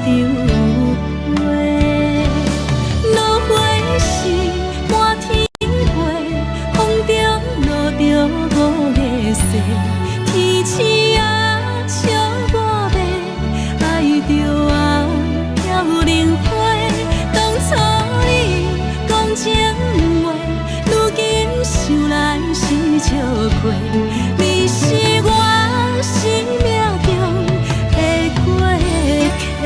場話。落花是滿天飛，風中落著五月雪，天星啊，笑我欲愛著啊，飄零花。當初你講情話，如今想來是笑虧。你是我生命中的過客。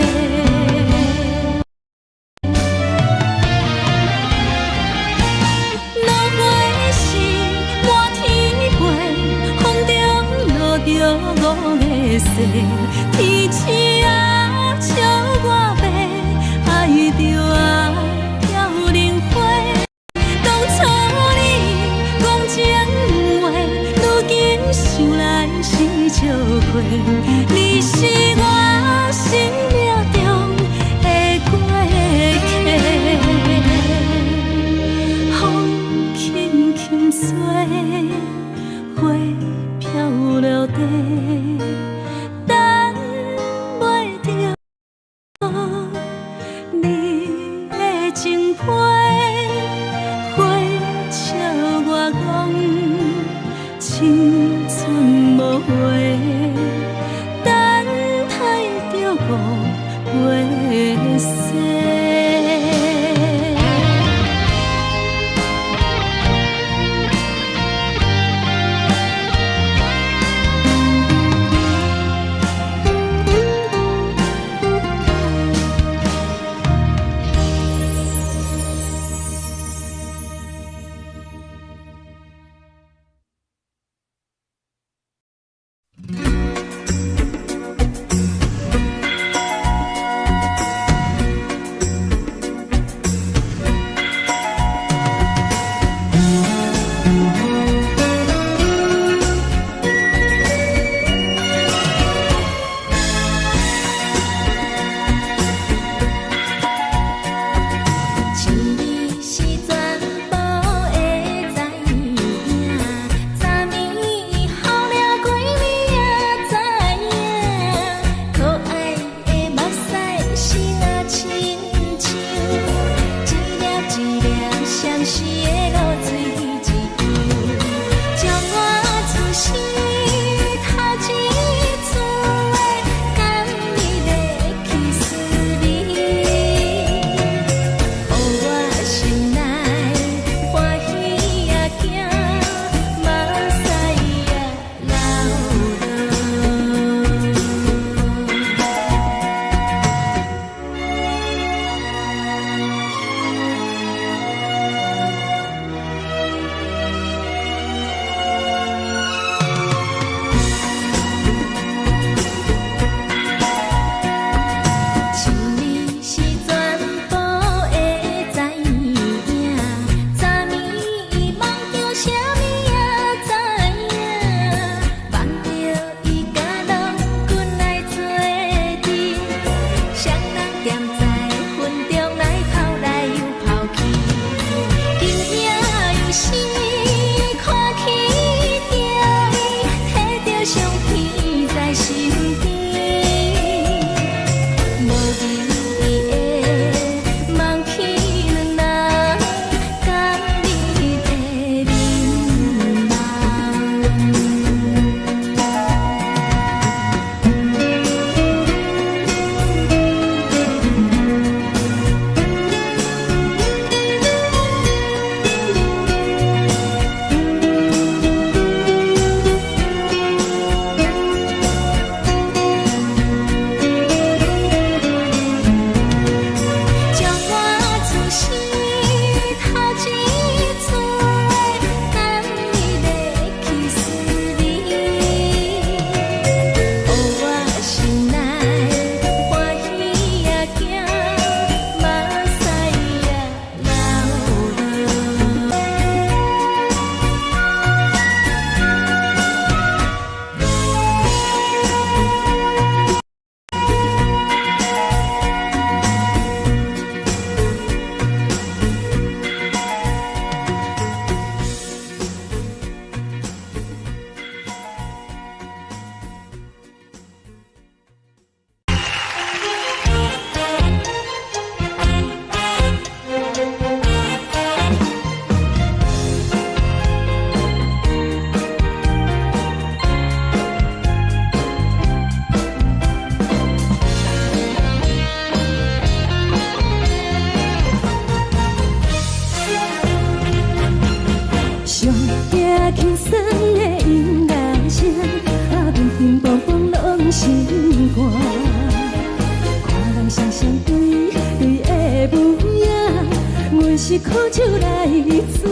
苦酒來做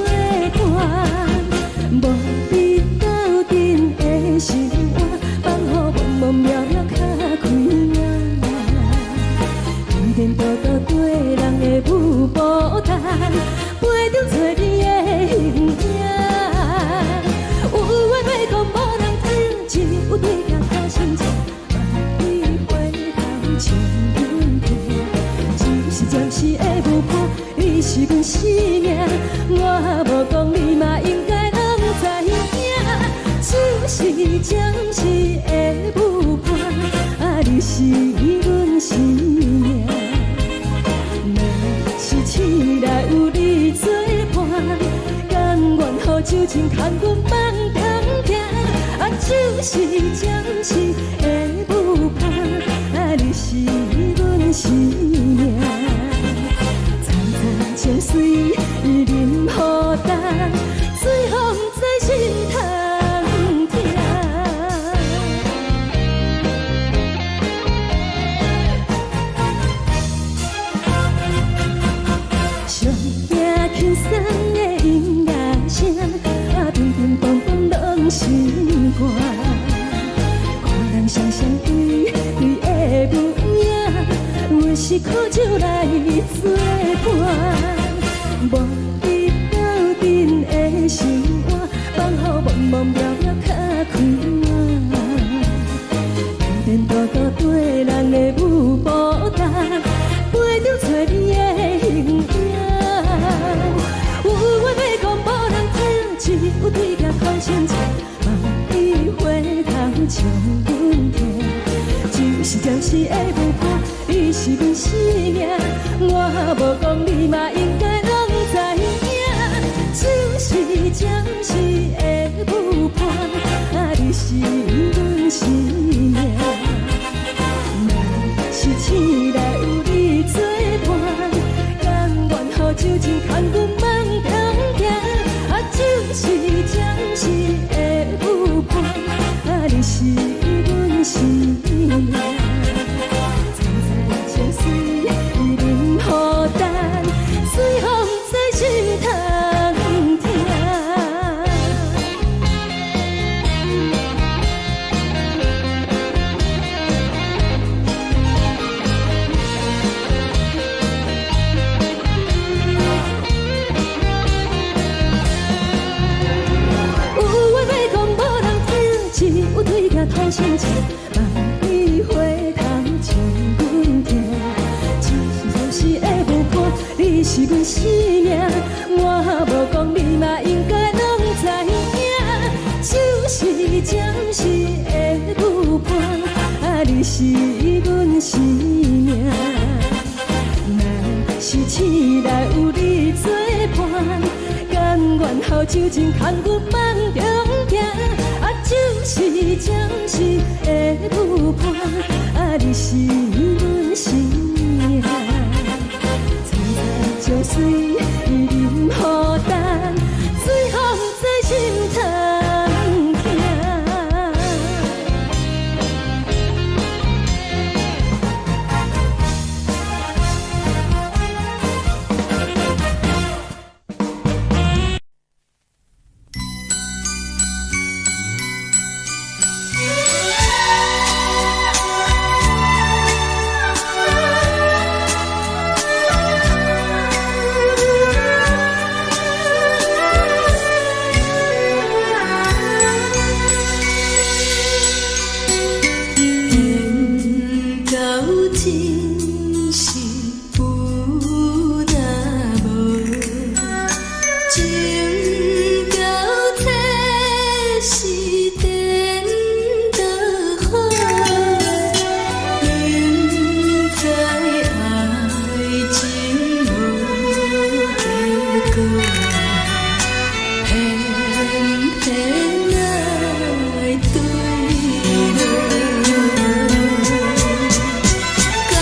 伴，無你鬥陣的生活，放予茫茫渺渺較開眼。天顛倒倒對人的舞步單，陪著找你的形影。有話欲講無人聽，只有對鏡苦心情，望你回頭笑阮聽。只是暫時的舞伴，你是阮生命，我無講你嘛應該攏知影。只是暫時的舞伴，啊，你是阮生命。若是醒來有你做伴，甘願予酒精牽阮放通行。啊，只是暫時的舞伴，啊，你是阮生命。層層情隨淋雨重，水予毋知心通疼。上驚輕鬆的音樂聲，啊，乒乒乓乓攏心肝。看人雙雙對對的舞影，阮是苦酒來做伴，無你鬥陣的生活，放予茫茫渺渺較開眼。天顛倒倒對人的舞步重，陪著找你的形影。有話欲講無人聽，只有對鏡苦心情，望你回頭笑阮聽。只是暫時的舞伴，你是阮生命，我無講你嘛應該攏知影。只是暫時的舞伴，啊，你是阮生命。若是醒來有你做伴，甘願予酒精牽阮放通行。啊，只是暫時的舞伴，啊，你是阮生命。層層情隨淋雨重，水予毋知心通疼。有話欲講無人聽，只有對鏡吐心情，望你回頭笑阮聽。只是暫時的舞伴，你是阮生命，我無講你嘛應該攏知影。只是暫時的舞伴，啊，你是阮生命。若是醒來有你做伴，甘願予酒精牽阮放中行。啊，只是暫時的舞伴，啊，你是阮生命。層層情隨淋雨重，水予毋知心通疼。缘到真是有若無，情到這是顛倒好，明知愛情無結果，偏偏愛對落。感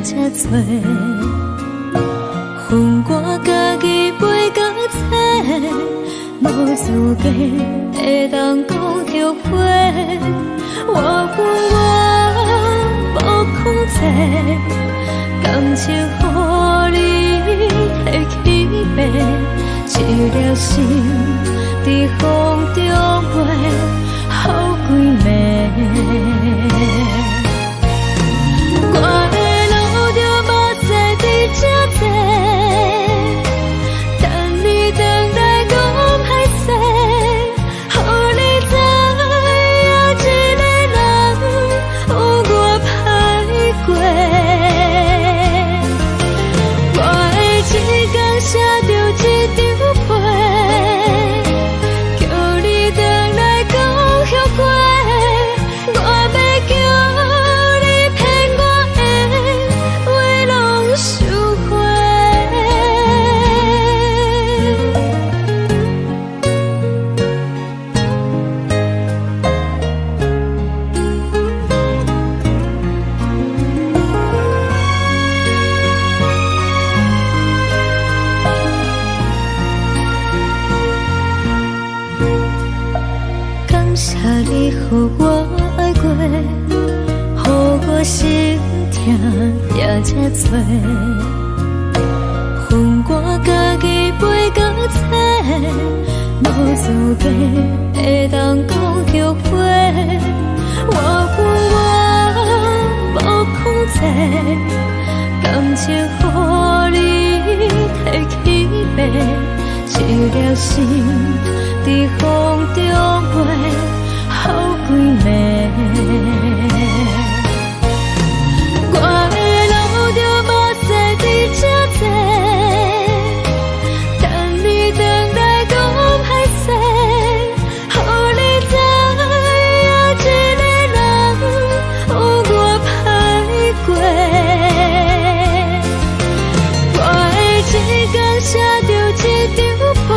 遮濟，予我家己飞到册，無資格會當講後悔。我有我無控制，感情予你提起爬，一粒心佇風中飛，予幾暝。我會流著目屎佇這坐，等你轉來講歹勢，予你知影一个人有偌歹過。我會一工寫著一張批，叫你轉來講後悔。我欲叫你騙我的話攏收回。感謝你予我愛過，予我心疼也這濟，予我家己飛到冊，無資格會當講後悔。我有我無控制，感情予你提起爬，一粒心佇風中飛，予幾暝。我會流著目屎佇這坐，等你轉來講歹勢，予你知影一個人有偌歹過。我會一工寫著一張批，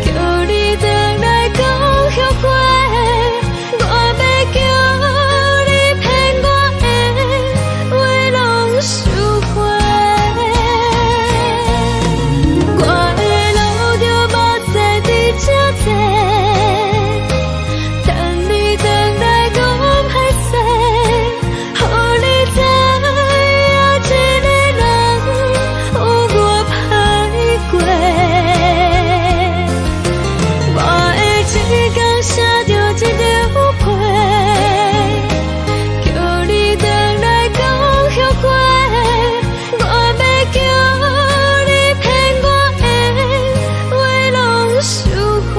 叫你轉來講後悔。我欲叫你騙我的話攏收回。我會流著目屎佇這坐，等你轉來講歹勢，予你知影一個人有偌歹過。我會一工寫著一張批，叫你轉來講後悔。我欲叫你騙我的話攏收回。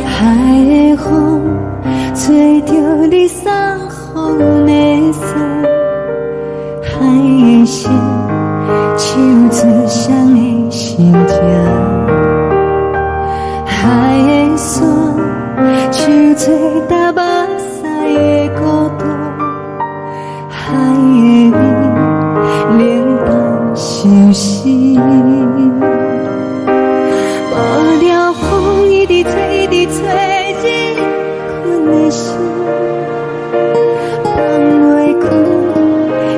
海的風吹著你送予阮的衫，海的心唱出誰的心情，海的山唱出踏目屎的孤獨，海的味冷淡相思。無聊風一直吹，一直吹，入阮的心，放袂開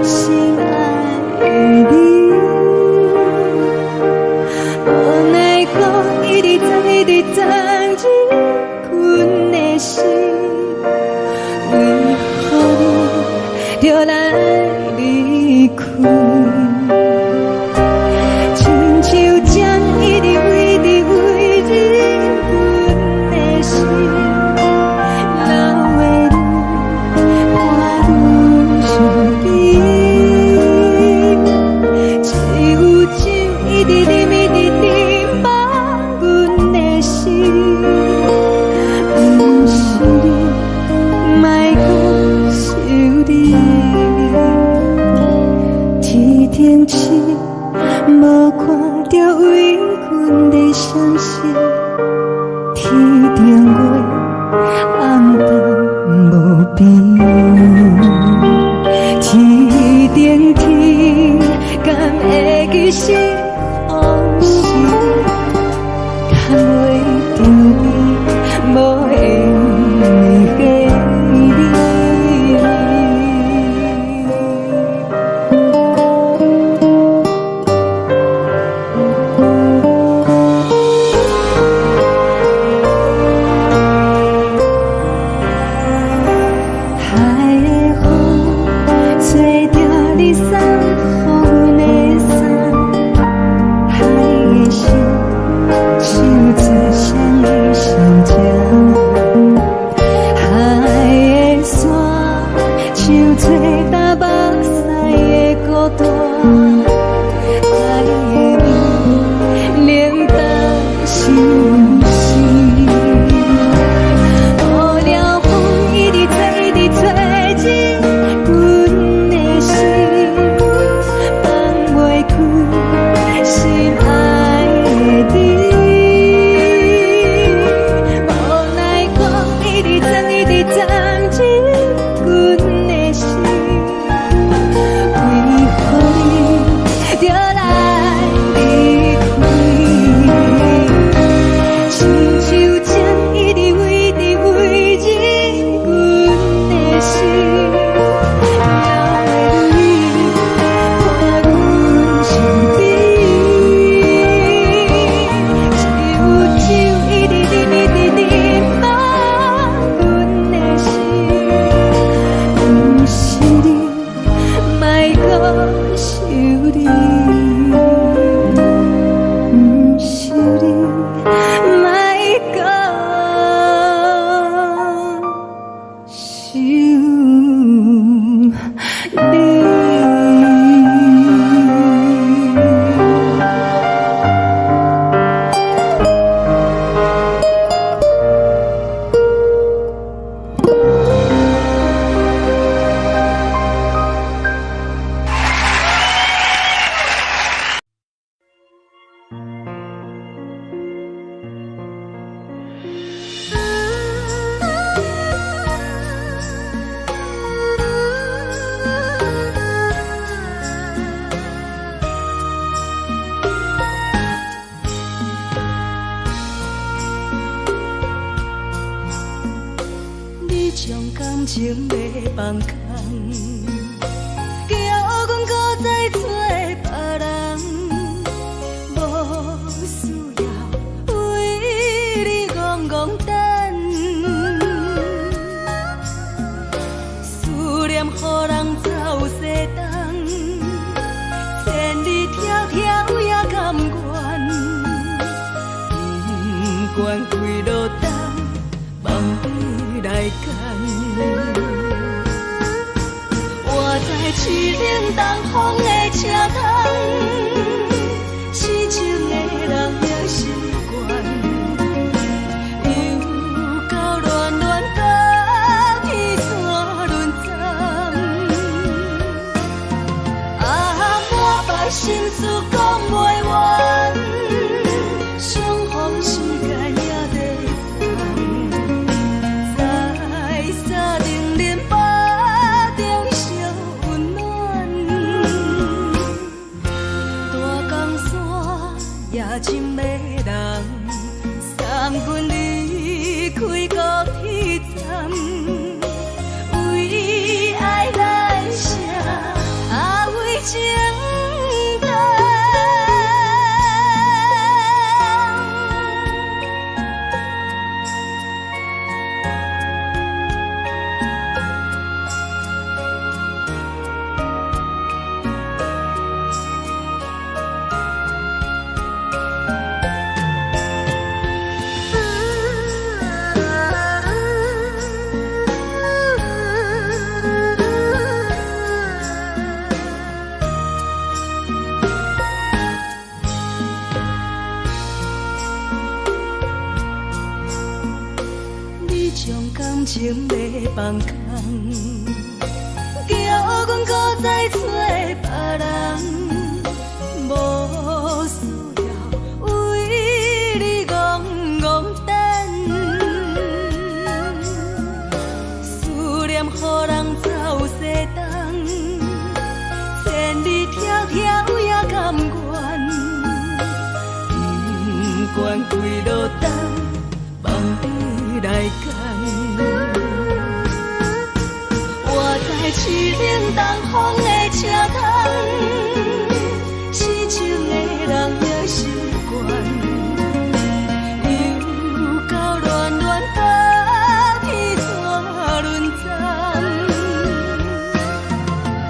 心愛的你。無奈何一直鑽，一直鑽入阮的心，為何你著來離開？親像針一直一直飛入阮的心，流會愈看愈想。頂痴，無看著為阮的傷心。天頂月，暗淡無邊。天頂天，敢會記是予是？牽袂著你，無緣的彼你。海的風，吹著你送予阮的衫，海的心，唱出誰的心情？海的沙，唱出東北西的孤單。海的味，冷淡相思。無聊風一直吹，一直吹進阮的心，放袂開心愛的你。無奈風一直鑽，一直鑽進阮的心，為何你著來離開？親像情一直圍直圍進阮的心，留你伴阮身邊。只有酒一直啉，一直啉滿阮的心，毋是你，莫閣想你，毋是你，莫閣想你。你將感情欲放空，叫阮閣再找別人，無需要為你戇戇等，思念予人走西東，千里迢迢也甘願，不管幾落冬，放你來揀。我在凄冷東風的車窗，痴情的人的習慣，又到暖暖甲天山轮转，啊，满腹心事講袂完，相逢時間也短暫，在三重林腹中相溫暖，大江山也真迷人，送阮離開高鐵站，為愛來寫，啊為情等。你將感情欲放空，叫阮閣再找別人。冷東風的車窗，痴情的人也習慣。又到暖暖冬天怎輪站？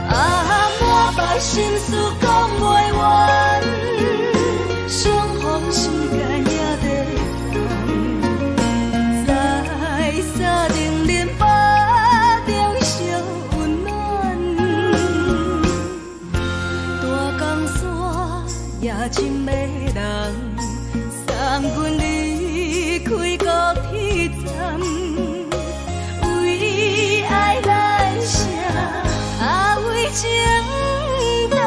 啊，滿腹心事講袂完，相逢時間也短暫，在三重林腹中相溫暖。大江山也真迷人，送阮離開高鐵站，為愛來寫，啊為情等。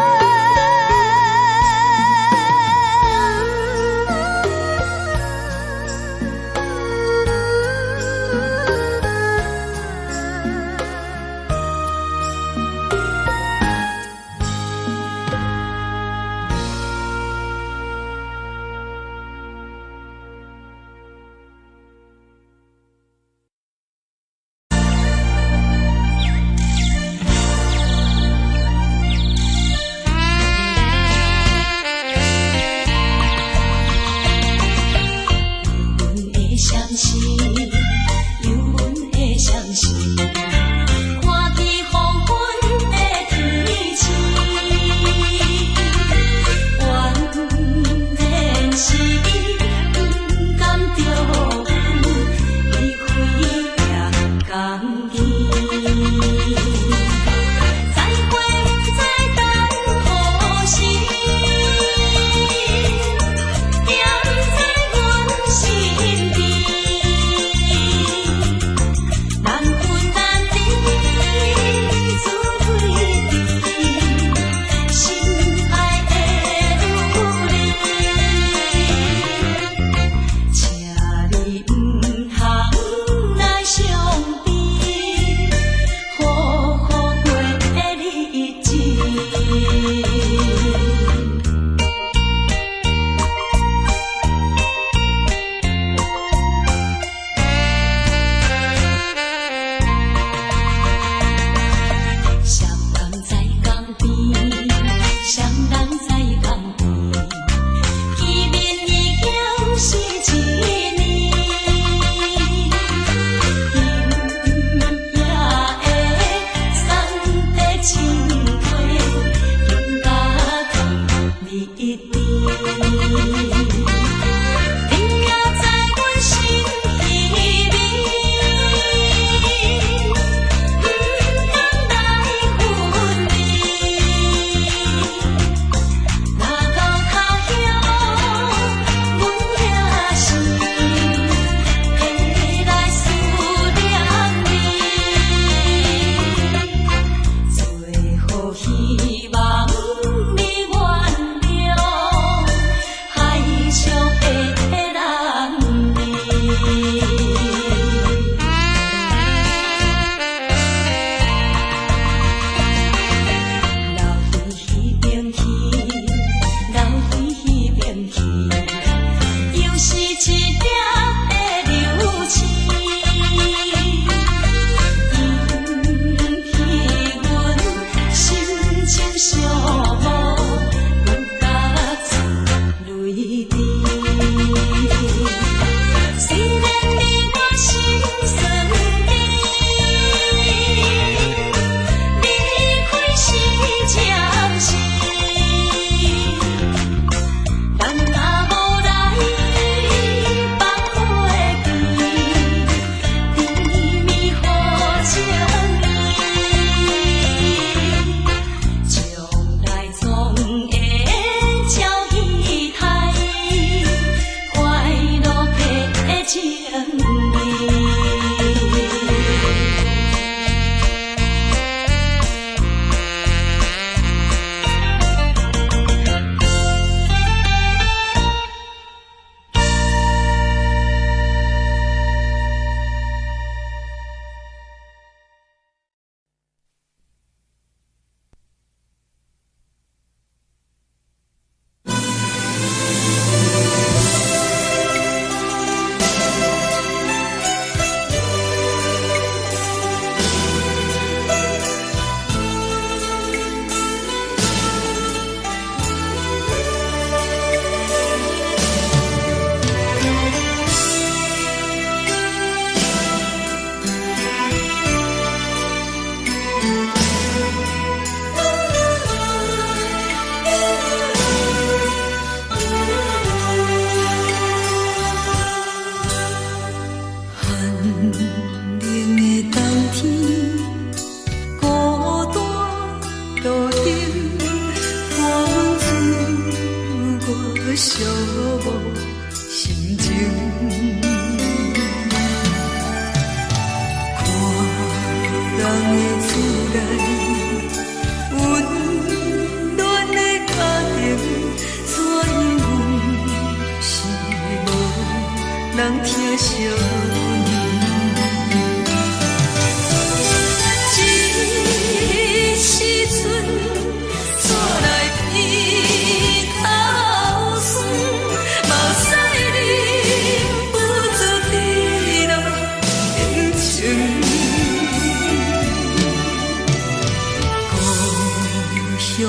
鄉的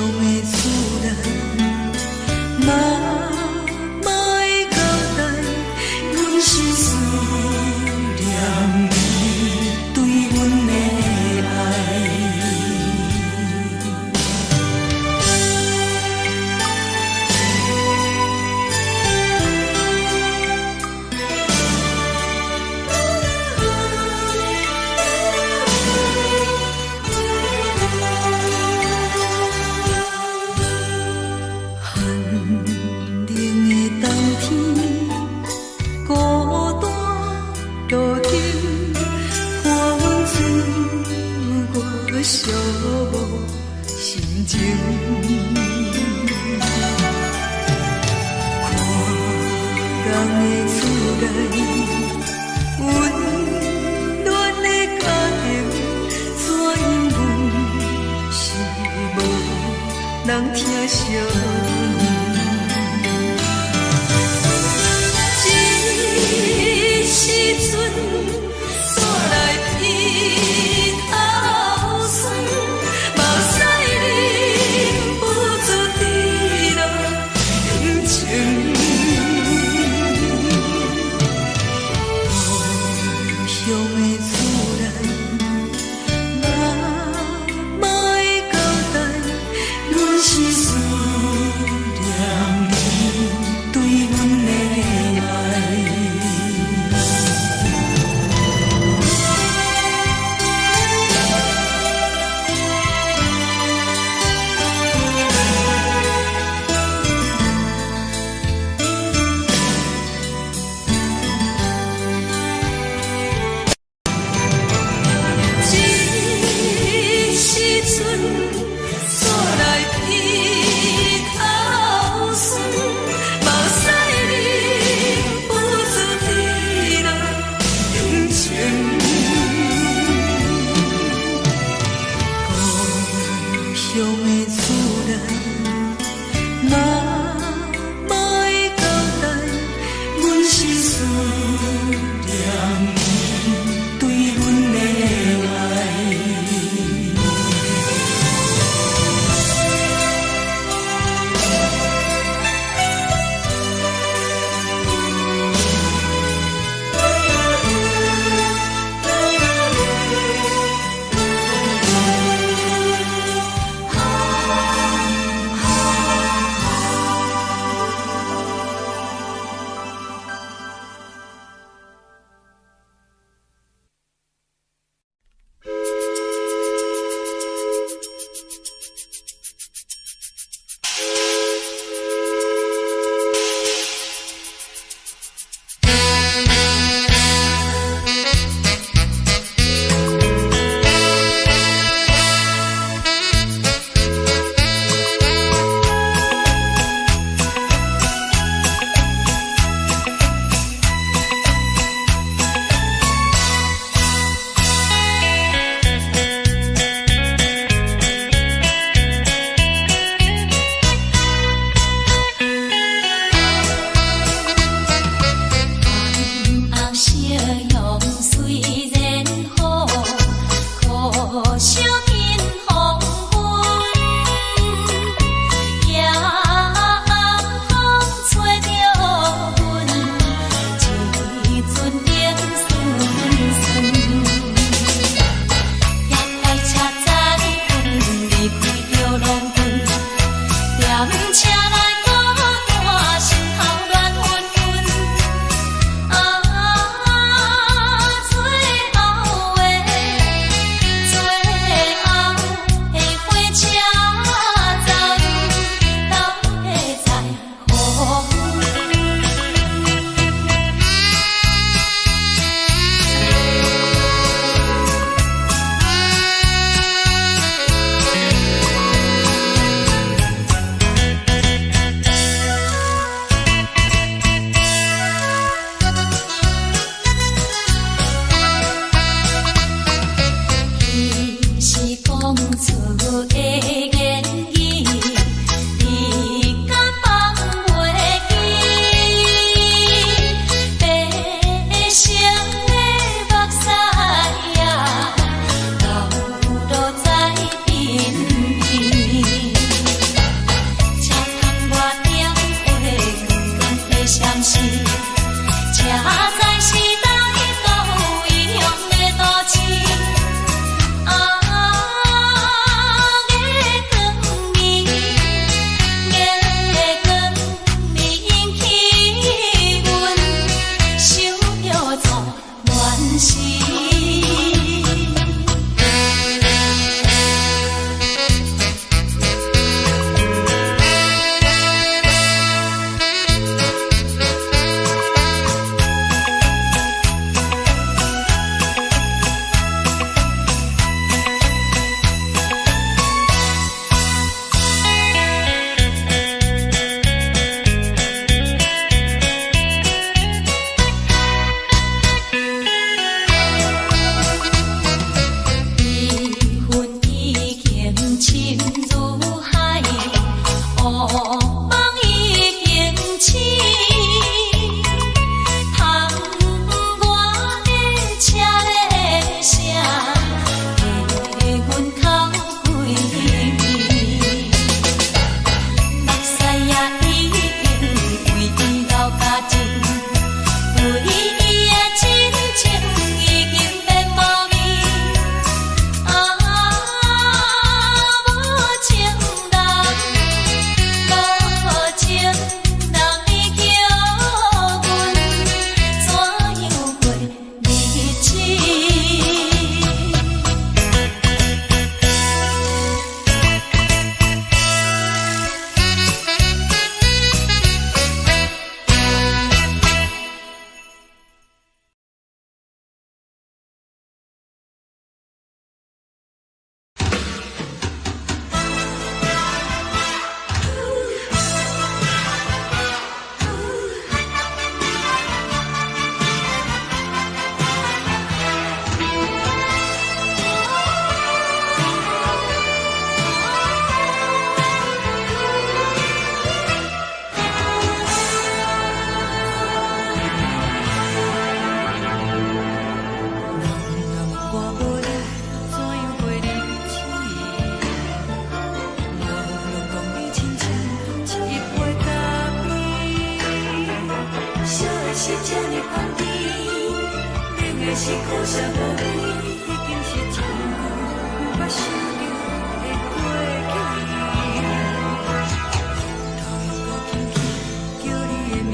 厝內，媽媽的交代，阮是思念你對阮的愛。寒冷的冬天，孤單路燈，看阮出外寂寞心情。看人的厝內，溫暖的家庭，怎樣阮是無人疼惜阮。這時陣，煞來鼻頭酸，目屎忍不住滴落眼睛。故鄉的厝內，媽媽的交代，阮是思念你對阮的愛。這時陣，煞來鼻頭酸，目屎忍不住滴落眼睛。故鄉的厝內，媽媽的交代，阮是思念你對阮的愛。夢已經醒，窗外的車的聲，替阮哭規暝。目屎也已經為伊流甲盡，為伊的真情已經變無味。啊，無情人，無情人，你叫阮怎樣過日子？人若問我無你，怎樣過日子？我攏講你親像一杯咖啡，燒的是這呢香甜，冷的是苦澀無味，已經是真久毋捌想著的過去。頭又閣輕輕叫你的名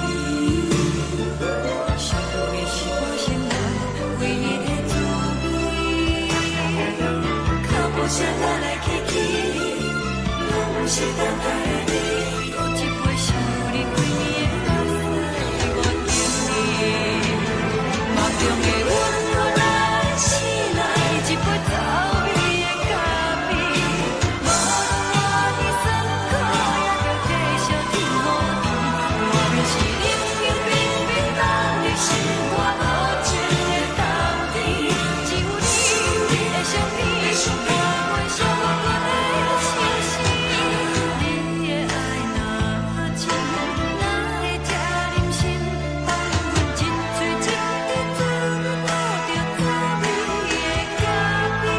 字，想的是我生活唯一的滋味。腳步聲來來去去，攏毋是等待的你。閣一杯想你規暝的目屎，我敬你。夢中的阮來醒來，一杯走味的咖啡。無論活佇酸苦，也著繼續天雨甜。外面是冷冷冰冰凍入心肝無情的冬天，只有你的相片，伴阮寂寞的生死。你的愛若真，哪會這忍心放阮一喙一滴嘴吐著走味的咖啡？人若問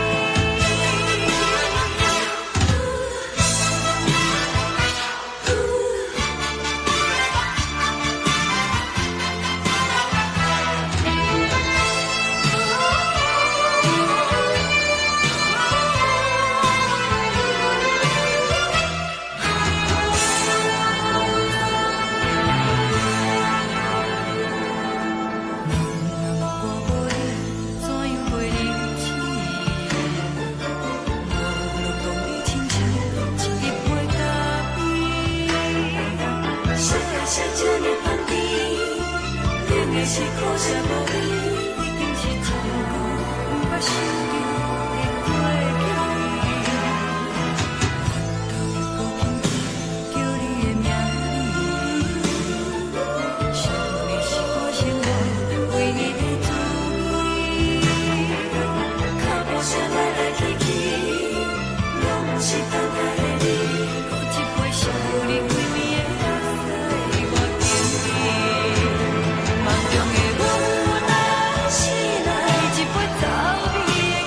我無你，怎樣過日子？我攏講你親像一杯咖啡。燒的是這呢香甜，冷的是苦澀無味，已經是真久毋捌想著的過去。頭又閣輕輕叫你的名字，想你是我生活唯一的滋味。腳步聲來來去去，攏毋是等待的你。閣一杯想你規暝的目屎，我敬你。夢中的阮來醒來，一杯走味的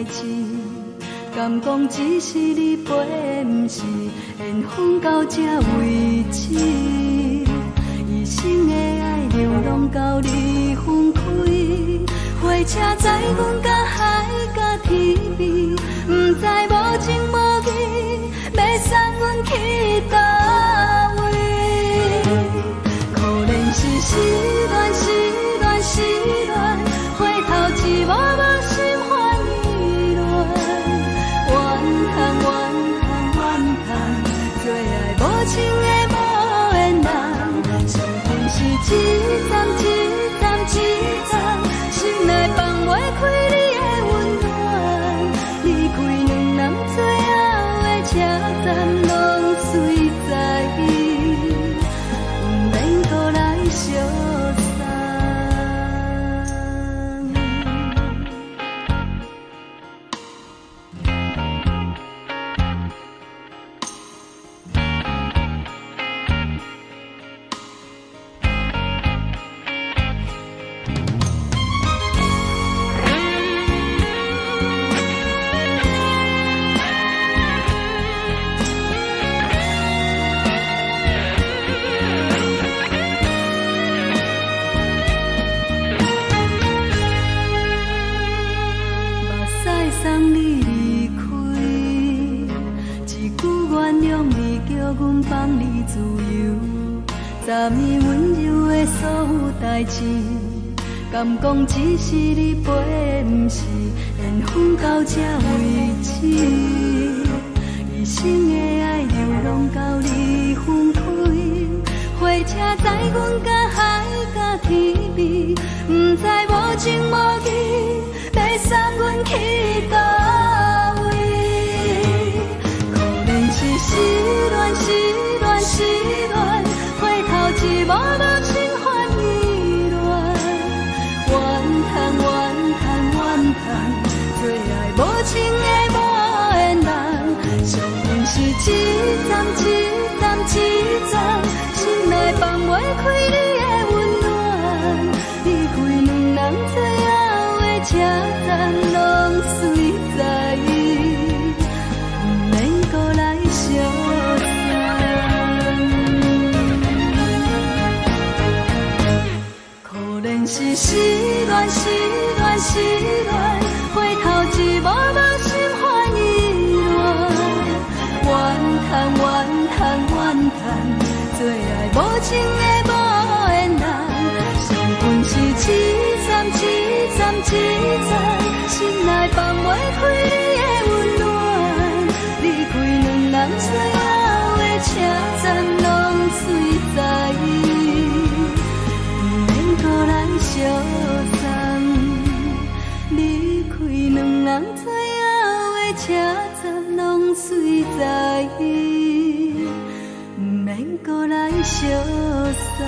代誌，敢講只是你陪，毋是緣分到這為止。一生的愛流浪到你分開，火車載阮甲海佮天邊，毋知無情無義，欲送阮去佗位。可憐是失戀，失戀，失戀，回頭一幕幕心煩意亂，怨嘆怨嘆怨嘆，做愛無情的無緣人，相逢是一站一站一站，心內放袂開你的溫暖，離開兩人最後的車站，攏隨在毋免閣來相送。目屎送你離開，一句原諒你，叫阮放你自由。昨暝溫柔的所有代誌，敢講只是你陪，毋是緣分到這為止。一生的愛流浪到你分開，火車載阮甲海佮天邊，毋知無情無義，欲送阮去佗位。可憐是失戀，失戀，失戀，回頭一幕幕心煩意亂，怨嘆怨嘆怨嘆，做愛無情的無緣人，相逢是一站一站一站，心內放袂開你的溫暖，離開兩人最後的車站，攏隨在毋免閣來相送。可憐是失戀，失戀，失戀，回頭一幕幕心煩意亂，怨嘆怨嘆怨嘆，做愛無情的無緣人，相逢是一站一站一站，心內放袂開你的溫暖，離開兩人最後的車站，攏隨在毋免閣來相送。離開兩人最後的車站，攏隨在毋免閣來相送。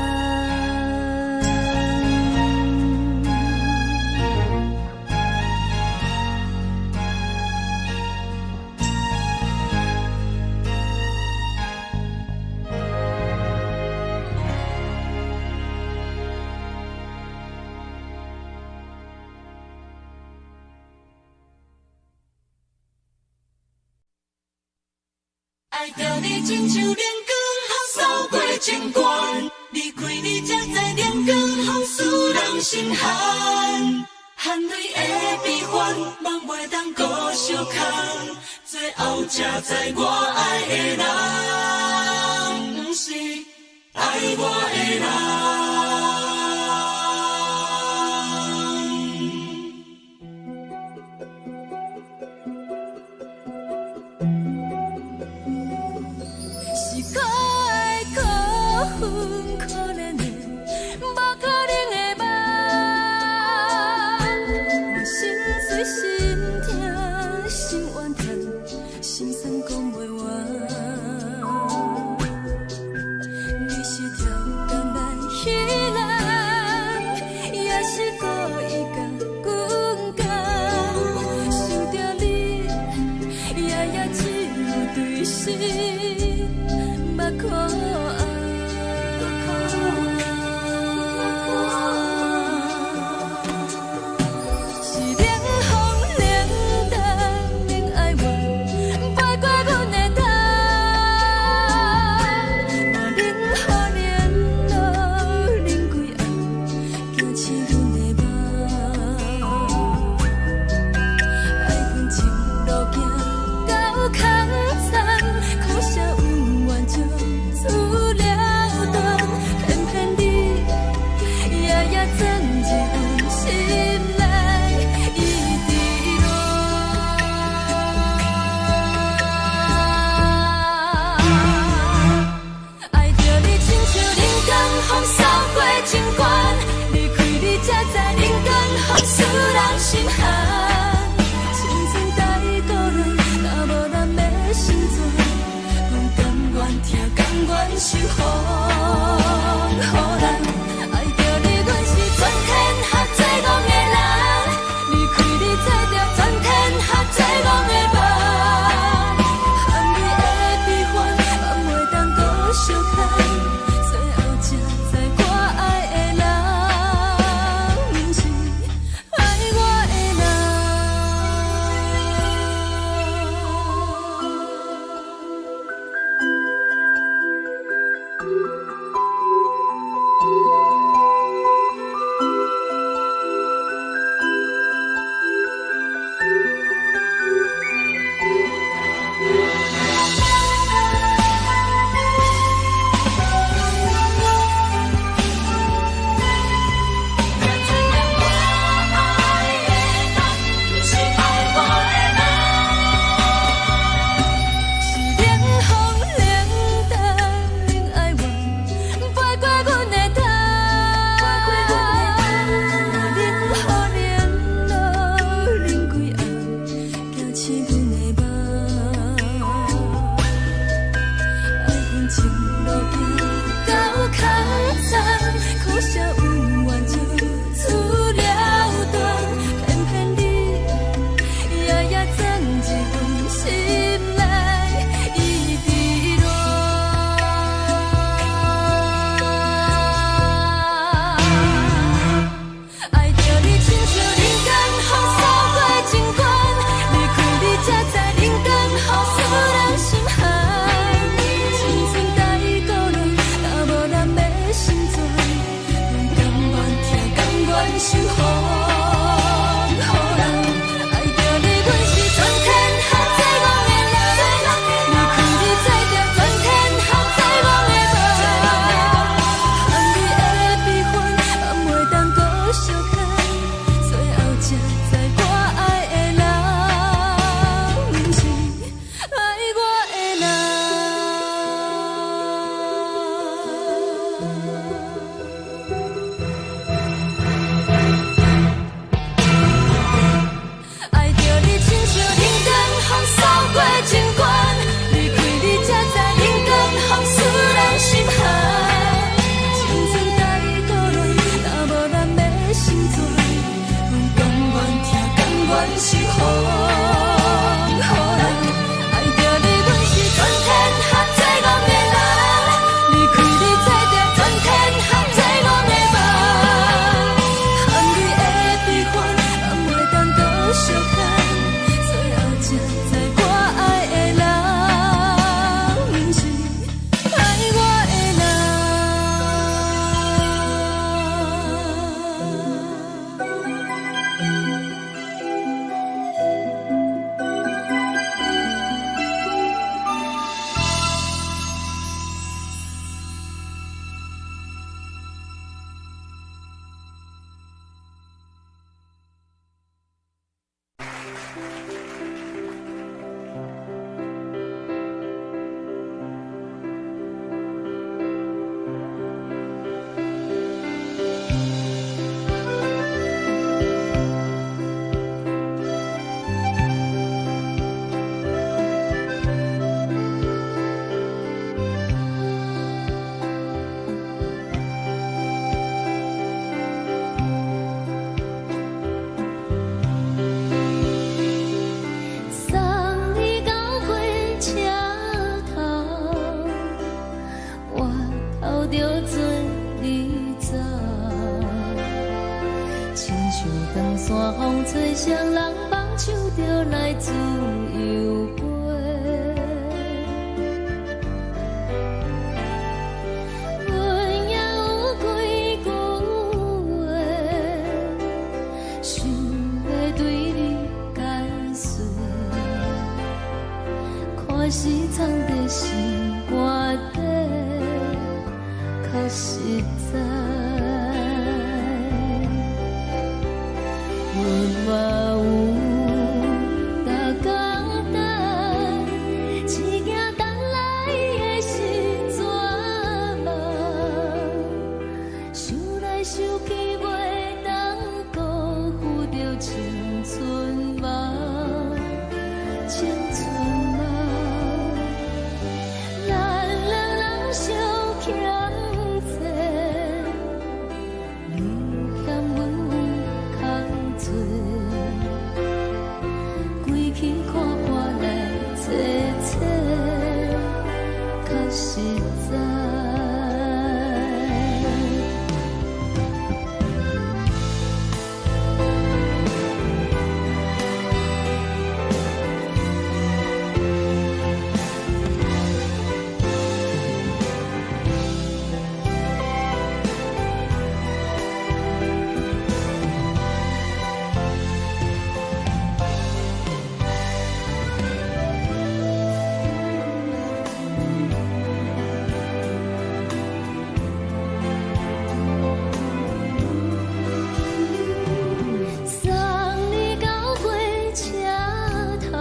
愛著你親像冷光予掃過情關，離開你才知冷光予使人心寒，含淚的悲歡，夢袂當閣相空，最後才知我愛的人，毋是愛我的人。是可愛可恨可憐的，無可能的夢。我心碎心痛心怨嘆，心酸講袂完。你是超工來彼著做你走。親像長山風吹，雙人放手就來自由飛。阮也有幾句話，想欲對你解說，看是藏佇心肝底，較實在。阮嘛有逐工等，只驚等來的是绝望。想來想去，袂當辜負著青春夢，青春夢。咱兩人相欠債，你欠阮有空做，規氣看破來坐坐，較實在。送你到火車頭，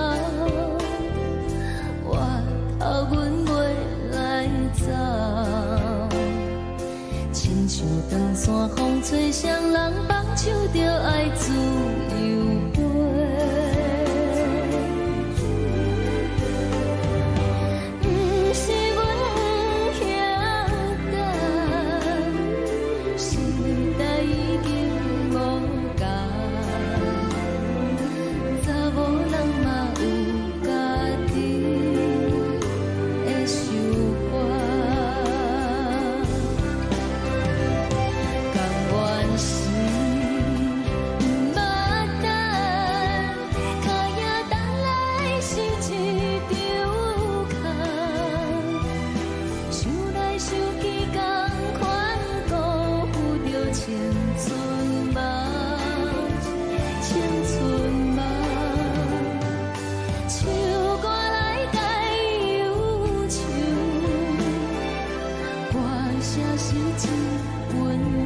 我頭阮袂來走。親像長山風吹，雙人放手就愛自由飛。毋是阮不曉等，時代已經無仝，查某人嘛有家己的想法。甘願是毋捌等，跤影等來是一場空。想來想去，仝款辜負著青春夢，青春夢。唱歌來解憂愁，歌聲是真溫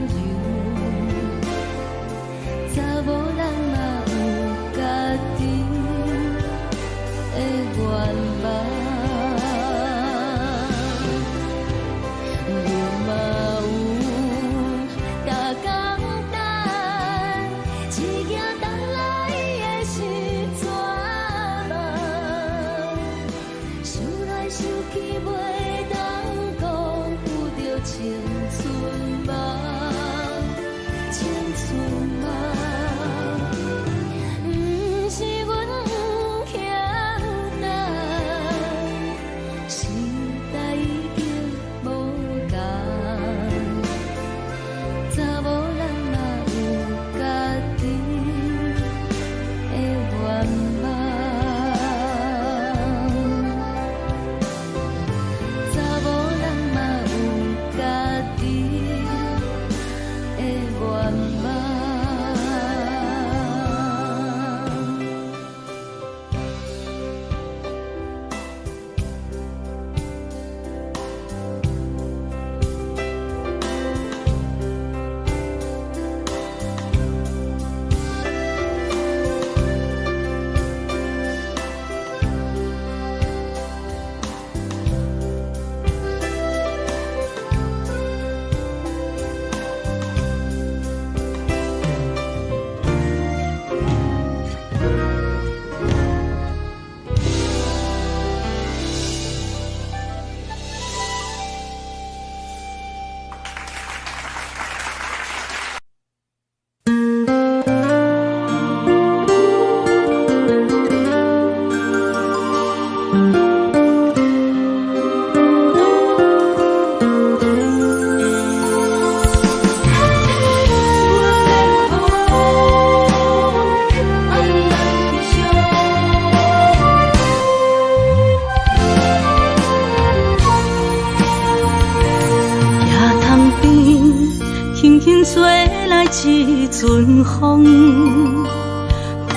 柔。查某人嘛有家己的願望。阮嘛有逐工等，只驚等來的是绝望。想來想去，袂當辜負著青春夢，青春夢。毋是阮不曉等，時代已經無仝，查某人嘛有家己的願望。查某人嘛有家己的輕輕吹來一陣風，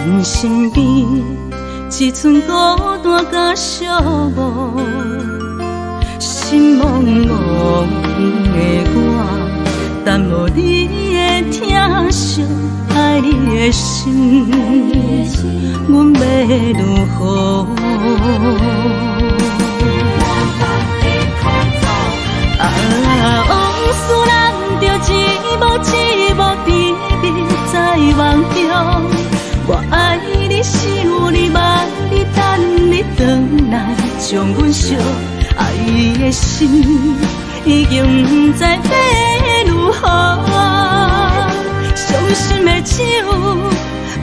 阮身邊一陣孤單佮寂寞，心茫茫的我，等無你的疼惜，愛你的心，阮欲如何？啊，往事咱著一幕一幕甜蜜在夢中。我愛你，想你，望你，等你轉來，將阮惜愛的心已經毋知欲如何。傷心的酒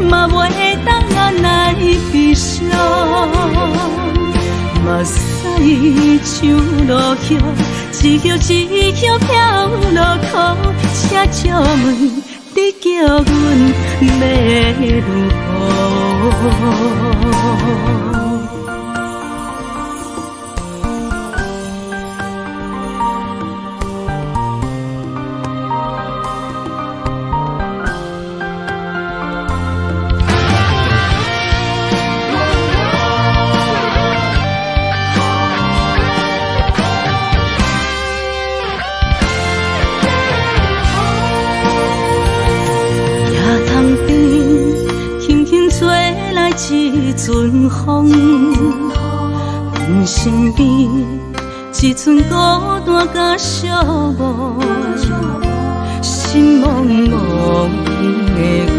嘛袂當按來悲傷。目屎像落葉，一葉一葉飄落空，請借問你叫阮欲如何？一陣風，阮身邊一陣孤單佮寂寞，心茫茫的我，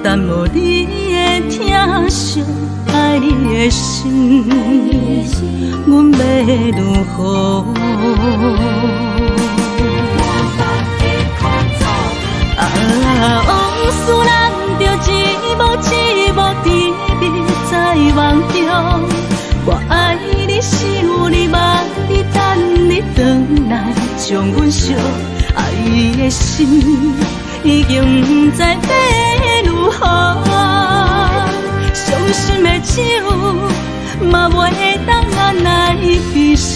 等無你的疼惜，愛你的心，阮欲如何？啊，往事咱著一幕一幕甜蜜在夢中。我愛你，想你，望你，等你轉來，將阮惜愛的心已經毋知欲如何。傷心的酒嘛袂當按來悲傷。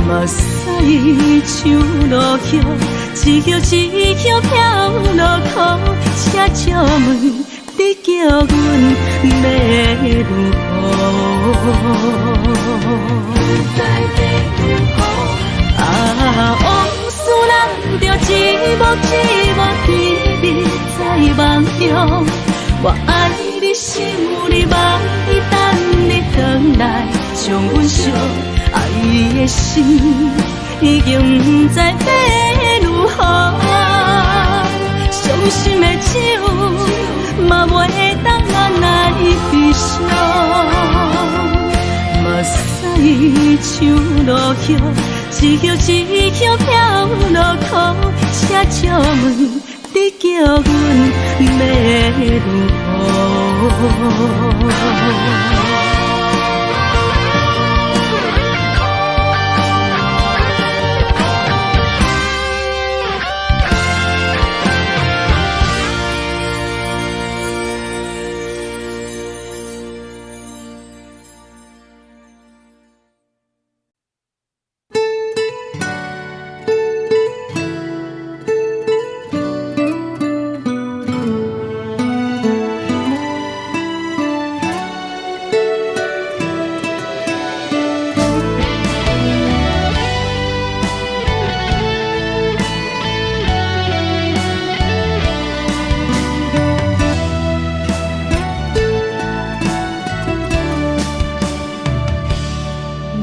目屎像落葉，一葉一葉飄落空，請借問你叫阮欲如何？啊，往事咱著一幕一幕甜蜜在夢中。我愛你，想你，望你，等你轉來，將阮惜愛的心已經毋知欲如何。傷心的酒嘛袂當按來悲傷。目屎像落葉，一葉一葉飄落空，請借問你叫阮欲如何？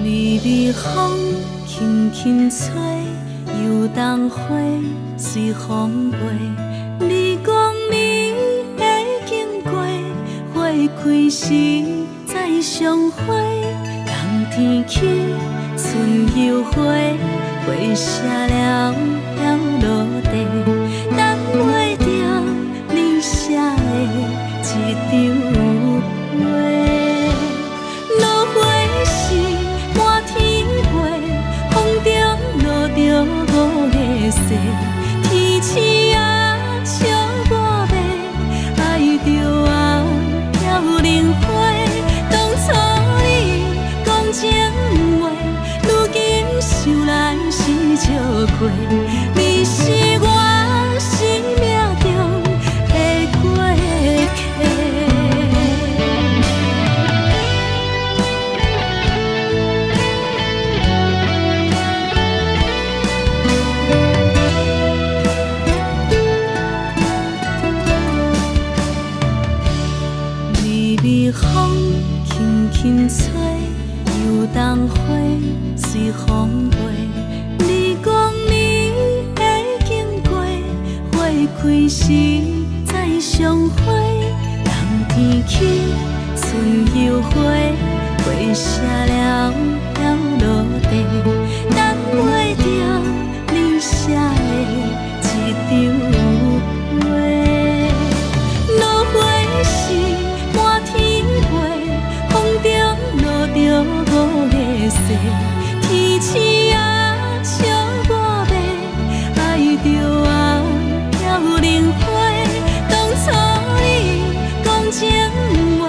微微風輕輕吹，油桐花隨風飛。你講你會經過，花開時再相會。冬天起，春又回，花謝了飄落地，等袂著你寫的這張批。落花是滿天飛，風中落著五月雪，天青啊，笑我欲愛著啊，飄零花。當初你講情話，如今想來是一借過，你是我生命中的過客。微微風輕輕吹，油桐花隨風飛。你講你會經過，花開時再相會。冬天起，春又回，花謝了飄落地，等袂著你寫的一張批。落花時滿天飛，風中落著五月雪，天星仔笑我欲，愛著啊飄零花。當初你講情話，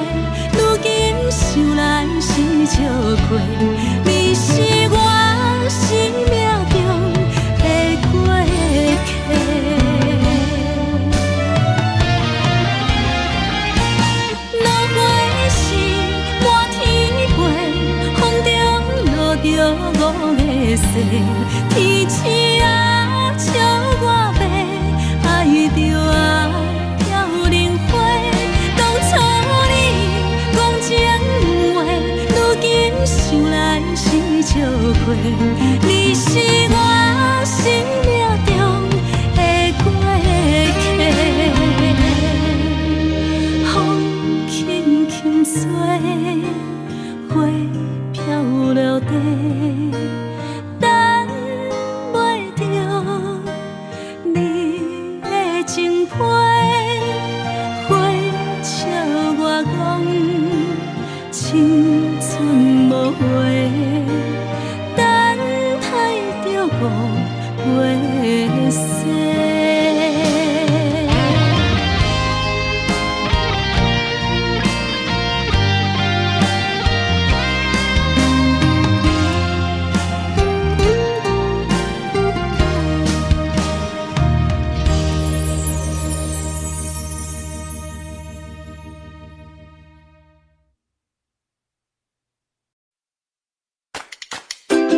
如今想來是笑話。你是我生命中的過客。落花時滿天飛，風中落著五月雪，天星仔笑我欲，愛著啊飄零花。當初你講情話，如今想來是笑話。你是我生命中的過客。風輕輕吹，花飄落地，等袂著你的情批。花笑我講青春無話，等待著五月雪。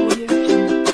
Audio Jungle.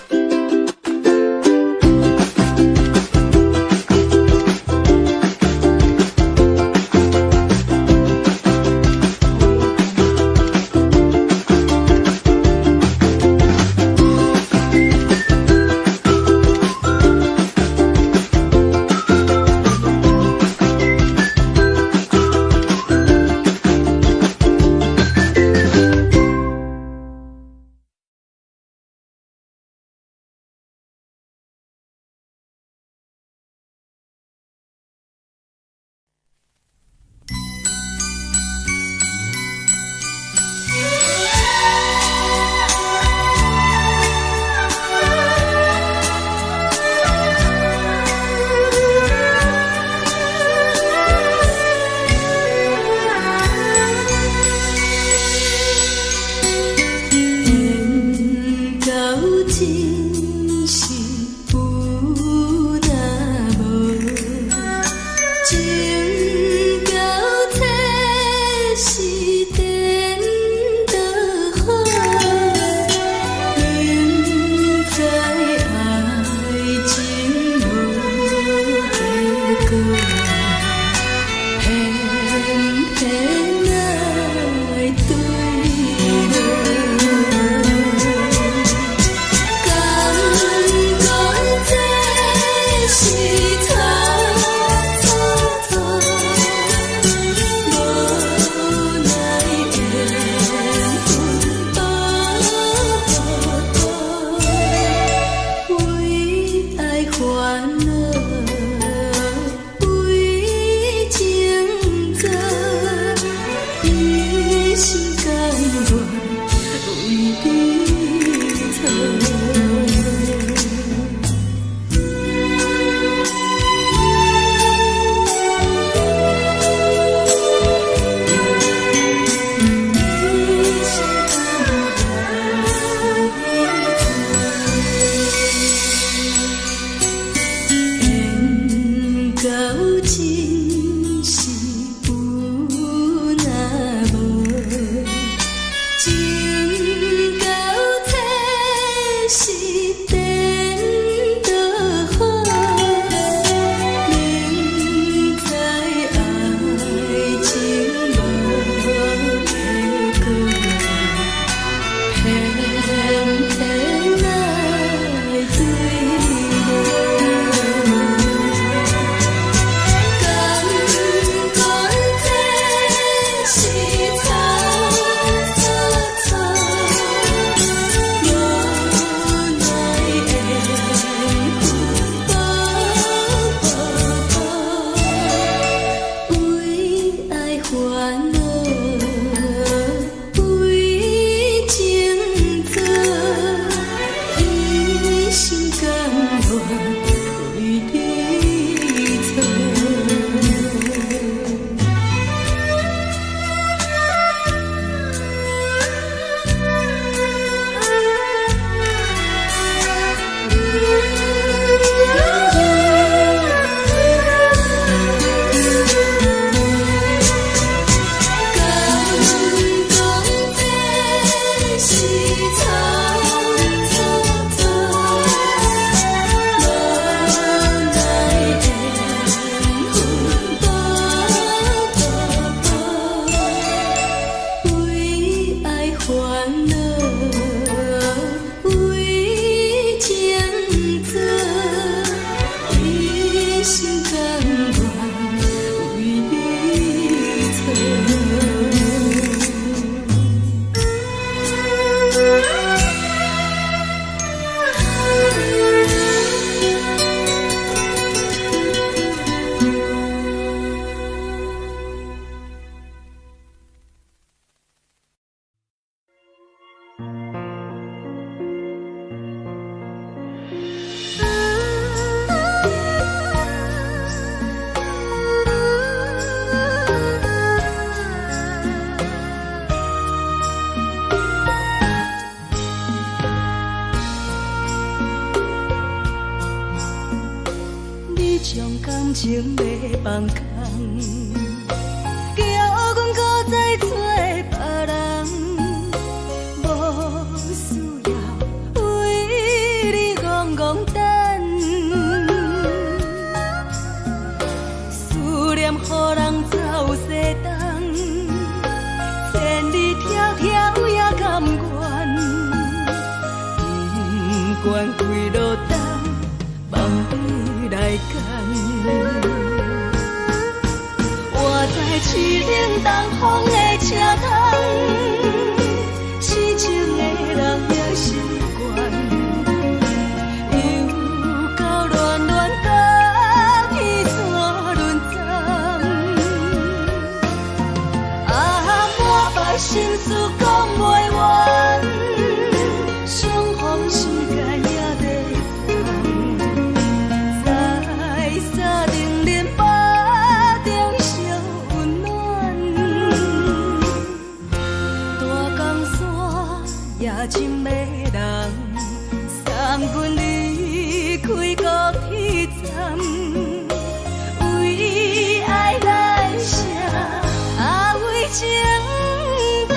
將感情欲放空，叫阮閣再揣別人，無需要為你戇戇等，思念予人走西東，千里迢迢也甘願，不管幾落冬，望你來牽。我知凄冷東風的車窗，痴情的人也習慣，又到戀戀甲天線輪轉，啊，滿腹心事講袂完，相逢時間也短暫，在三重恁腹中相溫暖，大江山也真迷人，送阮離開高鐵站，為愛來寫，啊為情等。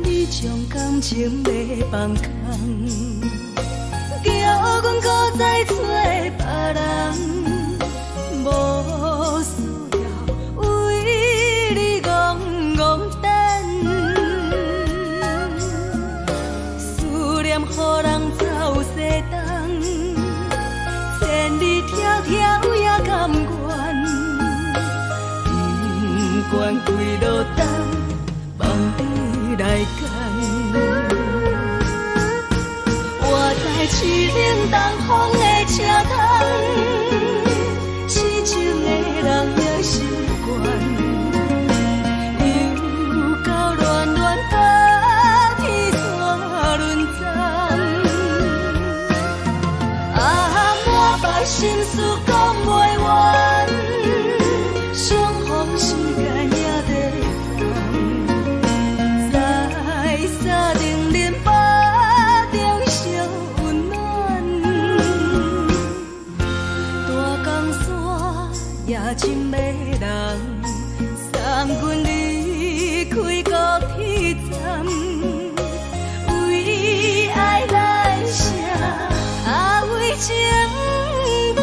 你將感情欲放空，叫阮閣再揣別人，無需要為你戇戇等，思念予人走西東，千里迢迢也甘願，不管幾落冬，望你來牽。我知凄冷東風的車窗，痴情的人也習慣，又到戀戀甲天線輪轉，啊，滿腹心事講袂完，相逢時間也短暫，在三重恁腹中相溫暖，大江山也真迷人，送阮離開高鐵站，為愛來寫，啊為情等。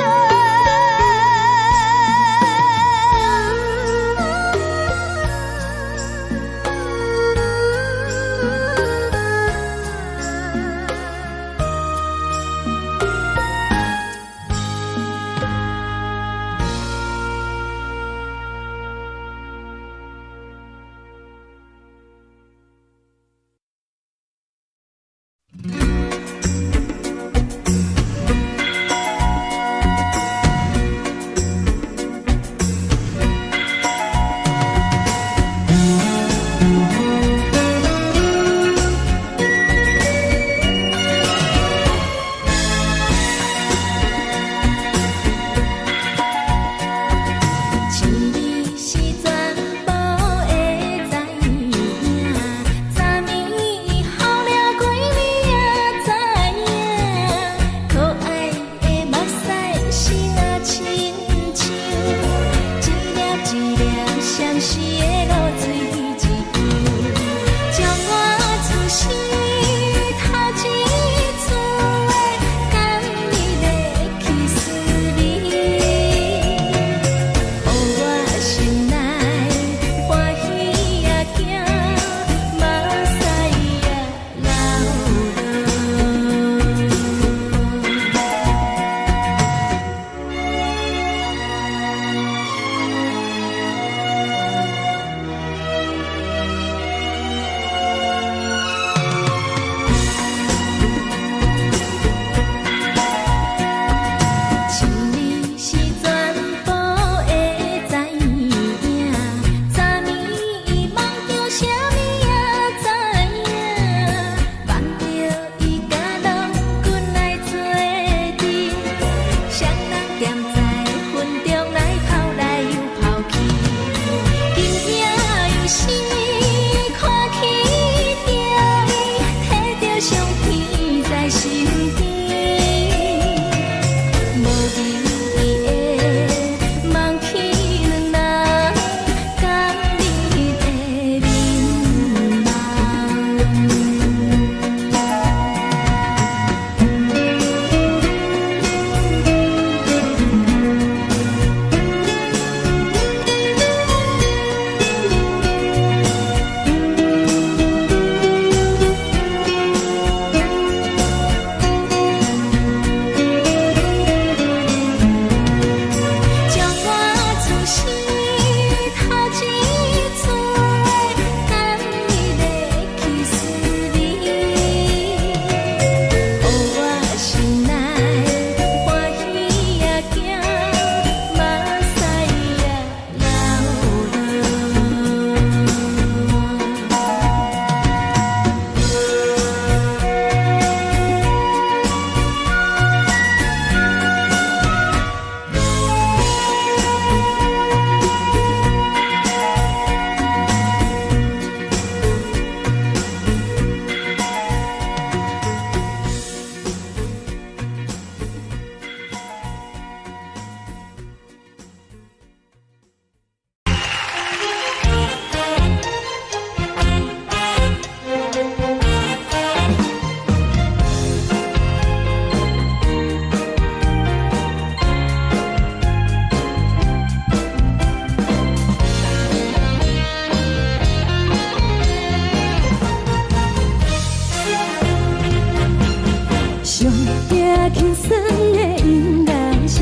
輕鬆的音樂聲，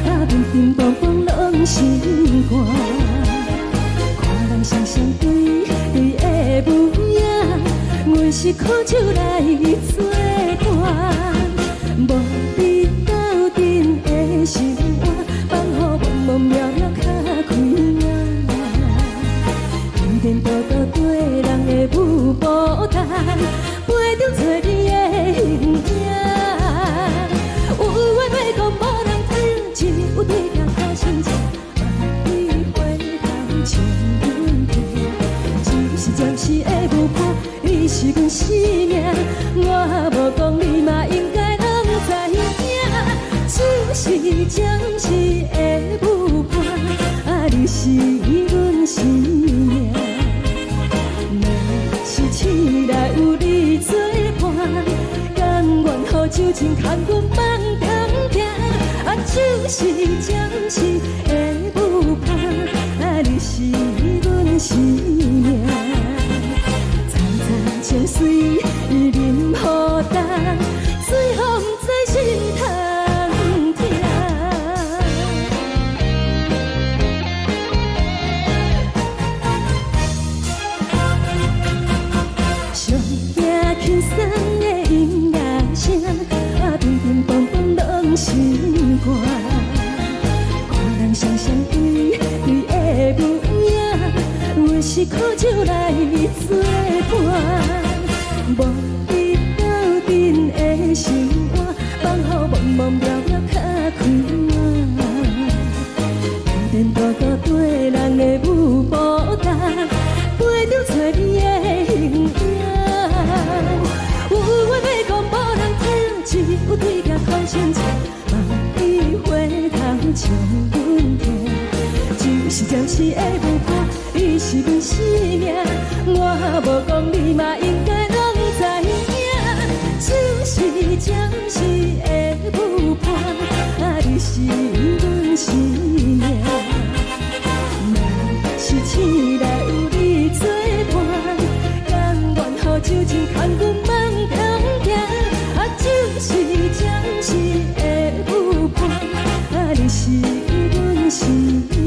啊，乒乒乓乓攏心肝。看人雙雙對對的舞影，阮是苦酒來做伴，無比鬥陣的心肝，放予茫茫渺渺較開眼。天天多多對人的舞步動，陪著找你的形影。有話欲講無人聽，只有對鏡看心情，萬里回頭唱阮聽。只是暫時的舞伴，你是阮生命，我無講你嘛應該攏知影。只是暫時的舞伴，啊，你是阮生命。若是醒來有你作伴，甘願予酒精牽阮放通行。啊，只是暫時的舞伴，啊，你是阮生命。層層情水啉予乾，最予毋知心通疼。上驚輕鬆的音樂聲，啊，乒乒乓乓攏心肝。看人雙雙對對的舞影，阮是苦酒來做伴，無比鬥陣的心肝，放予茫茫渺渺較開眼。天天多多對人的舞步動，陪著找你的形影。有話欲講無人聽，只有對鏡看心情，萬里回頭唱阮聽。只是暫時的舞伴，你是阮生命，我無講你嘛應該攏知影。只是暫時的舞伴，啊，你是阮生命。若是醒來有你作伴，甘願予酒精牽阮放通行。啊，只是暫時的舞伴，啊，你是阮生命。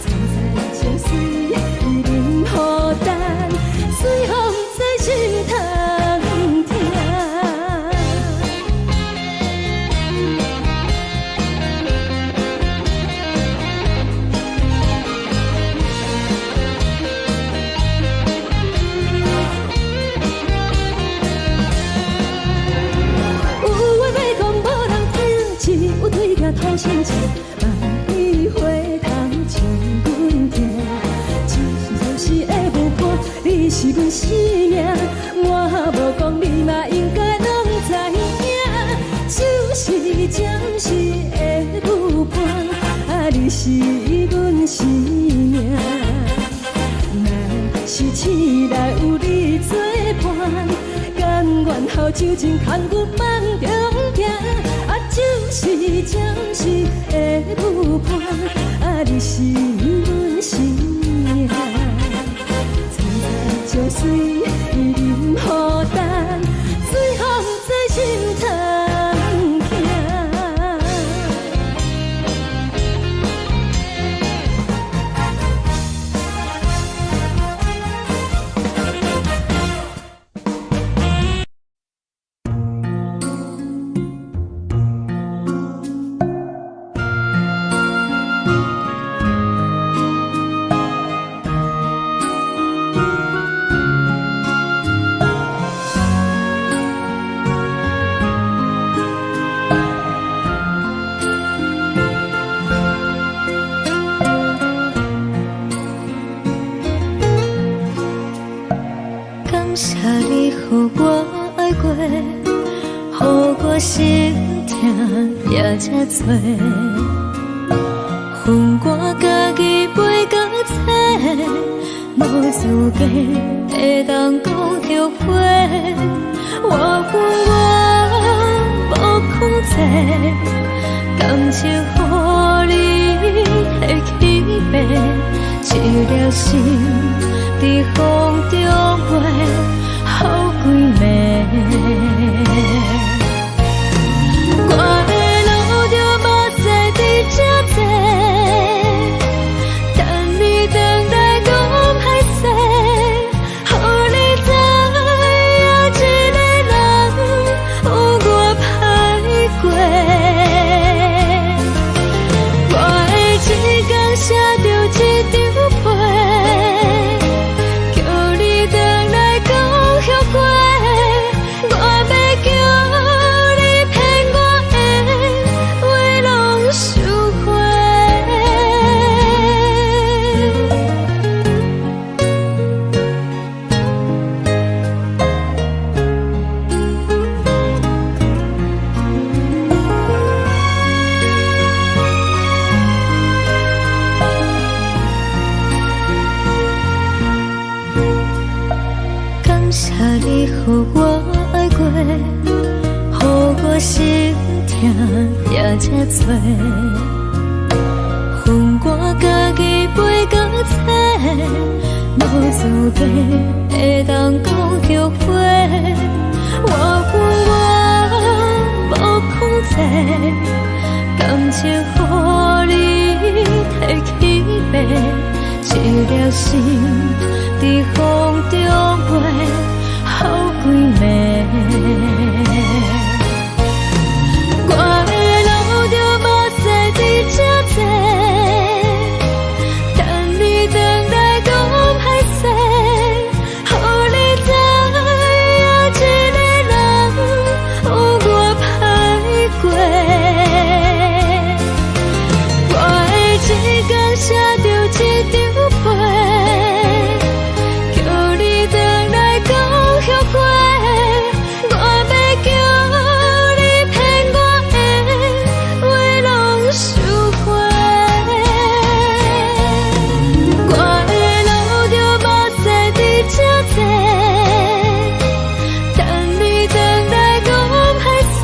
層層情水啉予乾，最予毋知心通疼。有話欲講無人聽，只有對鏡吐心情，萬里回頭唱阮聽。只是暫時的舞伴，你是阮生命，我無講你嘛應該攏知影。只是暫時的舞伴，啊，你是阮生命。若是醒來有你作伴，甘願予酒精牽阮放中行。啊，只是暫時的舞伴，啊，你是阮生命。層層情水啉予乾，最予毋知心通疼。感謝你予我愛過，予我心疼也這多。分我家己背甲切，無資格會當講後悔。我分我無控制，感情予你的欺騙，一粒心佇風中飛，好幾暝。你予我愛過，予我心疼也這多。予我家己飞到册，無資格會當講後悔。我有我無控制，感情予你提去爬，一粒心佇風中飛，好幾暝。我會流著目屎佇這坐，等你轉來講歹勢，予你知影一个人有偌歹過。我會一工寫著一張批，叫你轉來講後悔。我欲叫你騙我的話攏收回。我會流著目屎佇這坐，等你轉來講歹勢，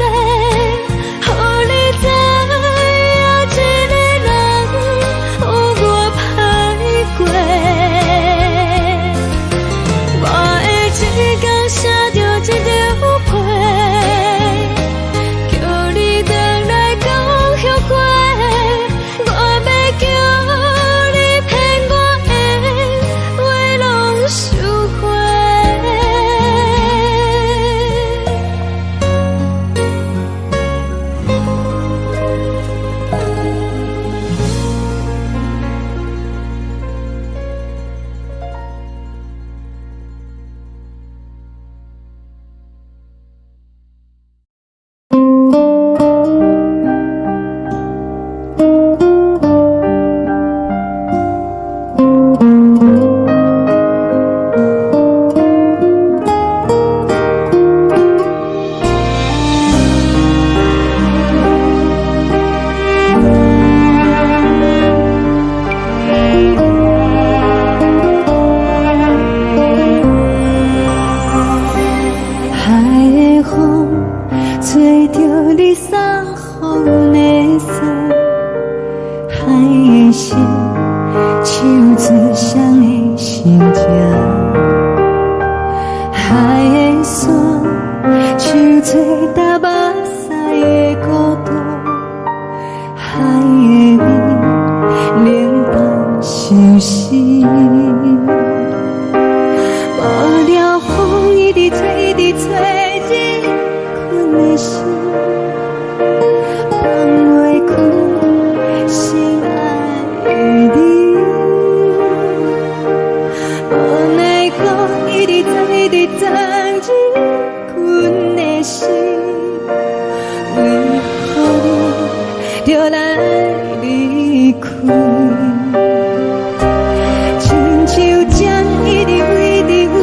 予你知影一個人有偌歹過。我會一工寫著一張批，叫你轉來講後悔。我欲叫你騙我的話攏收回。海的風吹著你送予阮的衫，海的心唱出誰的心情，海的山唱出踏目屎的孤單，海的味冷淡相思。無聊風一直吹，一直吹，入阮的心，放袂開心愛的你。無奈何一直鑽，一直鑽入阮的心，為何你著來離開？親像針一直一直飛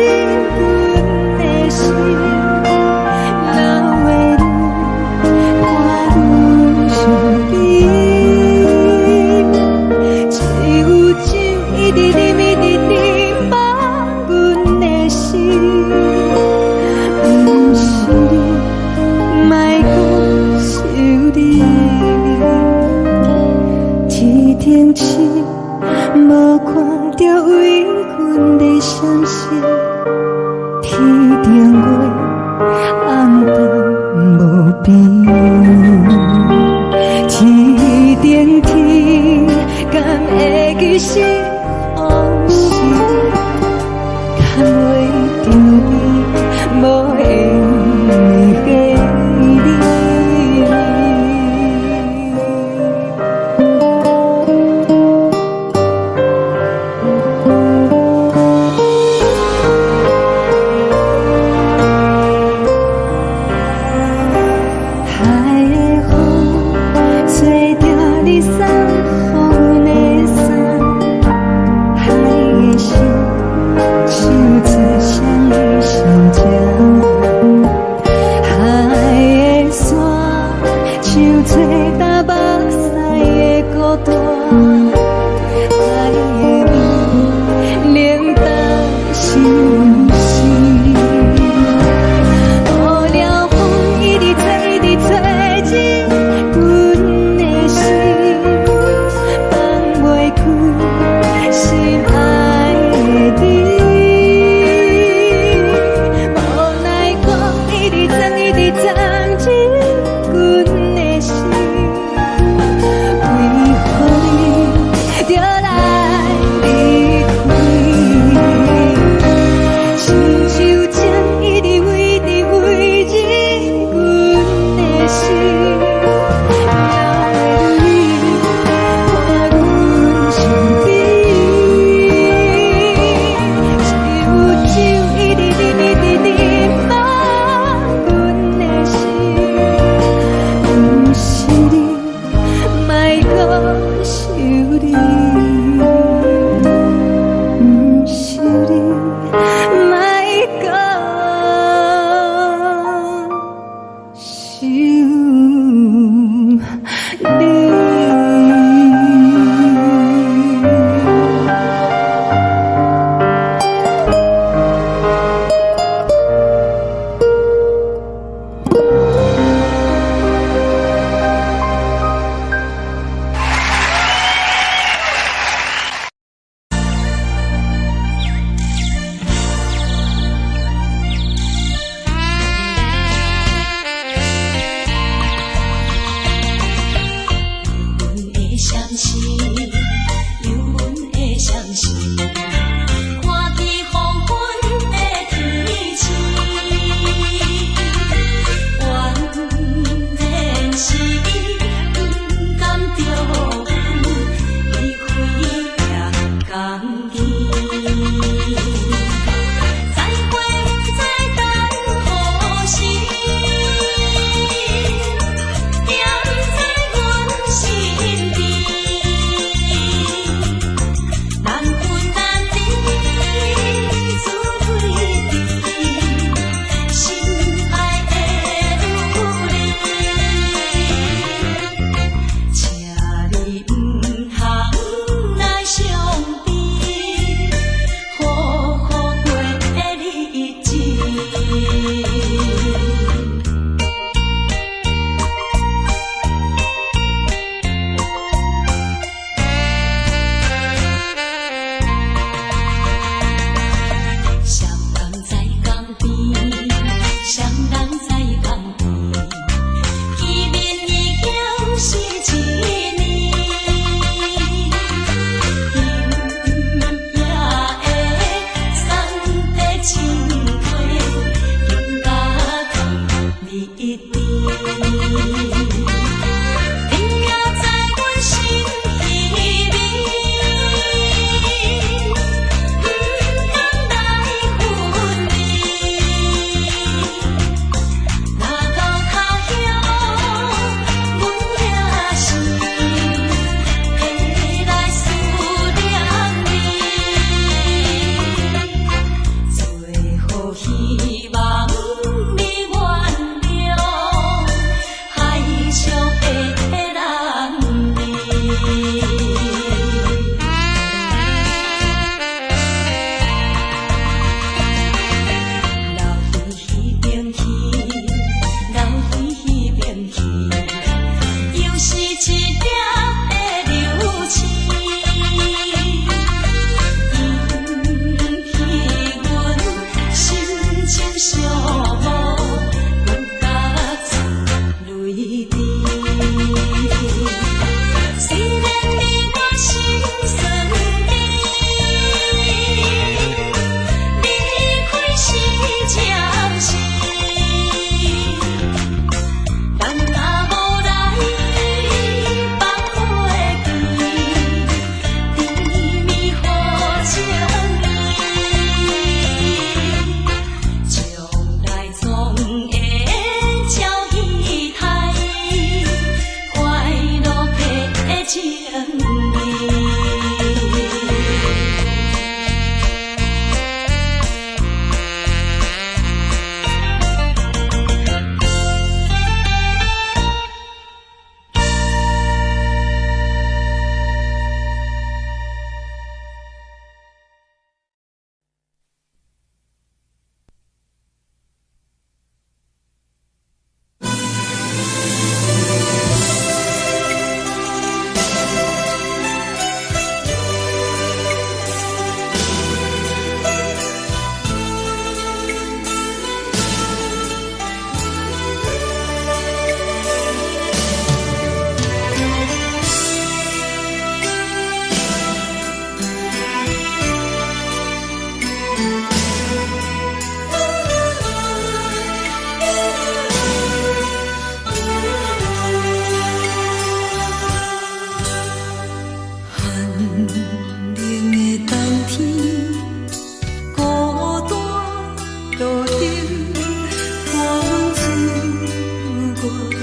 入阮的心，流的淚看愈伤悲。只有酒一直啉，一直啉，放阮的心。毋是你，莫閣想你。天頂星無看著為阮咧閃爍，天頂月暗淡無邊。天頂天敢會記是予是牽袂著你，無緣的你。海的風吹著你送予阮的衫，海的心唱出誰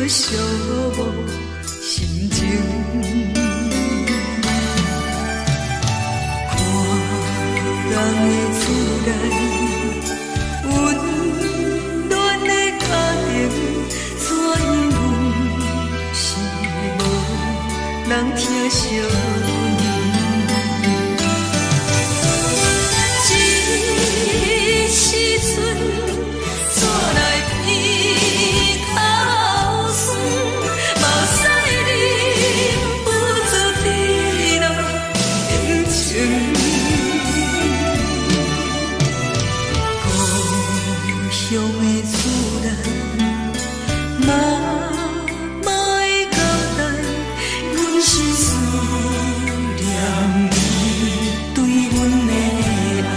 寂寞心情。看人的厝內，溫暖的家庭，怎樣阮是無人疼惜阮。這時陣，煞來鼻頭酸，目屎忍不住滴落眼睛。故鄉的厝內，媽媽的交代，阮是思念你對阮的愛。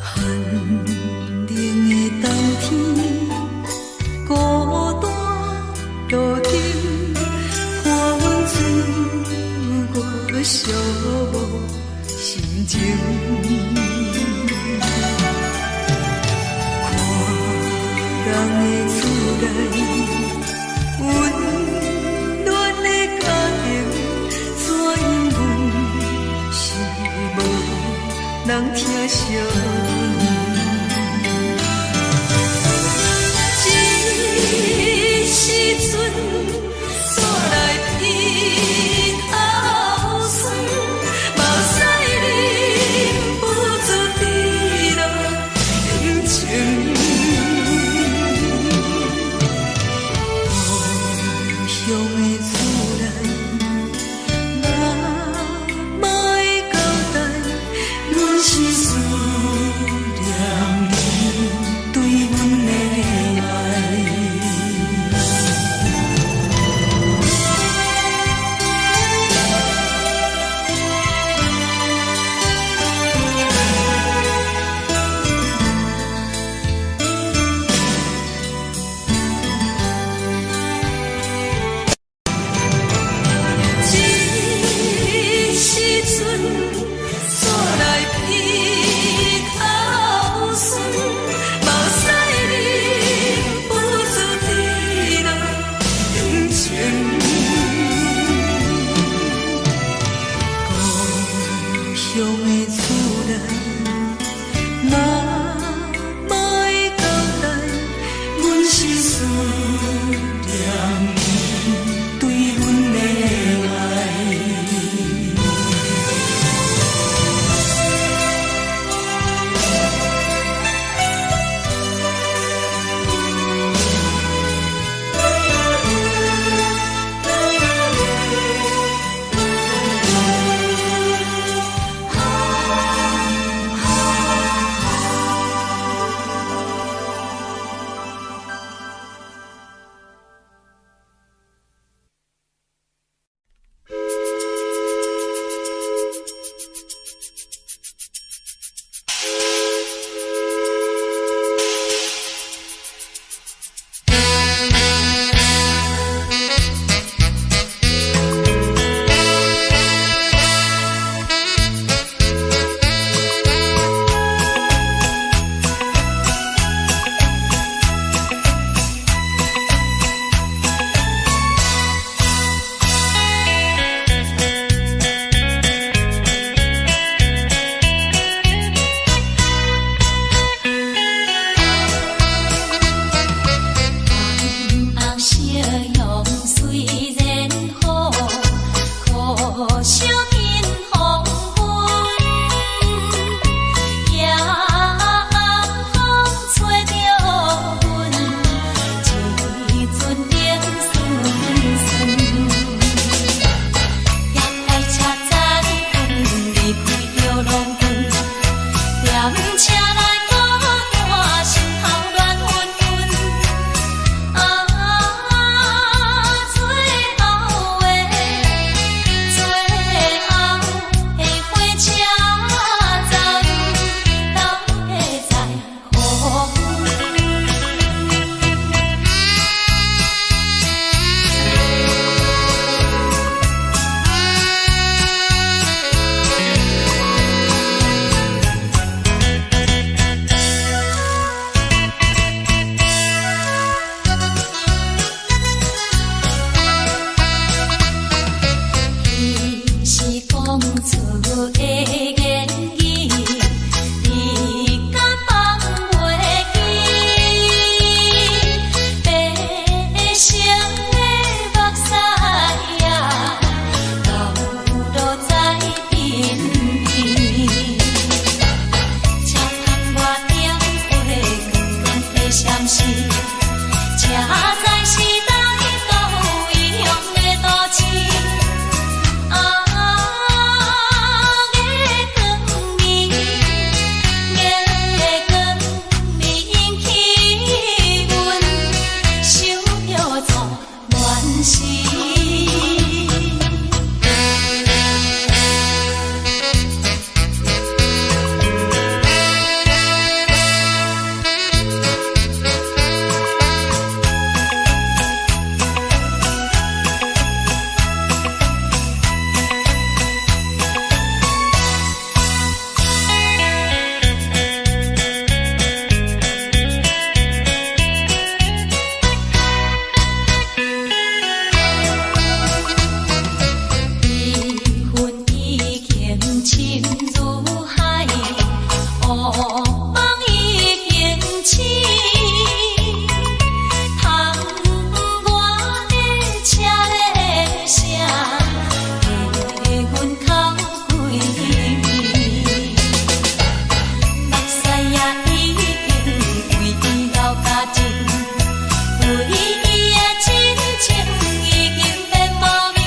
寒冷的冬天，孤單路燈，伴阮自我寂寞心情。看人的厝內，溫暖的家庭，怎樣阮是無人疼惜阮。這時陣，煞來鼻頭酸，目屎忍不住滴落眼睛。故鄉的厝內，媽媽的交代，阮是思念你對阮的愛。這時陣，煞來鼻頭酸，目屎忍不住滴落眼睛。故鄉的厝內，媽媽的交代，阮是思念你對阮的愛。的言語，你敢放袂記？白色的目屎啊，流落在鬢邊。車窗外燈火光光的閃爍，這才是來到異鄉的都市。啊，月光暝，月光暝引起阮想著初戀時。悲恨已經深如海，惡夢已經醒。窗外的車鈴聲，替阮哭幾暝。目屎也已經為伊流乾淨，為伊的真情已經變無味。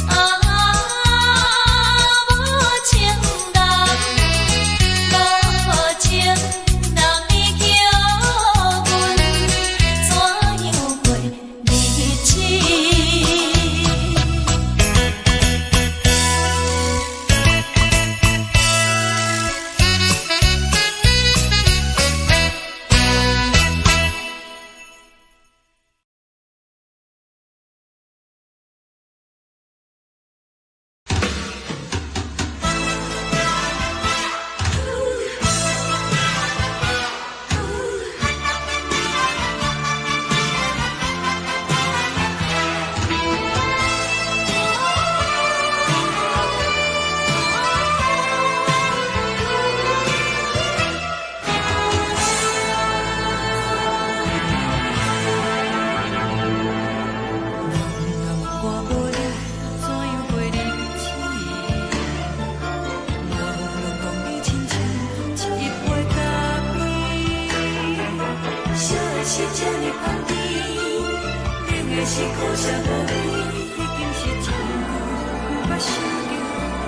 啊，無情人，無情人，你叫阮怎樣過日子？人若問我無你，怎樣過日子？我攏講你親像一杯咖啡，燒的是這呢香甜，冷的是苦澀無味，已經是真久毋捌想著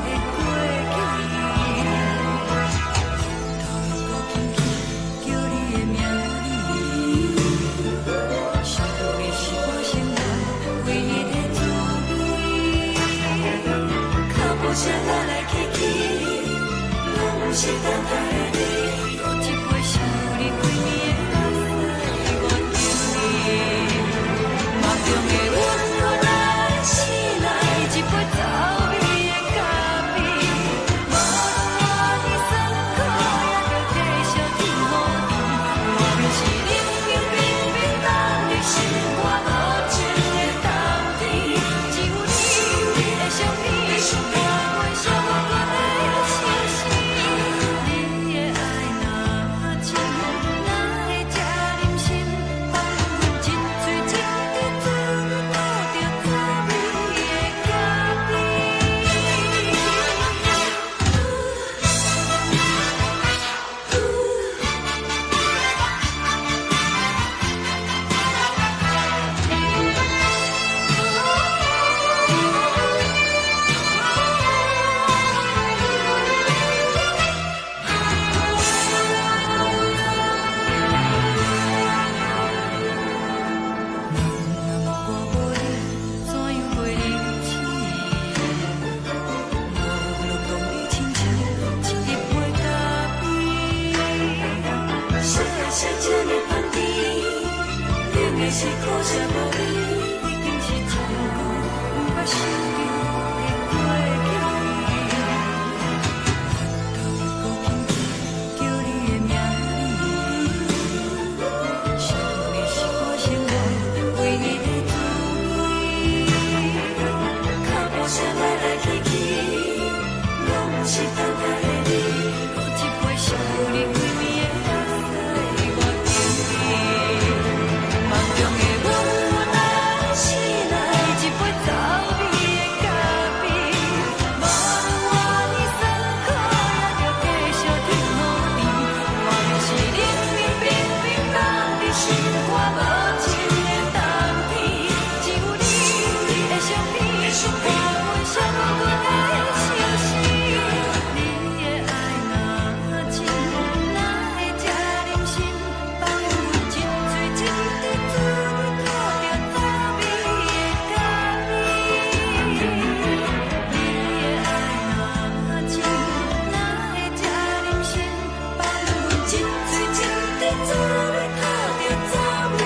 的過去。頭又閣輕輕叫你的名字，想的是我生活唯一的滋味。腳步聲來來去去，攏毋是等待的你。閣一杯想你規暝的目屎，我敬你。夢中的阮閣來醒來，一杯走味的咖啡。無論偌尼酸苦，也著繼續天雨甜。莫非是冷冷冰冰等你心肝無情的冬天？只有你的相片，伴阮寂寞的相思。你的愛若真，哪會這忍心放阮一喙一滴怎吐著走味的咖啡？人若問我無你，怎樣過日子？我攏講你親像一杯咖啡，燒的是這呢香甜，冷的是苦澀無味，已經是真久毋捌想著的過去。頭又閣輕輕叫你的名字，想的是我生活唯一的滋味。腳步聲來來去去，是等待的你，閣一杯屬於你規暝的眼屎，我敬你。夢中的阮愛醒來，一杯走味的咖啡，無論偌呢酸苦，也著繼續挺予甜。外面是冷冷冰冰凍佇心肝無情的冬天，只有你，你的相片，伴阮寂寞的相思。你的愛若真，哪會這忍心放阮一醉一滴水，吐著走味的咖啡？你的愛若真，哪會這忍心放阮一醉一滴水，吐著走味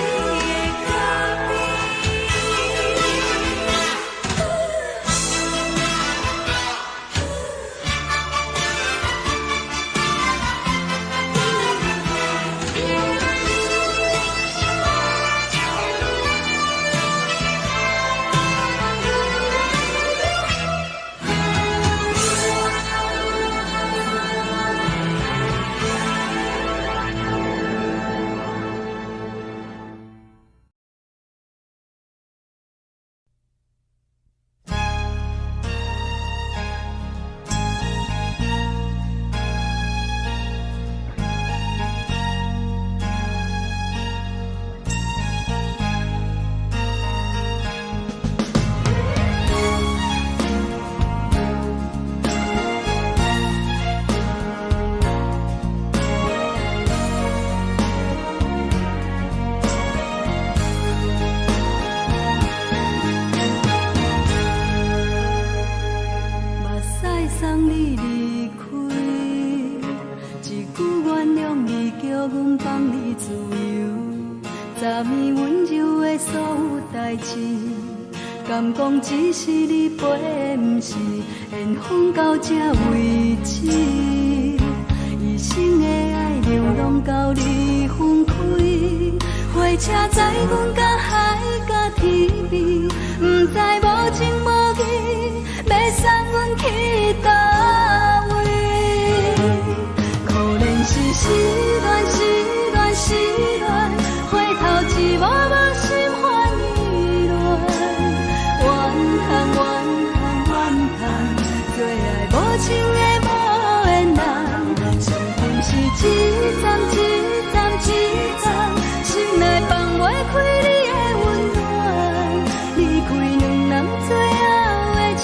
的咖啡？目屎送你離開，一句原諒你，叫阮放你自由。昨暝溫柔的所有代誌，敢講只是你陪，毋是緣分到這為止。一生的愛流浪到你分開，火車載阮到海角天邊，毋知無情無義，欲送阮去佗位？可憐是失戀，失戀，失戀，回頭一幕幕心煩意亂。怨嘆怨嘆怨嘆，做愛無情的無緣人，傷心是一站一站一站，心內放袂開你的溫暖。離開兩人最後的車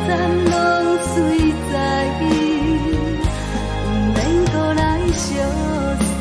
站，攏隨在意，毋免閣來相送。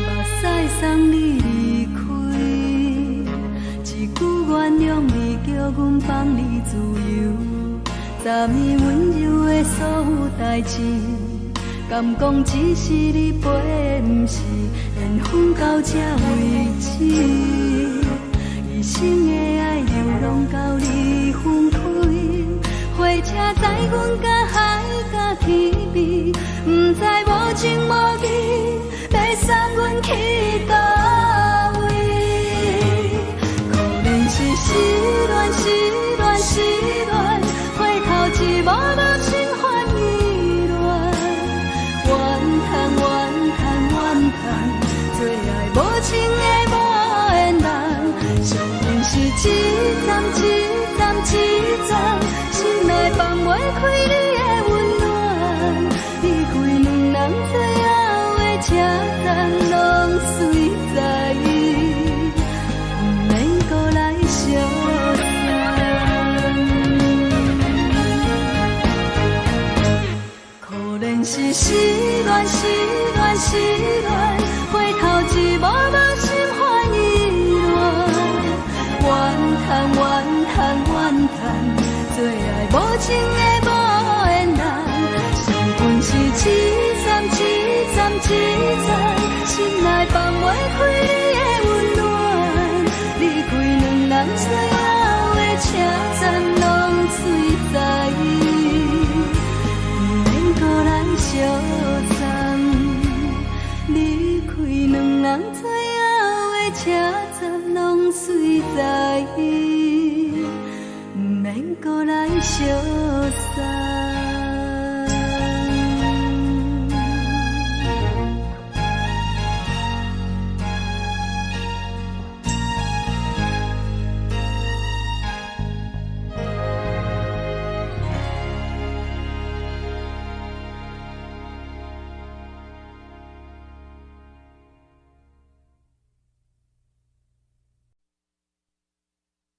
目屎送你離開，一句原諒你，叫阮放你自由。昨暝溫柔的所有代誌，敢講只是你陪，毋是緣分到這為止。一生的愛流浪到你分開，火車載阮到海角天邊，毋知無情無義，欲送阮去佗位？可憐是失戀，失戀，失戀，回頭一幕幕心煩意亂。怨嘆怨嘆怨嘆，做愛無情的無緣人，傷心是一站一站一站，心內放袂開你的溫暖。離開兩人最後的車站，攏隨在意，毋免閣來相送。可憐是失戀，失戀，失戀，回頭一幕幕心煩意亂。怨嘆怨嘆怨嘆，情的無緣人，上阮是一站一站一站，心內放袂開你的溫暖。離開兩人最後的車站，攏水知，毋免閣來相送。離開兩人最後的車站，攏水知，毋免閣來相送。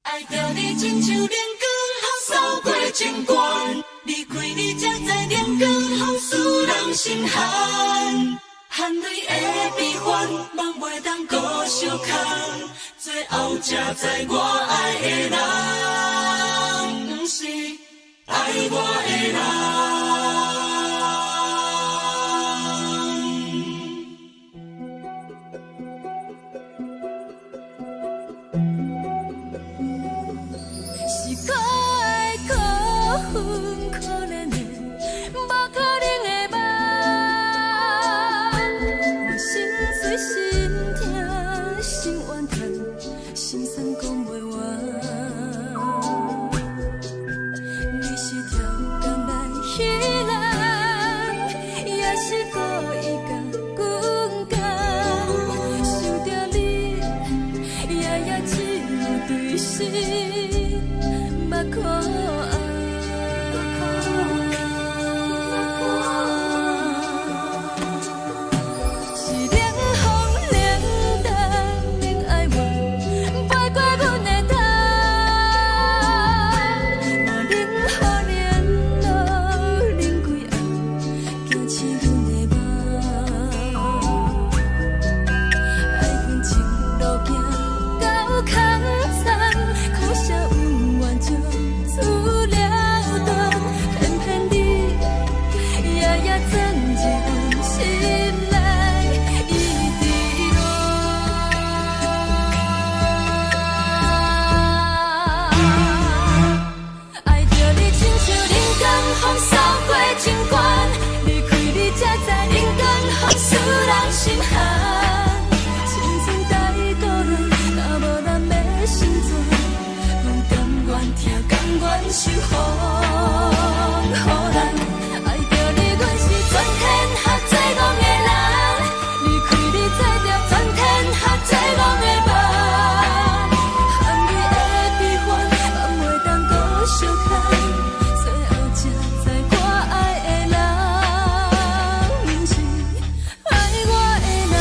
愛著你親像冷光予掃過情關，離開你才知冷光予使人心寒。含淚的悲歡，夢袂當閣相牽，最後才知我愛的人，毋是愛我的人。是可愛可恨可憐的，無可能的夢。我心碎心痛心怨嘆，心酸講袂完。你是刁工來彼人，也是故意共阮講。想著你，夜夜只有對心目苦紅。是冷風冷淡冷哀怨，飛過阮的頭。我冷雨冷露冷規暗，驚醒阮的夢。愛恨情路行到空残，可惜恩怨从此了斷，偏偏你夜夜鑽入阮心內，一直戀。愛著你親像冷光予掃過情關，離開你才知冷光予使人心寒。青春太孤單，若無咱欲成全，阮甘願疼，甘願受風雨難。愛著你，阮是全天下最戇的人，離開你才著全天下最戇的夢。含淚的悲歡，放袂當閣相牽，最後才知我愛的人，毋是愛我的人。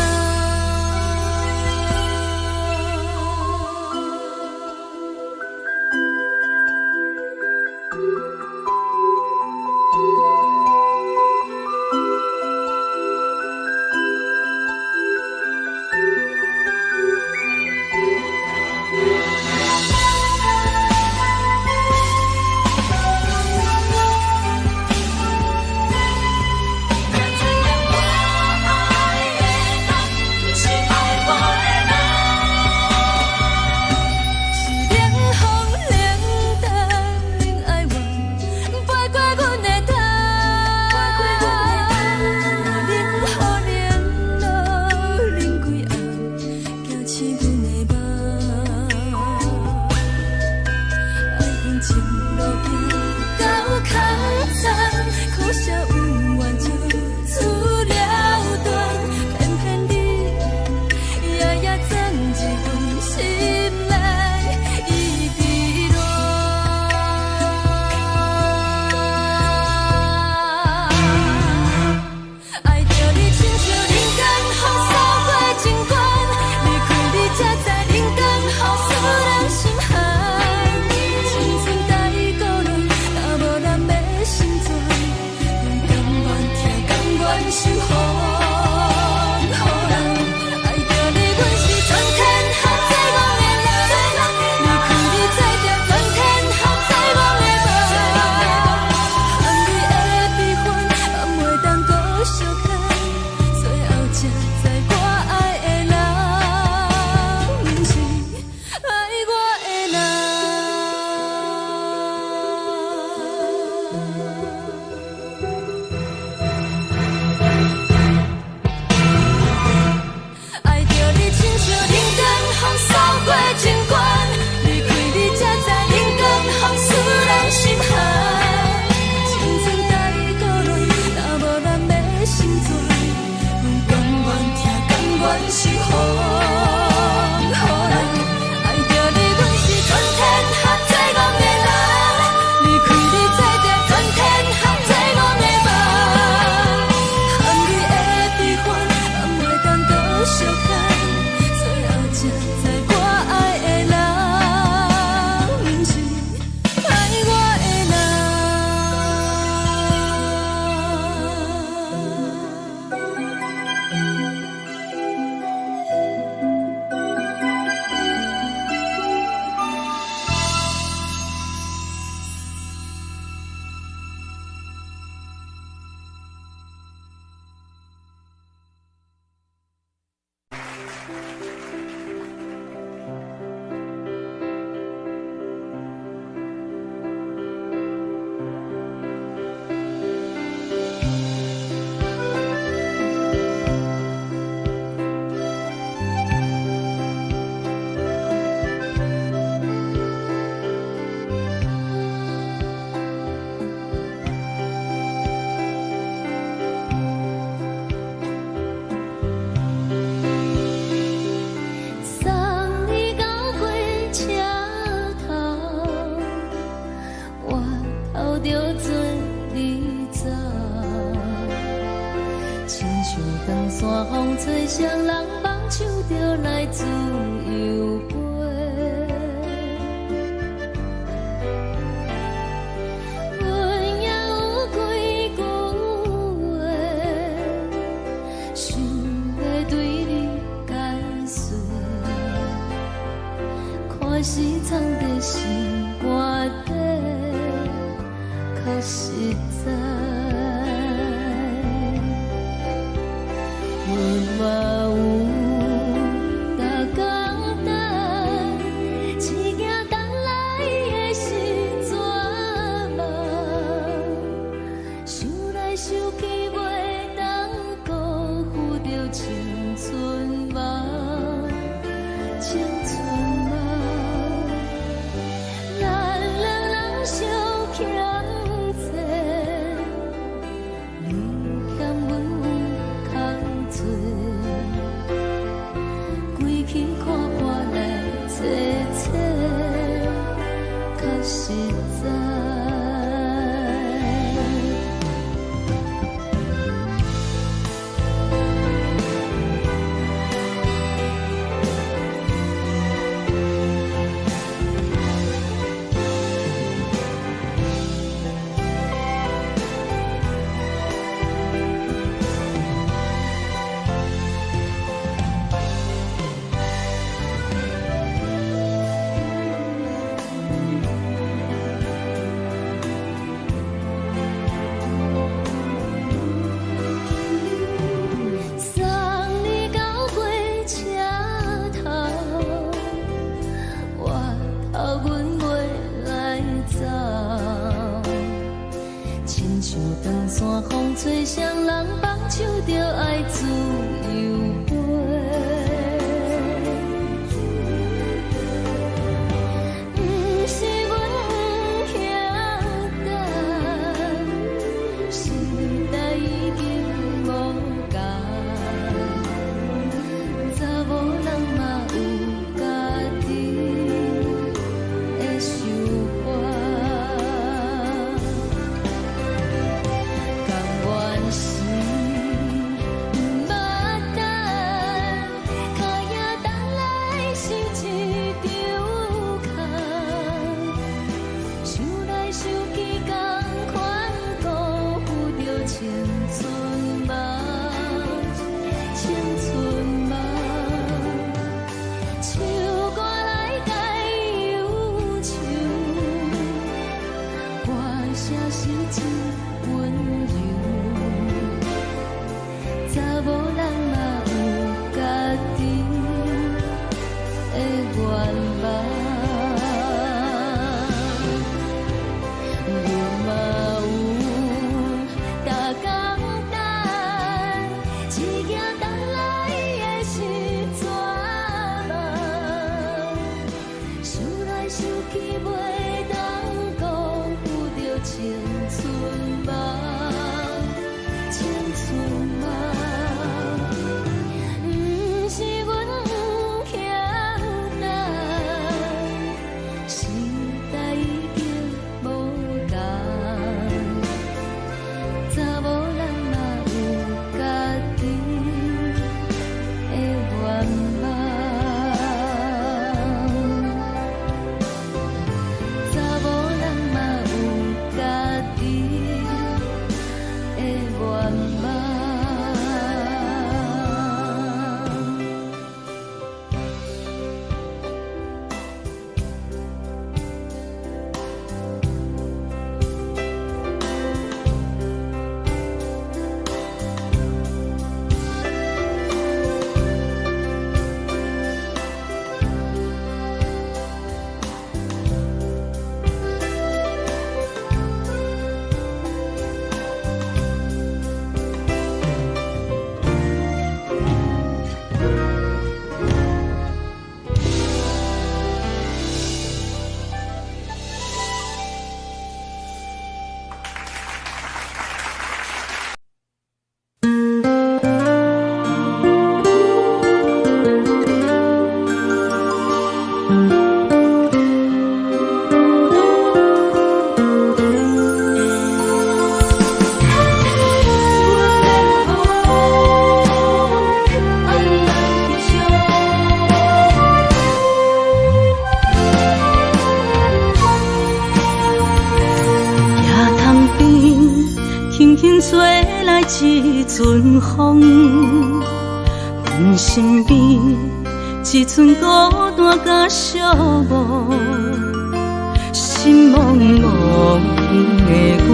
山風吹，雙人放手就來自由飛。阮也有幾句話，想欲對你解說，看是藏佇心肝底，較實在。阮嘛有逐工等，一行等來的是绝望，想來想去袂當辜負著青春夢，青春夢。咱兩人相欠債，你欠阮較濟，規氣看破來找找，較實在。送你到火車頭，我頭阮袂來走。親像長山風吹，雙人放手就愛自由飛。毋是阮不肯等，時代已經無仝，查某人嘛有家己的想法。甘願是毋捌等，跤影等來是一場空。想來想去，仝款辜負著青春夢，青春夢。唱歌來解憂愁，歌聲是真溫柔。查某人嘛有家己的願望。阮嘛有逐工等，一行等來的是绝望。想來想去袂當辜負著青春夢，青春夢。毋是阮不肯等，輕輕吹來一陣風，阮身邊一陣孤單佮寂寞，心茫茫的我，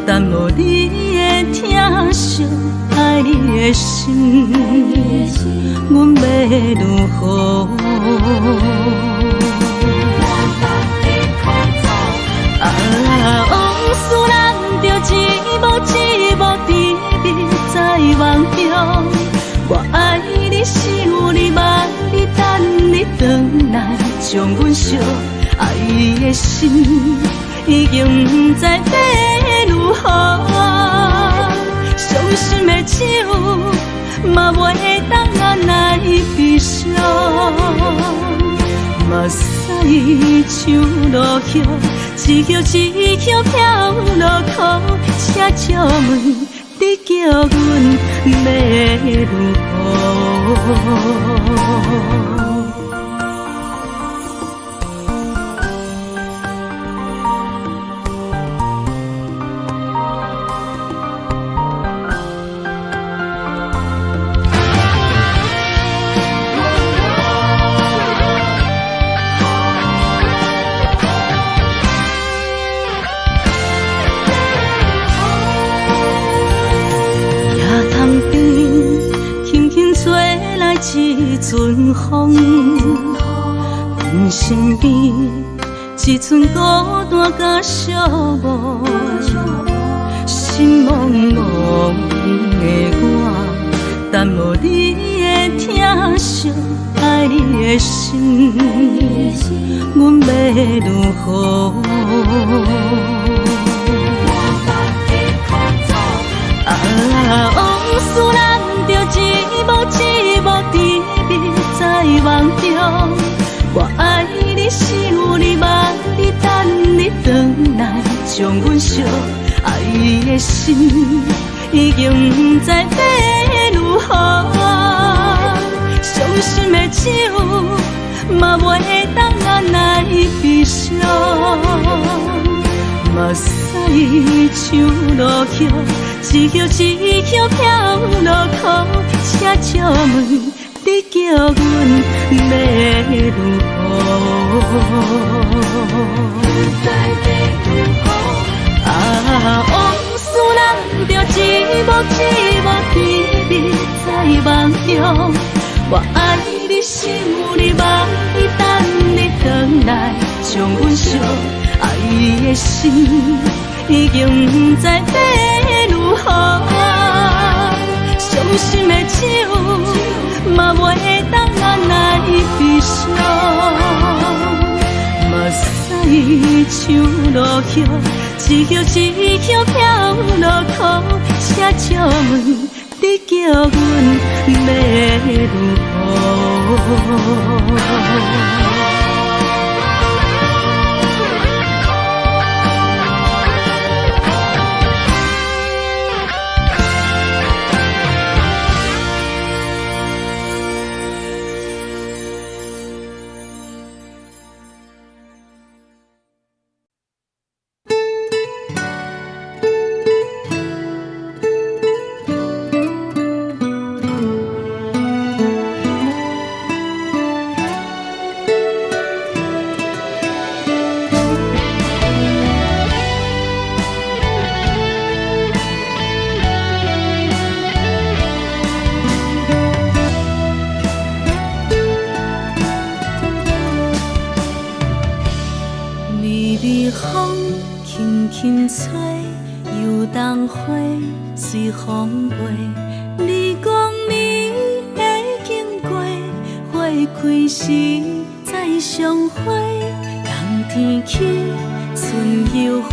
等無你的疼惜，愛你的心，阮欲如何？啊，往事咱著一幕一幕甜蜜在夢中。我愛你，想你，望你，等你轉來，將阮惜愛的心已經毋知欲如何。傷心的酒嘛袂當按捺悲傷，目屎像落葉，一葉一葉飄落苦，請借問你叫阮欲如何？野塘邊輕輕吹來一陣風，阮身邊一陣孤單佮寂寞，心茫茫的我，等無你的疼惜，愛你的心，阮欲如何？啊，往事咱著一幕一幕甜蜜在夢中。我愛你，想你，望你，等你轉來，將阮惜愛的心已經毋知欲如何。傷心的酒嘛袂當按捺悲傷，目屎像落葉，一葉一葉飄落苦，請借問你叫阮欲如何？啊，往事咱著一幕一幕甜蜜在夢中。我愛你，想你，望你，等你轉來，將阮惜愛的心已經毋知欲如何。傷心的酒嘛袂當按捺悲傷，目屎像落葉，一葉一葉飄落苦，請借問你叫阮欲如何？微微風輕輕吹，油桐花隨風飛。你講你會經過，花開時再相會。冬天起，春又回，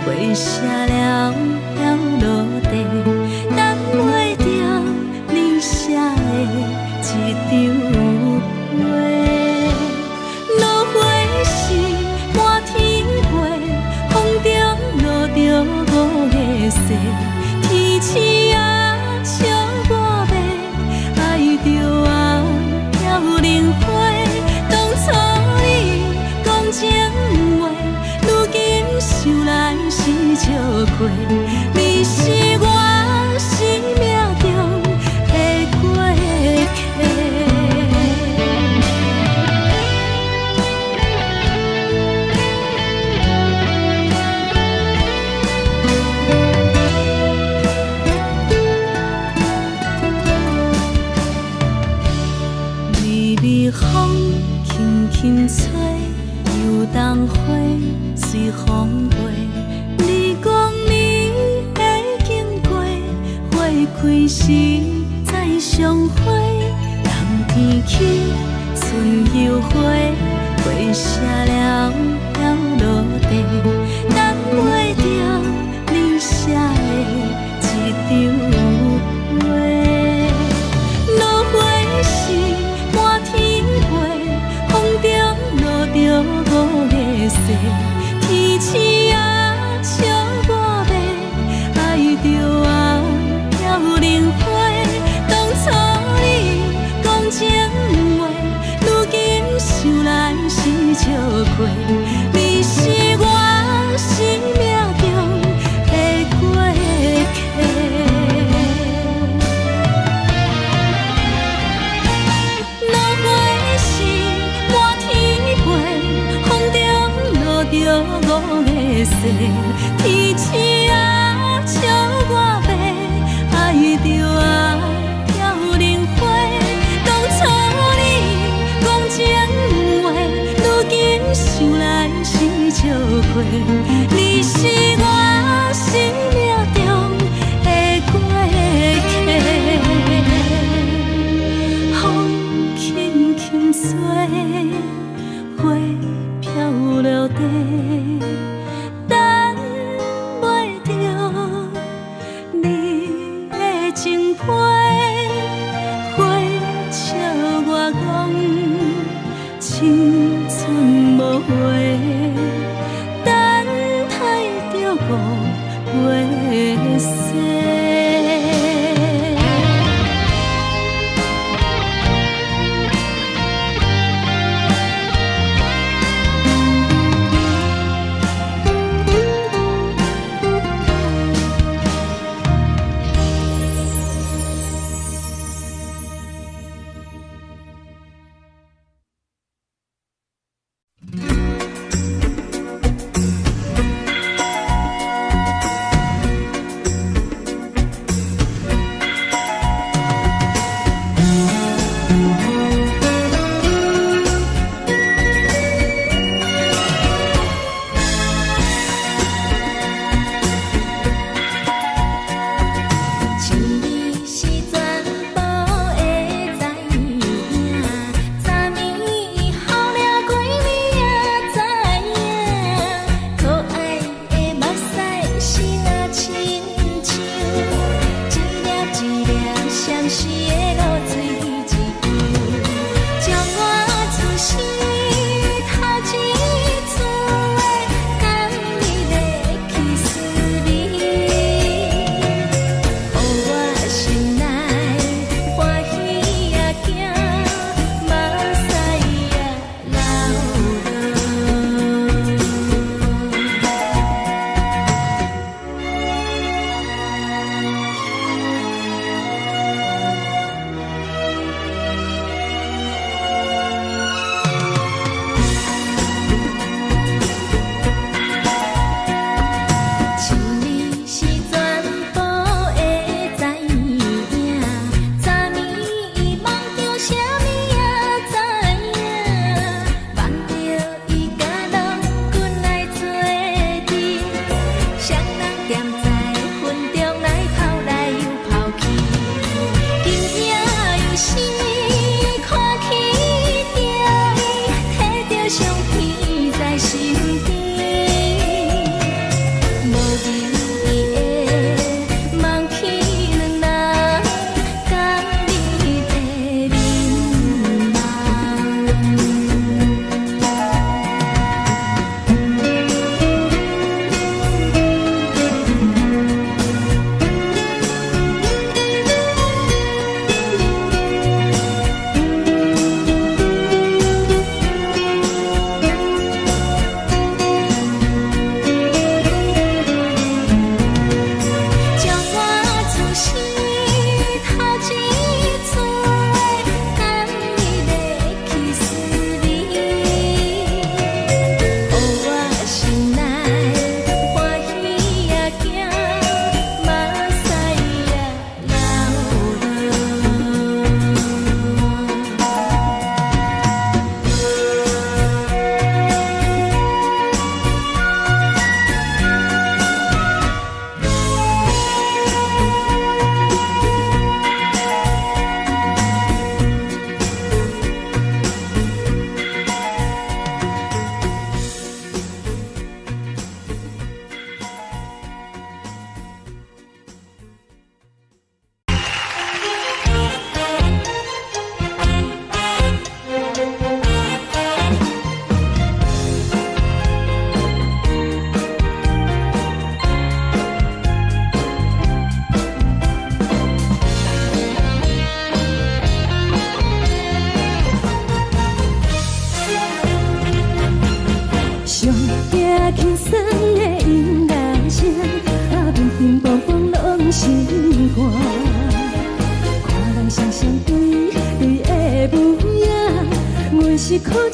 花謝了飄落地，等袂著你寫的這張批。落花時滿天飛，風中落著五个雪，天星啊笑我欲愛著啊飄零花。當初你講情話，如今想來想是笑話，你是我生命中的過客。微微風輕輕吹，油桐花隨風飛。你講你會經過，花開時再相會。冬天起，春又回，花謝了飄落地，等袂著你寫的一張批。落花是滿天飛，風中落著五月雪，天星啊笑我欲，愛著啊飄零花。當初你講情話，如今想來是笑話，你是我生命中的過客。落花是滿天飛，風中落著五月雪，天星啊笑我欲，愛著啊飄零花。當初你講情話，如今想來是笑話，你是我生命中的過客。風輕輕吹，花飄落地，等袂著你的情批，花笑我講青春無話，等待著我。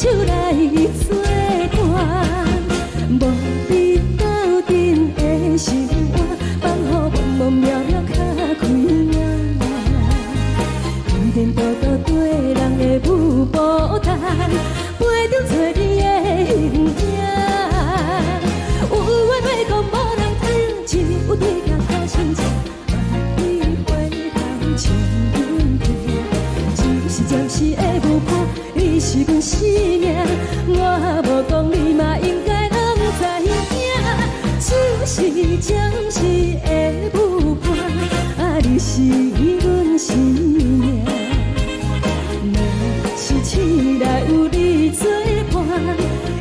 酒來做伴，無你鬥陣的生活，放予茫茫渺渺較快活。天天多多對人的舞步動，陪著找你的形影。有話欲講無人聽，只有對鏡苦心情，萬里回頭唱阮聽。只是暫時的舞伴，你是阮生命，我無講你嘛應該攏知影。只是暫時的舞伴，啊，你是阮生命。若是醒來有你做伴，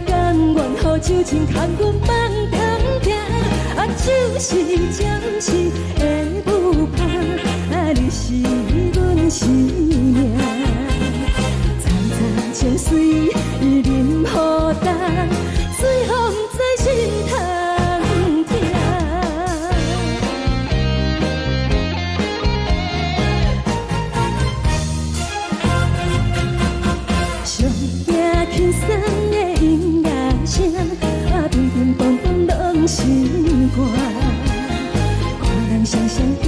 甘願予酒精牽阮放中行。啊，只是暫時的舞伴，啊，你是阮生命。層層情水啉予乾，水予毋知心通疼。上驚輕鬆的音樂聲，啊，乒乒乓乓攏是歌。看人雙雙對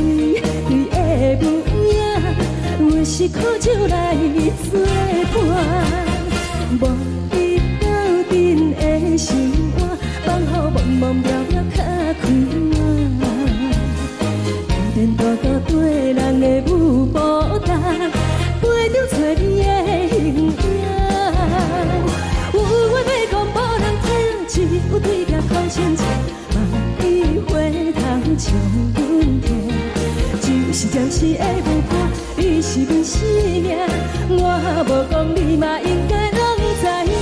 對的舞影，阮是苦酒來做伴，無你鬥陣的生活，放予茫茫渺渺較快活。天天多多對人的舞步動，陪著找你的形影。有話欲講無人聽，只有對鏡苦心情，萬里回頭唱阮聽。只是暫時的舞伴，你是阮生命，我無講你嘛應該攏知影。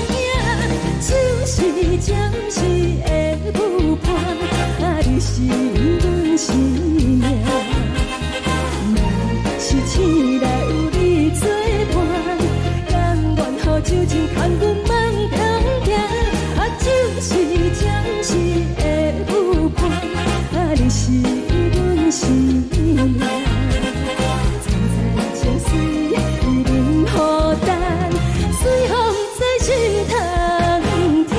只是暫時的舞伴，啊，你是阮生命。若是醒來有你做伴，甘願予酒精牽阮放中行。啊，只是暫時的舞伴，啊，你是阮生命。層層情水啉予乾，水予毋知心通疼。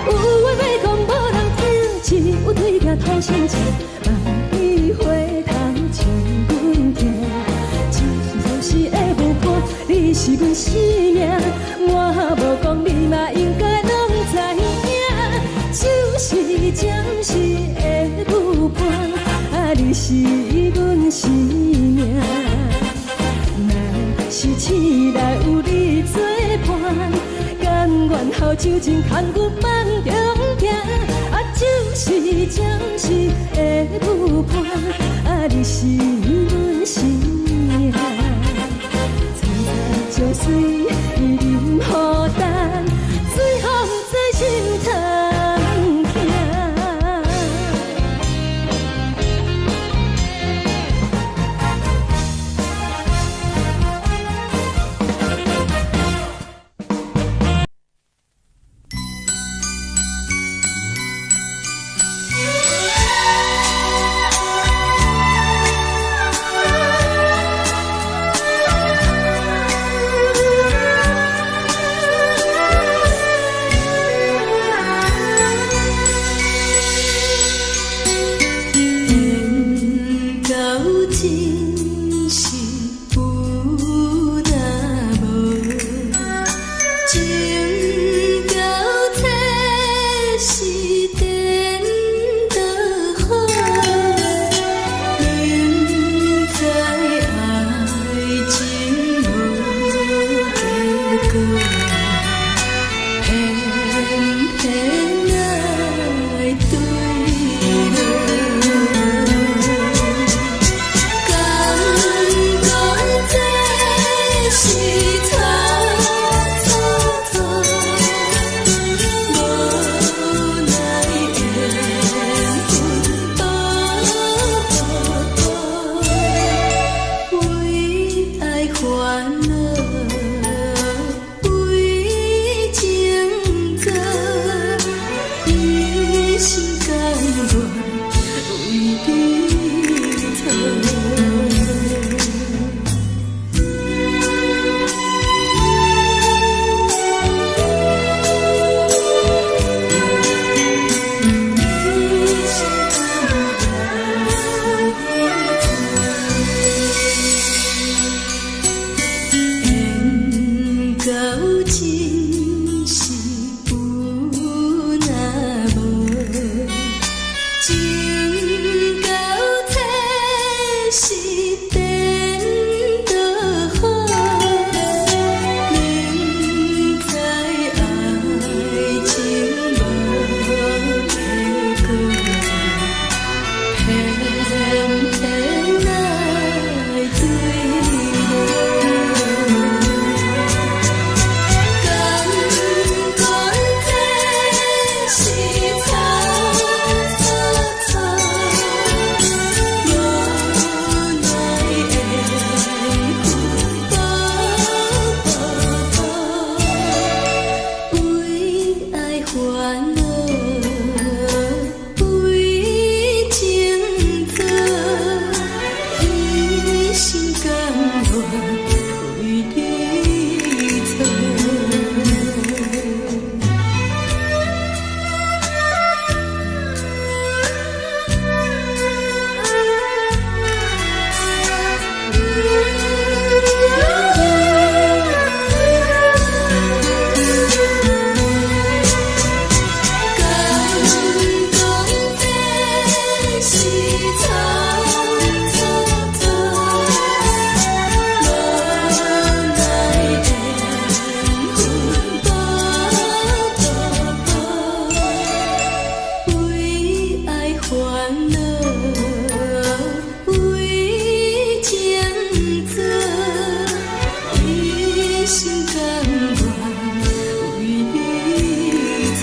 有話欲講無人聽，只有對鏡吐心情，萬里回頭唱阮聽。只是暫時的舞伴，你是阮生命，我無講你嘛應該攏知影。只是暫時的舞伴，啊，你是阮生命。若是醒來有你做伴，甘願予酒精牽阮放中行。啊，只是暫時的舞伴，啊，你是阮生命。層層情水啉予乾，水予毋知心通疼。心甘願為你做。缘到尽是有若无，情到浅是颠倒好。明知爱情无结果，偏偏爱坠落。甘愿这是错错错，无奈缘分无报，为爱烦恼，为情做，一心甘愿为你做。甘讲这是错错错，无奈缘分无报，为爱烦恼，为情做，一心甘愿为你做。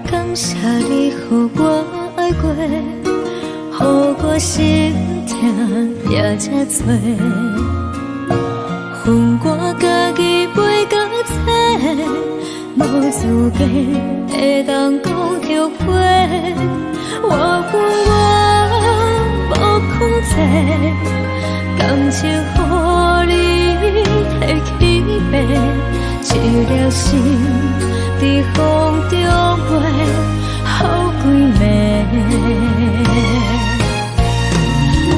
感谢你予我爱过，予我心疼也这多。分我家己飞到找，无资格会当讲后悔。我有我无控制，感情予你提起爬，一粒心伫风中飞，好几暝。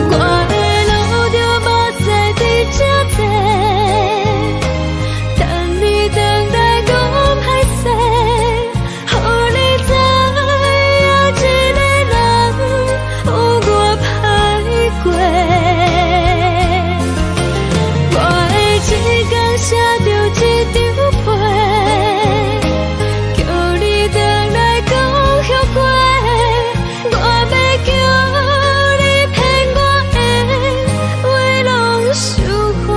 我会流着目屎伫这坐，等你转来讲歹势，予你知影一个人有偌歹过。我会一工写著一张批，叫你转来讲后悔。我欲叫你骗我的话拢收回。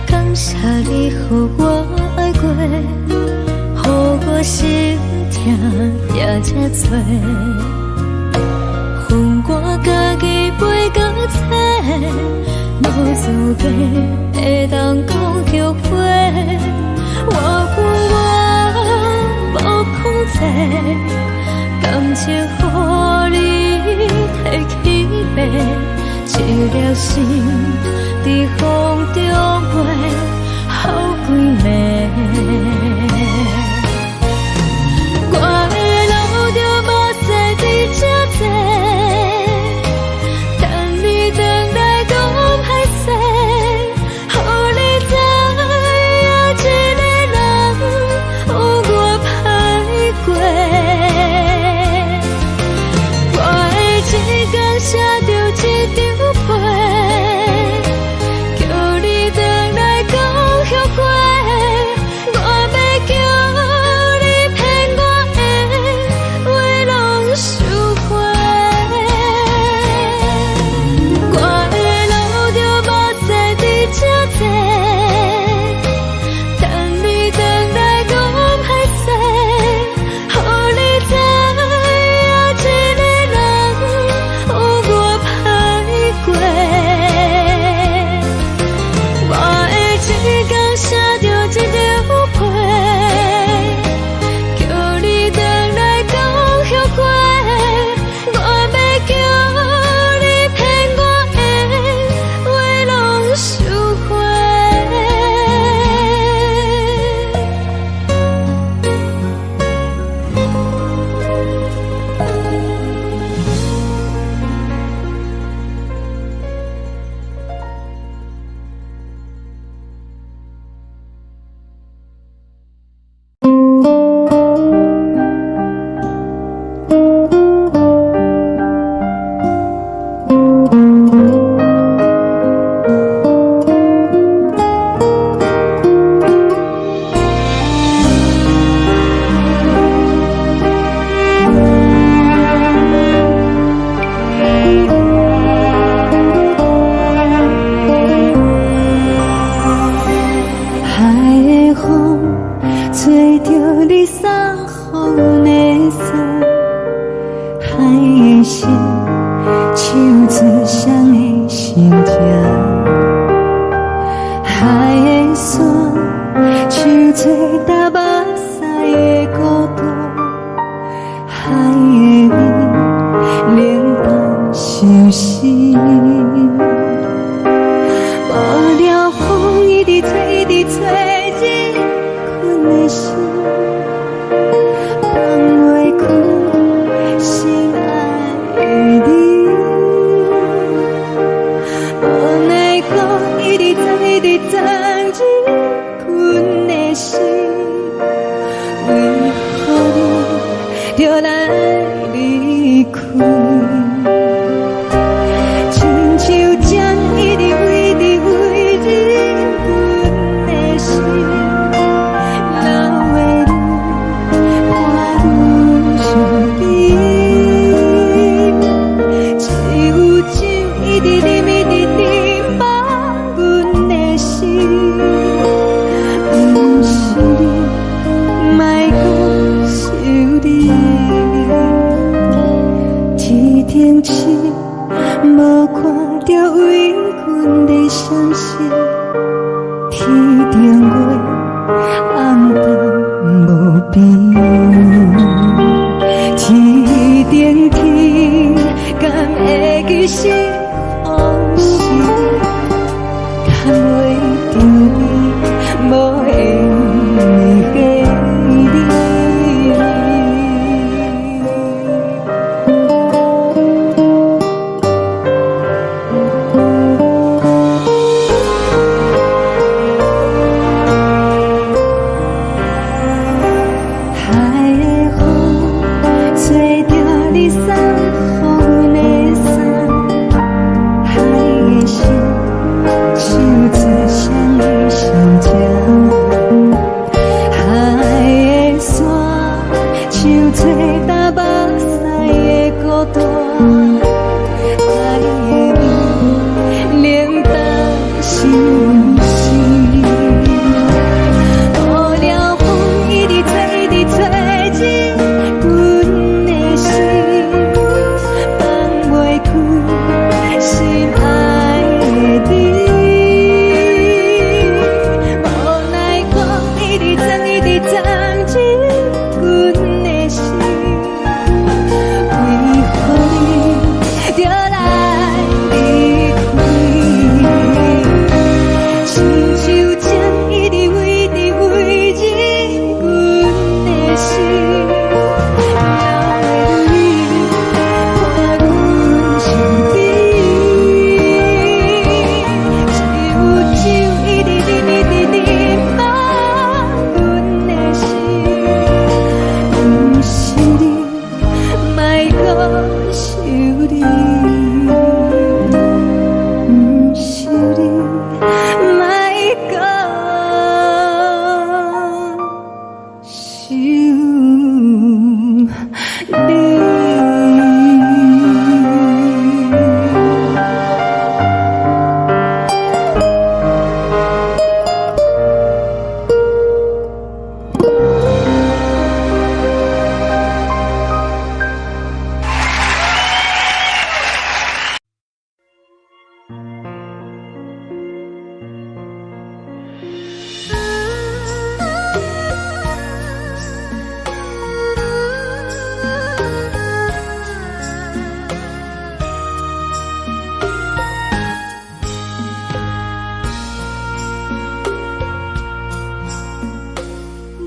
感谢你予我爱过，予我心疼也这多。分我家己飞到找，无资格会当讲后悔。我有我无控制，感情予你提起爬，一粒心伫风中飞，好几暝。的風吹著你送予阮的衫，海的心唱出誰的心情？海的山唱出踏目屎的孤單，海的味冷淡相思。無聊風一直吹，一直吹入阮的心，放袂開心愛的你。無奈何一直鑽，一直鑽入阮的心，為何你著來離開？親像針一直飛，一直飛入阮的心，流的淚伴阮相依。只有酒一直啉，一直啉，放阮的心，毋是你，莫閣想你。天頂星無看著為阮咧閃爍，天頂月暗淡無邊。天頂天敢會記是予是？牽袂著你，無緣的你。海的風吹著你送予阮的衫，海的心唱出誰的心情？海的山唱出踏目屎的孤單，海的味冷淡相思。無聊風一直吹，一直吹入阮的心，放袂開心愛的你。無奈何一直鑽，一直鑽入阮的心，為何你著來離開？親像針一直飛，一直飛入阮的心，流的淚伴阮相依。只有酒一直啉，一直啉，放阮的心，毋是你，莫閣想你，毋是你，莫閣想你。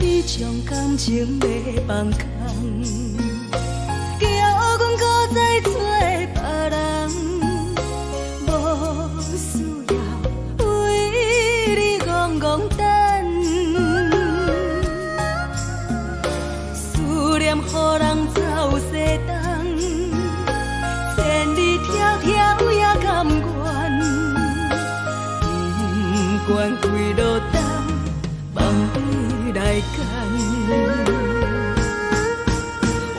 你將感情欲放空，叫阮閣再找別人，無需要為你戇戇等，思念予人走西東，千里迢迢也甘願，不管幾落冬，放你來揀。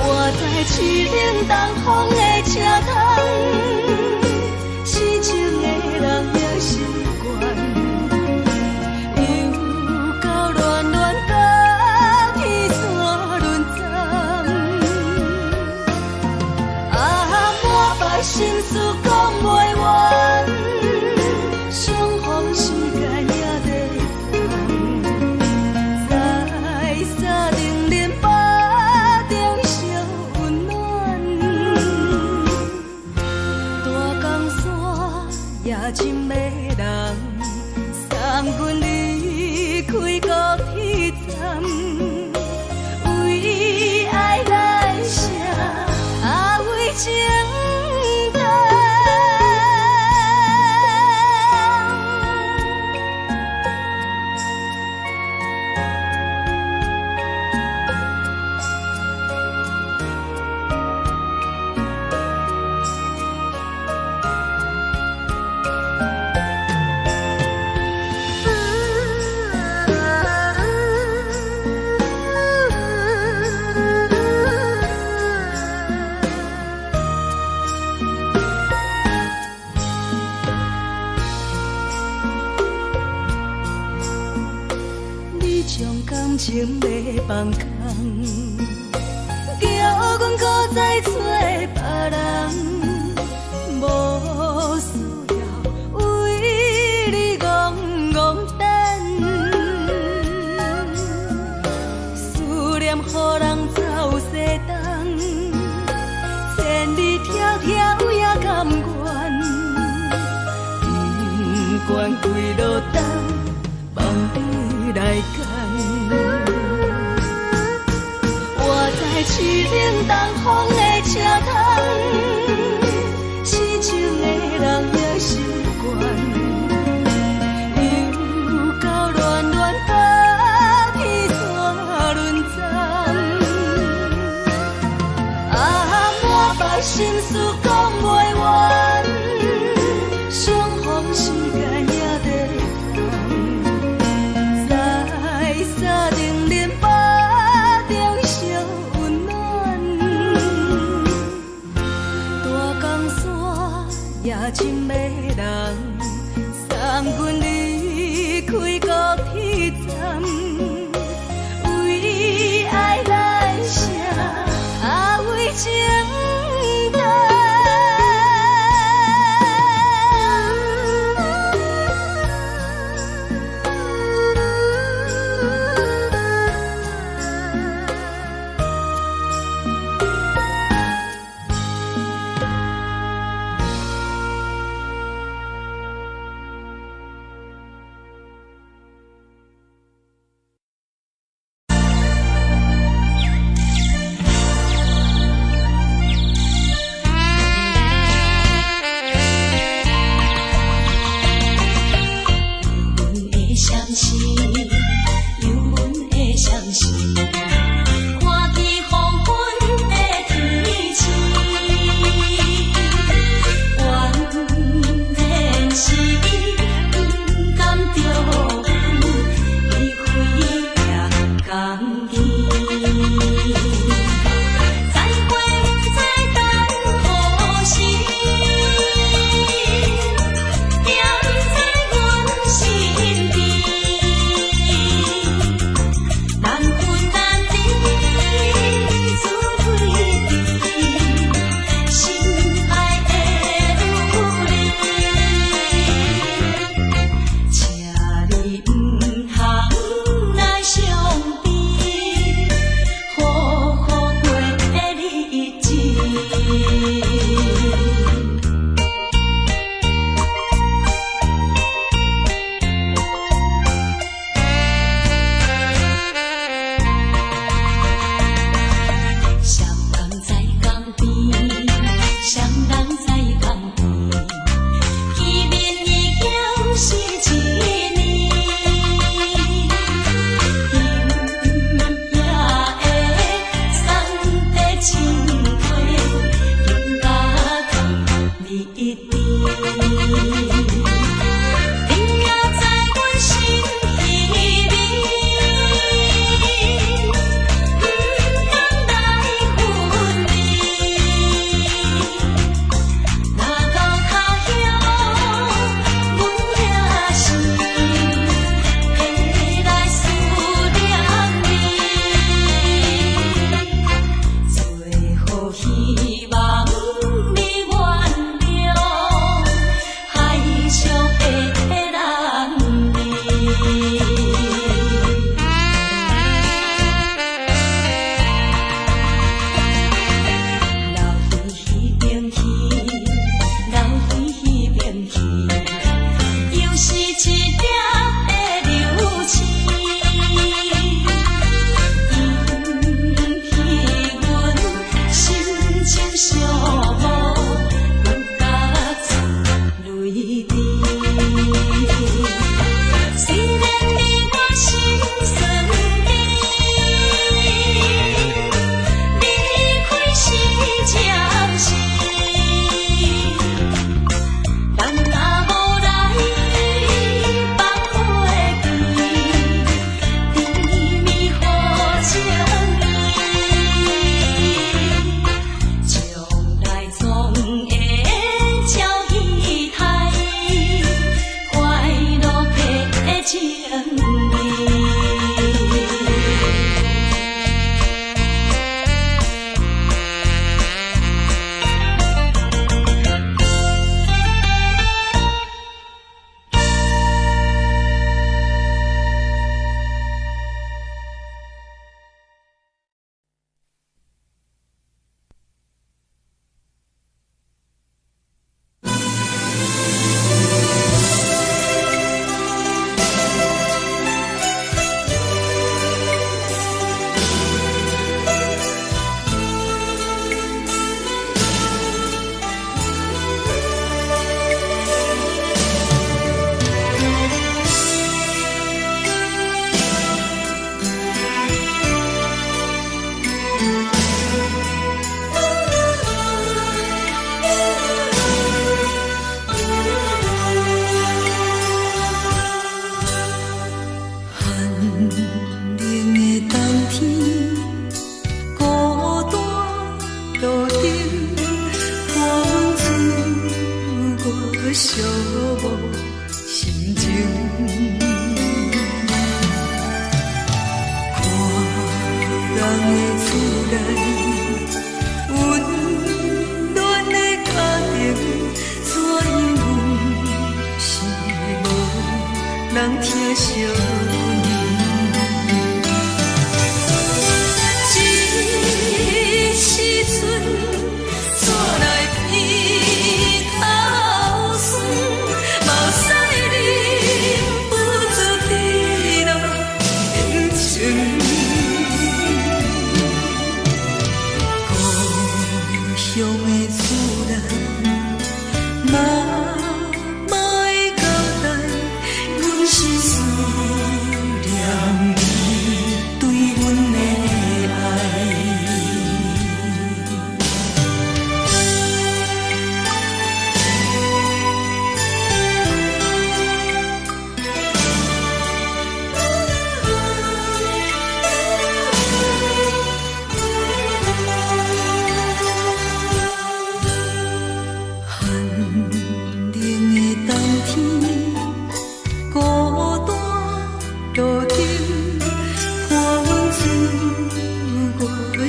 我在凄冷東風的車窗，痴情的人的習慣，又敢將感情欲放空，叫阮閣再揣別人，無需要為你戇戇等。思念予人走西東，千里迢迢也甘願，不管幾落冬，放你來揀。我知凄冷東風的車窗，痴情的人也習慣，又到暖暖甲彼山輪站。啊，滿腹心事講袂完，相逢時間也短暫，在三重恁腹中相溫暖。大江山也真迷人，送阮離開高鐵站，為愛來寫，啊為情等。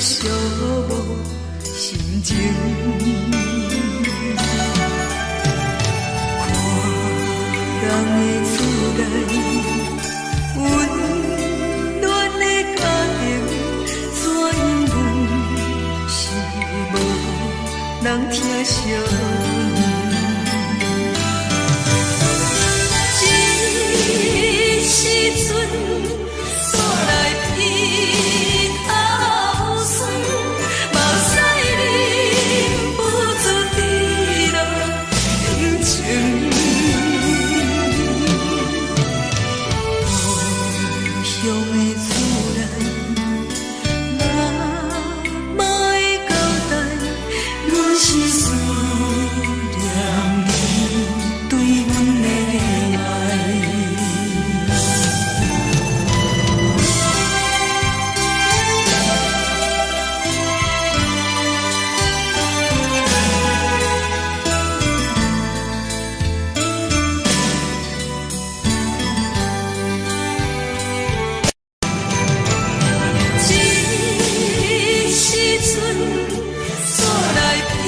寂寞心情。看人的厝內，溫暖的家庭，怎樣是無人疼惜阮？這時陣煞來鼻頭酸，目屎忍不住滴落眼睛。故鄉的厝內，媽媽的交代，阮是思念你對阮的愛。這時陣，煞來鼻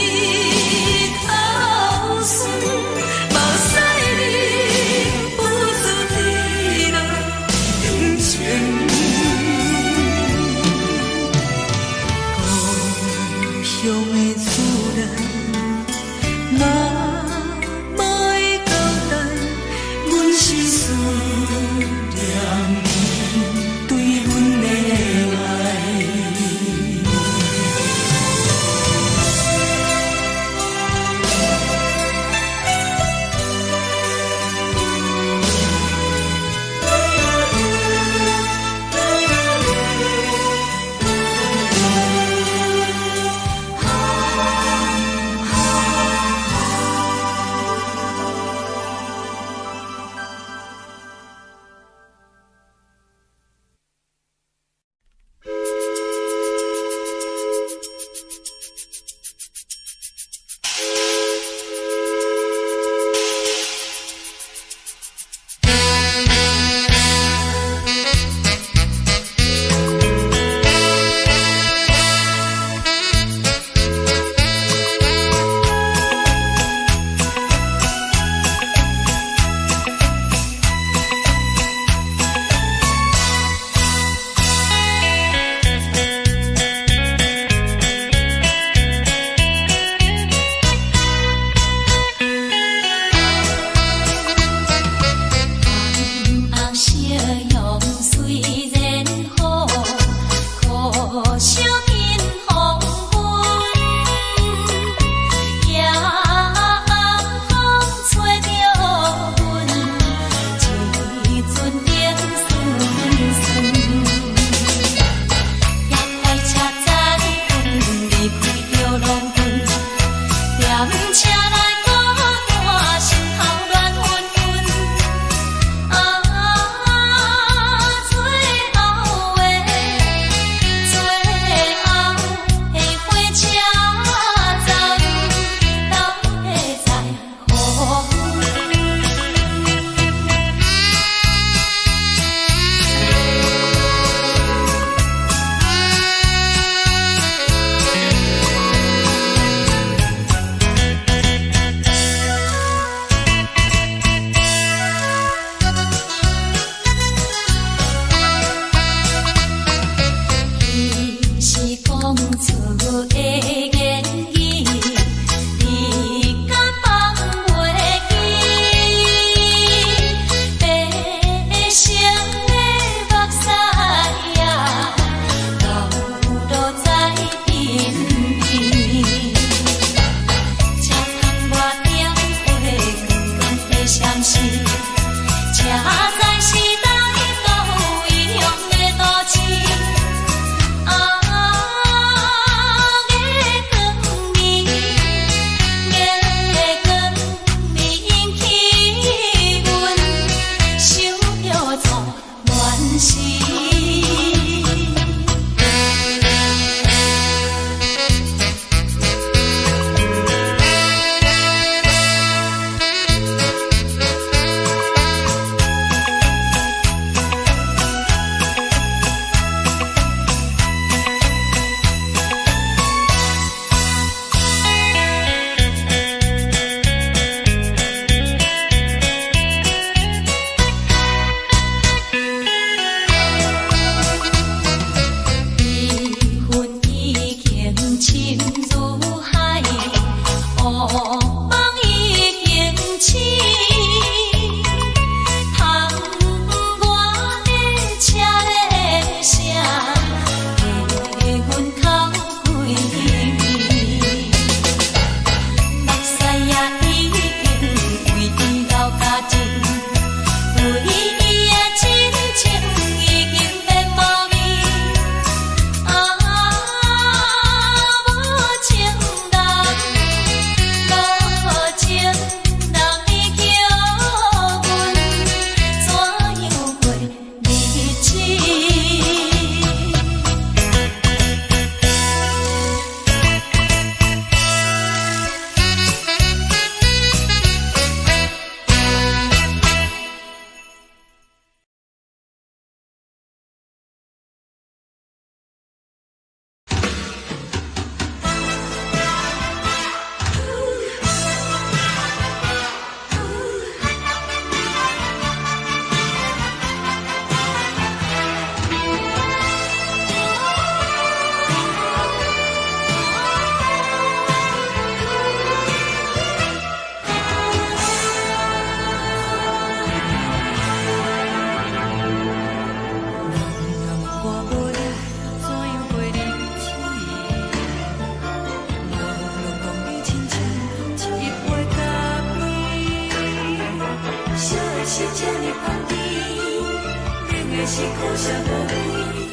是苦涩無味，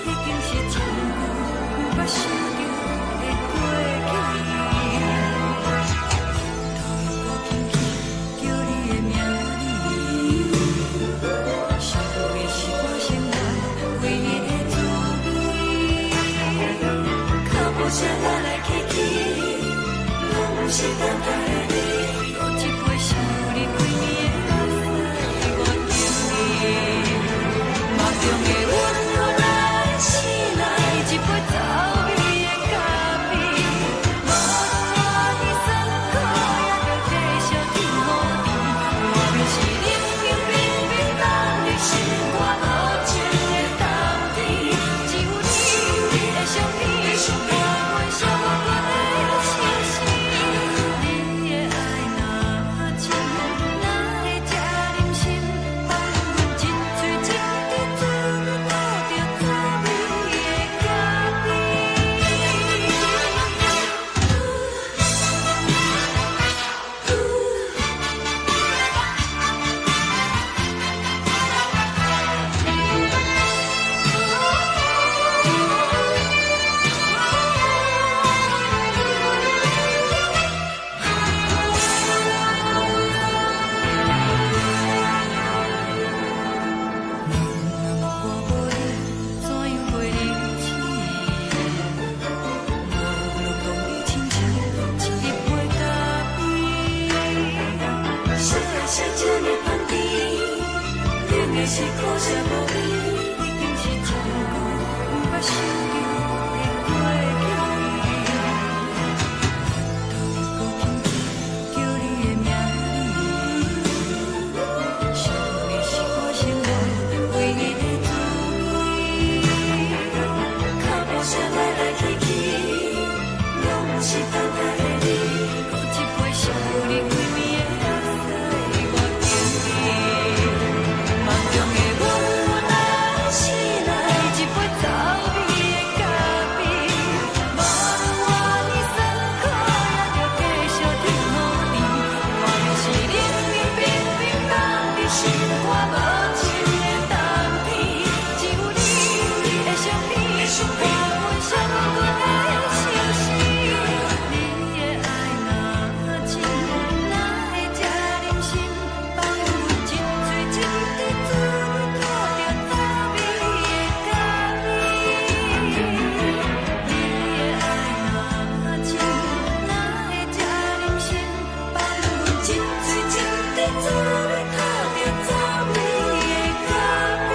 已經是真久毋捌想著的過去。頭又閣輕輕叫你的名字，想你是我生活唯一的滋味。腳步聲來來去去，攏毋是等待的你。閣一杯想你規暝的目屎，我敬你。夢中的阮來醒來，一杯走味的咖啡。無論偌尼酸苦，也著繼續天雨甜。外面是冷冷冰冰凍的心肝無情的冬天，只有你的相片，伴阮寂寞的相思。你的愛若真，哪會這忍心放阮一喙一滴做你吐著滋味的咖啡？我無你，怎樣過日子？無論當你親像一杯咖啡。啥人寫這呢香甜，冷的是苦澀無味，已經是真久毋捌想著的過去。頭又閣輕輕叫你的名字，想你是我生活唯一的滋味。腳步聲來來去去，攏毋是等待的你。閣一杯想你規暝的目屎，我敬你。夢中的阮來醒來，一杯走味的咖啡。無論偌尼酸苦，也著繼續天雨甜。外面是冷冷冰冰凍的心肝無情的冬天，只有你的相片，伴阮寂寞的相思。你的愛若真，哪會這忍心放阮一喙一滴做你吐著滋味的咖啡？你的愛若真，哪會這忍心放阮一喙一滴做你吐著滋味的咖啡？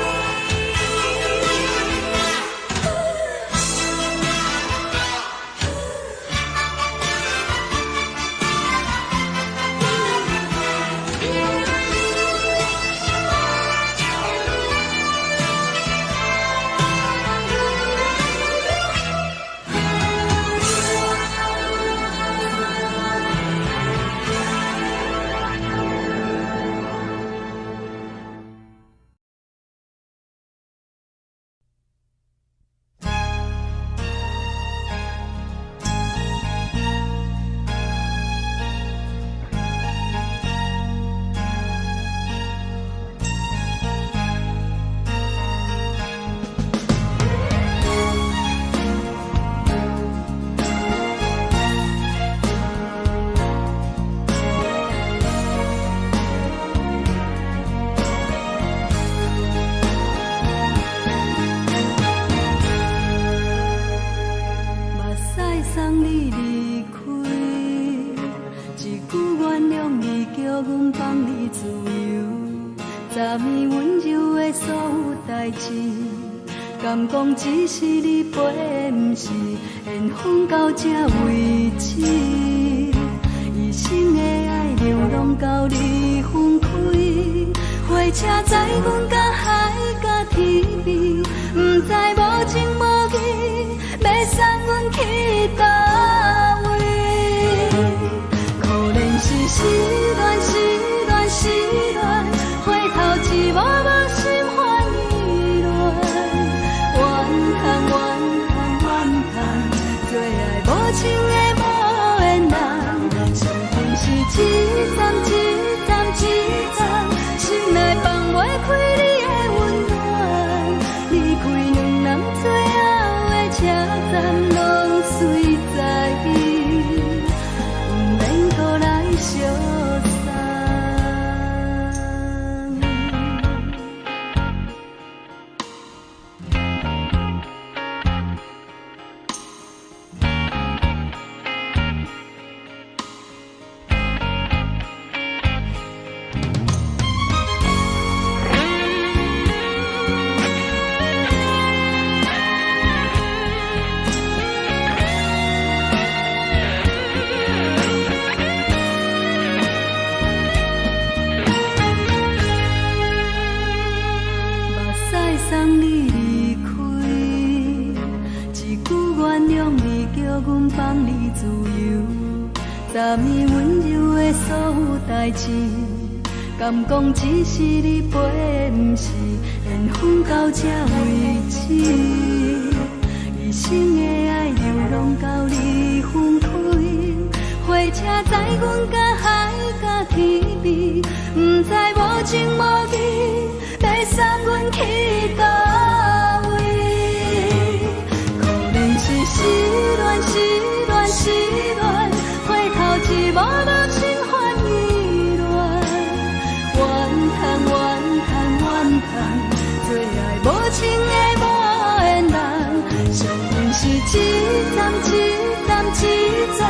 目屎送你離開，一句原諒你，叫阮放你自由。昨暝溫柔的所有代誌，敢講只是你陪的，毋是緣分到這為止。一生的愛流浪到你分開，火車載阮到海角天邊，毋知無情無義，欲送阮去佗位？可憐是失戀，失戀，失戀，回頭一幕幕心煩意亂，怨嘆怨嘆怨嘆，做愛無情的無緣人，傷心是一站一站一站，心內放袂開你的溫暖。站攏随在，毋免閣來相送。目屎送你離開，一句原諒你，叫阮放你自由。昨暝溫柔的所有代誌，敢講只是你陪，毋是緣分到這為止。一生的愛流浪到你分開，火車載阮甲海甲天邊，毋知無情無義，欲送阮去佗位？可憐是失戀，失戀，失戀，回頭一幕幕心煩意亂。怨嘆怨嘆怨嘆，做愛無情的無緣人，惜阮是一站一站一站，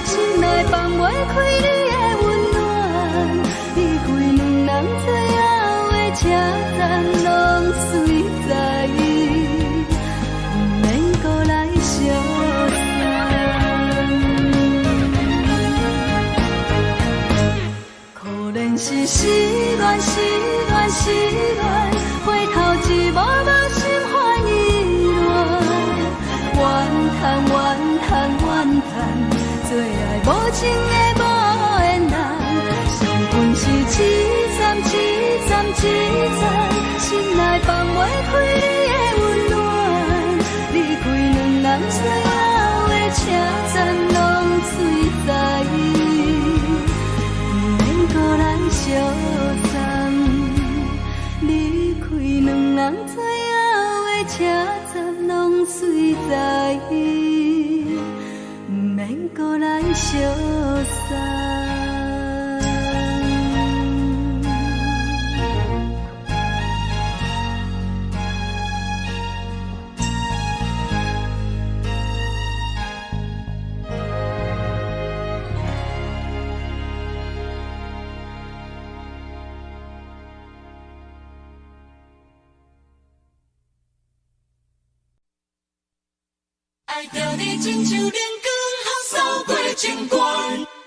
心內放袂開你的溫暖。離開兩人最後的車站，攏隨在，毋免閣來相送。可憐是失戀，失戀，失戀，回頭一幕幕心煩意亂。怨嘆怨嘆怨嘆，做愛無情的無緣人，惜阮是一站一站一站，心內放袂開你的溫暖。離開兩人最後的車站，攏隨在，毋免閣來相送。離開兩人最後的車站，攏隨在，毋免閣來相送。愛著你親像冷光予掃過情關，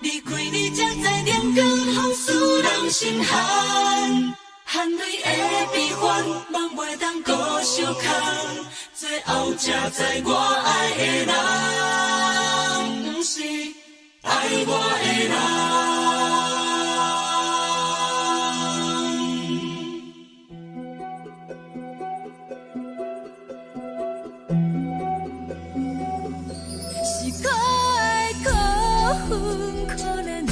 離開你才知冷光予使人心寒。汗淚的悲歡，夢袂當閣相牽，最後才知我愛的人，毋是愛我的人。是可愛可恨可憐的，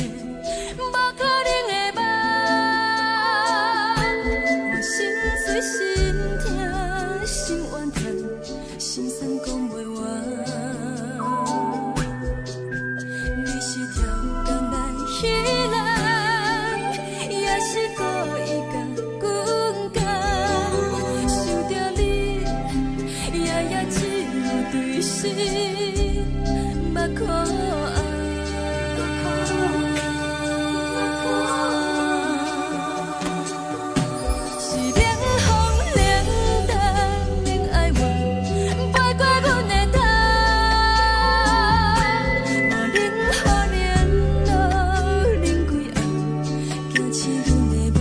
無可能的夢。我心碎心痛心怨嘆，心酸講袂完。你是超工來彼人，也是故意共阮講。想著你，夜夜只有對心目苦紅。是冷風冷淡冷哀怨，飞過阮的頭。無冷雨冷露冷幾暗，驚醒阮的夢。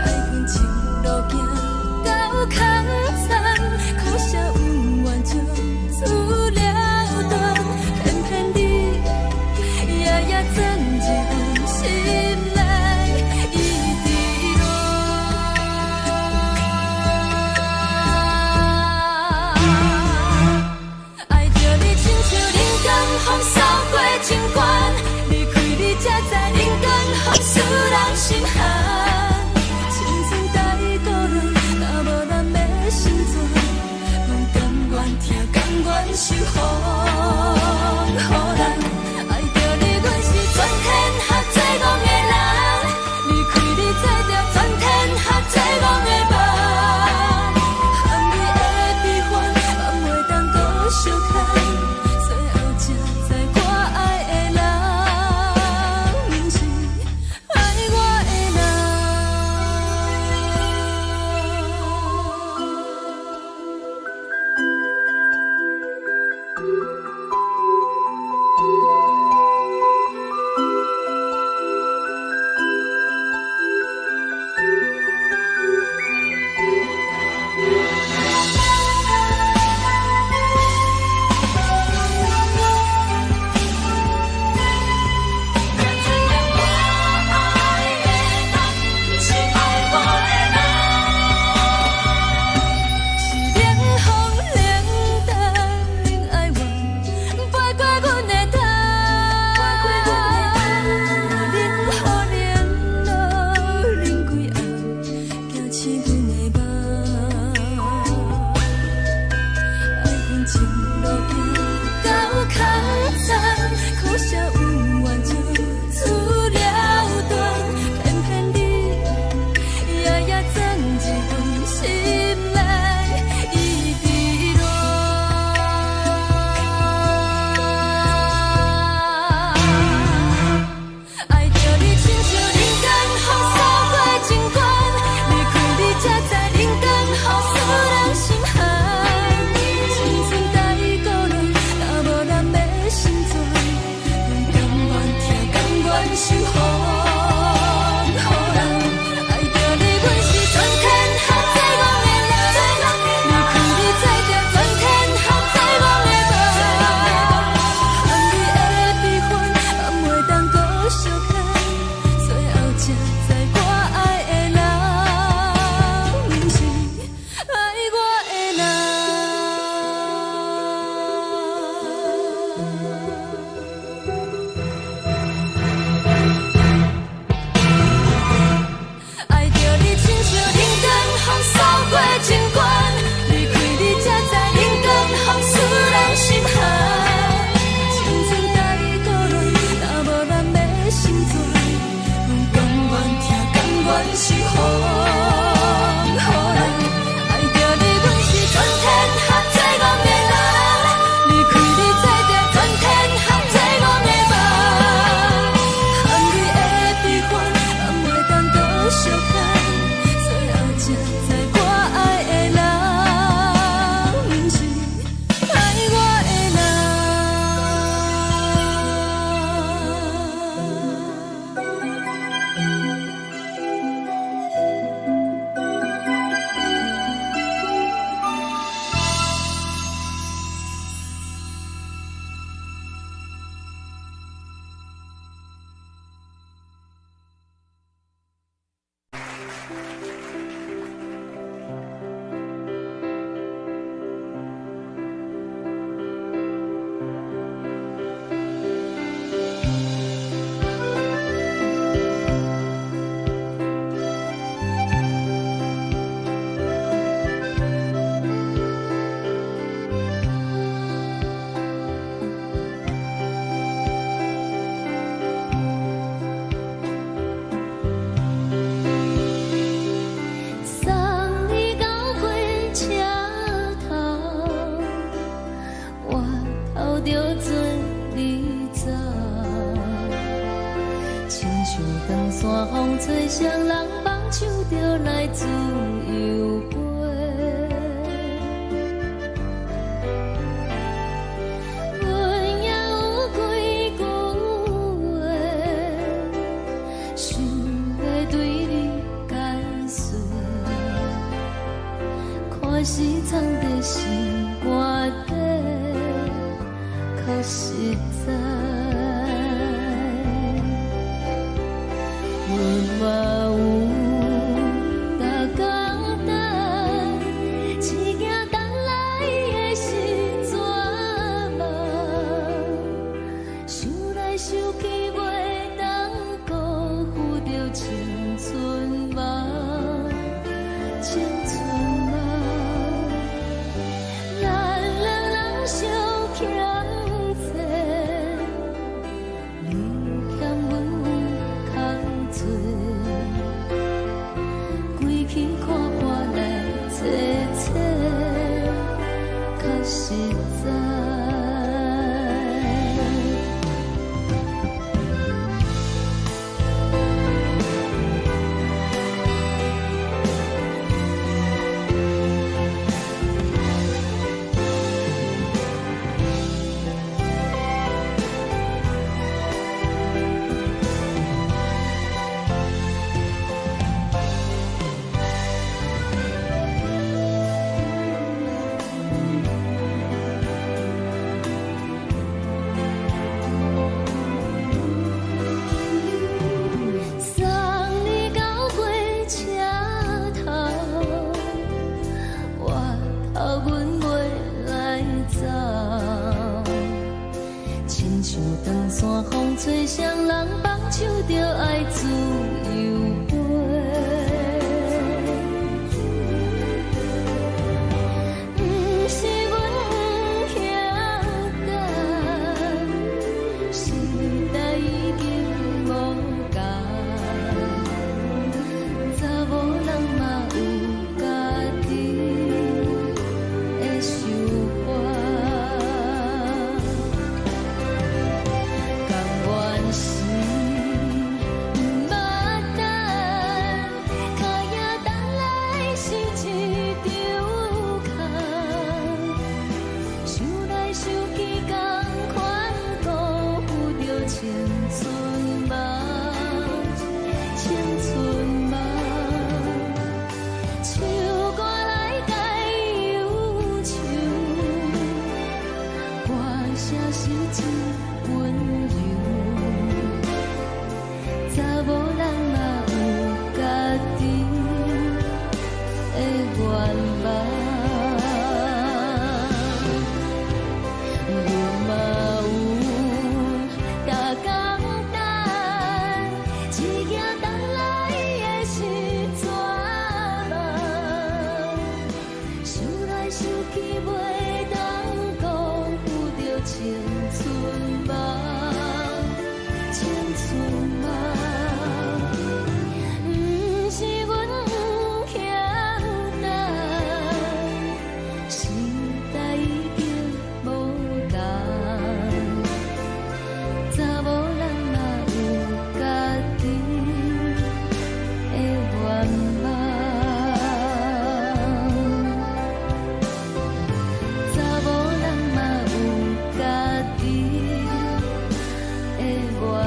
愛恨情路行到空残，可惜恩怨將自是藏佇心肝底，較實在。阮嘛有逐工等，只驚等來的是绝望。想來想去，袂當辜負著青春夢，青春夢。咱兩人相欠債，你欠阮空濟，归去看看來坐坐，較實在。送你到火車頭，我頭阮袂來走。親像長山風吹，誰人放手就愛自由飛。毋是阮不肯等，時代已經無仝，查某人嘛有家己的想法。甘願是毋捌等，跤影等來是一場空。想來想去，仝款辜負著青春夢，青春夢。唱歌來解憂愁，歌聲是真溫柔。查某人嘛有家己的願望，阮嘛有逐工等，只驚等來的是绝望。想來想去，袂當辜負著青春夢，青春夢。毋是阮不肯等，時代已經無仝，查某人嘛有家己的願望。查某人嘛有家己的願望。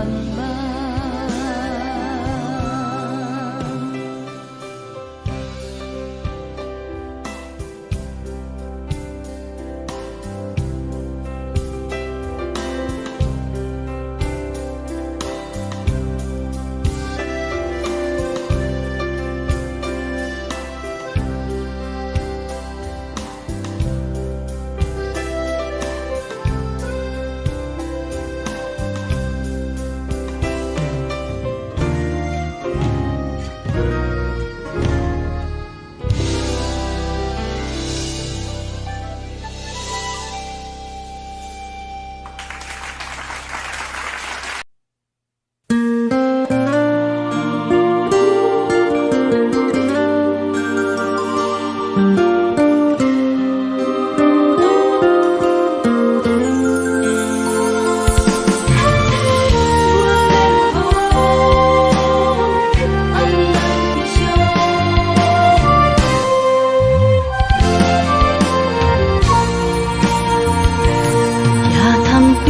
夜潭邊，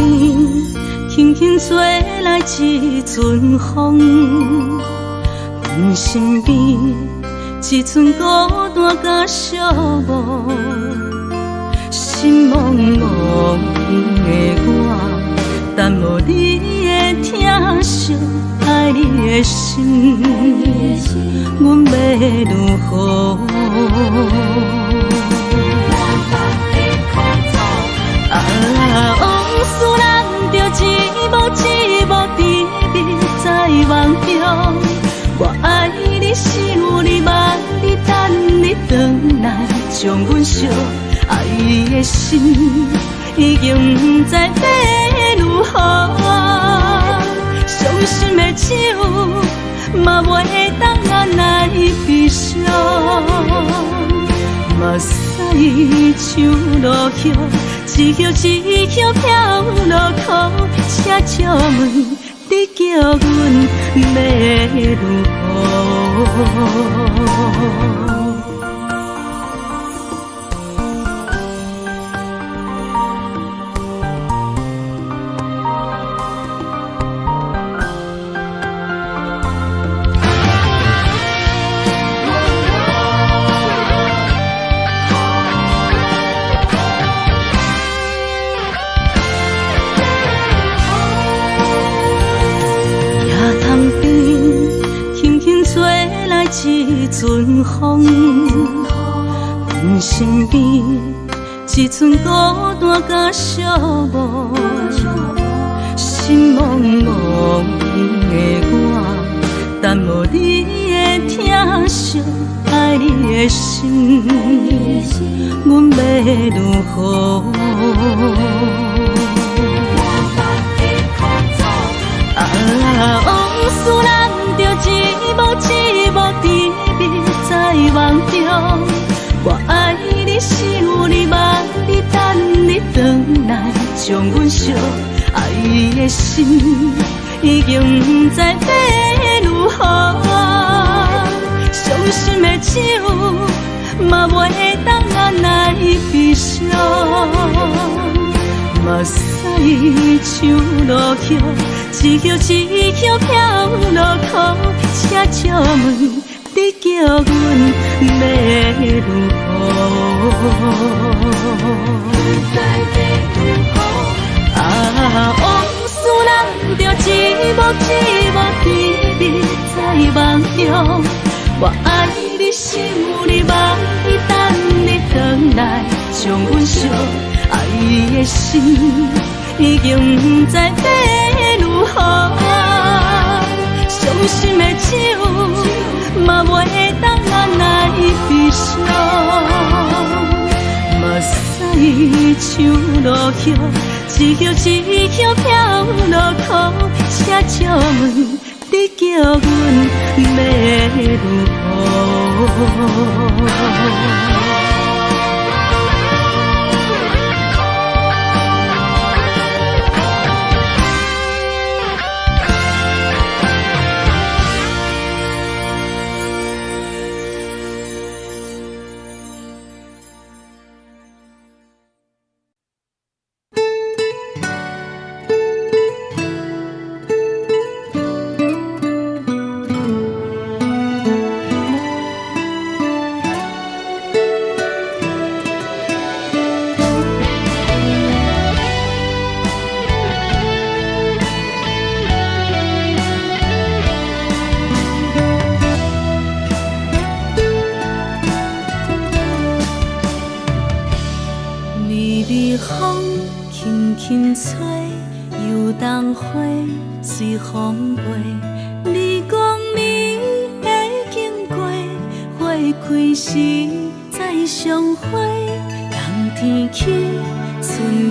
輕輕吹來一陣風，阮身邊一一寸孤單佮寂寞，心茫茫的我，等無你的疼惜，愛你的心，阮欲如何？啊，往事咱著一幕一幕甜蜜在夢中。我愛你，想你，望你，等你轉來，將阮惜愛的心已經毋知欲如何。傷心的酒嘛袂當按來悲傷，目屎像落雨，一葉一葉飄落苦，請借問你叫阮欲如何？一陣風，阮身邊一寸孤單佮寂寞，心茫茫的我，等無你的疼惜，愛你的心，阮欲如何？啊，往事咱著一幕一幕甜蜜在夢中。我愛你，想你，望你，等你轉來，將阮惜愛的心已經毋知欲如何。傷心的酒嘛袂當按來悲傷，目屎像落雨，一葉一葉飄落苦，請借問你叫阮欲如何？啊，往事咱著一幕一幕甜蜜在夢中。我愛你，想你，望你，等你轉來，將阮惜愛的心已經毋知欲如何。傷心的酒嘛袂當按來悲傷，目屎像落雨，一葉一葉飄落苦，請借問你叫阮欲如何？微微風輕輕吹，油桐花隨風飛。你講你會經過，花開時再相會。冬天起，春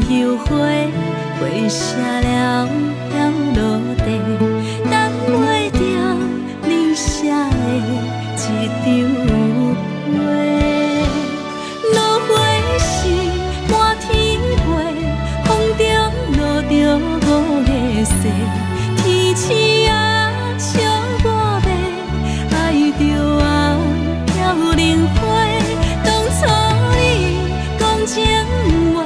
又回，花謝了飘落地，等袂著你寫的這張批。落花時滿天飛，風中落著五月雪，天青啊，笑我欲愛著啊，飄零花。當初你講情話，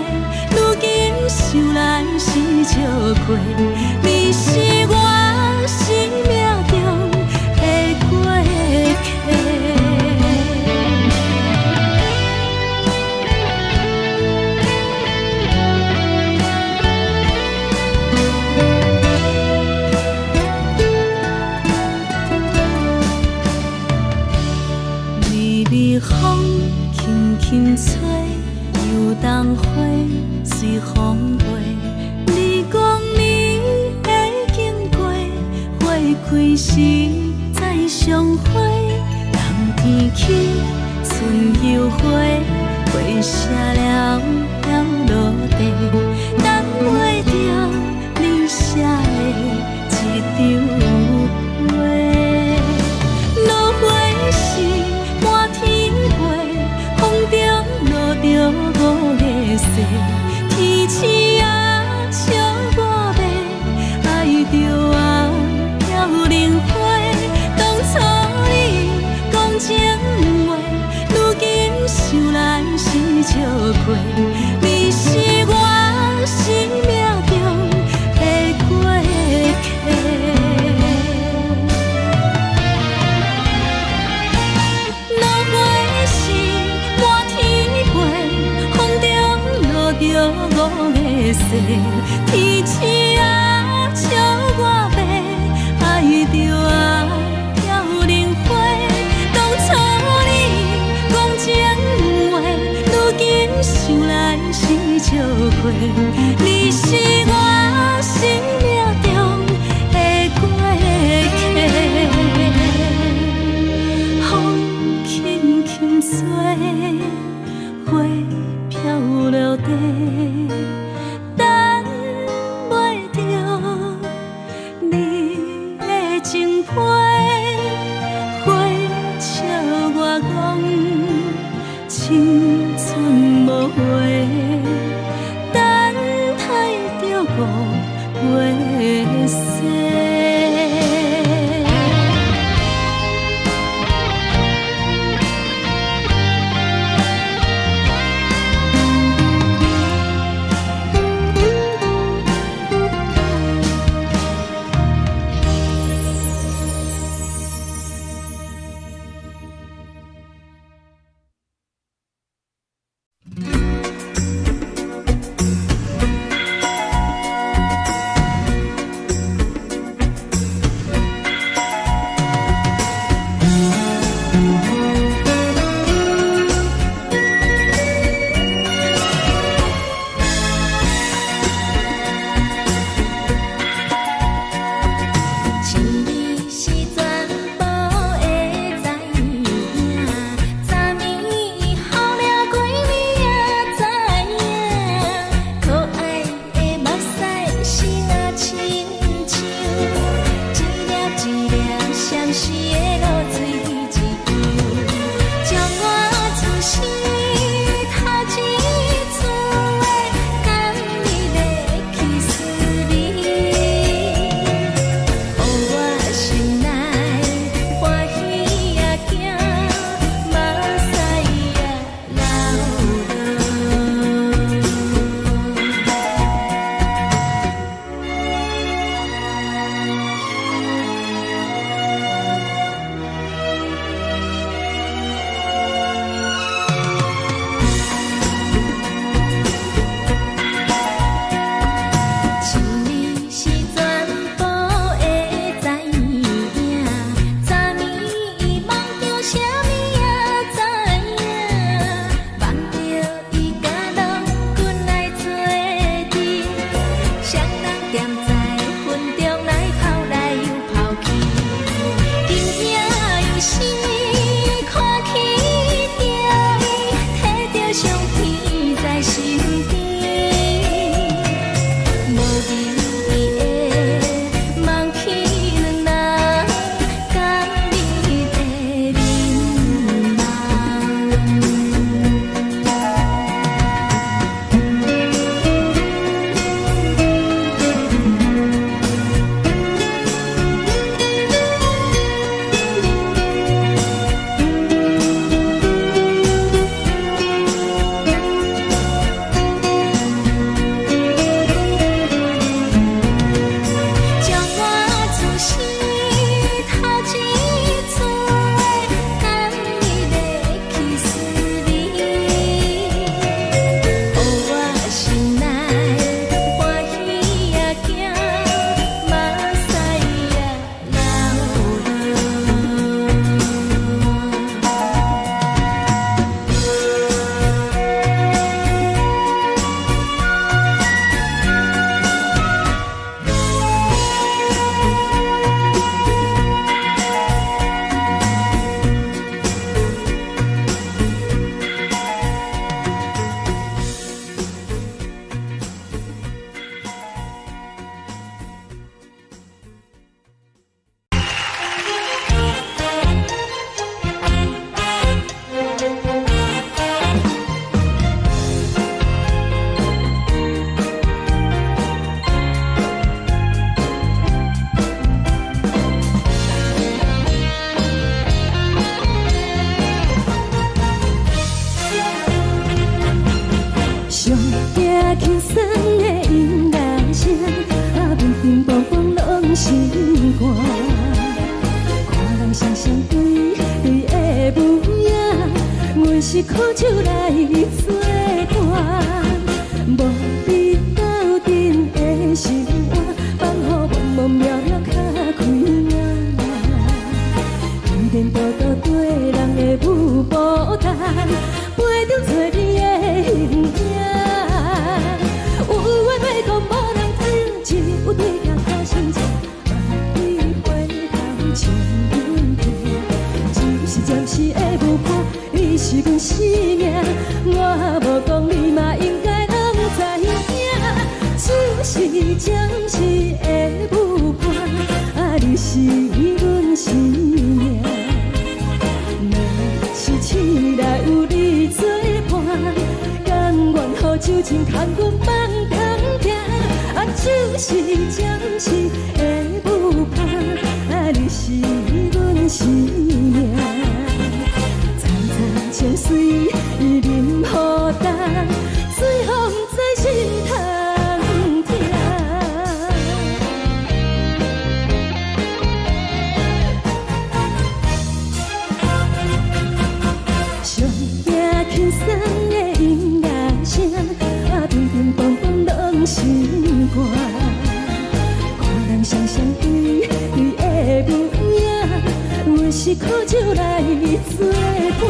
如今想來是笑虧。你是我生命中的過客。冬花隨風飛。你講你會經過，花開時再相會。冬天起，春又回，花謝了飄落地，等袂著你寫的一張批。落花是滿天飛，風中落著五月雪，天星仔笑我欲，愛著我飄零花。當初你講情話，如今想來是笑話。你是我生命中的過客。落花是滿天飛，風中落著五月雪，天星仔笑我欲，愛著我飄零花。當初你講情話，如今想來是笑話。你是我生命中的過客。風輕輕吹，花飄落地，等袂著你的情批。花笑我講青春無話，等待著五月。輕鬆的音樂聲，啊，乒乒乓乓攏心肝。看人雙雙對對的舞影，阮是苦酒來做伴，無比鬥陣的生活，放予茫茫渺渺較開眼。天多多對人的舞步單，陪著找你的形影。有話欲講無人聽，只有對鏡苦心情，万里回頭唱阮聽。只是暫時的舞伴，你是阮生命，我無講你嘛應該攏知影。只是暫時的舞伴，啊，你是阮生命。若是醒來有你作伴，甘願予酒精牽阮放通行。啊，只是暫時的舞伴，啊，你是阮生命。層層情水淋予重，最予毋知心通疼。上驚輕鬆的音樂聲，啊，乒乒乓乓攏心肝。看人雙雙對對的舞影，阮是苦酒來做伴，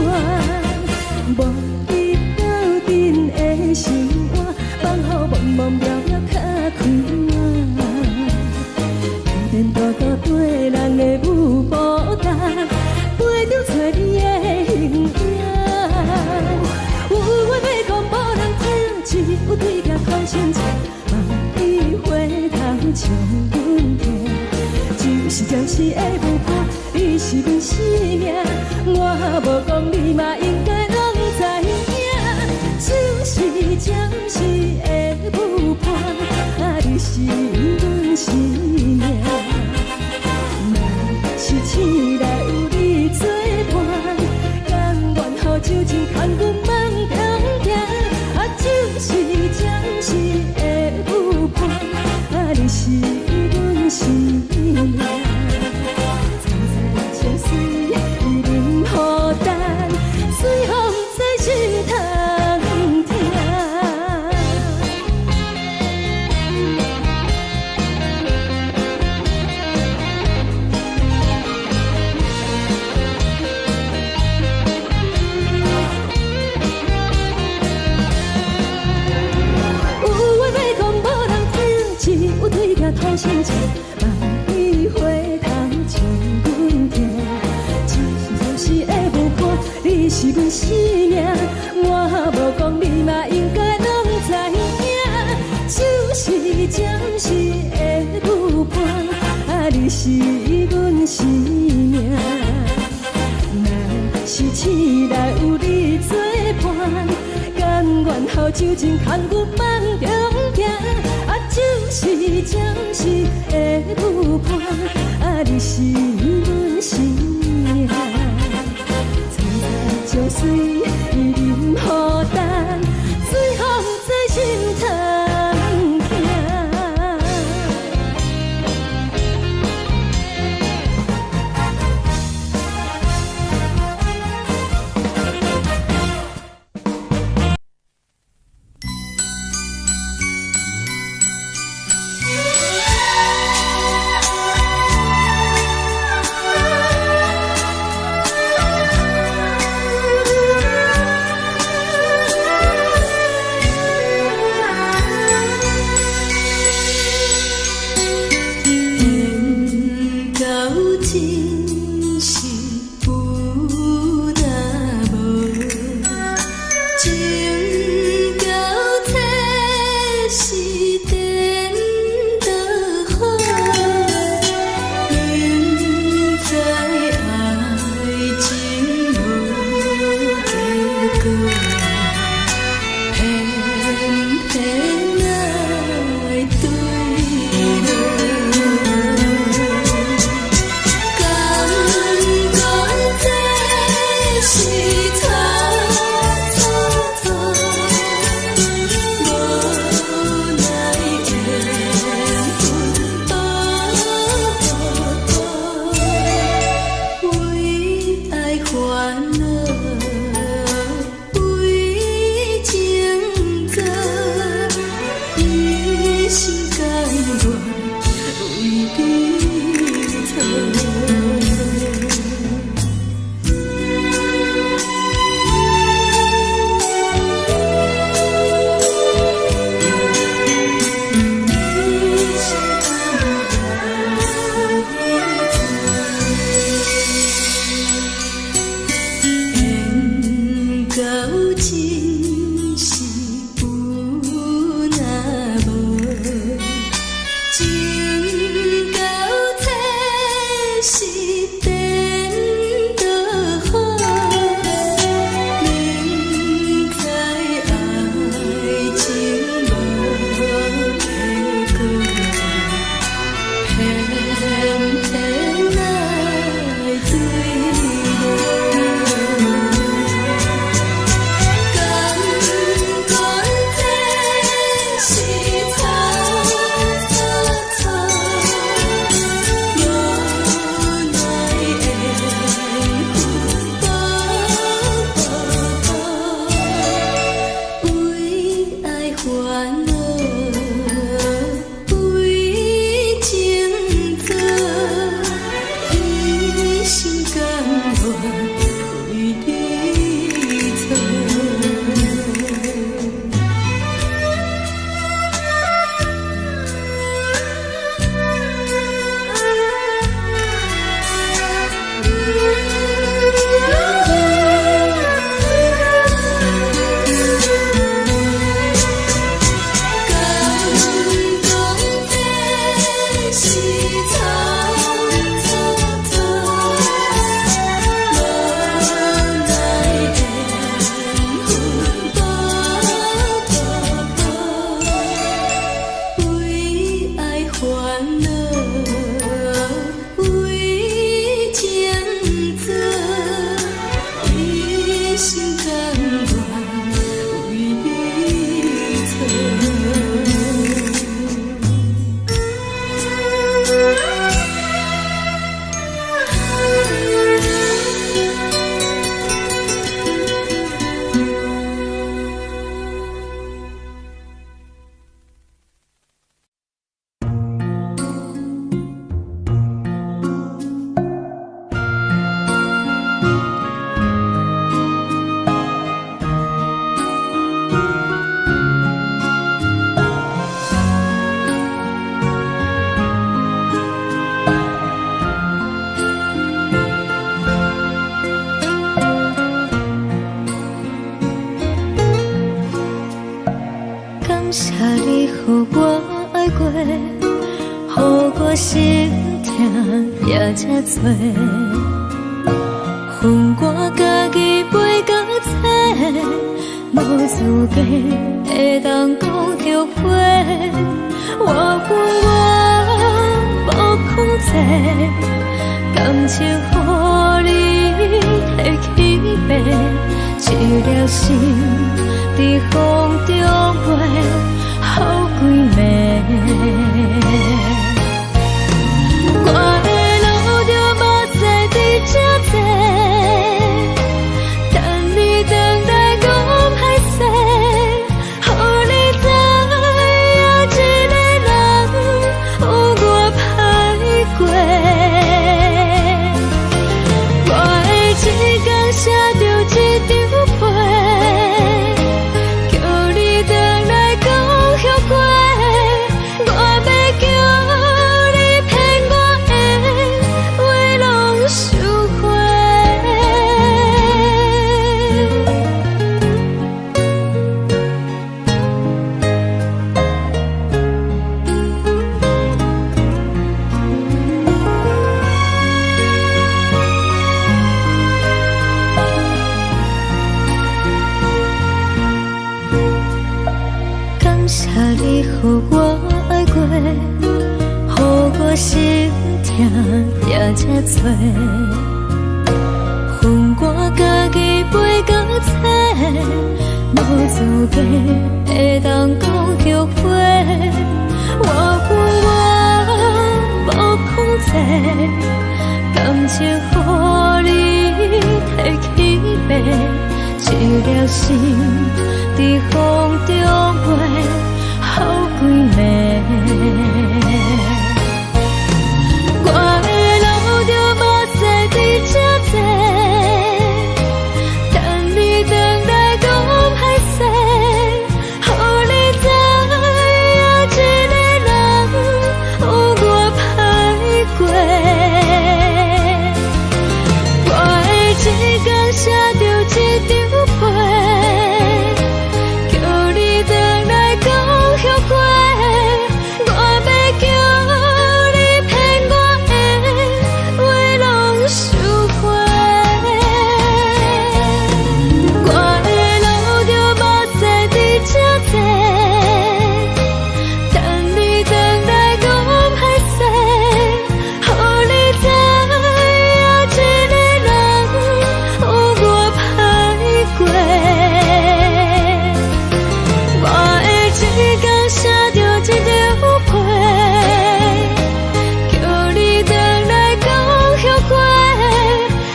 無比鬥陣的生活，放予茫茫渺渺較開眼。天多多對人的舞步單，陪著找你的形影。有話欲講無人聽，只有對鏡苦心情，望你回頭唱阮聽。只是暫時的舞伴，你是阮生命，我無講你嘛應該攏知影。只是暫時的舞伴，啊，你是阮生命。若是醒來有你作伴，甘願予酒精牽阮放通行。啊，只是暫時的舞伴，啊，你是阮生命。層層情水淋予重，最予毋知心通疼。有話欲講無人聽，只有對鏡吐心情，望你回頭唱阮聽。只是暫時的舞伴，你是阮生命，我無講你嘛應該攏知影。只是暫時的舞伴，啊，你是阮生命。若是醒來有你作伴，甘願予酒精牽阮放中行。啊，只是暫時的舞伴，啊，你是阮生命。層層情水淋予重，最予毋知心通疼。缘到真是有若無，情到這是顛倒好，明知愛情無結果，偏偏愛對落。敢講這是錯錯錯，謝你予我愛過，予我心疼也這多。分我家己飛到找，無資格會當講後悔。我有我無控制，感情予你提去爬，一粒心佇風中飛，予幾暝。我會流著目屎佇這坐，等你轉來講歹勢，予你知影一个人有偌歹過。我會一工寫著一張批，叫你轉來講後悔。我欲叫你騙我的話攏收回。感謝你予我愛過，予我心疼也這多。分我家己飛到找，無資格會當講後悔。我有我無控制，感情予你提去爬，一粒心佇風中飛，予幾暝。我會流著目屎佇這坐，等你轉來講歹勢，予你知影一個人有偌歹過。我會一工寫著一張批，叫你轉來講後悔。我欲叫你騙我的話攏收回。我會流著目屎佇這坐，等你轉來講歹勢，予你知影一個人有偌歹過。我會一工寫著一張批，叫你轉來講後悔。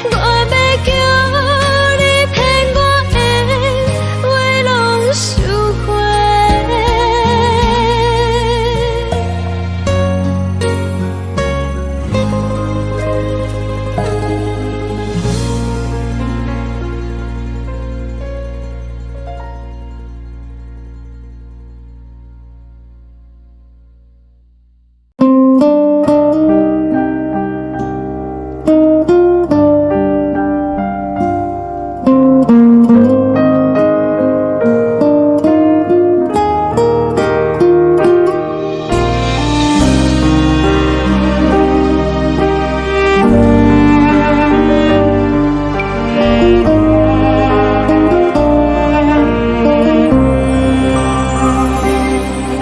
我欲叫你騙我的話攏收回。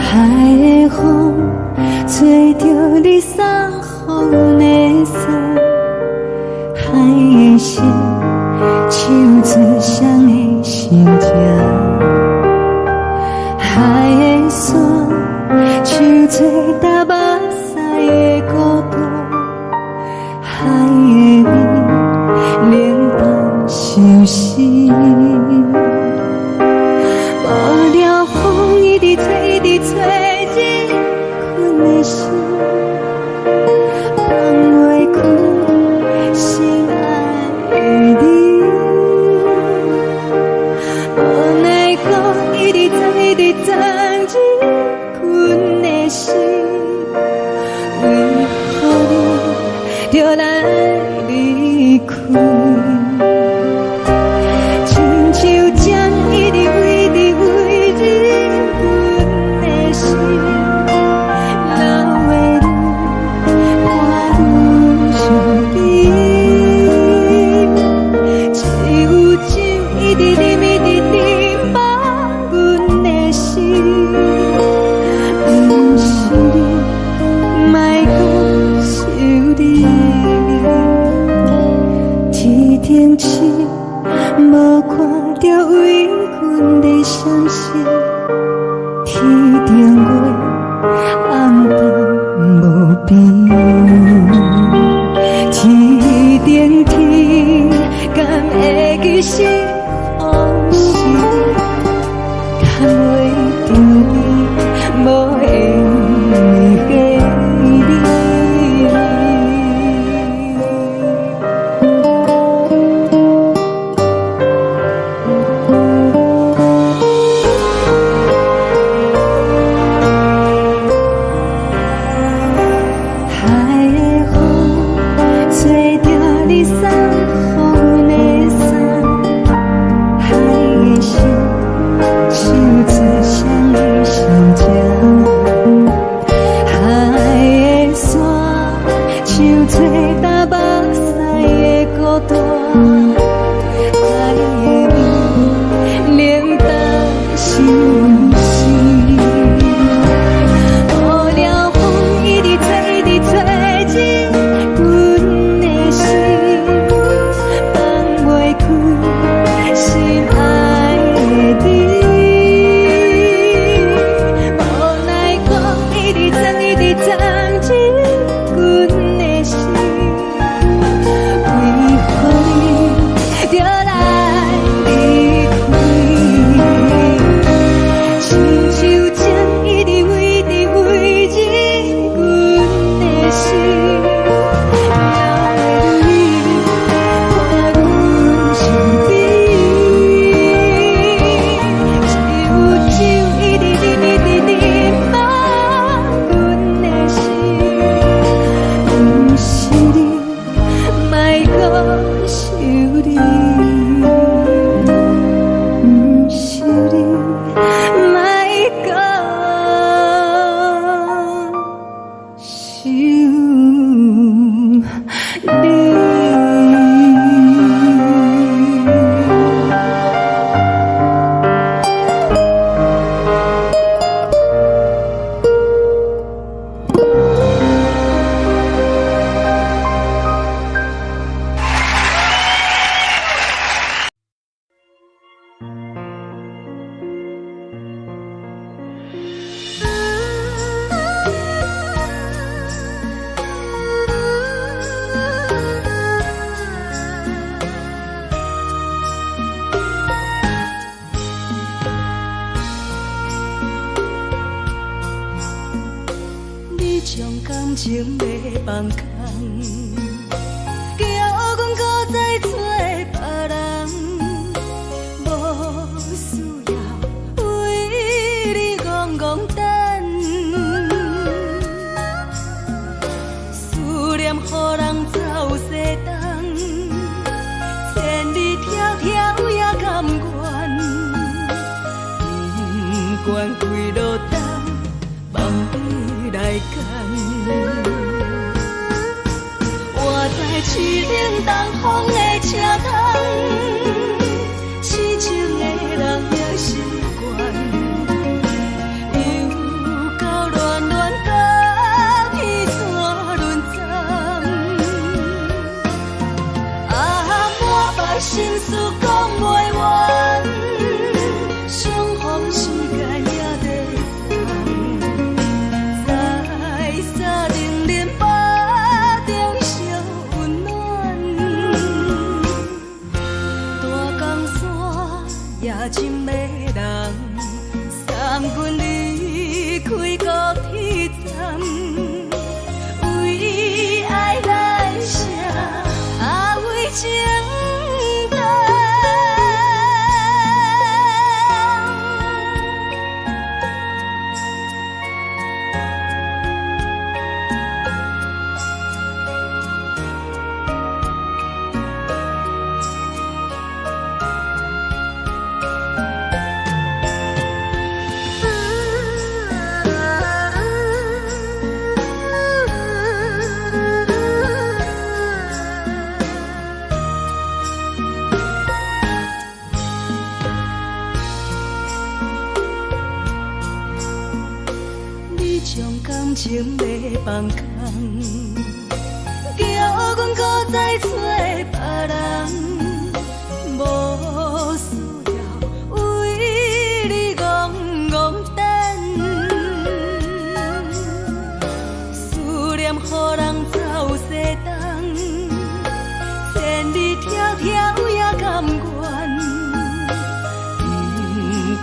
海的風吹著你送予阮的衫，海的聲唱出誰的心情，海的沙唱出搭目屎的孤獨，海的雨冷凍相思。無聊風一直吹，一直吹，入阮的心，放袂開心愛的你。無奈何一直鑽，一直鑽入阮的心，為何你著來離開？親像針一直飛，一直飛入阮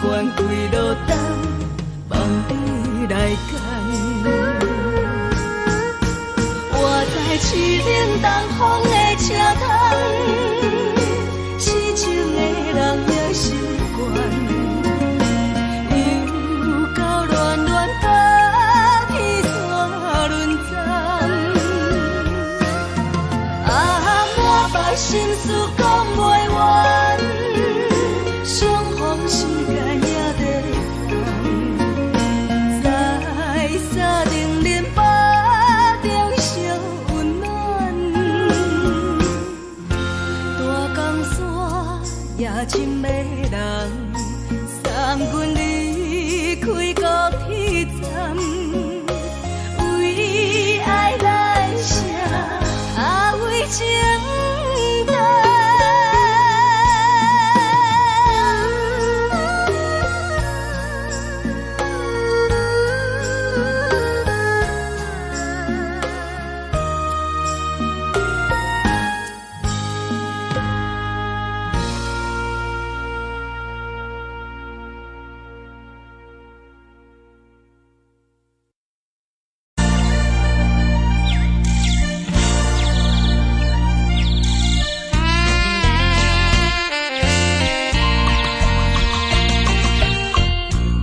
不管几落冬，放你来拣。是冷東風的車窗，痴情的人也習慣。又到暖暖冬天煞輪站，啊，滿腹心事講袂完，相逢時間也短暫，在三重恁腹中相溫暖。大江山也真迷人，送阮離開高鐵站，為愛來寫，啊為情等。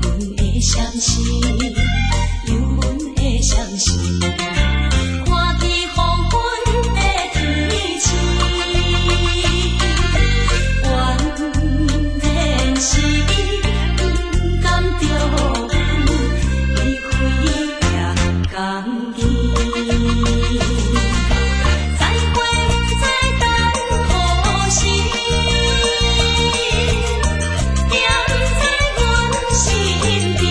阮的相思，有阮的相思，看见黃昏的天星，原來是伊不甘著阮離開行工去。再會不知等何時，惦在阮身邊。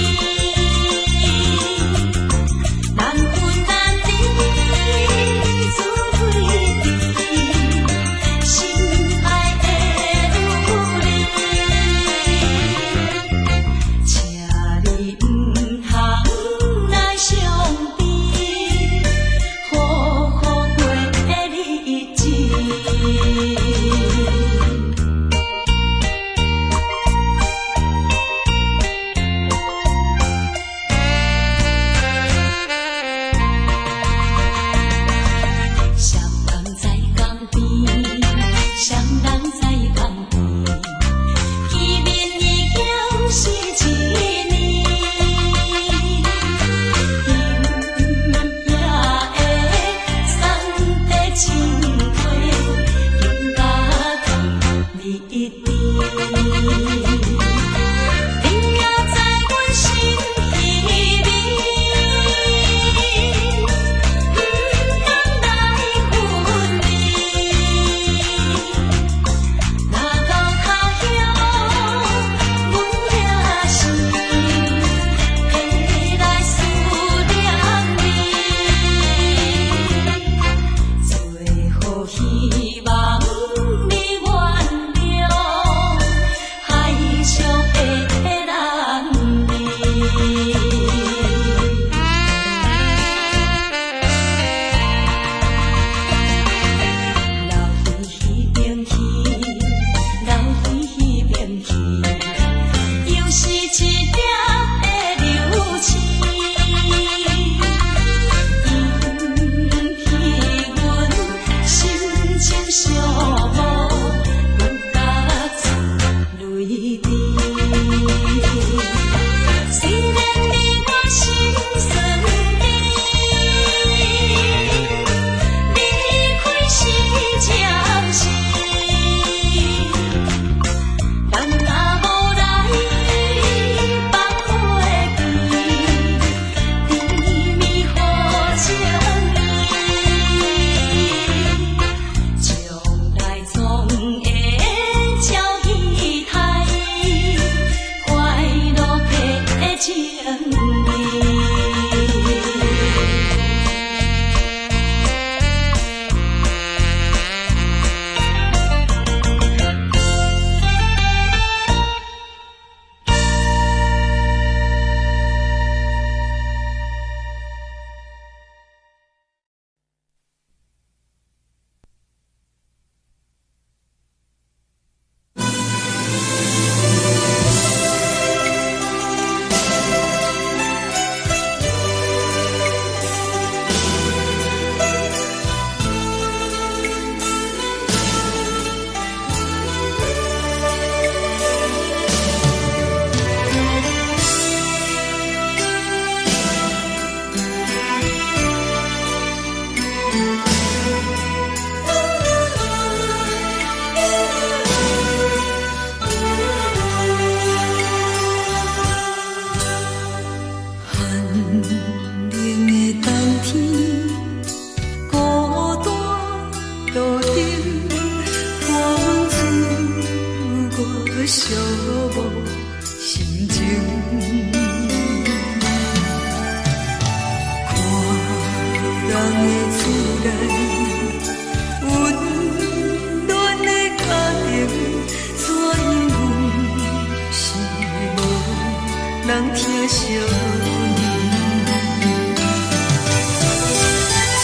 疼惜你。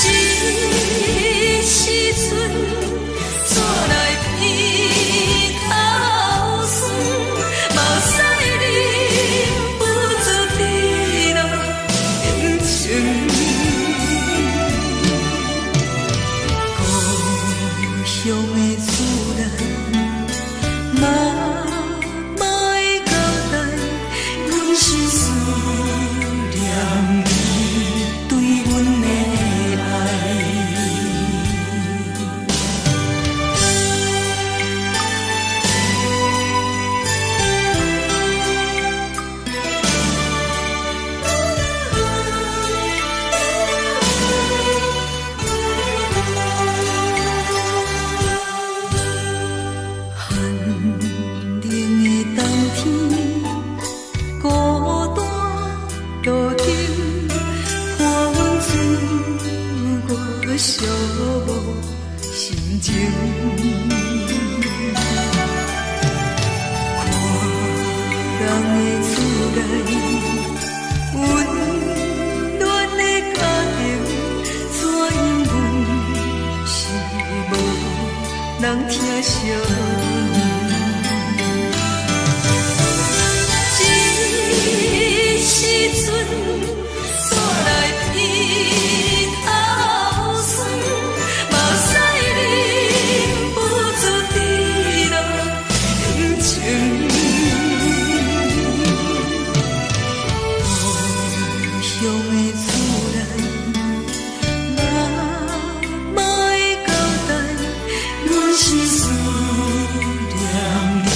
這時陣，煞來鼻頭酸，目屎忍不住滴落眼睛。故鄉的厝內，媽媽的交代，阮是思念你對阮的愛。寒冷的冬天，孤單路燈，伴阮自我寂寞心情。看人的厝內，溫暖的家庭，怎樣阮是無人疼惜你。這時陣，煞來鼻頭酸，目屎忍不住滴落眼睛。故鄉的厝內，媽媽的交代，阮是思念你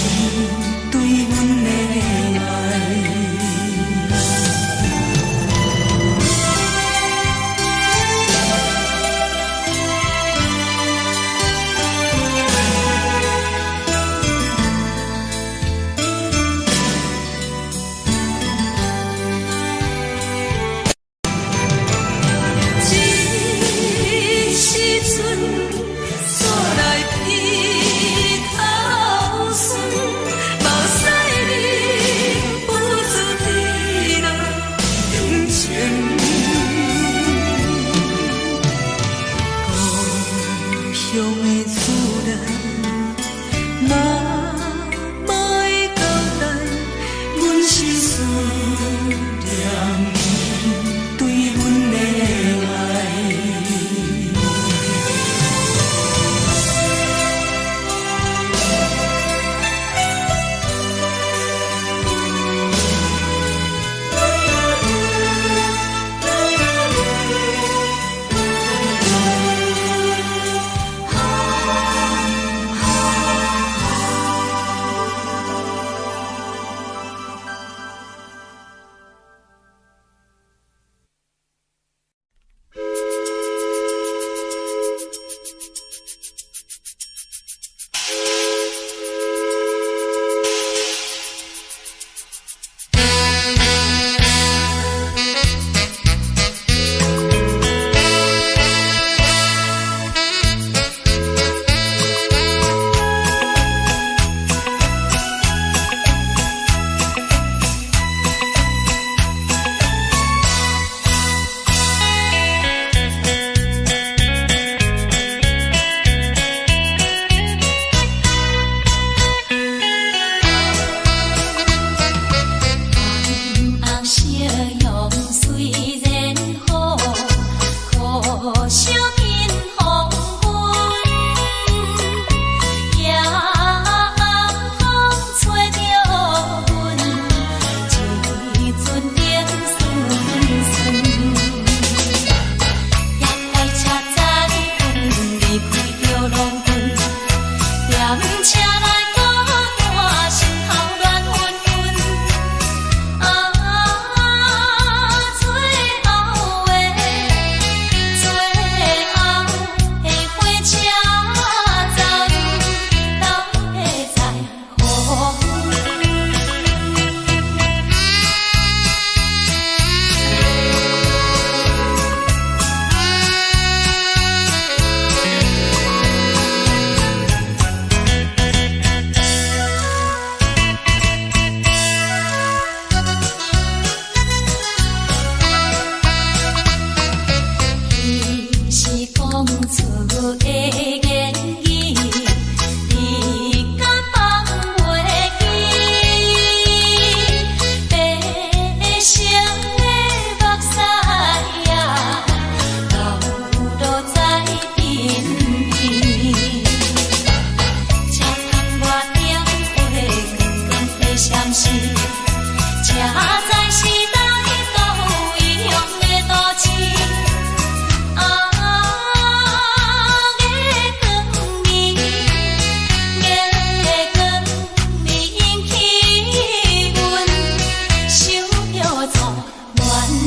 對阮的愛。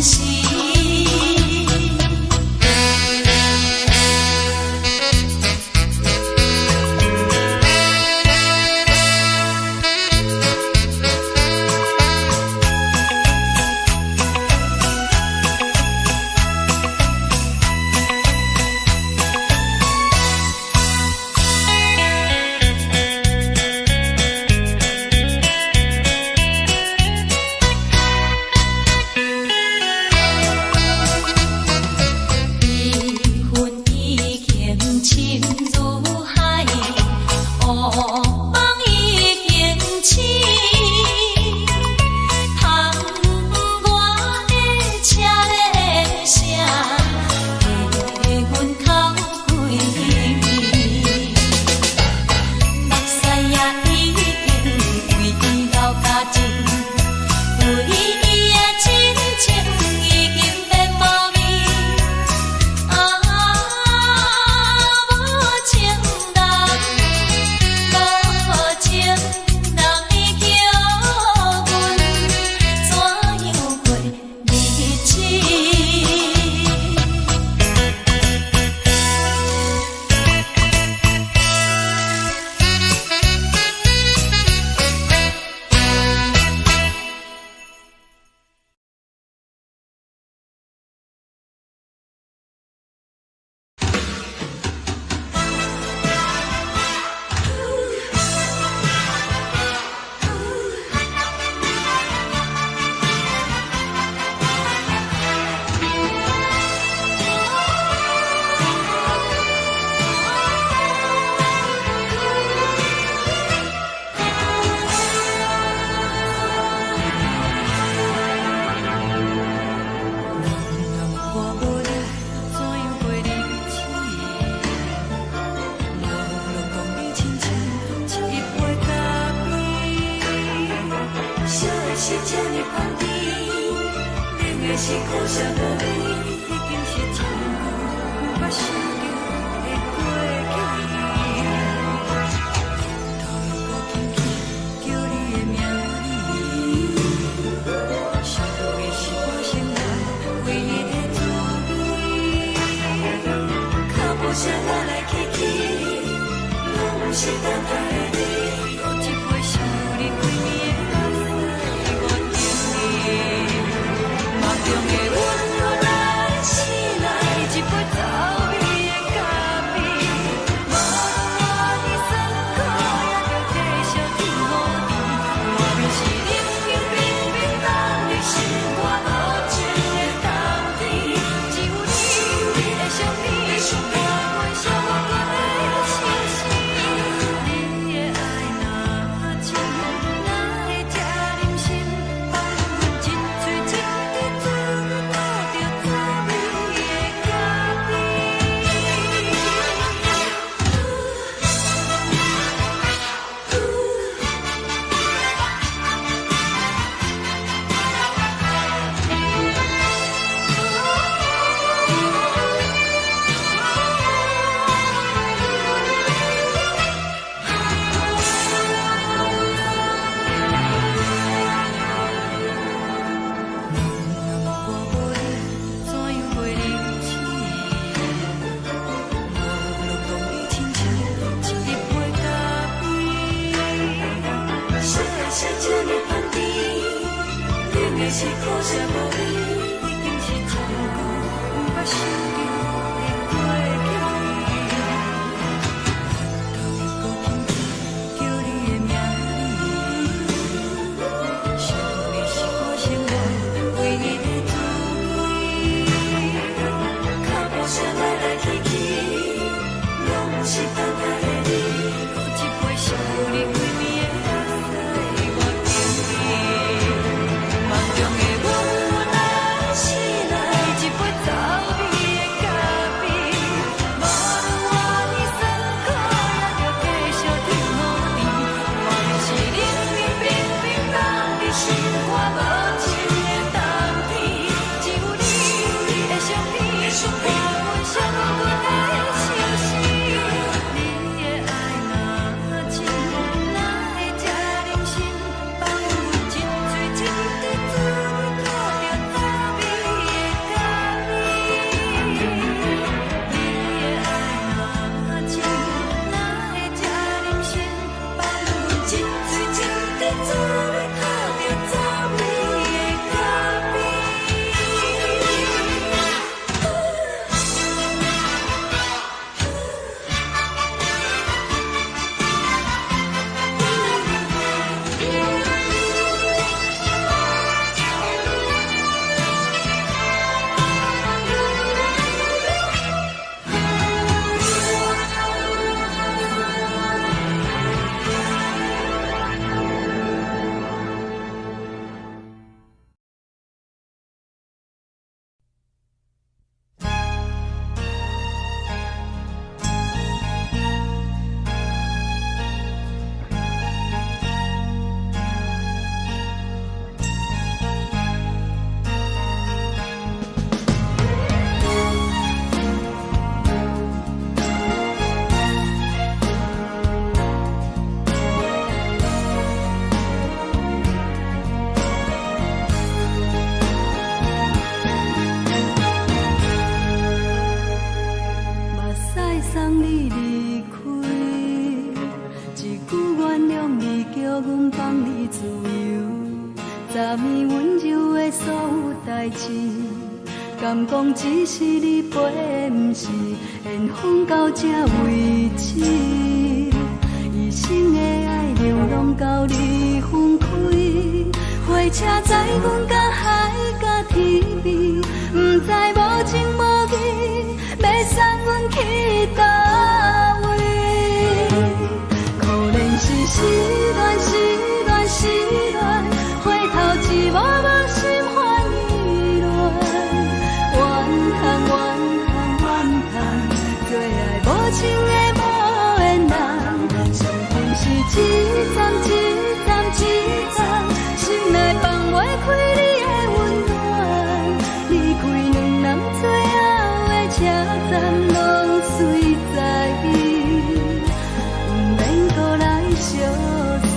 時。悲恨已經深如海，惡夢已經醒。窗外的車鈴聲，替阮哭規暝。目屎也已經為伊流乾淨，為伊的真情已經變無味。啊，無情人，無情人，你叫阮怎樣過日子？人若問我無你，怎樣過日子？我攏講你親像一杯咖啡，燒的是這呢香甜，冷的是苦澀無味，已經是真久毋捌想著的過去。頭又閣輕輕叫你的名字，想的是我生活唯一的滋味。腳步聲來來去去，攏毋是等待的你。閣一杯想你規暝的目屎，我等你。夢中的阮又來醒來，一杯走味的咖啡。無論活佇酸苦，也著繼續天雨甜。外面是冷冷冰冰，等你心肝無情的冬天。只有你的相片，伴阮寂寞的相思。你的愛若真，哪會這忍心放阮一喙一滴嘴吐著走味的咖啡？人若問我無你，怎樣過日子？我攏講你親像一杯咖啡，燒的是這呢香甜，冷的是苦澀無味，已經是真久毋捌想著的過去。頭又閣輕輕叫你的名字，想你是我生活唯一的滋味。腳步聲來來去去，攏毋是等待的你。閣一杯想你規暝的目屎，我等你。夢中的阮來醒來，一杯走味的咖代誌，敢講只是你陪，毋是緣分到這為止。一生的愛流浪到你分開，火車載阮到海角天邊，毋知無情無義，欲送阮去佗位。可憐是失戀，失戀，失戀，回頭一幕幕心煩意亂，怨嘆怨嘆怨嘆，做愛無情的無緣人，上恨是一站一站一站，心內放袂開你的溫暖，離開兩人最後的車站，攏隨在意，毋免閣來相送。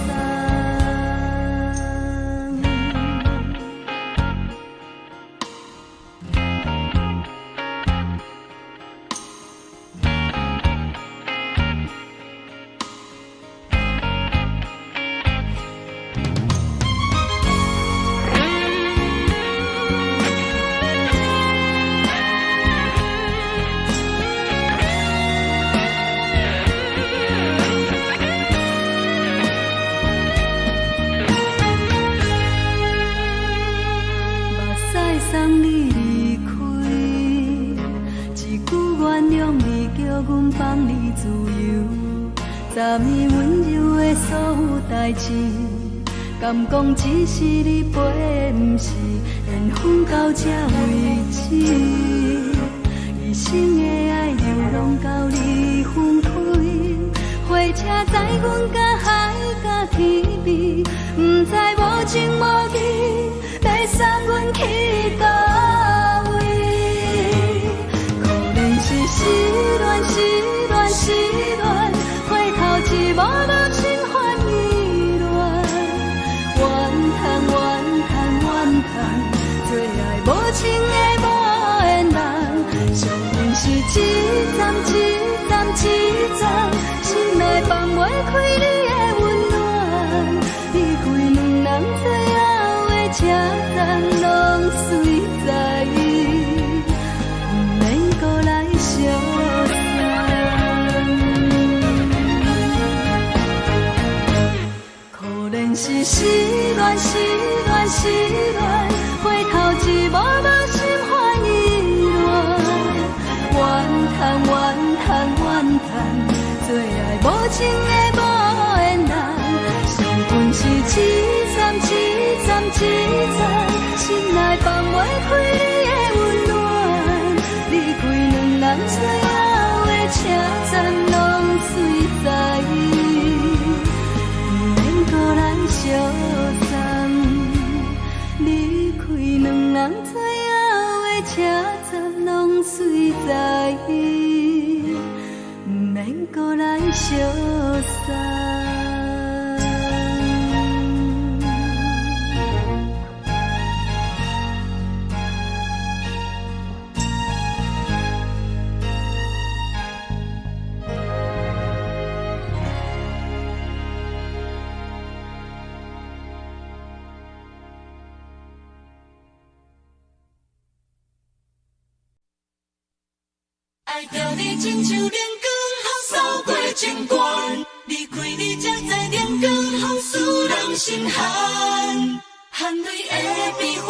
目屎送你離開，一句原諒你，叫阮放你自由。昨暝溫柔的所有代誌，敢講只是你陪，毋是緣分到這為止。一生的愛流浪到你分開，火車載阮到海角天邊，毋知無情無義，欲送阮去佗位。可憐是失戀，失戀，失戀，回頭一幕幕心煩意亂，怨嘆怨嘆怨嘆，做愛無情的無緣人，上恨是一站一站一站，心內放袂開你的溫暖，離開兩人最後的車站，攏隨在意，毋免閣來相送。可憐是失戀，失戀，失戀，回頭一幕幕心煩意亂，怨嘆怨嘆怨嘆，做愛無情的無緣人，上恨是一站一站一站，心內放袂開你的溫暖，離開兩人最後的車站，攏隨在意，毋免閣來相送。離開兩人最後的車站，攏隨在意，毋免閣來相送。愛著你親像冷光予掃過情關，離開你才知冷光予使人心寒，汗淚的悲歡，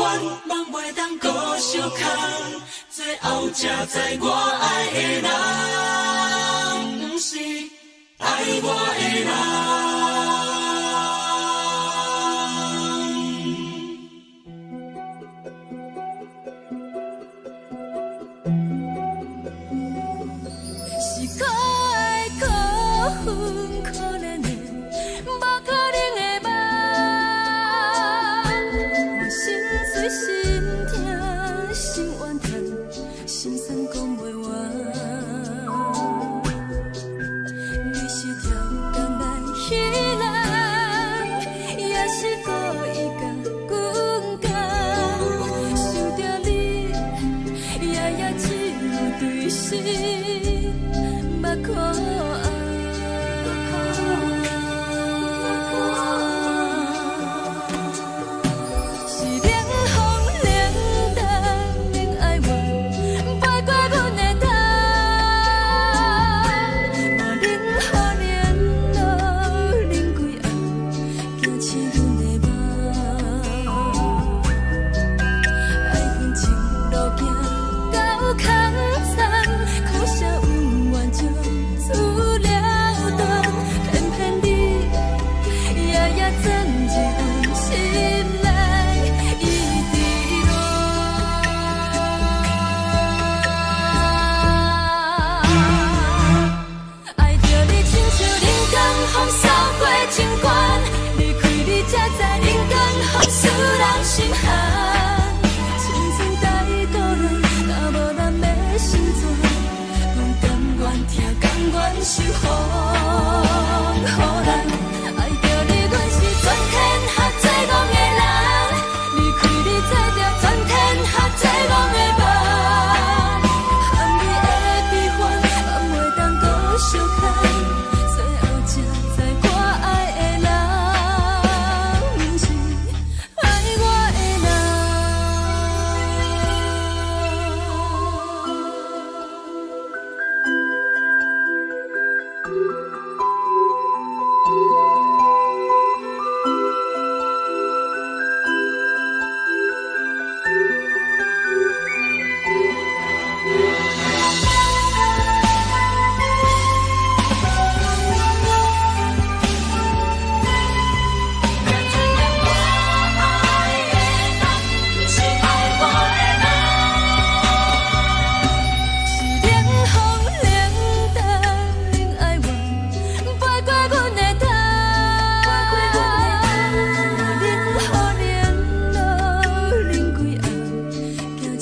夢袂當閣相牽，最後才知我愛的人，毋是愛我的人。是可愛可恨可憐的，無可能的夢。我心碎心痛心怨嘆，心酸講袂完。你是超工來彼人，也是故意共阮講。想著你，夜夜只有對心目苦紅。是冷風冷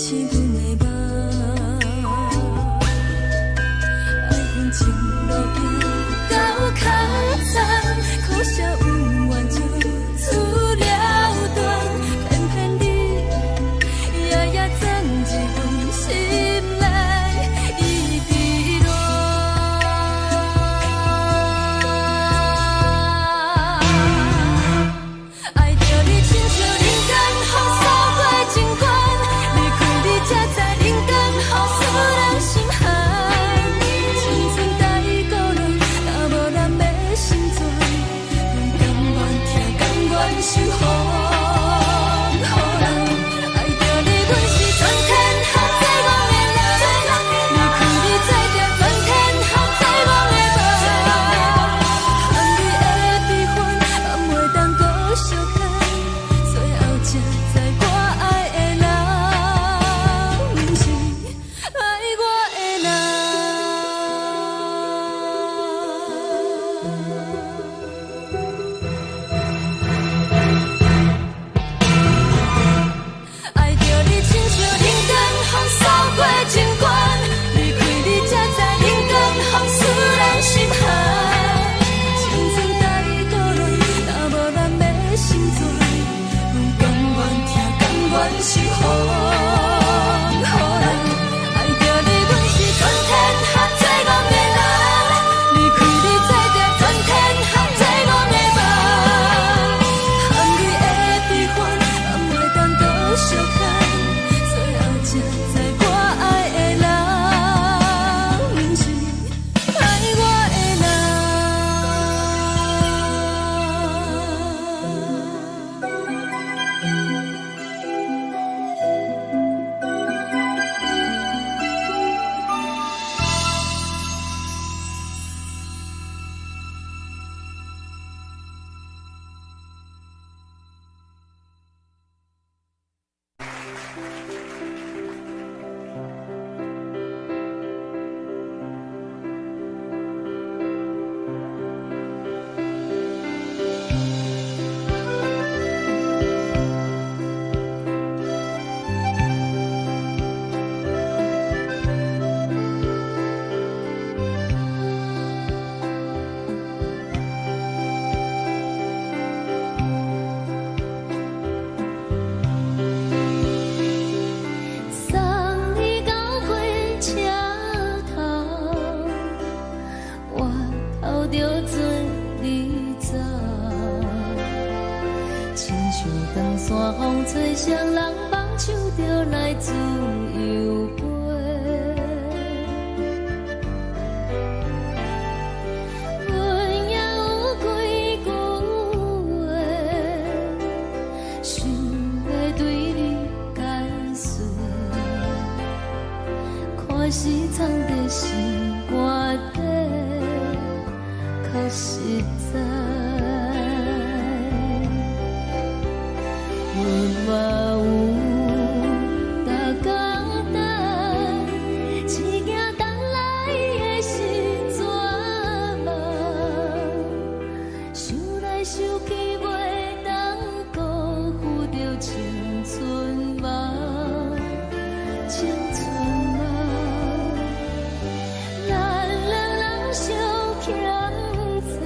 醒阮的夢。愛恨情路行到空残，可惜恩怨就此了斷，偏偏你夜夜鑽入阮心內，一直戀。愛著你親像人間風掃過情關，離開你才知人間風使人心寒。青春太孤單，若無人欲心存，阮甘願疼，甘願受風雨人。愛著你，阮是全天下最戇的人，離開你才知全天下最戇的夢。含淚的悲歡，放袂當閣相牽，最後才知我愛的人，毋是愛我的人。愛著你親像人間風掃過情關，離開你才知人間風使人心寒。青春太孤單，若無人欲心存，阮甘願疼，甘願受風雨人。愛著你，阮是全天下最戇的人，離開你才知全天下最戇的夢。含淚的悲歡，放袂當閣相牽，最後才知我愛的人，毋是愛我的人。送你到火車頭，我頭著做你走，親像長山風吹，誰人放手就來自由飛。阮也有幾句話，想欲對你解說，看是藏在心肝底，較實在。阮嘛有逐工等，只驚等來的是绝望。想來想去，袂當辜負著青春夢，青春夢。咱兩人相欠債，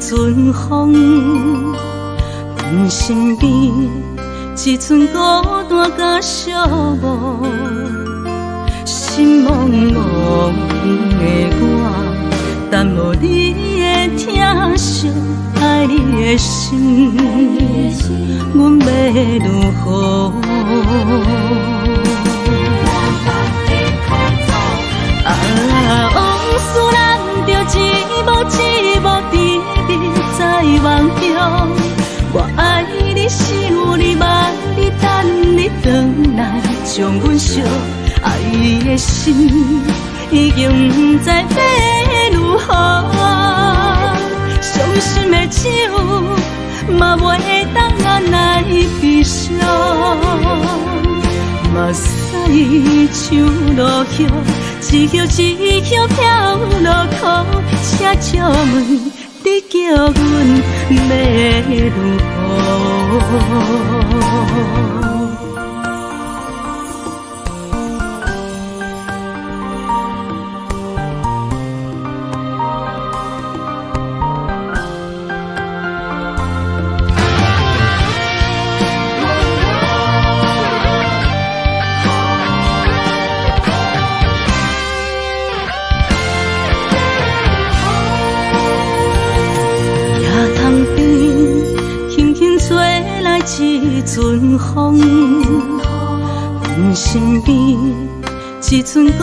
陣風，阮身邊一陣孤單佮寂寞，心茫茫的我，等無你的疼惜，愛你的心，阮欲如何？啊，往事咱著一幕一幕甜蜜在夢中。我愛你，想你，望你，等你轉來，將阮惜愛的心已經毋知欲如何。傷心的酒嘛袂當來悲傷，目屎像落雨，一葉一葉飄落苦，請借問你叫阮欲如何？野塘邊，輕輕吹來一陣風，阮身邊一陣孤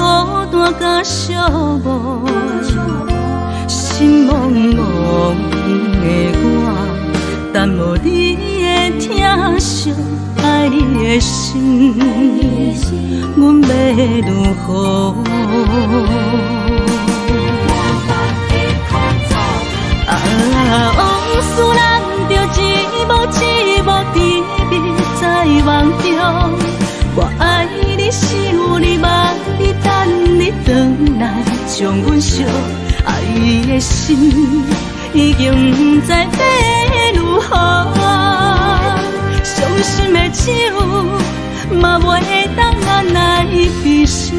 單佮寂寞，心茫茫的我，等無你的疼惜，愛你的心，阮欲如何？啊，往事咱著一幕一幕甜蜜在夢中。我愛你，想你，望你，等你轉來，將阮惜愛的心已經毋知欲如何。傷心的酒嘛袂當來悲傷，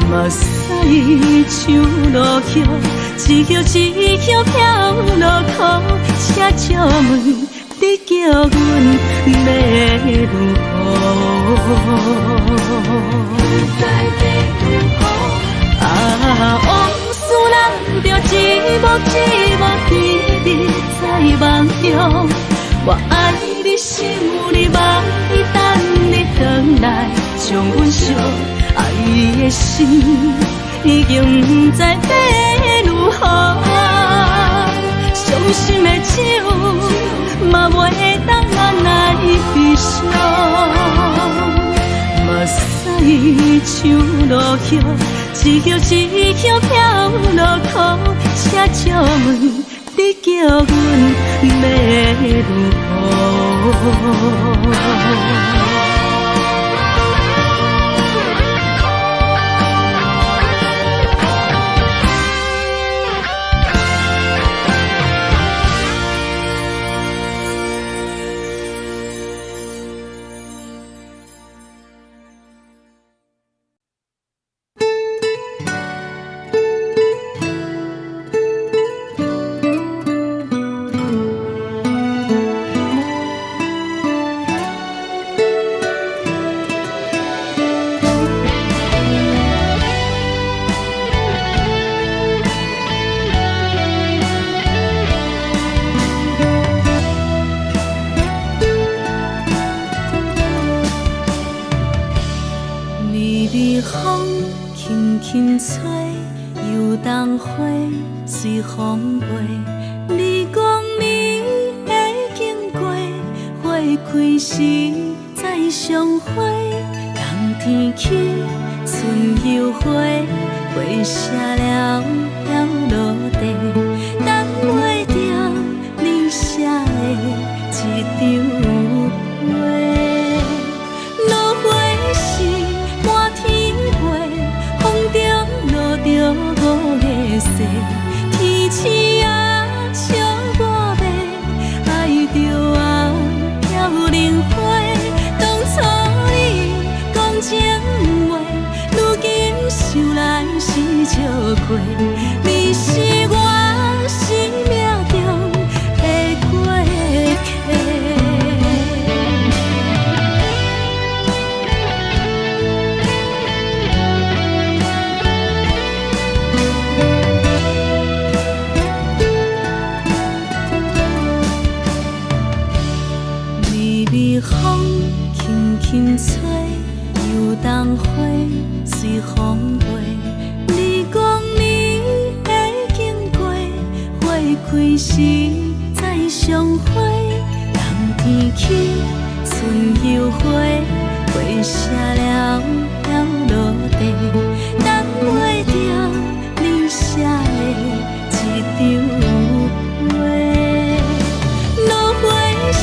目屎像落雨，一葉一葉飄落苦，請借問你叫阮欲如何？啊，往事咱著一幕一幕甜蜜在夢中。我愛你，想你，望你，等你轉來，將阮惜愛的心已經毋知欲如何。傷心的酒嘛袂當來悲傷，目屎像落雨，一葉一葉飄落苦，請借問你叫阮欲如何？微微風輕輕吹，油桐花隨風飛。你講你會經過，花開時再相會。冬天起，春又回，花謝了飄落地，等袂著你寫的這張批。落花是滿天飛，風中落著五月雪，天青啊，笑我欲愛著啊，飄零花。當初你講情話，如今想來是笑虧。你是我生微風輕輕吹，油桐花隨風飛。你講你會經過，花開時再相會。冬天起，春又回，花謝了飄落地，等袂著你寫的這張批。落花是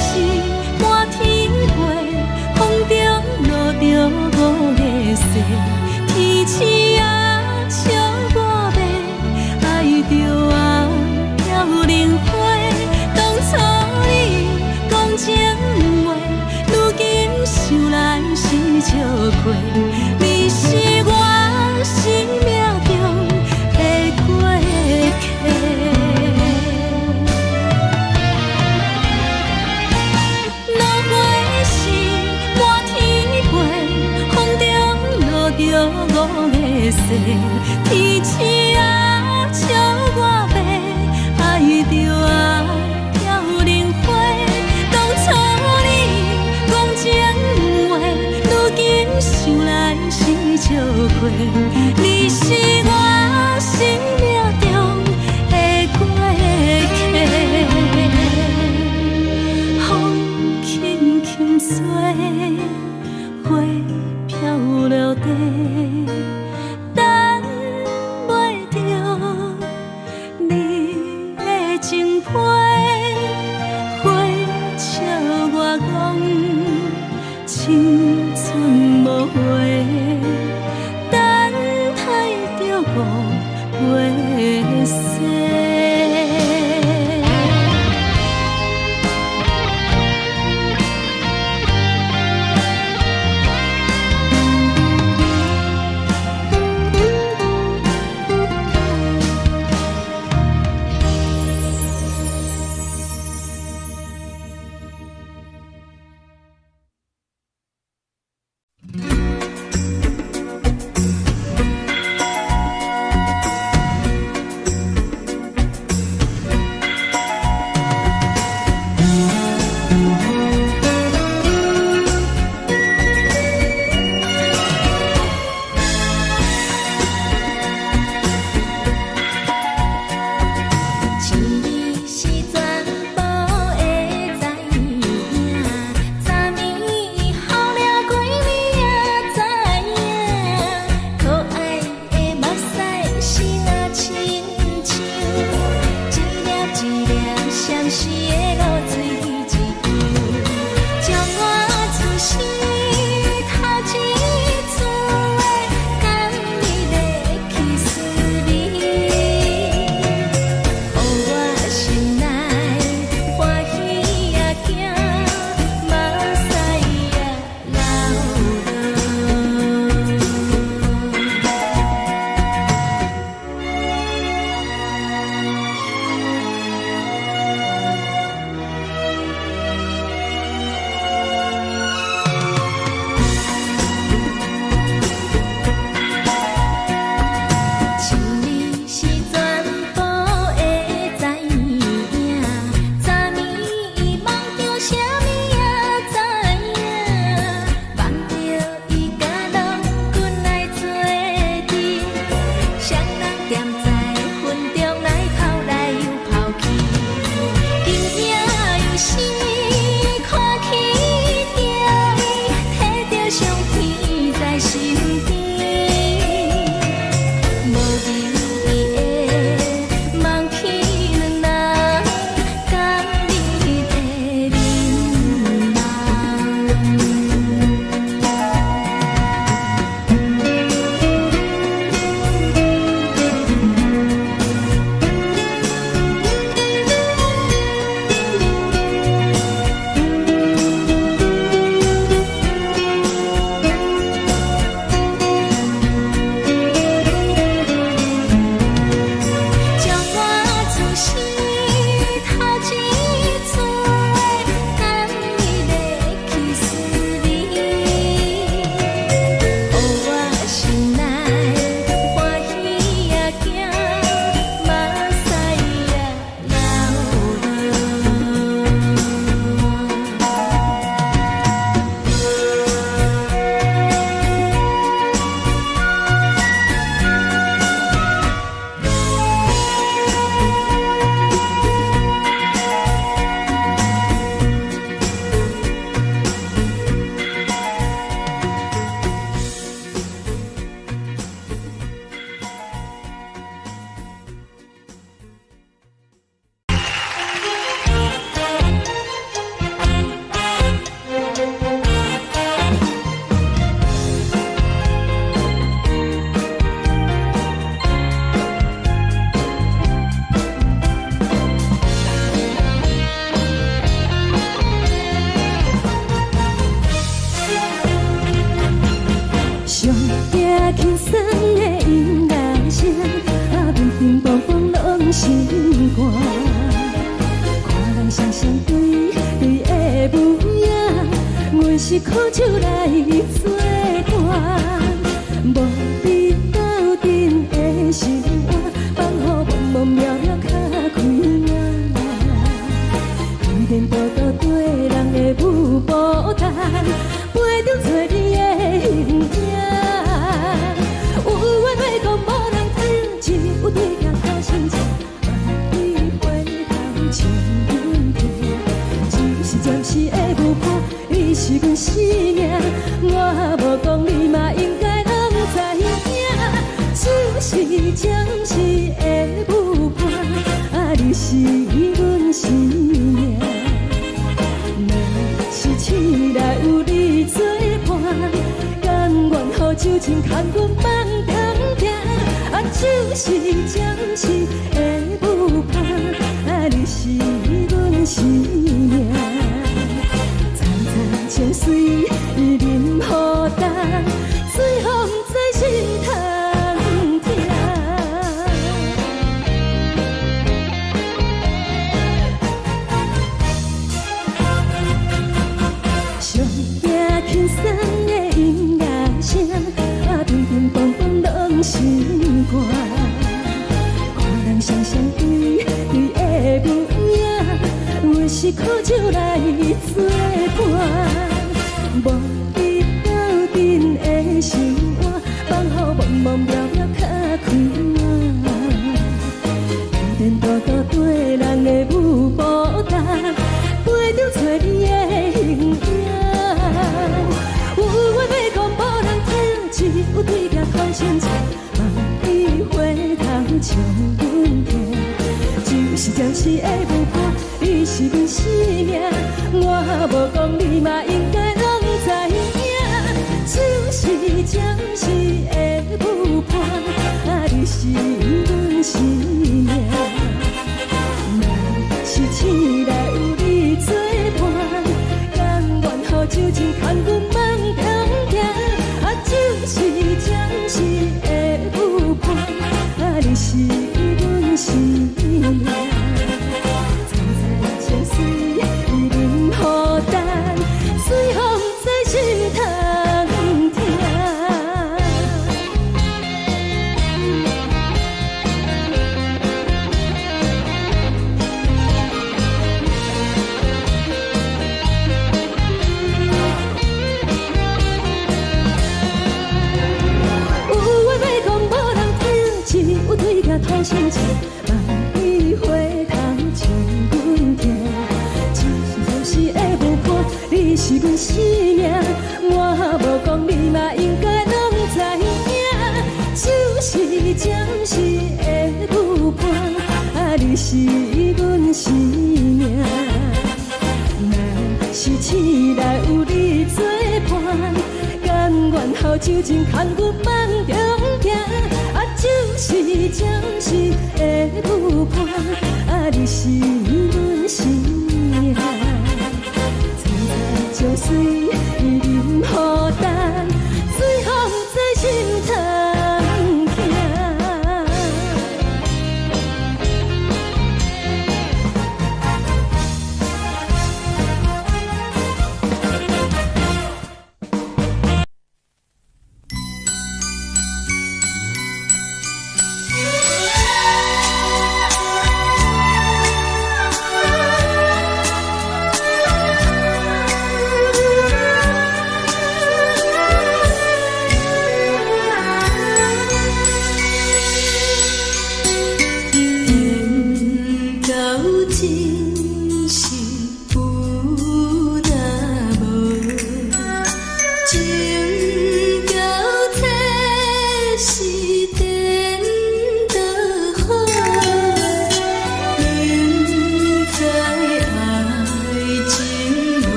滿天飛，風中落著五月雪，天星仔笑我欲，愛著啊飄零花。當初你講情話，如今想來是笑虧。你是我生命中的過客。落花是滿天飛，風中落著五月雪，天星仔笑我欲，愛著啊飄零花。當初你講情話，如今想來是笑虧。你是我生命中的過客。風輕輕吹，花飄落地，等袂著你的情批，花笑我講青春無話，等待著五月雪。是苦酒來做伴，無你鬥陣的生活，放予茫茫渺渺較開朗。天電倒倒綴人的舞步單，陪著找你的形影。有話欲講無人聽，只有對鏡苦心情，望你回頭笑阮聽。只是暫時的舞伴，你是阮生命，我無講你嘛應該攏知影。只是暫時的舞伴，啊，你是阮生命。若是醒來有你做伴，甘願予酒精牽阮放長行。啊，只是暫時的舞伴，啊，你是阮生命。層層情隨淋雨重，水予毋知心通疼。上驚輕鬆的音樂聲，啊，乒乒乓乓攏心肝。看人雙雙對對的舞影，阮是苦酒來做伴，無你鬥陣的生活，放予茫茫渺渺較開朗。天電倒倒綴人的舞步重，陪著找你的形影。有話欲講無人聽，只有對鏡苦心情，望你回頭笑阮聽。只是暫時的舞伴，你是阮生命，我無講你嘛應該攏知影。只是暫時的舞伴，啊，你是阮生命。若是醒來有你做伴，甘願予酒精牽阮放長行。啊，只是暫時的舞伴，啊，你是阮生命。層層情隨淋雨重，水予毋知心通疼。有話欲講無人聽，只有對鏡苦心情，望你回頭笑阮聽。只是暫時的舞伴，你是阮生命，我無講你嘛應該攏知影。只是暫時的舞伴，啊，你是阮生命。若是醒來有你做伴，甘願予酒精牽阮放長行。啊，只是暫時的舞伴，啊，你是阮生命。層層情隨淋雨重，水予毋知心通疼。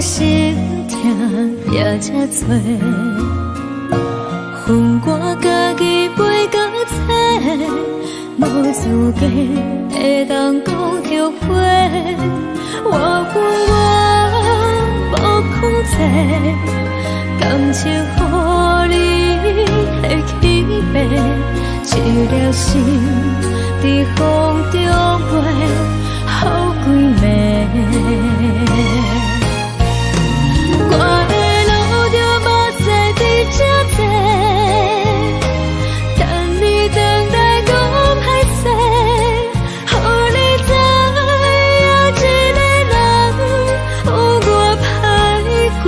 心疼也這多。分我家己飞到册，無資格會當講後悔。我有我無控制，感情予你提起爬，一粒心佇風中飛，予幾暝。我會流著目屎佇這坐，等你轉來講歹勢，予你知影一个人有偌歹過。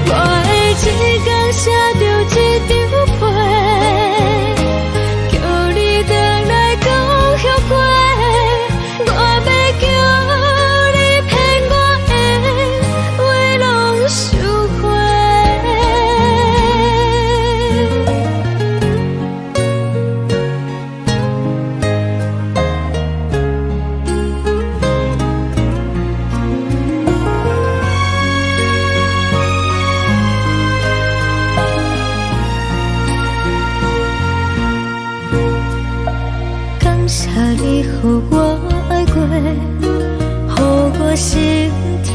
我會一工寫著一張批，叫你轉來講後悔。我欲叫你騙我的話攏收回。感謝你予我愛過，予我心疼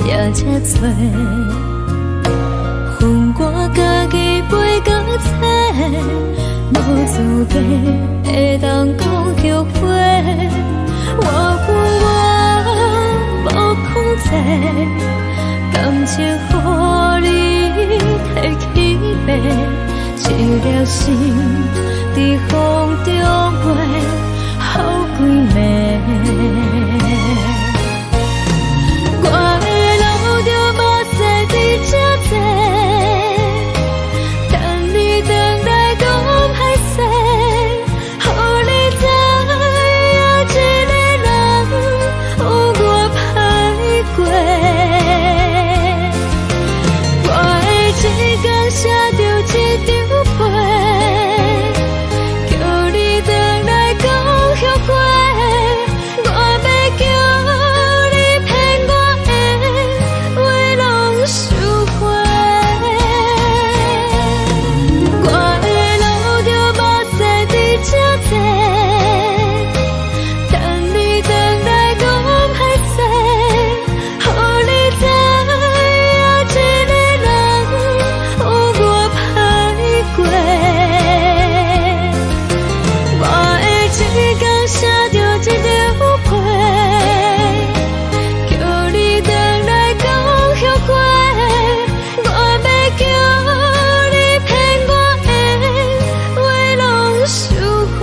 也這多。分我家己飛到冊，無資格會當講後悔。我有我無控制，感情予你提起爬，一粒心佇風中飛，予幾暝。我會流著目屎佇這坐，等你轉來講歹勢，予你知影一個人有偌歹過。我會一工寫著一張批，叫你轉來講後悔。我欲叫你騙我的話攏收回。我會流著目屎佇這坐，等你轉來講歹勢，予你知影一個人有偌歹過。我會一工寫著一張批，叫你轉來講後悔。我欲叫你騙我的話攏收回。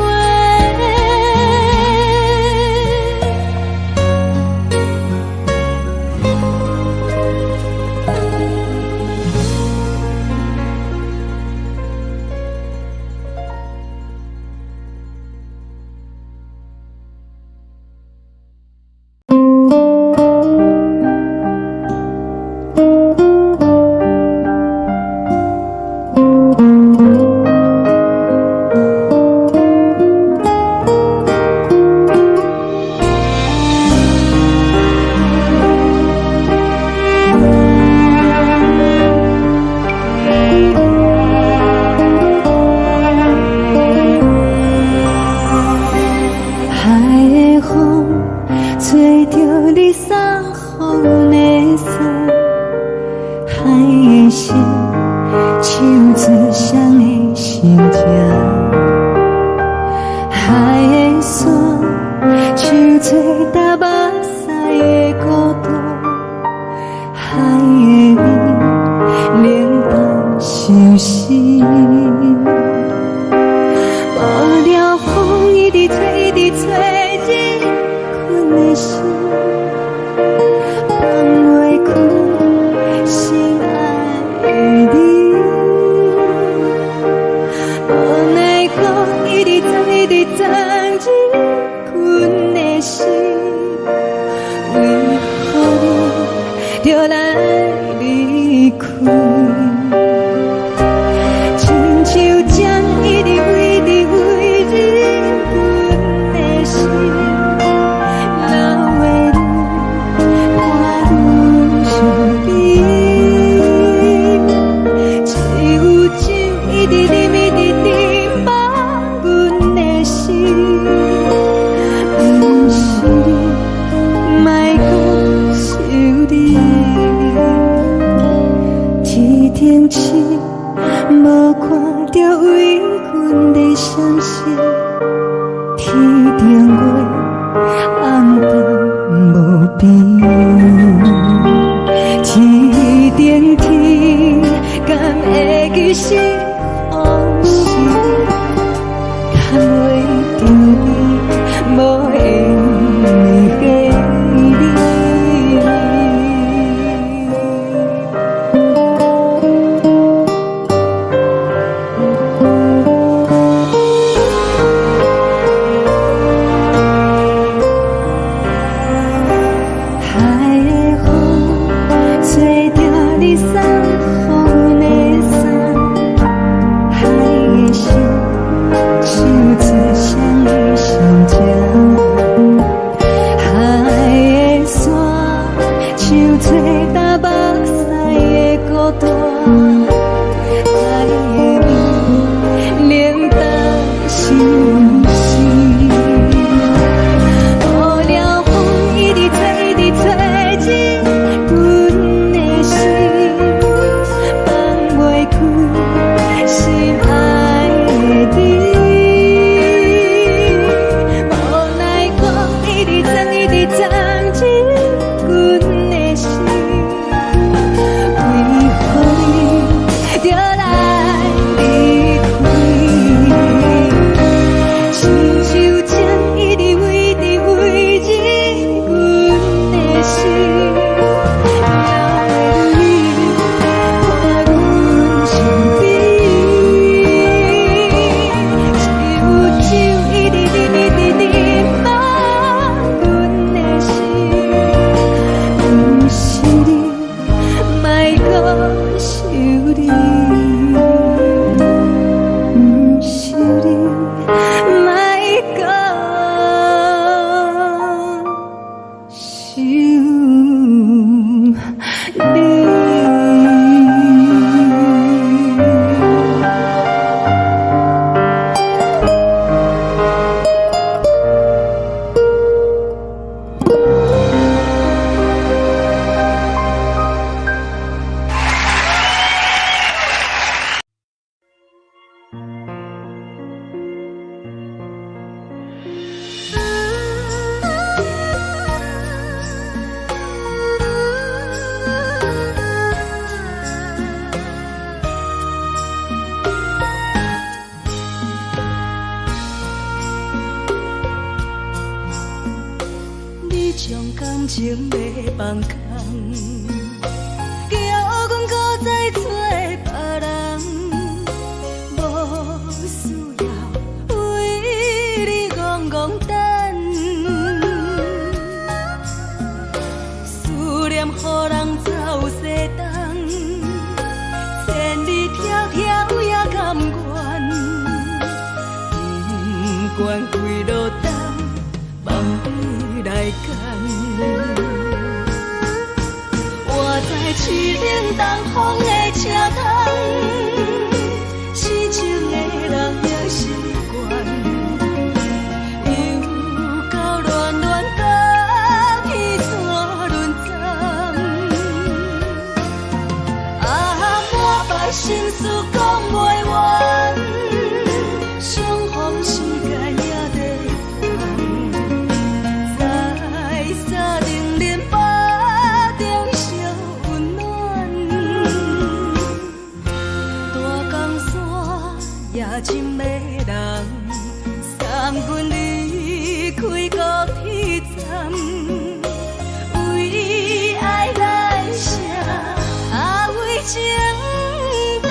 海的風吹著你送予阮的衫，海的聲唱出誰的心情，海的沙唱出搭目屎的孤獨，海的味冷淡相思。無聊風一直吹，一直吹，你睏的心，放袂開心愛的你。無奈直一直伫夢阮的心，毋是你，莫閣想你。天頂星，無看著為阮咧閃爍，天頂月，暗淡無邊。天頂天，敢會記是予是？牽袂著你，無緣的你。海的風，吹著你送予阮的衫，海的心，唱出誰的心情？海的山，像吹干目屎的孤單。海的味，冷淡相思。無聊風一直吹，一直吹進阮的心，放袂開心愛的你。無奈風一直鑽，一直鑽進阮的心，為何你著來離開？親像情一直圍直圍進阮的心，留你伴阮身邊。只有酒一直啉，一直啉，夢阮的心，毋是你，莫閣想你，毋是你，莫閣想你。你將感情欲放空，叫阮閣再找別人，無需要為你戇戇等，思念予人走西東，千里迢迢也甘願，不管幾落冬，望你來牽。我知凄冷東風的車窗，痴情的人也習慣，又到暖暖甲彼山轮转，啊，满腹心事講袂完，相逢時間也短暫，在三重林腹中相溫暖，大江山也真迷人，送阮離開高鐵站，為愛來寫，啊為情等。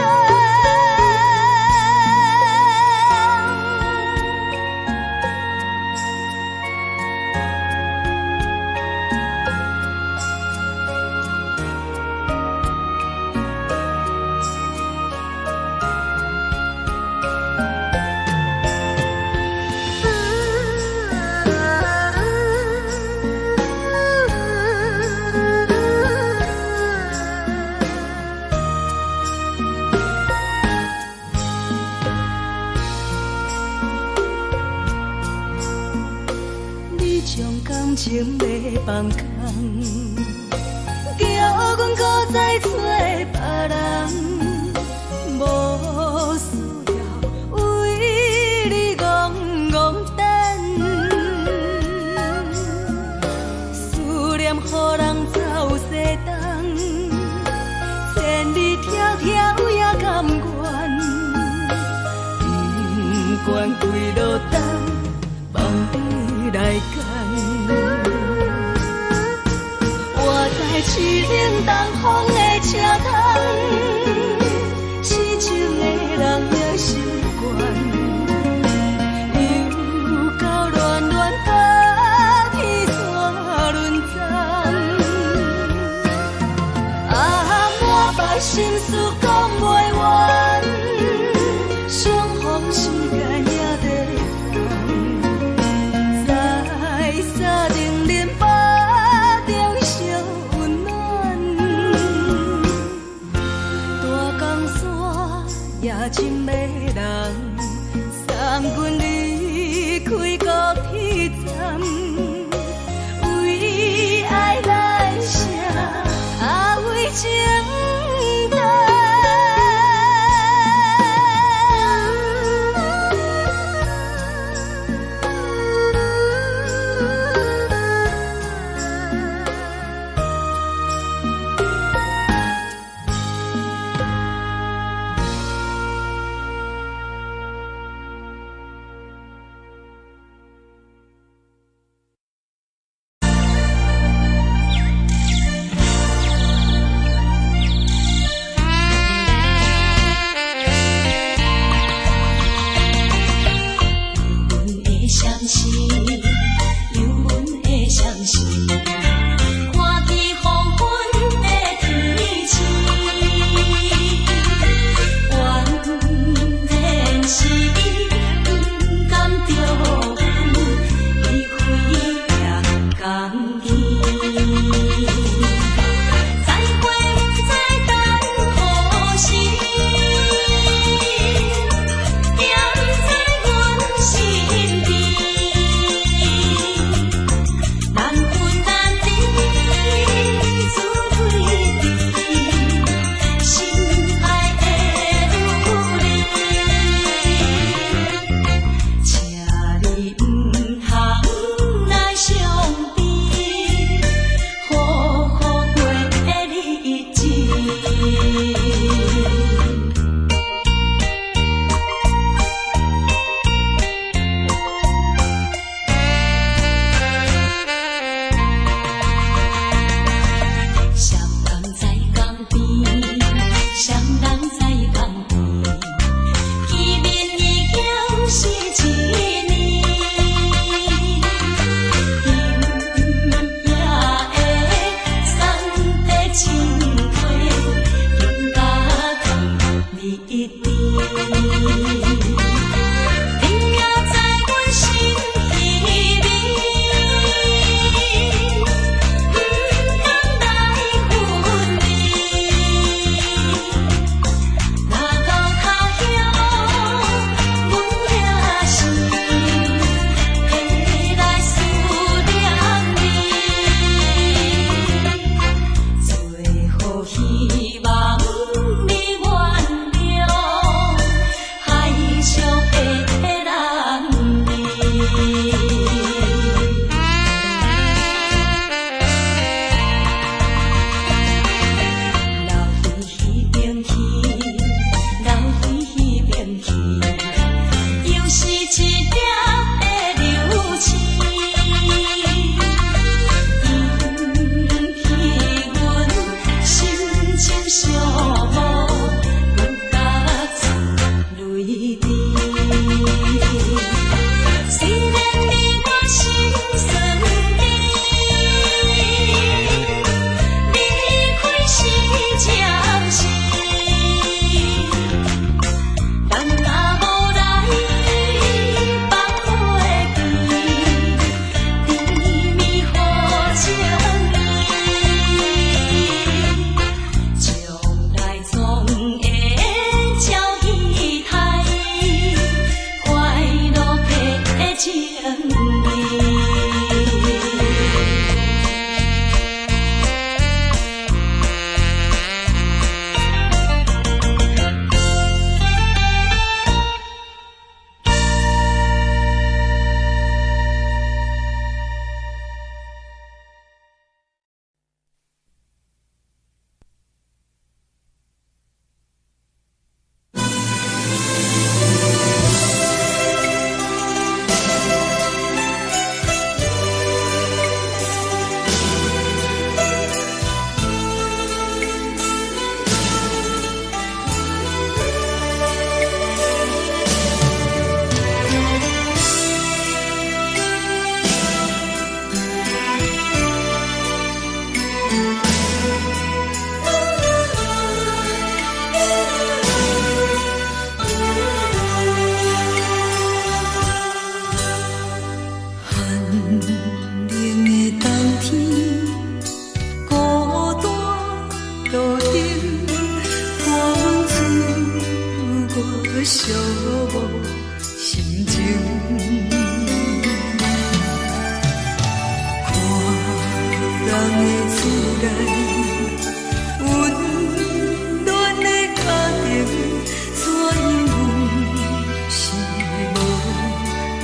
傷感情欲放空，叫阮閣再揣別人，無需要為你戇戇等，思念予人走西東，千里迢迢也甘願，不管幾落冬，放你來揀。我知凄冷東風的車窗，痴情的人也習慣，又到暖暖甲天線輪轉。啊，滿腹心事講袂完，相逢時間也短暫，在三重恁腹中相溫暖。大江山也真迷人，送阮離開高鐵站，為愛來寫，啊為情等。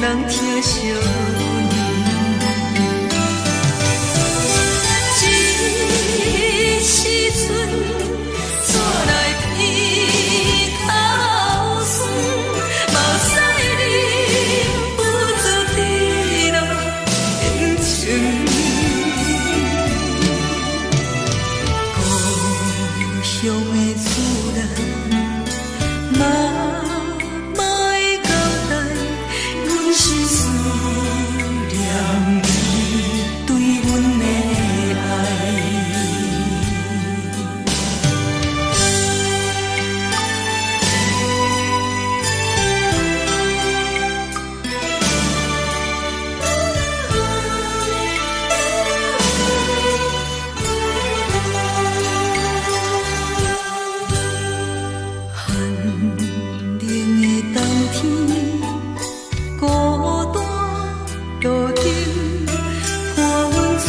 人疼惜阮。這時陣，煞來鼻頭酸，目屎忍不住滴落眼睛。故鄉的厝內，媽媽的交代，阮是思念你對阮的愛。寒冷的冬天，孤單路燈，伴阮自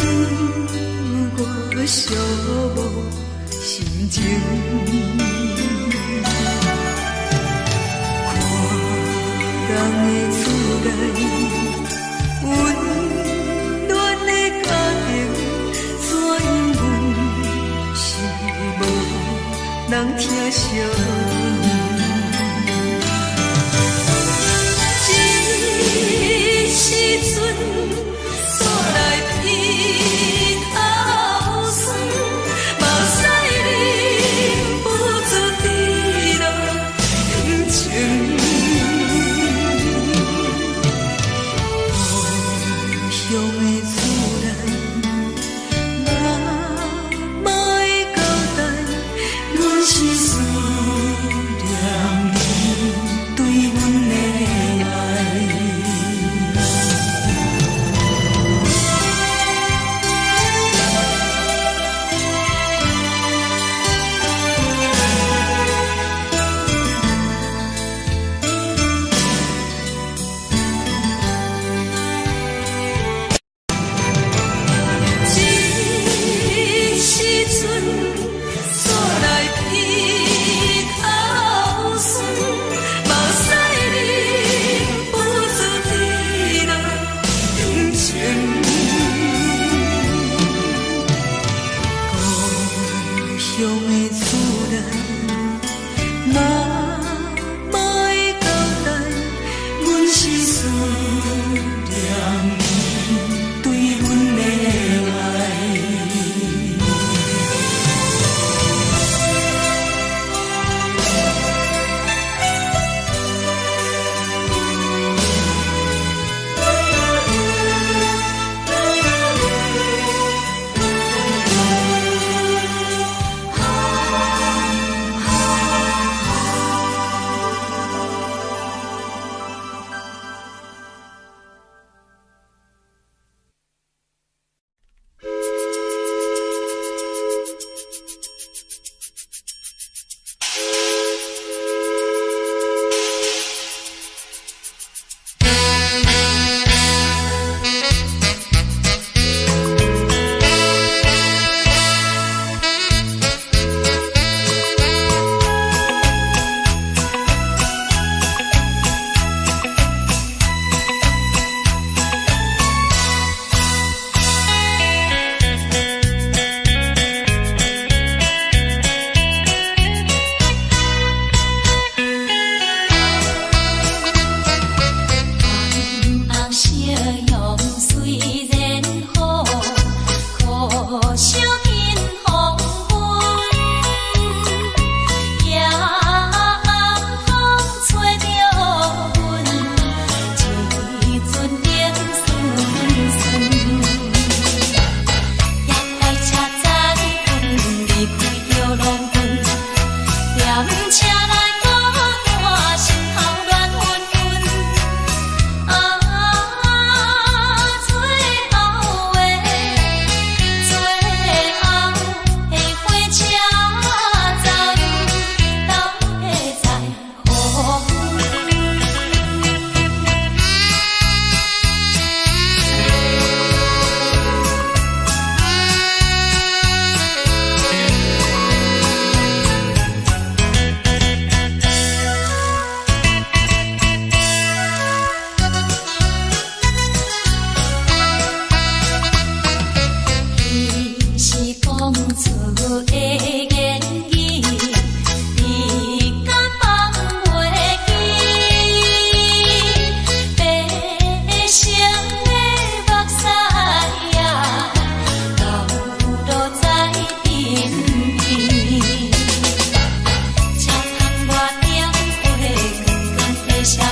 我寂寞心情。看人的厝內，溫暖的家庭，怎樣阮是無人疼惜阮。這時陣，煞來鼻頭酸，目屎忍不住滴落眼睛。故鄉的厝內，媽媽的交代，阮是思念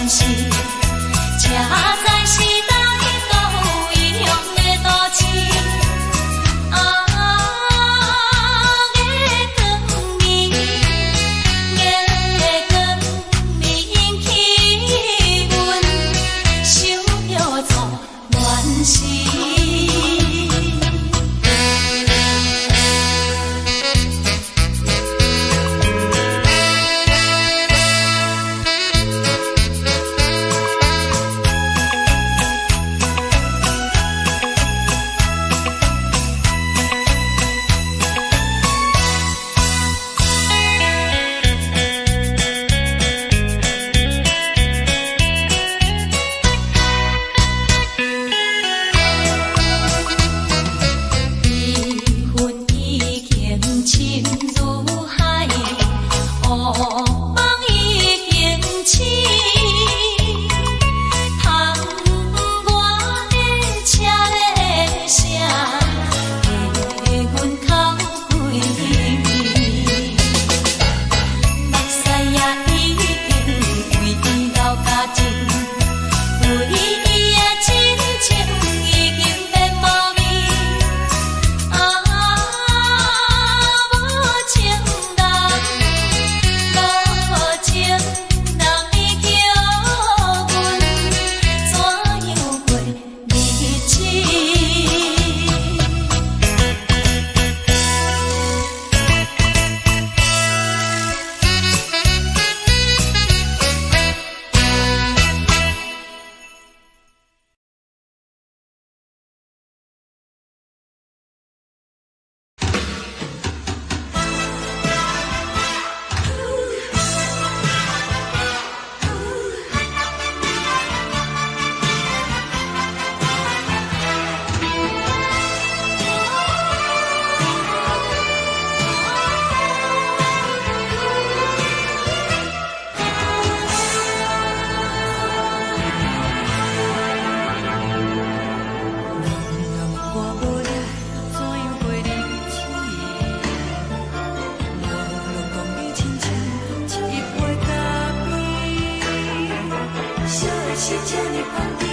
時，才知是佗位異鄉的都市。啊，月光暝，月光暝引起阮想著初戀時。悲恨已經深如海，惡夢已經醒。窗外的車鈴聲，替阮哭幾暝。目屎也已經為伊流乾淨，為伊的真情已經變無味。啊，無情人，無情人，你叫阮怎樣過日子？人若問我無你怎樣過日子，我攏講你親像一杯咖啡，燒的是這呢香甜，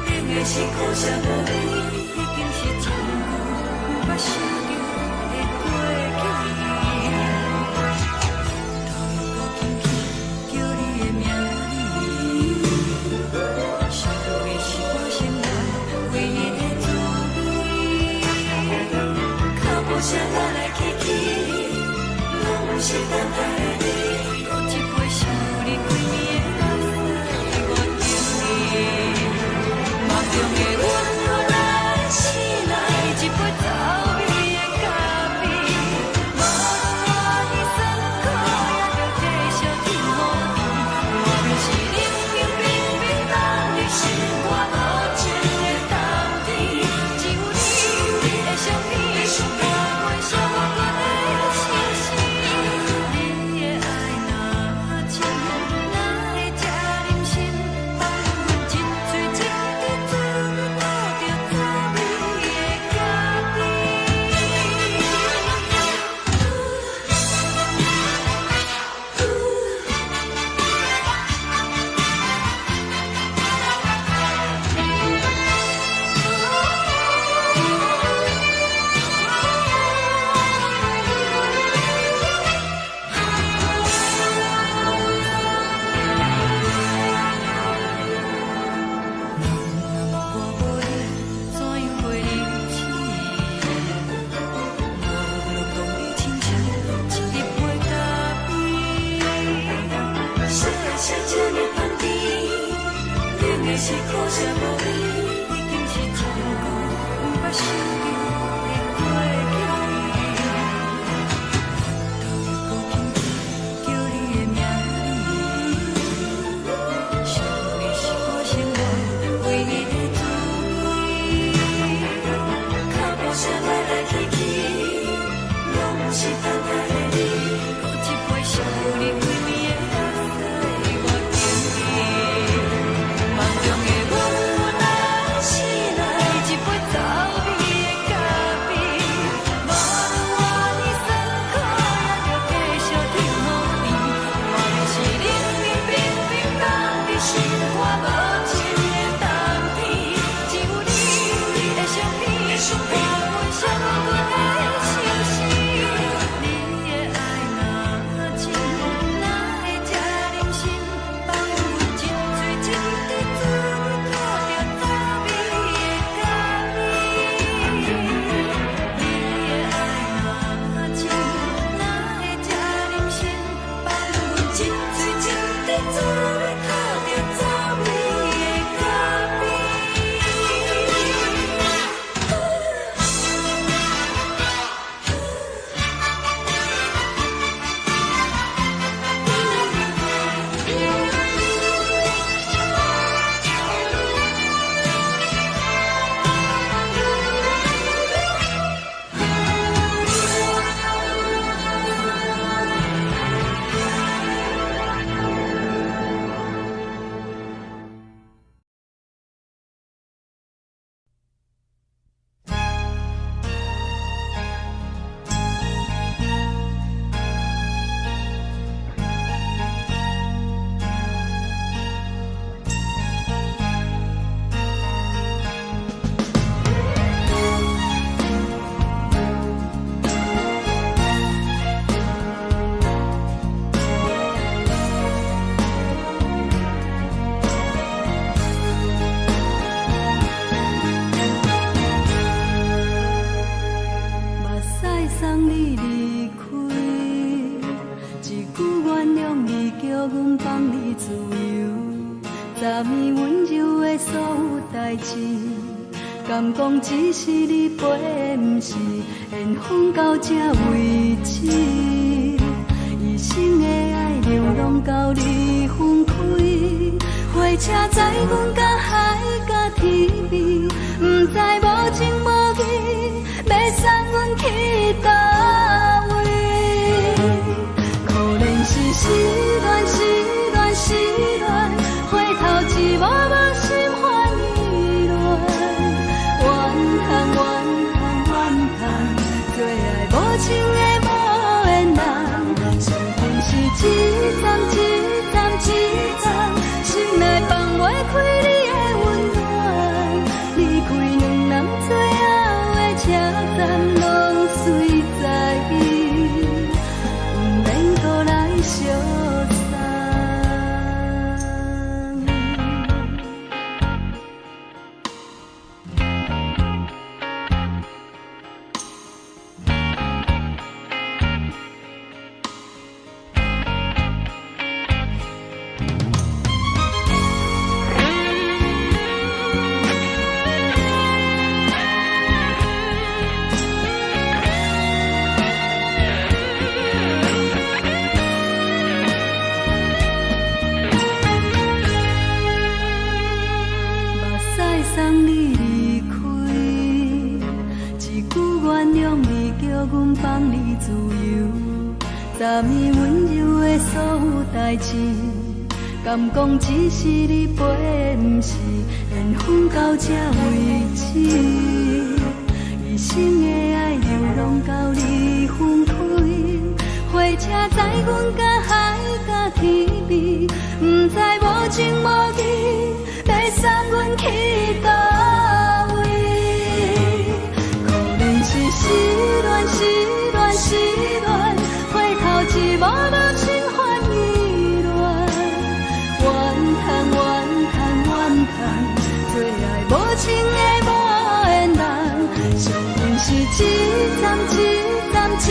冷的是苦澀無味，已經是真久毋捌想著的過去。頭又閣輕輕叫你的名字，想的是我生活唯一的滋味。腳步聲來來去去，攏毋是等待的你。閣一杯想你規暝的目屎，我敬你。夢中的阮來醒來，一杯走味的咖啡。無論偌尼酸苦，也著繼續天雨甜。無論是冷冰冰冰凍的心肝，無情的冬天，只有你的相片，伴阮寂寞的相思。你的愛若深，哪會這忍心放阮一喙一滴嘴吐著走味的咖啡？人若問我無你怎樣過日子，我攏講你親像一杯咖啡。燒的是這呢香甜，冷的是苦澀無味，已經是真久毋捌想著的過去。頭又閣輕輕叫你的名字，想的是我生活唯一的滋味。腳步聲來來去去，攏毋是等待的你。閣一杯想你規暝的目屎，我敬你。夢中的阮來昨暝溫柔的所有代誌，敢講只是你陪，毋是緣分到這為止。一生的愛流浪到你分開，火車載阮到海角天邊，毋知無情無義，欲送阮去佗位。可憐是失戀，失戀，失戀，回頭一幕幕心煩意亂。怨嘆怨嘆怨嘆，做愛無情的無緣人，相逢是一站一站一站，心內放袂開你的溫暖。離開兩人最後的車站，攏隨在伊，毋免閣來相送。目屎送你離開，一句原諒你，叫阮放你自由。昨暝溫柔的所有代誌，敢講只是你陪，毋是緣分到這為止。一生的愛流浪到你分開，火車載阮到海角天邊，毋知無情無義，欲送阮去佗位。可憐是失戀，失戀，失戀，回頭一幕幕心煩意亂。怨嘆怨嘆怨嘆，做愛無情的無緣人，相逢是一站一站一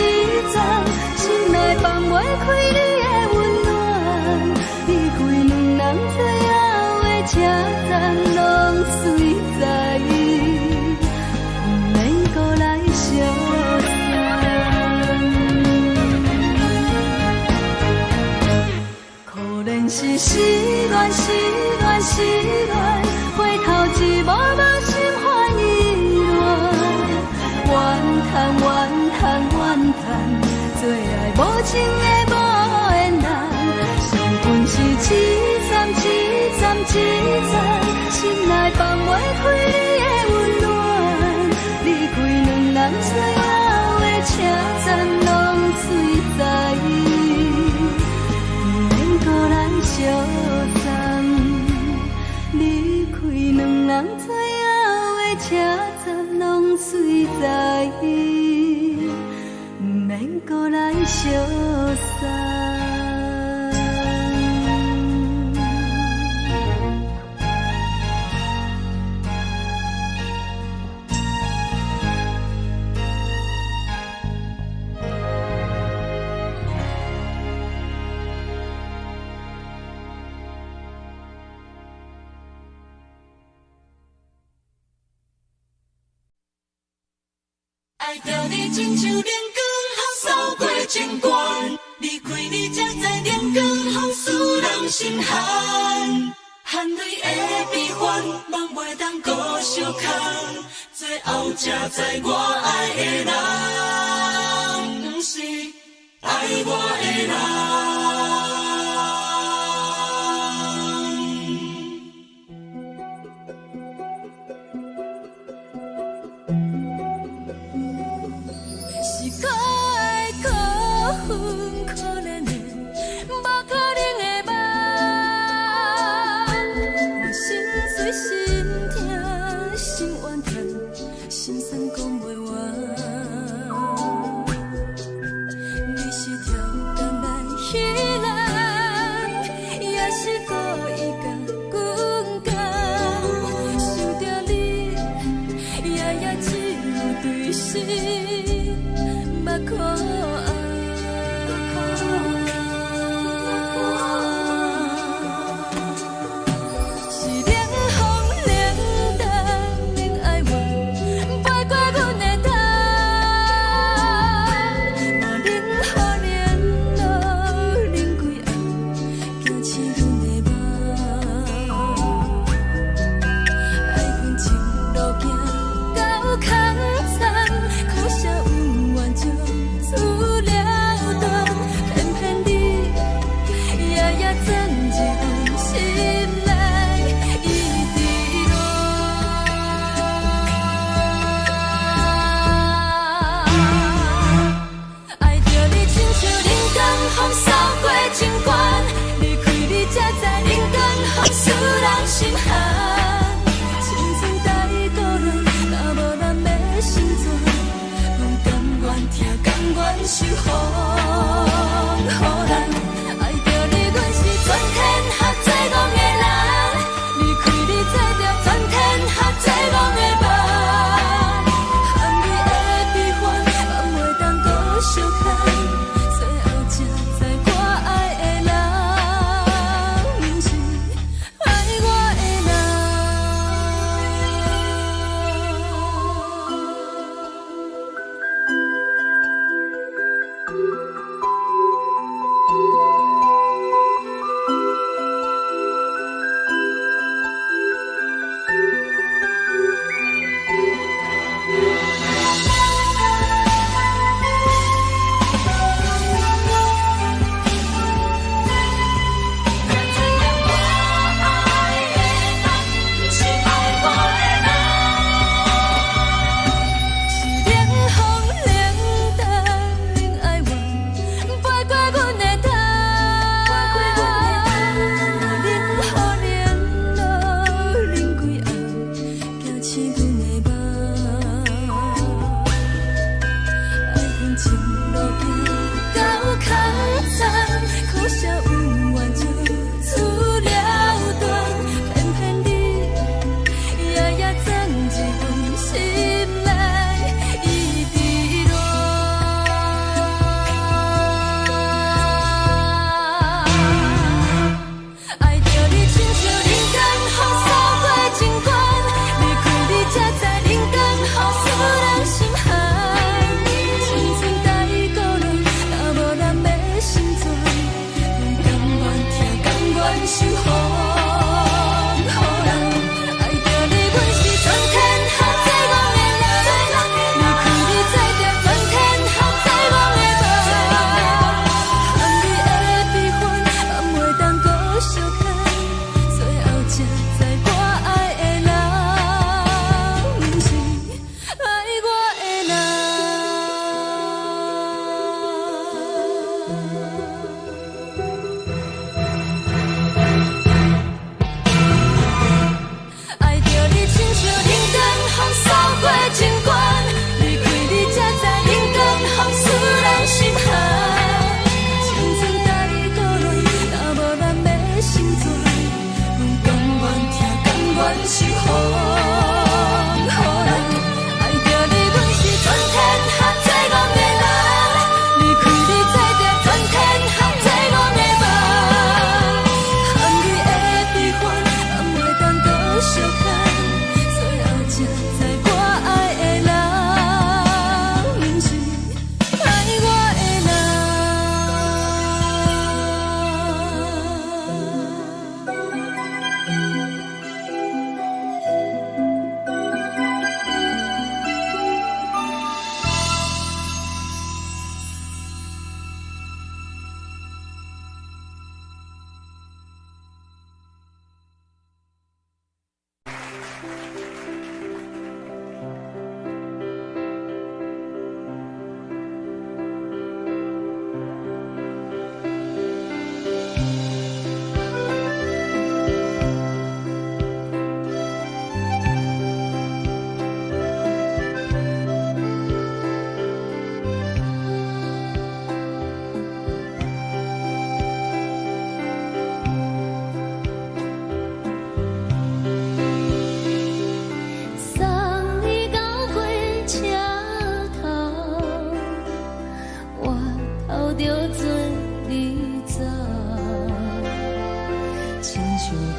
站，心內放袂開你的溫暖。離開兩人最後的車站，攏隨在伊，毋免閣來相送。可憐是失戀，失戀，失戀，回頭一幕幕心煩意亂。怨嘆怨嘆怨嘆，做愛無情的無緣人，相逢是一站一站一站，心內放袂開你的溫暖。離開兩人最後的車站，攏隨在伊，毋免閣來相送。離開兩人最後的車站，攏隨在伊，毋免閣來相送。愛著你親像冷光予掃過情關，離開你才知冷光予使人心寒。汗淚的悲歡，夢袂當閣相空，最後才知我愛的人，毋是愛我的人。是可愛可恨可憐的，無可能的夢。我心碎心痛心怨嘆，心酸講袂完。你是跳动来彼人。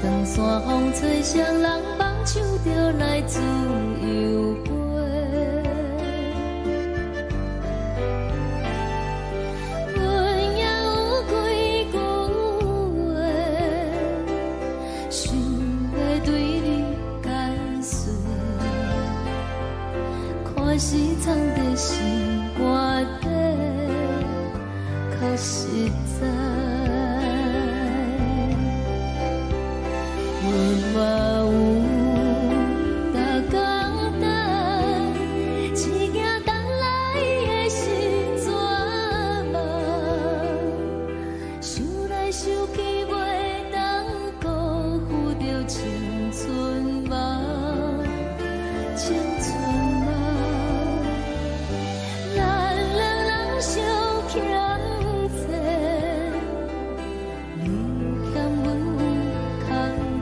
藏山風吹誰人放手就來自由飛。阮也有幾句話，想欲對你解說，看是藏佇心肝底，較實在。阮嘛有逐工等，只驚等來的是絕望。想來想去，袂當辜負著青春夢，青春夢。咱兩人相欠債，你欠阮較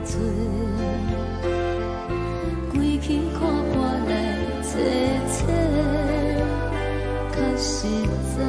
濟，規氣看破來揣揣，較實在。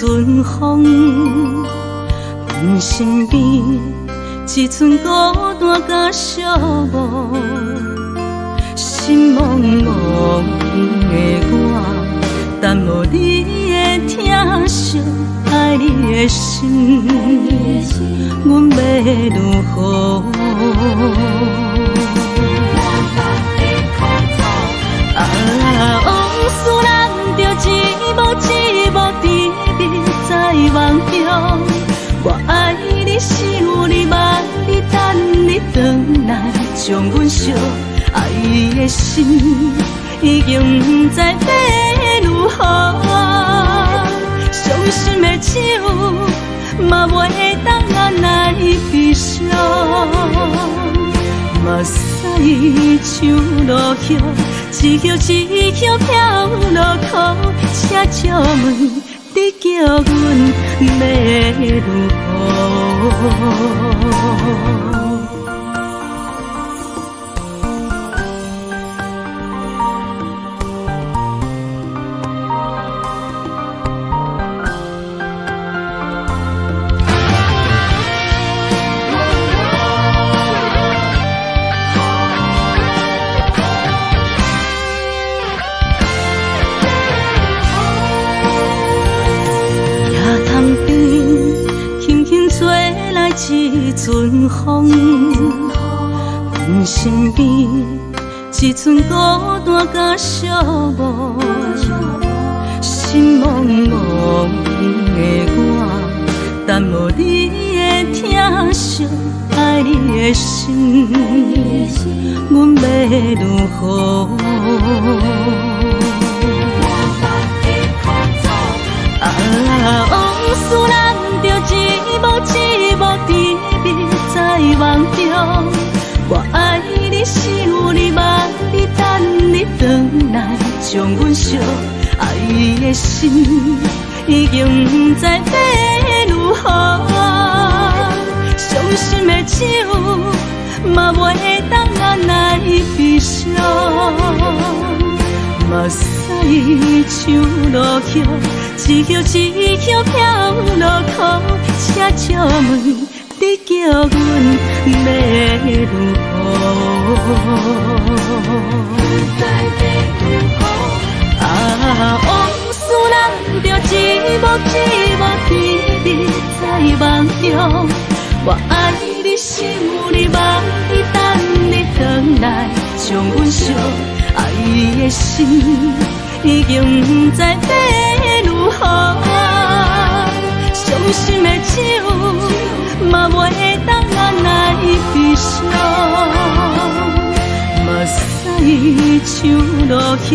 阵風，阮身邊一陣孤單佮寂寞，心茫茫的我，等無你的疼惜，愛你的心，阮欲如何？啊，往事咱著一幕一幕甜蜜在夢中。我愛你，想你，望你，等你轉來，將阮惜愛的心已經毋知欲如何。傷心的酒嘛袂當按來悲傷，目屎像落雨，一葉一葉飄落苦，請借問你叫阮欲如何？一陣風，阮身邊一陣孤單佮寂寞，心茫茫的我，等無你的疼惜，愛你的心，阮欲如何？啊，往事咱著一幕一幕甜蜜在夢中。我愛你，想你，望你，等你轉來，將阮惜愛的心已經毋知欲如何。傷心的酒嘛袂當按來悲傷，目屎像落雨，一葉一葉飄落苦，請借問你叫阮欲如何？啊，往事咱著一幕一幕甜蜜在夢中。我愛你，想你，望你，等你轉來，將阮惜愛的心已經毋知欲如何。傷心的酒嘛袂當按來悲傷，目屎像落雨，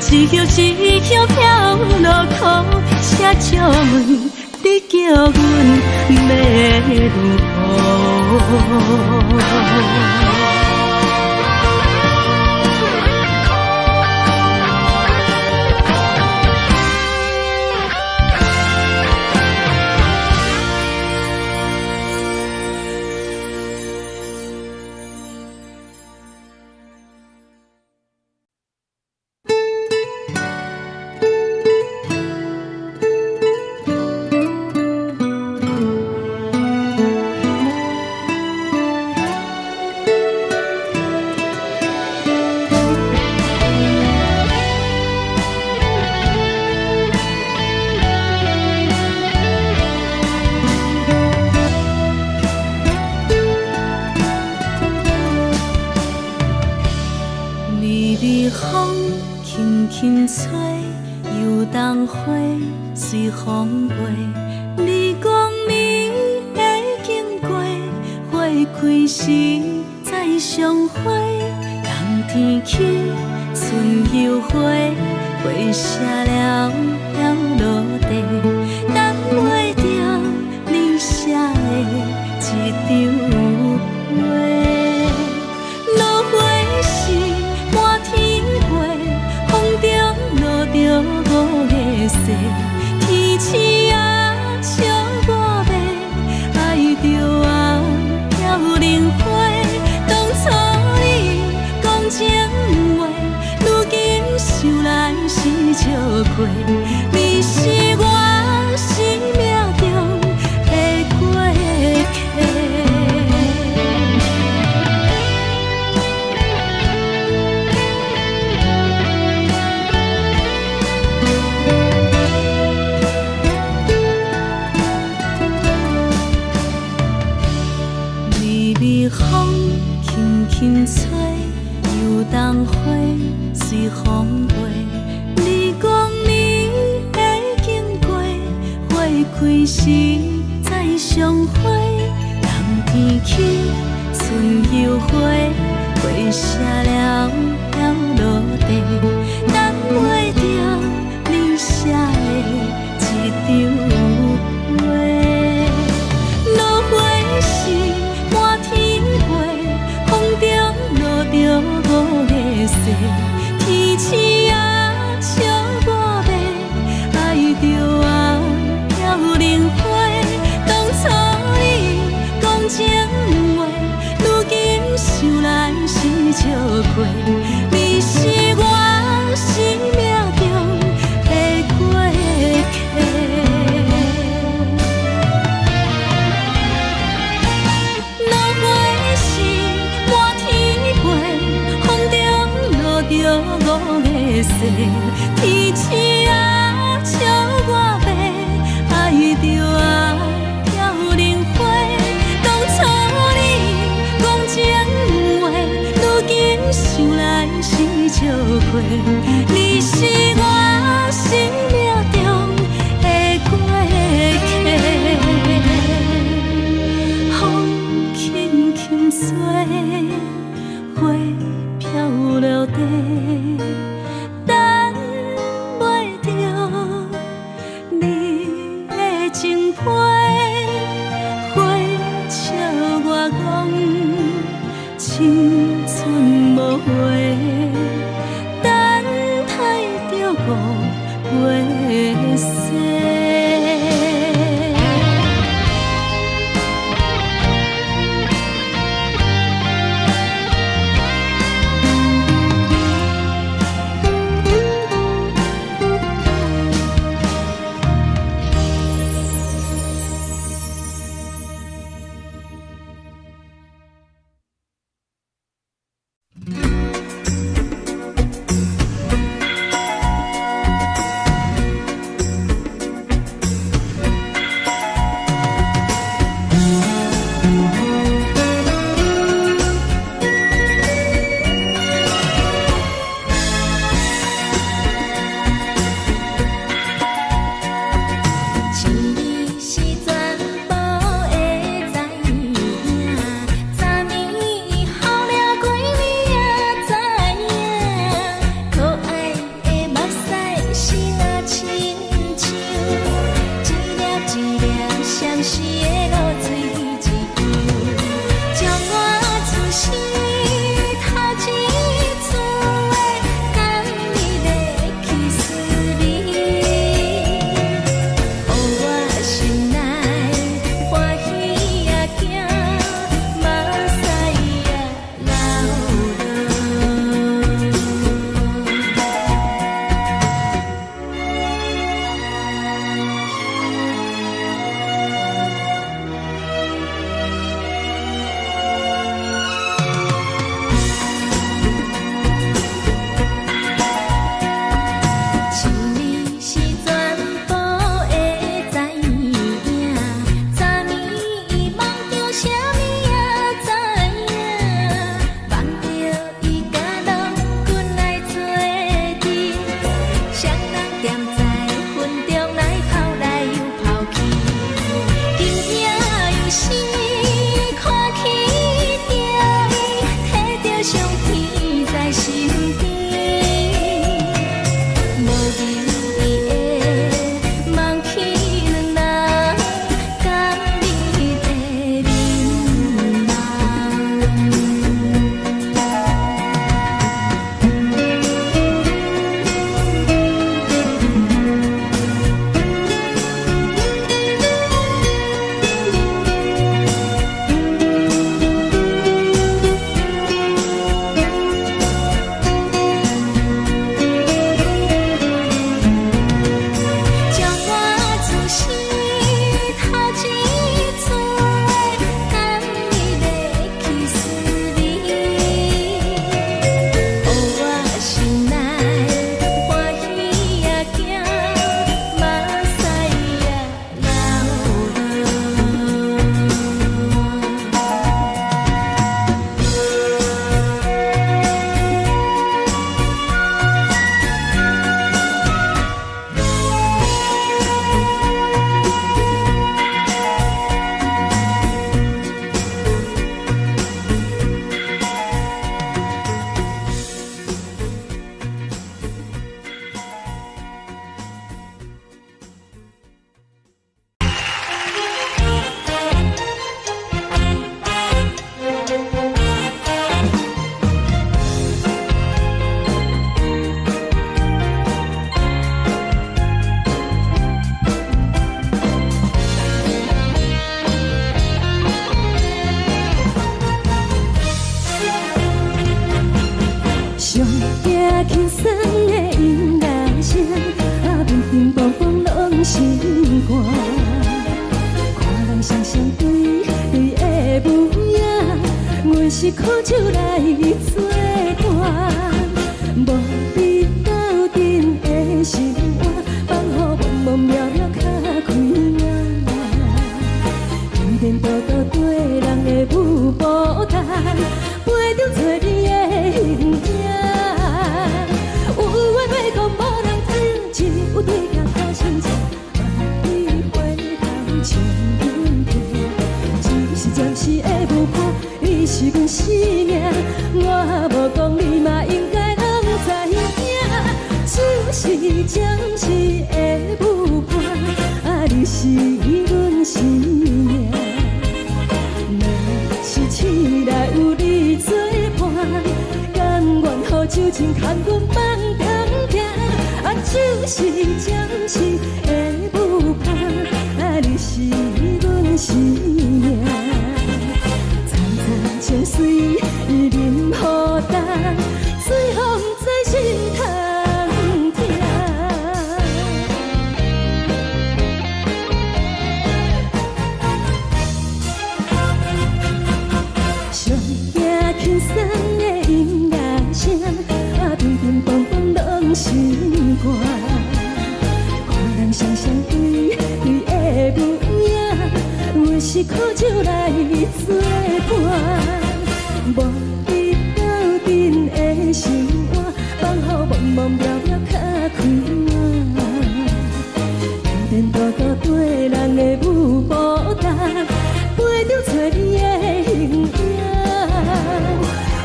一葉一葉飄落苦，請借問你叫阮欲如何？想來是笑過，你是我心輕吹，油桐花隨風飛。你講你會經過，花開時再相會。冬天起，春又回，花謝了飄落地，等袂著你寫的一張批。落花是滿天飛，風中落著五月雪，天星仔笑我欲，愛著我飄零花。當初你講情話，如今想來是笑虧。你是我生命中的過客。落花是滿天飛，風中落著五月雪，天星仔笑我欲，愛著我飄零花。當初你講情話，如今想來是笑虧。你是我生命中的過客。風輕輕吹，花飄落地，等袂著你的情批，花笑我講青春無話，等待著五月雪。情你是全部的知影，昨暝雨了规暝也知影，可愛的目屎是若親像一粒一粒相思的露水一樣，將我此生頭一次的甘蜜的去思念。予我心內歡喜也驚，目屎也流落。情你是全部的知影，昨暝夢著啥物也知影，夢著伊佮郎君來做陣，雙人踮在雲中來跑來又跑去，今夜又是看起著伊，提著相片在身邊。無言的望去兩人甘蜜的面容。鬆的音樂聲，啊，乒乒乓乓攏心肝。看人雙雙對對的舞影，阮是苦酒來做伴，無比鬥陣的生活，放予茫茫渺渺較開眼。天多多對人的舞步單，陪著找你的形影。有話欲講無人聽，只有對鏡苦心情，萬里回頭笑阮聽。只是暫時的舞伴，你是阮生命，我無講你嘛應該攏知影。只是暫時的舞伴，啊，你是阮生命。若是醒來有你做伴，甘願予酒精牽阮放長行。啊，只是暫時的舞伴，啊，你是阮生命。層層情水伊啉予乾，最予毋知心通疼。上驚輕鬆的音樂聲，啊，乒乒乓乓攏心肝。看人雙雙對對的舞影，阮是苦酒來做伴，無比鬥陣的生活，放予茫茫渺渺較開眼。天多多對人的舞步單，陪著找你的形影。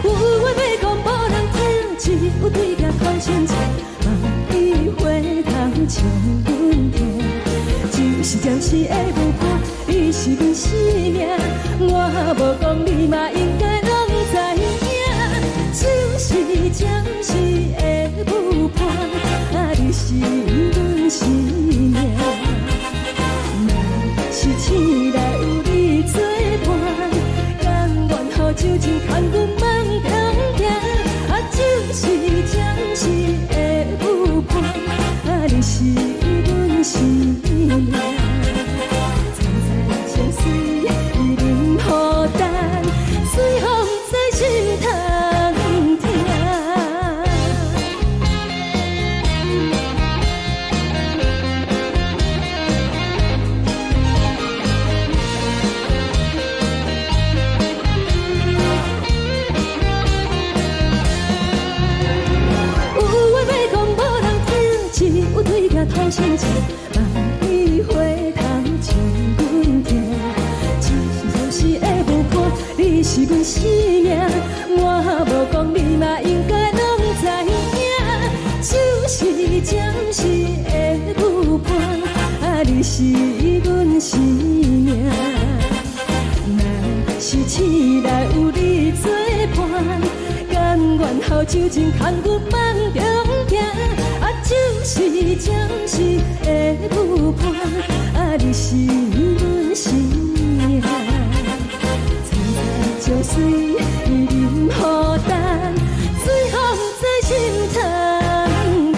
有話欲講無人聽，只有對鏡苦心情，萬里回頭笑阮聽。只是暫時的舞伴，你是阮生命，我無講你嘛應該攏知影。只是暫時的舞伴，啊，你是阮生命。若是醒來有你做伴，甘願予酒精牽阮放長行。啊，只是暫時的舞伴，啊，你是阮生命。層層情水伊啉予乾，最予毋知心通疼。有話欲講無人聽，只有對鏡苦心情，萬里回頭笑阮聽。只是暫時的舞伴，你是阮生命，我無講你嘛應該攏知影。只是暫時的舞伴，啊，你是阮生命。若是醒來有你做伴，甘願予酒精牽阮放長行。啊，只是暫時的舞伴，啊，你是阮生命。層層情水伊啉予乾，最予毋知心通疼。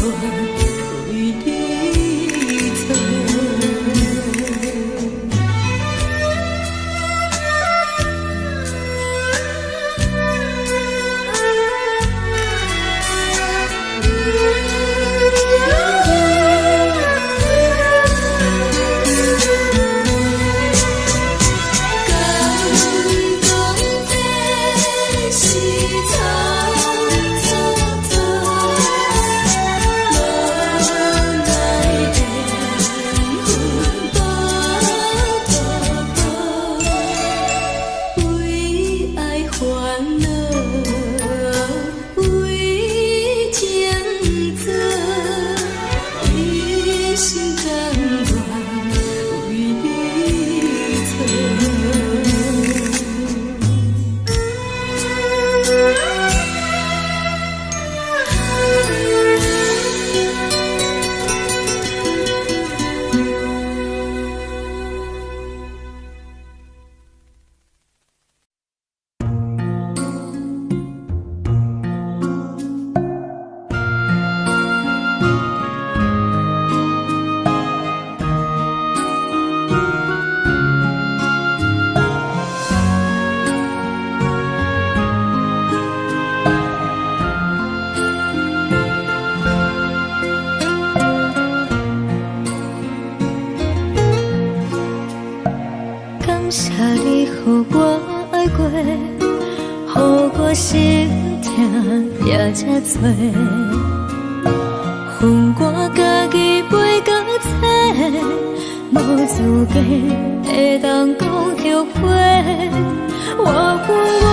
為你做。敢講這是草草草，無奈緣分步步步，為愛煩惱，為情做，一心甘願為你做。感謝你予我愛過，予我心疼也這多。恨我家己飛到找，無資格會當講後悔。我恨我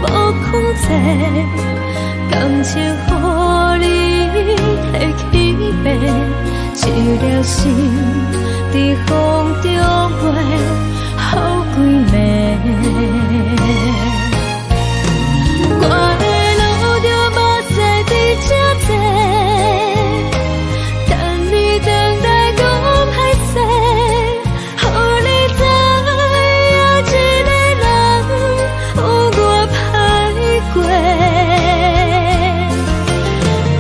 無控制，感情予你提去爬，一粒心佇風中飛，予幾暝。我會留著目屎佇這坐，等你轉來講歹勢，予你知影一個人有偌歹過。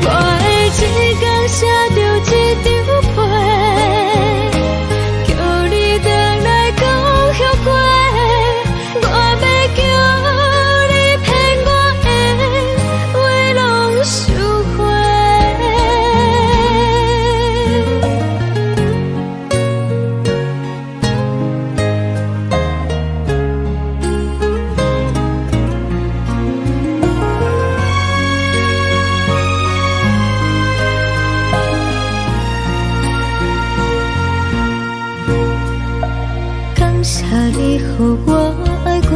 我會一工寫著一張批，叫你轉來講後悔。我欲叫你騙我的話攏收回。感謝你予我愛過，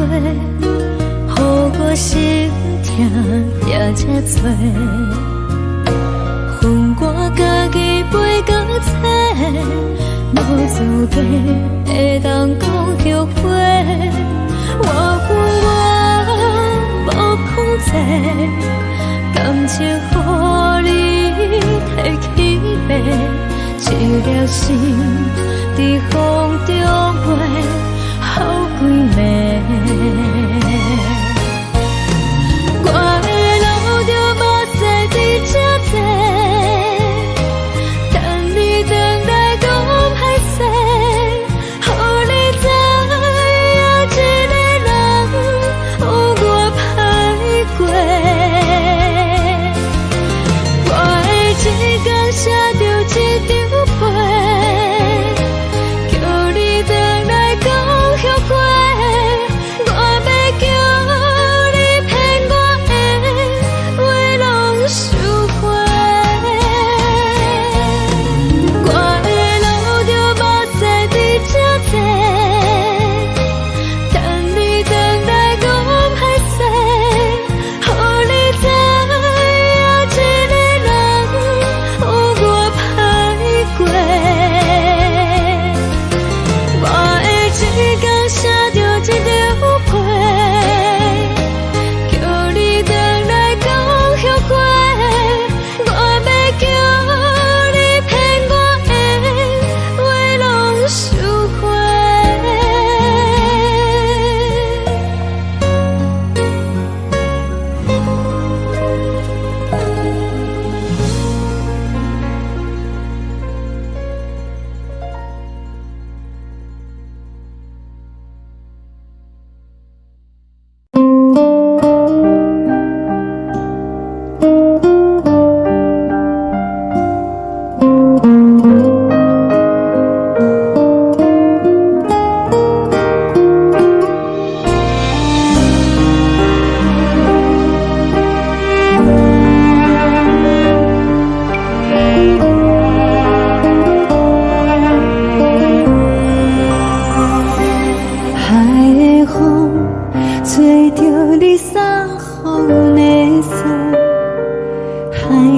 予我心疼也這多。恨我家己飛到找，無資格會當講後悔。我恨我無控制，感情予你提去爬，一粒心佇風中飛，予幾暝。我會留著目屎佇這坐，等你轉來講歹勢，予你知影一個人有偌歹過。我會一工寫著一張批，叫你轉來講後悔。我欲叫你騙我的話攏收回。我會留著目屎佇這坐，等你轉來講歹勢，予你知影一個人有偌歹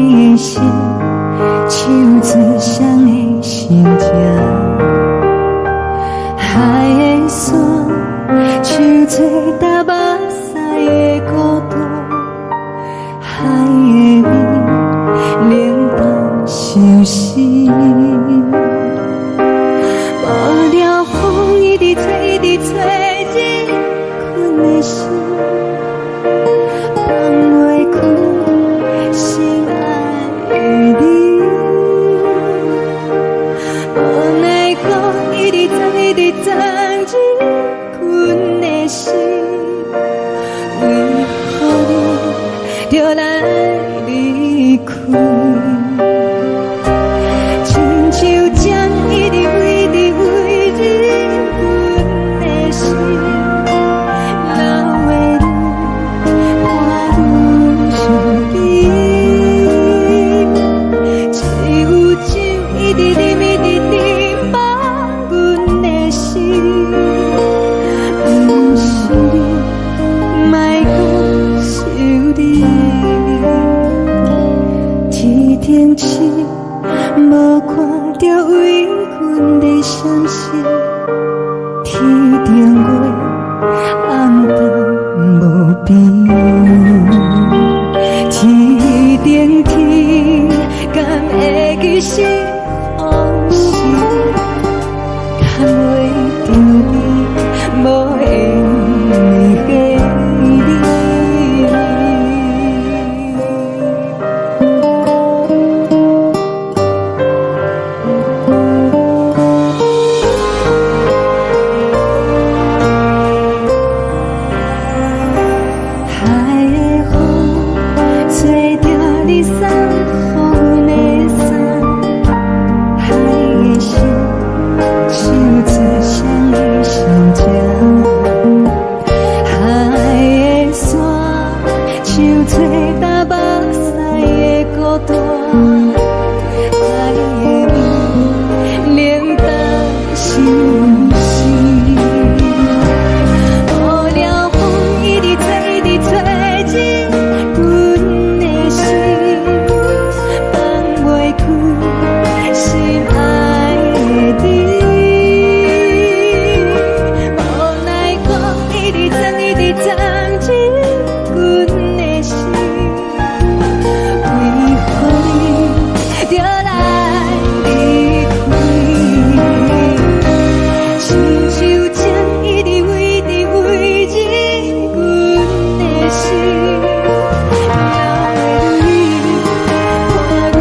的心，唱出誰的心情？海的山，唱出踏目屎的孤單。海的味，冷淡相思。無聊風一直吹，一直吹，入阮的心，放袂開心愛的你。無奈何一直鑽，一直鑽入阮的心，為何你著來離開？親像鳥一直飛，一直飛入阮的心，流的淚伴阮身邊。只有酒一直啉，一直啉，放阮的心。毋是你，莫閣想你。天頂星，無看著為阮咧閃爍，天頂月，暗淡無邊。天頂天，敢會記是予是？牽袂著你，無緣的你。海的風，吹著你送予阮的衫，海的心，唱出誰的心情？海的山，唱出踏目屎的孤單。海的味，冷淡相思。無聊風一直吹，一直吹入阮的心，放袂開心愛的你。無奈何一直鑽，一直鑽入阮的心，為何你著來離開？親像鳥一直飛，一直飛入阮的心，流的淚伴阮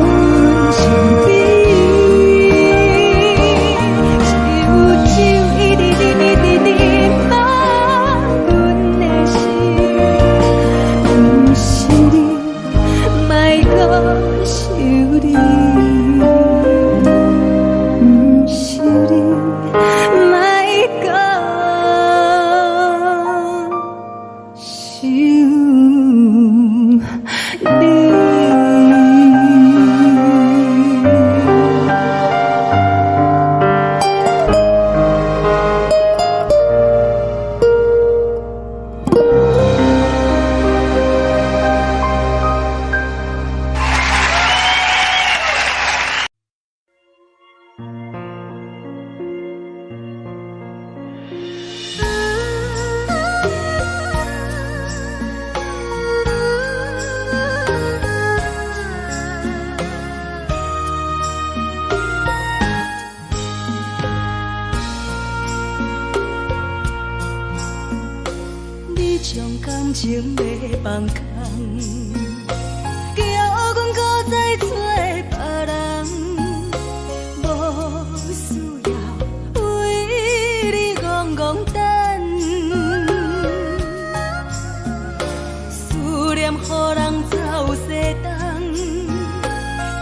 身邊。只有酒一直啉，一直啉，放阮的心。毋是你，莫閣想你。毋是你，莫閣想你。你將感情欲放空，叫阮閣再找別人，無需要為你戇戇等，思念予人走西東，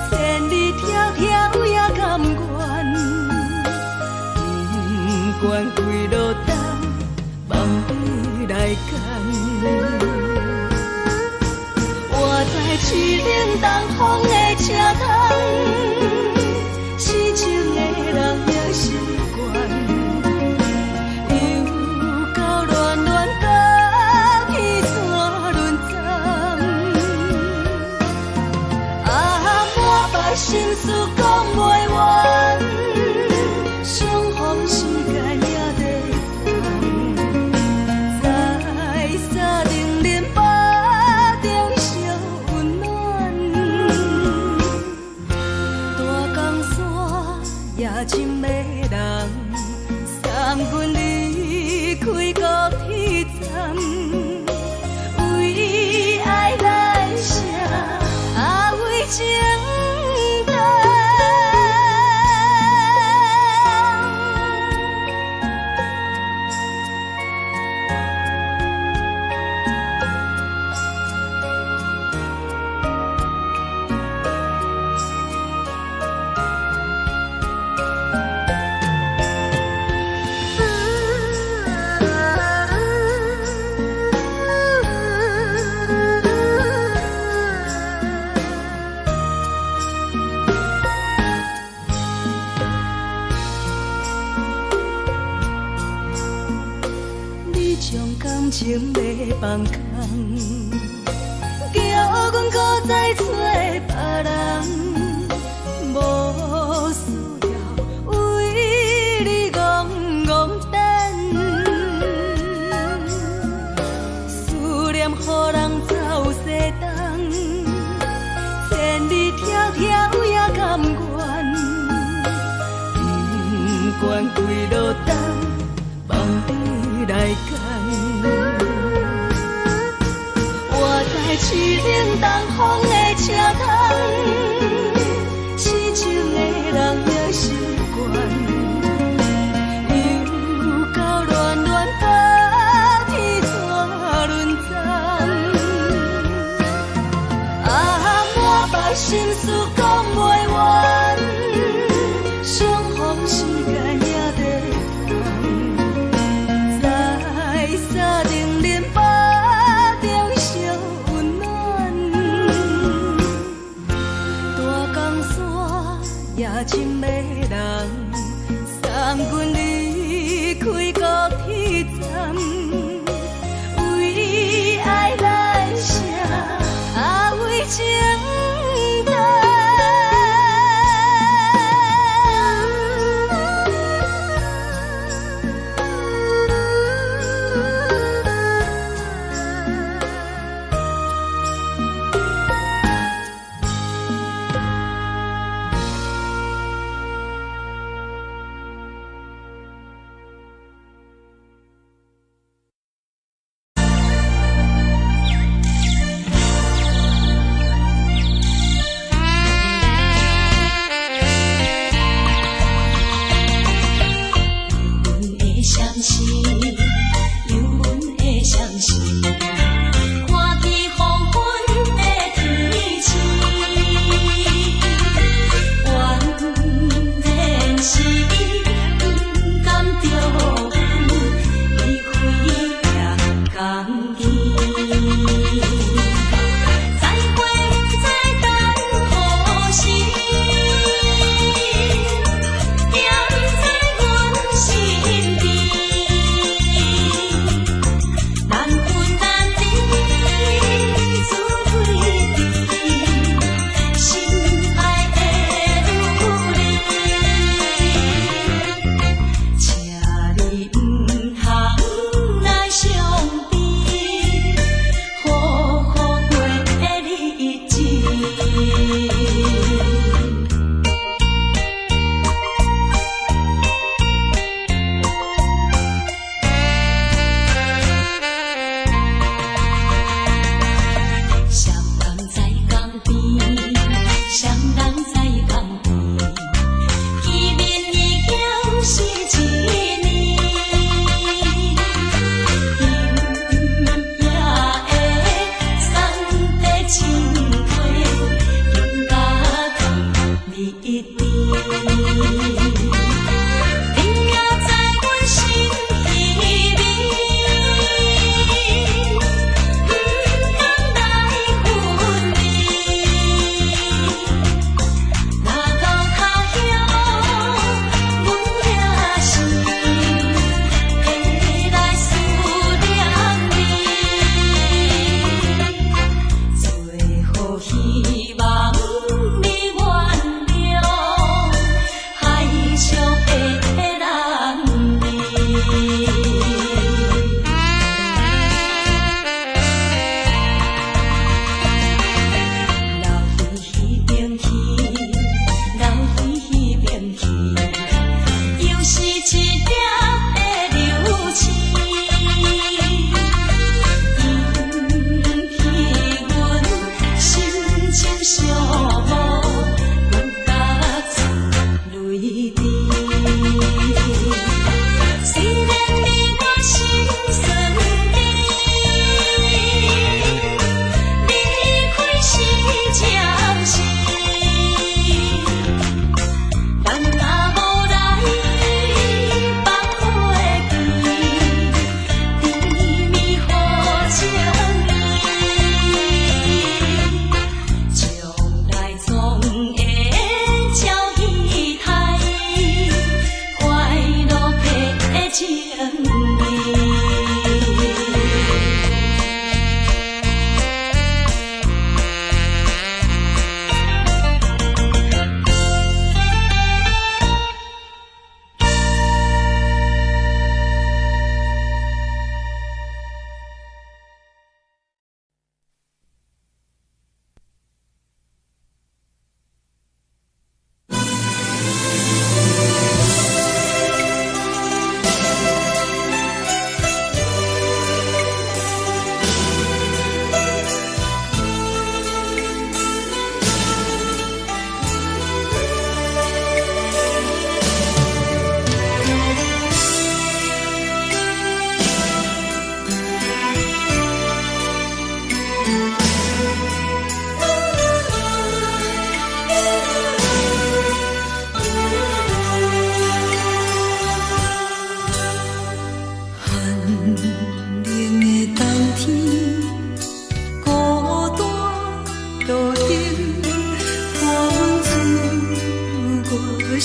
千里迢迢也甘願，不管幾落冬，望你來牽。我知凄冷東風的車窗，痴情的人也習慣，又到戀戀甲彼山輪鏨。愛心事講袂完，相逢時間也在等，在三重恁腹中相溫暖。大江山也真迷人，送阮離開高鐵站，為愛來寫，啊為情等。你將感情欲放空，叫阮閣再找別人，無需要為你戇戇等。思念予人走西東，千里迢迢也甘願，不管幾落冬，放你來揀。活在淒冷東風的車窗，痴情的人也習慣，又到暖暖冬天怎輪站？啊，满腹心事講袂完，相逢時間也在等，在三重恁腹中相溫暖。大江山也真迷人，送阮離開高鐵站，為愛來寫，啊為情等。阮的相思，有阮的相思，看见黃昏的天星，原來是不甘著阮離開也共見。再會不知等何時，惦在阮身邊，難分難離，自對對，心愛的女兒，請你毋通來傷悲，好好過日子。雙人在江邊，雙人在江邊，見面已經是一年。今夜的送的情話，更加甜蜜甜。你也在阮心裡面，不甘來分離。若到他鄉，阮也是會來思念你。最好希望你願意。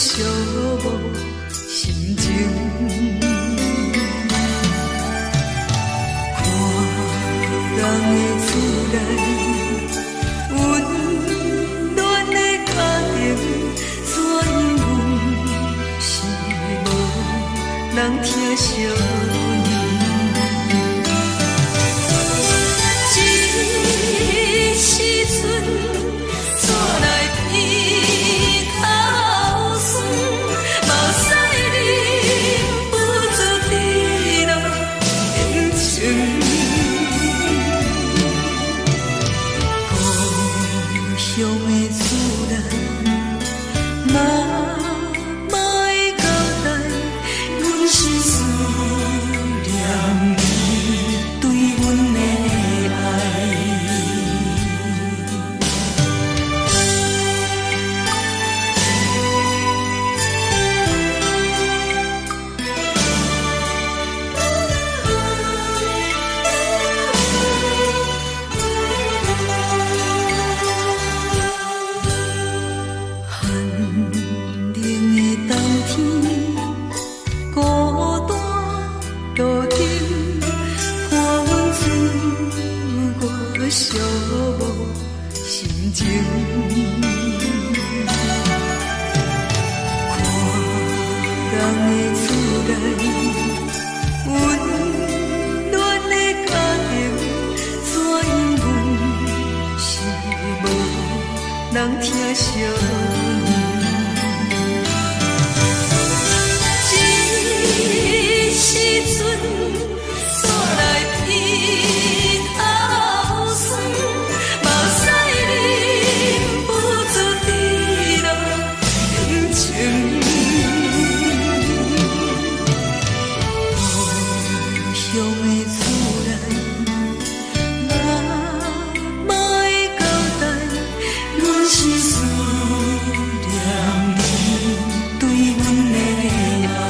寂寞心情。看人的厝內，溫暖的家庭，怎樣阮是無人疼惜阮。這時陣，煞來鼻頭酸，目屎忍不住直落眼睛。故鄉的厝內，媽媽的交代，阮是思念你對阮的愛。寒冷的冬天，孤單路燈，看阮自我寂寞心情。看人的厝內，溫暖的家庭，怎樣阮是無人疼惜阮。這時陣，煞來鼻頭酸，目屎忍不住直落眼睛。故鄉的厝內，媽媽的交代，阮是思念你對阮的愛。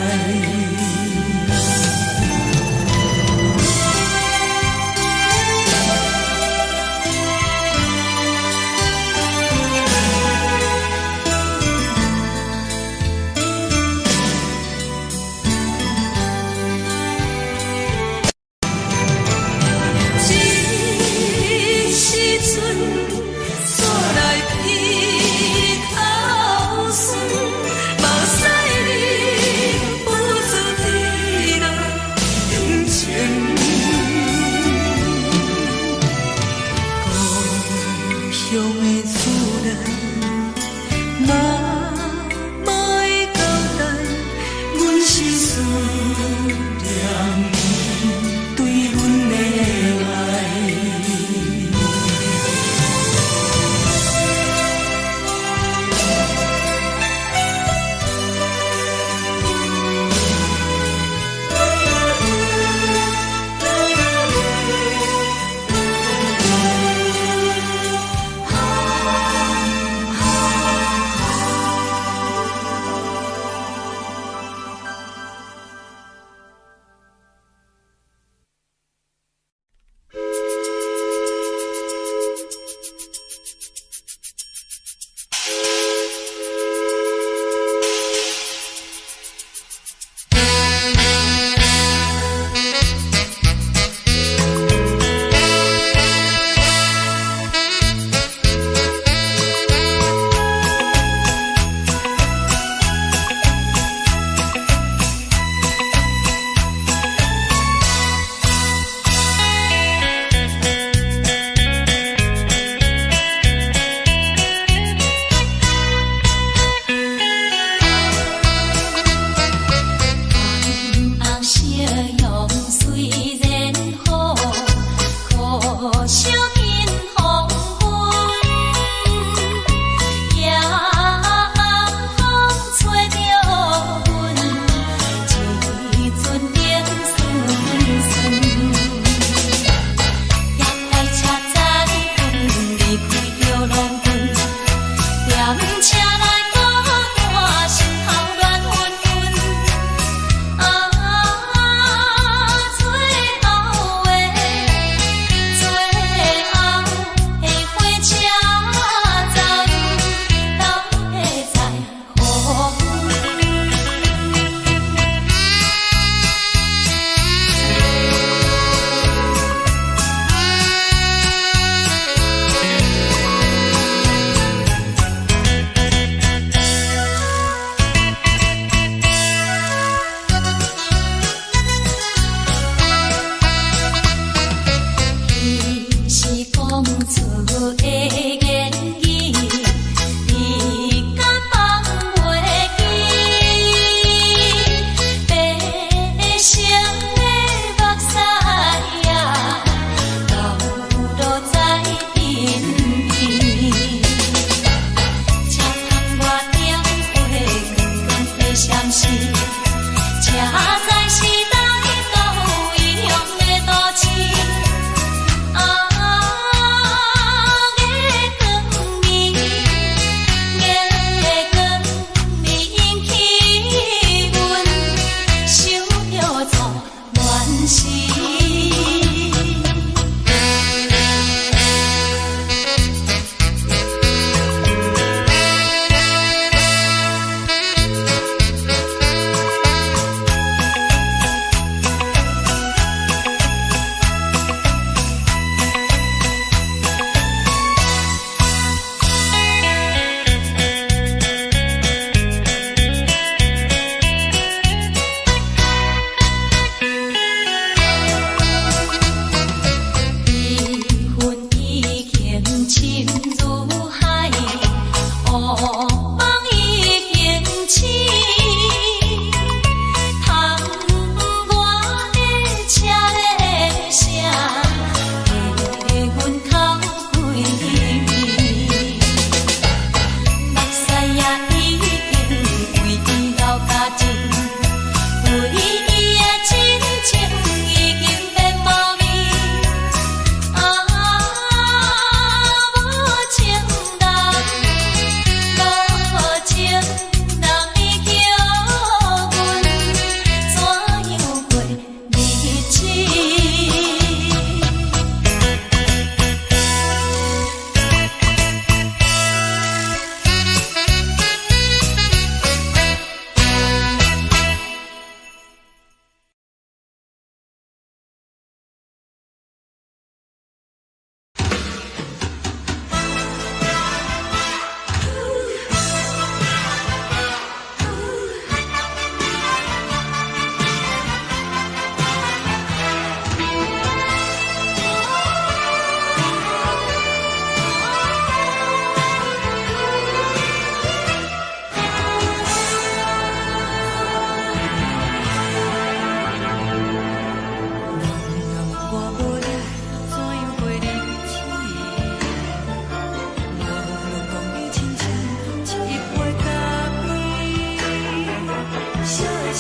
這時陣，煞來鼻頭酸，目屎忍不住直落眼睛。故鄉的厝內，媽媽的交代，阮是思念你對阮的愛。紅夕陽雖然好，可惜見黃昏。夜暗風吹著阮，一陣冷酸酸。夜來車站，阮離開著郎君，踮車內孤單，心頭亂紛紛。啊，最後的最後的火車站，敢會知予阮？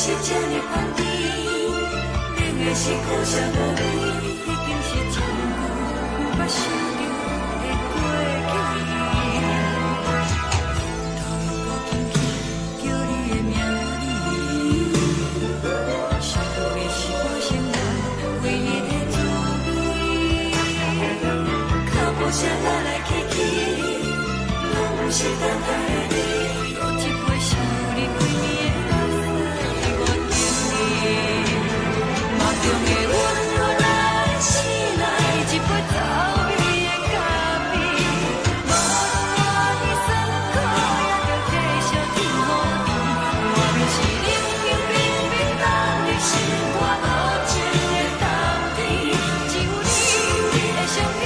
是這呢香甜，冷的是苦澀無味，已經是真久毋捌想著的過去。頭又閣輕輕叫你的名字，想的是我生活唯一的滋味。腳步聲來來去去，攏毋是等待的你。閣一杯想你規暝的目屎，我敬你。夢中的阮來醒來，一杯走味的咖啡。無論偌尼酸苦，也著繼續天雨甜。外面是冷冷冰冰冻入心肝無情的冬天，只有你的相片，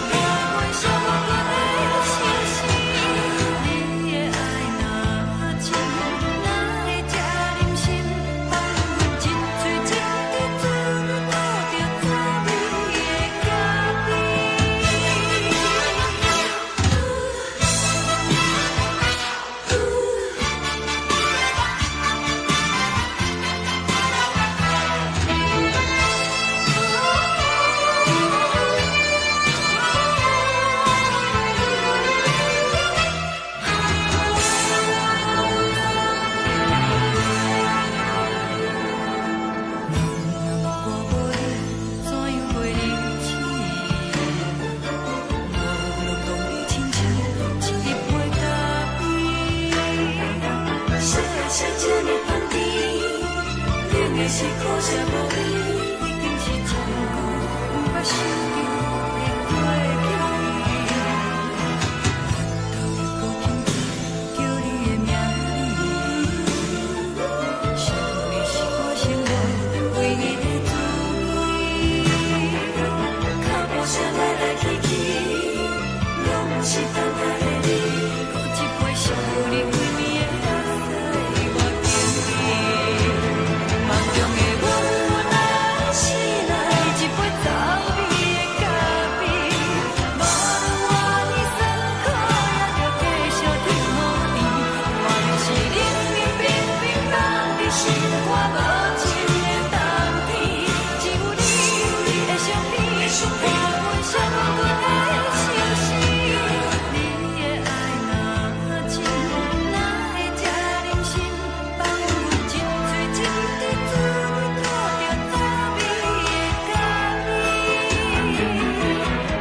伴阮寂寞的相思。你的愛若真，哪會這忍心放阮一喙一滴嘴吐著走味的咖啡？若我無你，怎樣過日子？無論當你親像一杯咖啡。啥的是這呢香甜，冷的是苦澀無味，已經是真久毋捌想著的過去。頭又閣輕輕叫你的名字，想你是我生活唯一的滋味。腳步聲來來去去，攏毋是等待的你。閣一杯想你規暝的目屎，我敬你。夢中的阮來醒來，一杯走味的咖啡。無論偌尼酸苦，也著繼續天雨甜。外面是冷冷冰冰凍入心肝無情的冬天，只有你的相片，伴阮寂寞的相思。你的愛若真，哪會這忍心放阮一喙一滴嘴吐著走味的咖啡？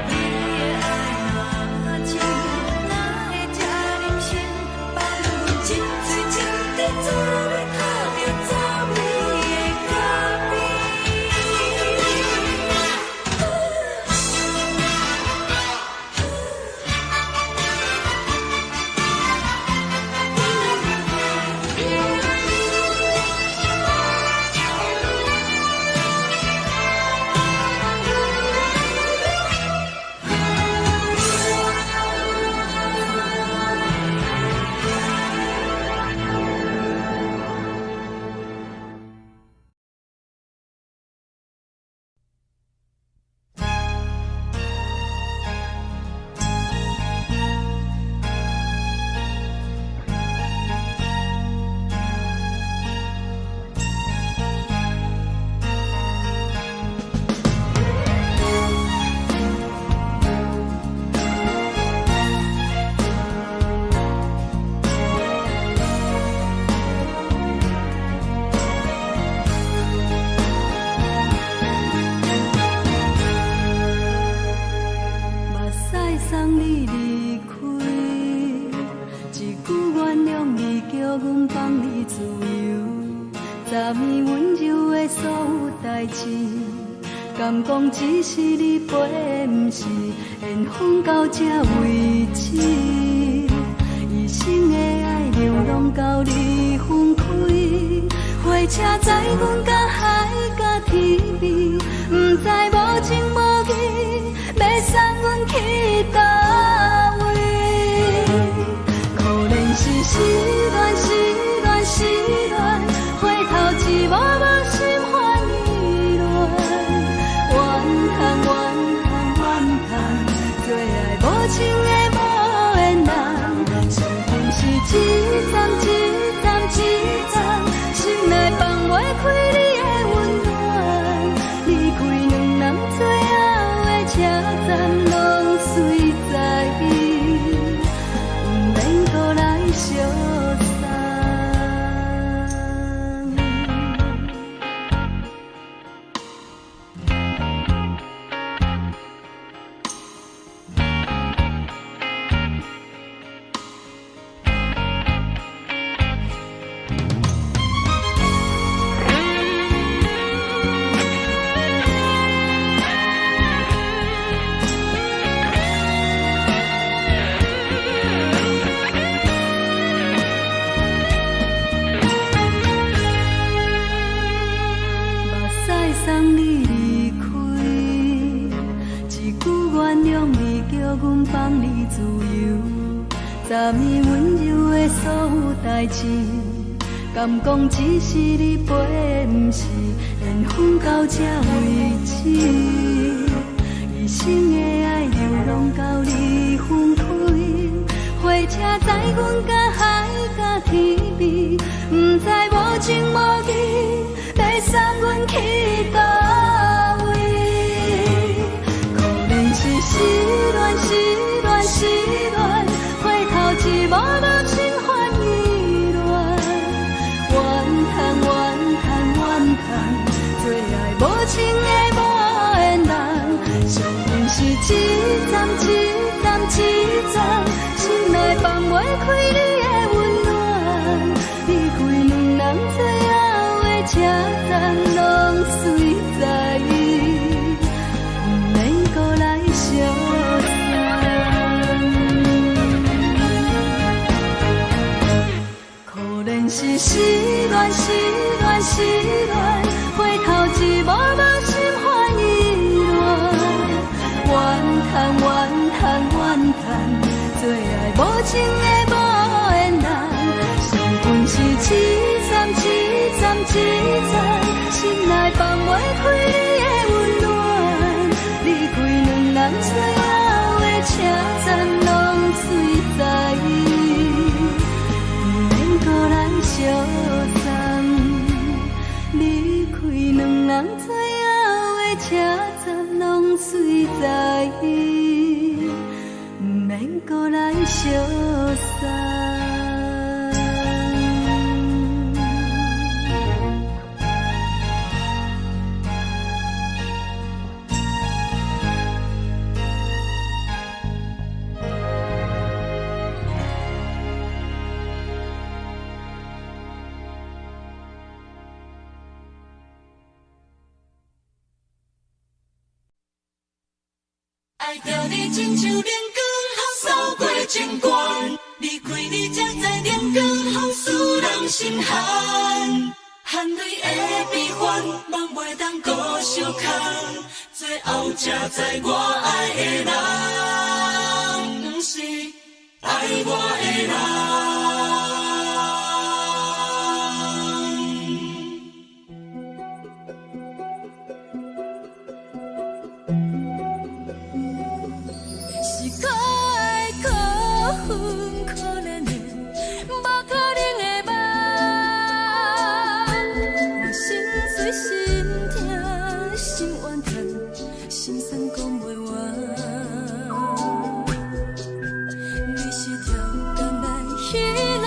你的愛若真，哪會這忍心放阮一喙一滴嘴吐著走味的咖啡？目屎送你離開，一句原諒你，叫阮放你自由。昨暝溫柔的所有代誌，敢講只是你陪，毋是緣分到這為止。一生的愛流浪到你分開，火車載阮甲海甲天邊，毋知無情無義，欲送阮去佗位？可憐是失戀，失戀，失戀，回頭一幕無心煩意亂，怨嘆怨嘆怨嘆，做愛無情的無緣人，心情是一站一站一站，心內放。代誌，敢講只是你陪，毋是緣分到這為止。一生的愛流浪到你分開，火車載阮甲海甲天邊，毋知無情無義，欲送阮去佗位？可憐是失戀，失戀，失戀，回頭一望無心煩意亂，怨嘆怨嘆怨嘆，做愛無情的無緣人，相逢是一站一站一站，心內放袂開你的溫暖，離開兩人最後的車站，攏隨在伊，毋免閣來相送。可憐是失戀，失戀，失戀，回頭一望無心煩意亂，怨嘆怨嘆怨嘆，做愛無情的無緣人，相逢是一站一站一站，心內放袂開你的溫暖，離開兩人最後的車站，攏隨在伊，毋免閣來相送。離開兩人最後的車站，攏隨在伊，毋免閣來相送。愛著你親像冷光予掃過情關，離開你才知冷光予使人心寒，汗淚的悲歡，夢袂當閣相牽，最後才知我愛的人，毋是愛我的人。是可愛可恨可憐的，無可能的夢。我心碎心痛心怨嘆，心酸講袂完。你是超工來彼人，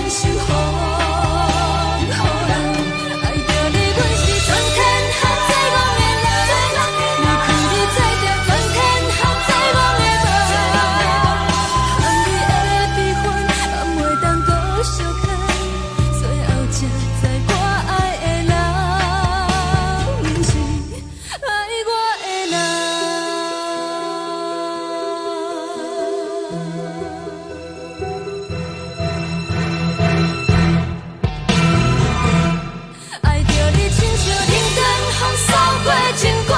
像風雨人。愛著你，阮是全天下最戇的人。離開你，才著全天下最戇的夢。含你的悲歡，嘛袂當閣相牽。最後才知我愛的人，毋是愛我的人。愛著你，親像冷光風掃過情關，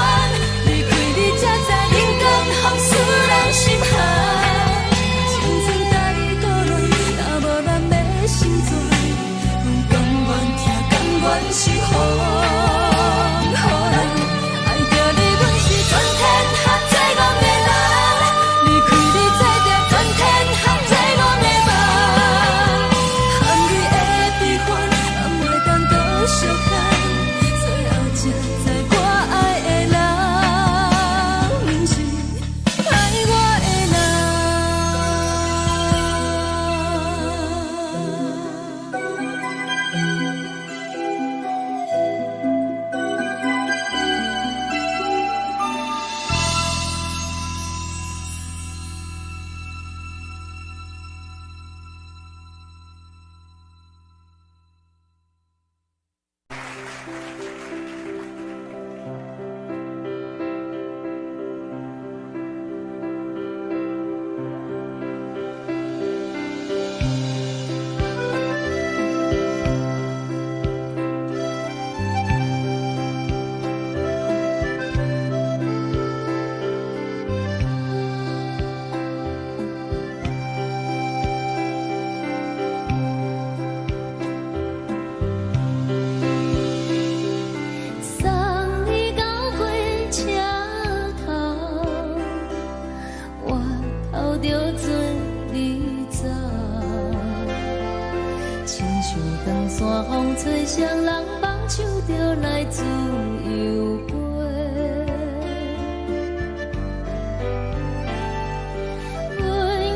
離開你才知冷光風使人心寒。青春甲你討論，若無咱欲成全，阮甘願疼，甘願受風雨人。愛著你，阮是全天下最戇的人，離開你才著全天下最戇的夢。含你的悲歡，嘛袂當閣相牽。最後才知我愛的人，毋是愛我的人。送你到火車頭，我頭著做你走。親像長山風吹，雙人放手就來自由飛。阮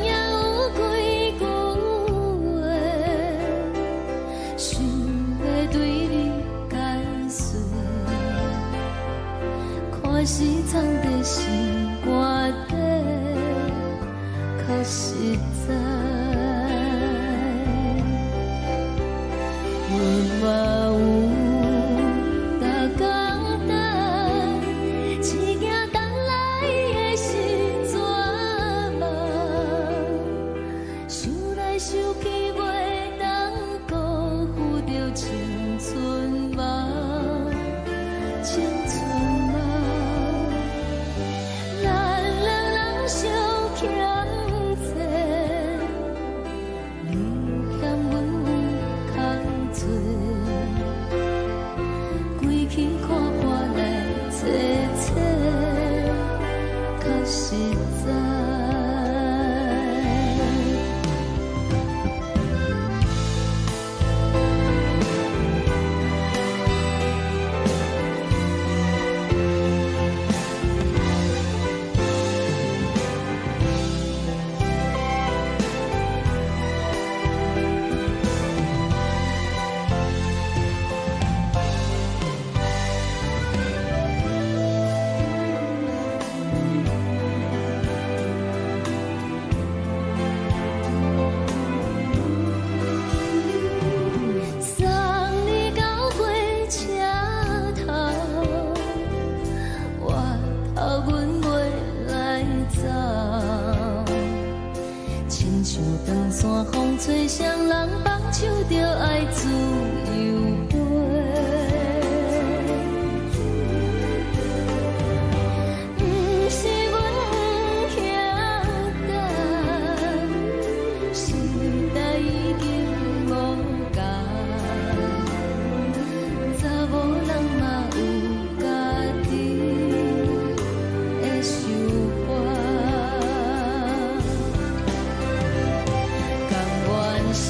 也有幾句話，想欲對你解說。看是藏佇心肝底，較實在。阮嘛有逐工等，一件等來的是绝望。想來想去，袂當辜負著青春夢，青春夢。咱兩人相欠債，你欠阮有空濟，規氣看破來找找，較實在。送你到火車頭，我頭阮袂來走。親像長山風吹，雙人放手就愛自由飛。毋是阮不曉等，時代已經無仝，查某人嘛有家己的想法。甘願是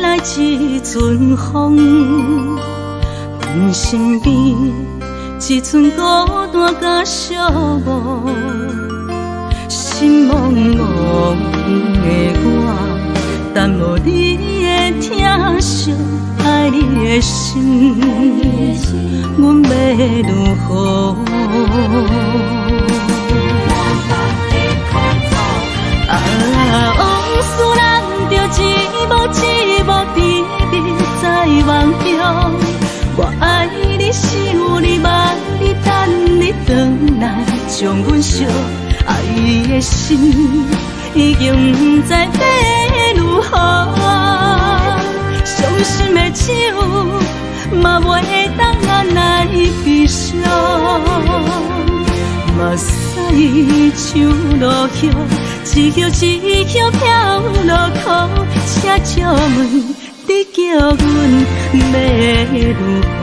來一陣風，阮身邊一陣孤單佮寂寞，心茫茫的我，等無你的疼惜，愛你的心，阮欲如何？啊，往事咱著一幕一幕甜蜜在夢中。我愛你，想你，望你，等你轉來，將阮惜愛的心已經毋知欲如何。傷心的酒嘛袂當按來悲傷。目屎像落雨，一葉一葉飄落苦，請借問你叫阮欲如何？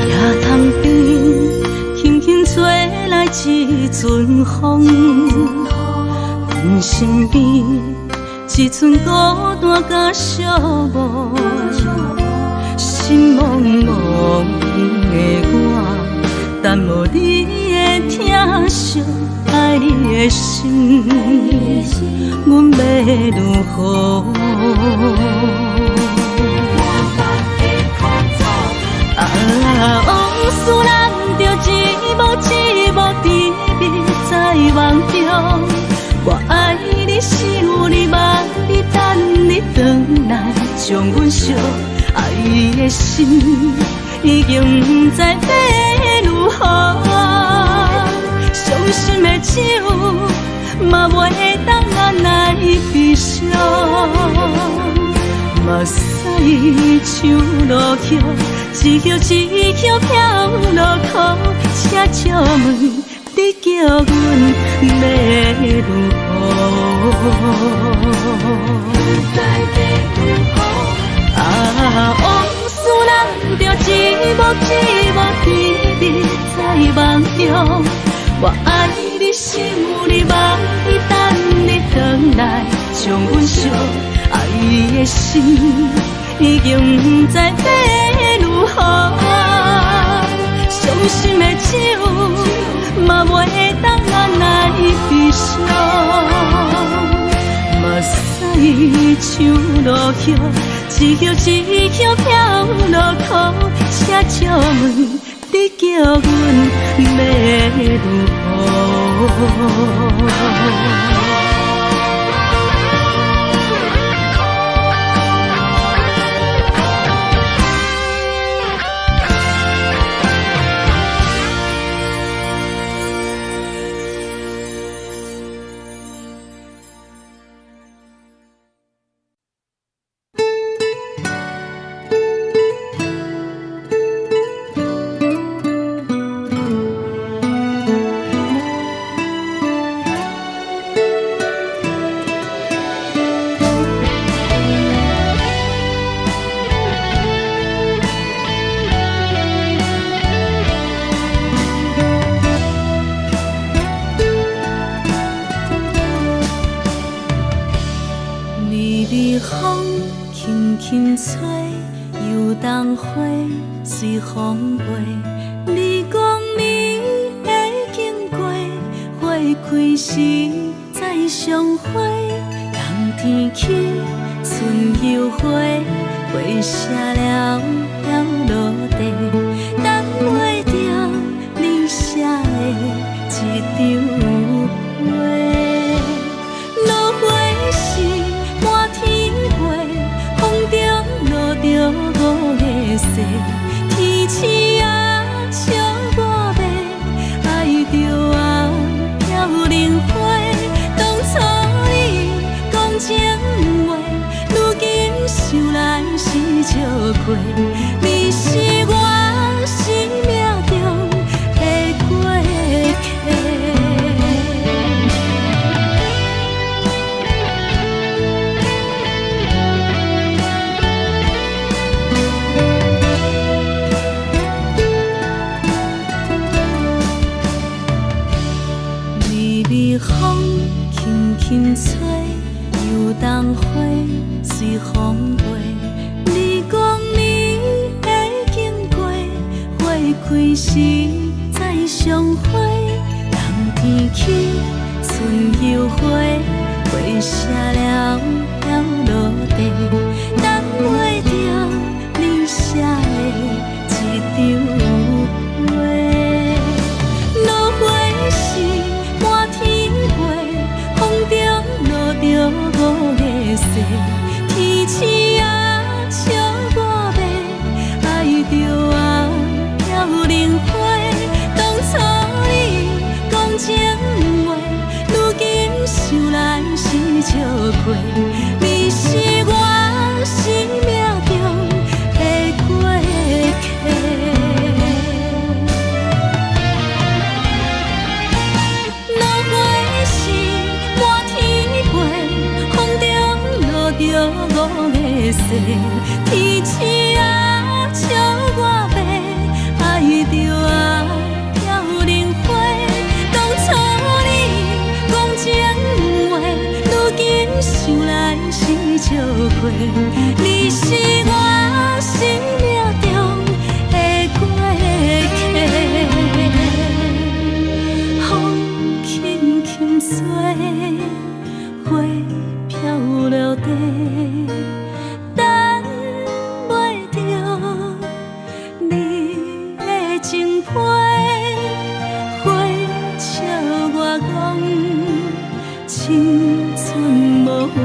野塘邊，輕輕吹來一陣風，阮身邊一陣孤單佮寂寞，心茫茫的我，等無你的疼惜，愛你的心，阮欲如何？啊，往事咱著一幕一幕甜蜜在夢中。我愛你，想你，望你，等你轉來，將阮惜愛的心已經毋知欲如何。傷心的酒嘛袂當按來悲傷。目屎像落雨，一葉一葉飄落苦，請借問你叫阮欲如何？啊，往事咱著一幕一幕甜蜜在夢中。我愛你，想你，望你，等你轉來，將阮惜愛的心已經毋知欲如何。傷心的酒嘛袂當按來悲傷。目屎像落雨，一葉一葉飄落苦，請借問你叫阮欲如何？微微風輕輕吹，油桐花隨風飛。你講你會經過，花開時再相會。冬天起，春又回，花謝了飘落地，等袂著你寫的這張批。落花是滿天飛，風中落著五个雪，天鼠仔笑我欲愛著啊飄零花。當初你講情話，如今想來是笑虧。你是開時再相會，冬天起春又回，花謝了飄落地，等袂著你寫的一張批。落花是滿天飛，風中落著五月雪，天星啊笑我欲，愛著啊飄零花。當初你講情話，如今想來是笑虧。你是我生命中的過客。落花是滿天飛，風中落著五月雪，天星啊笑我欲，愛著啊飄零花。當初你講情話，如今想來是笑虧。你是我生命中的過客。風輕輕吹，花飄落地，等袂著你的情批，花笑我講青春無話，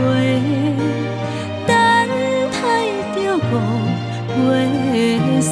等待著五月雪。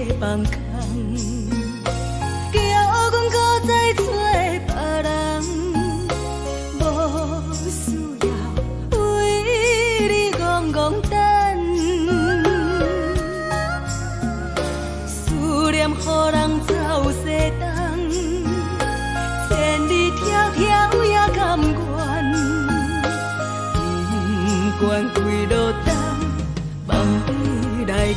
欲放空，叫阮閣再找別人，無需要為你戇戇等，思念予人走西東，千里迢迢也甘願，不管幾落冬，望你來牽。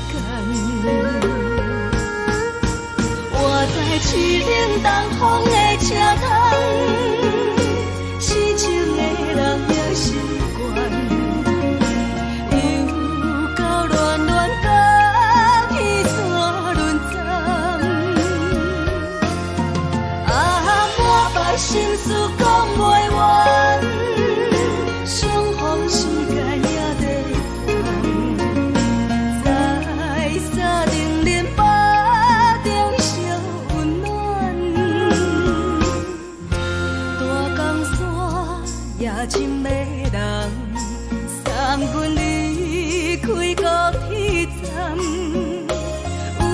我知凄冷東風的車窗，痴情的人也習慣，又到戀戀甲天山輪轉，啊，滿腹心事講袂完，相逢時間也在轉，在三重恁腹中相溫暖，大江山也真迷人，送阮離開高鐵站，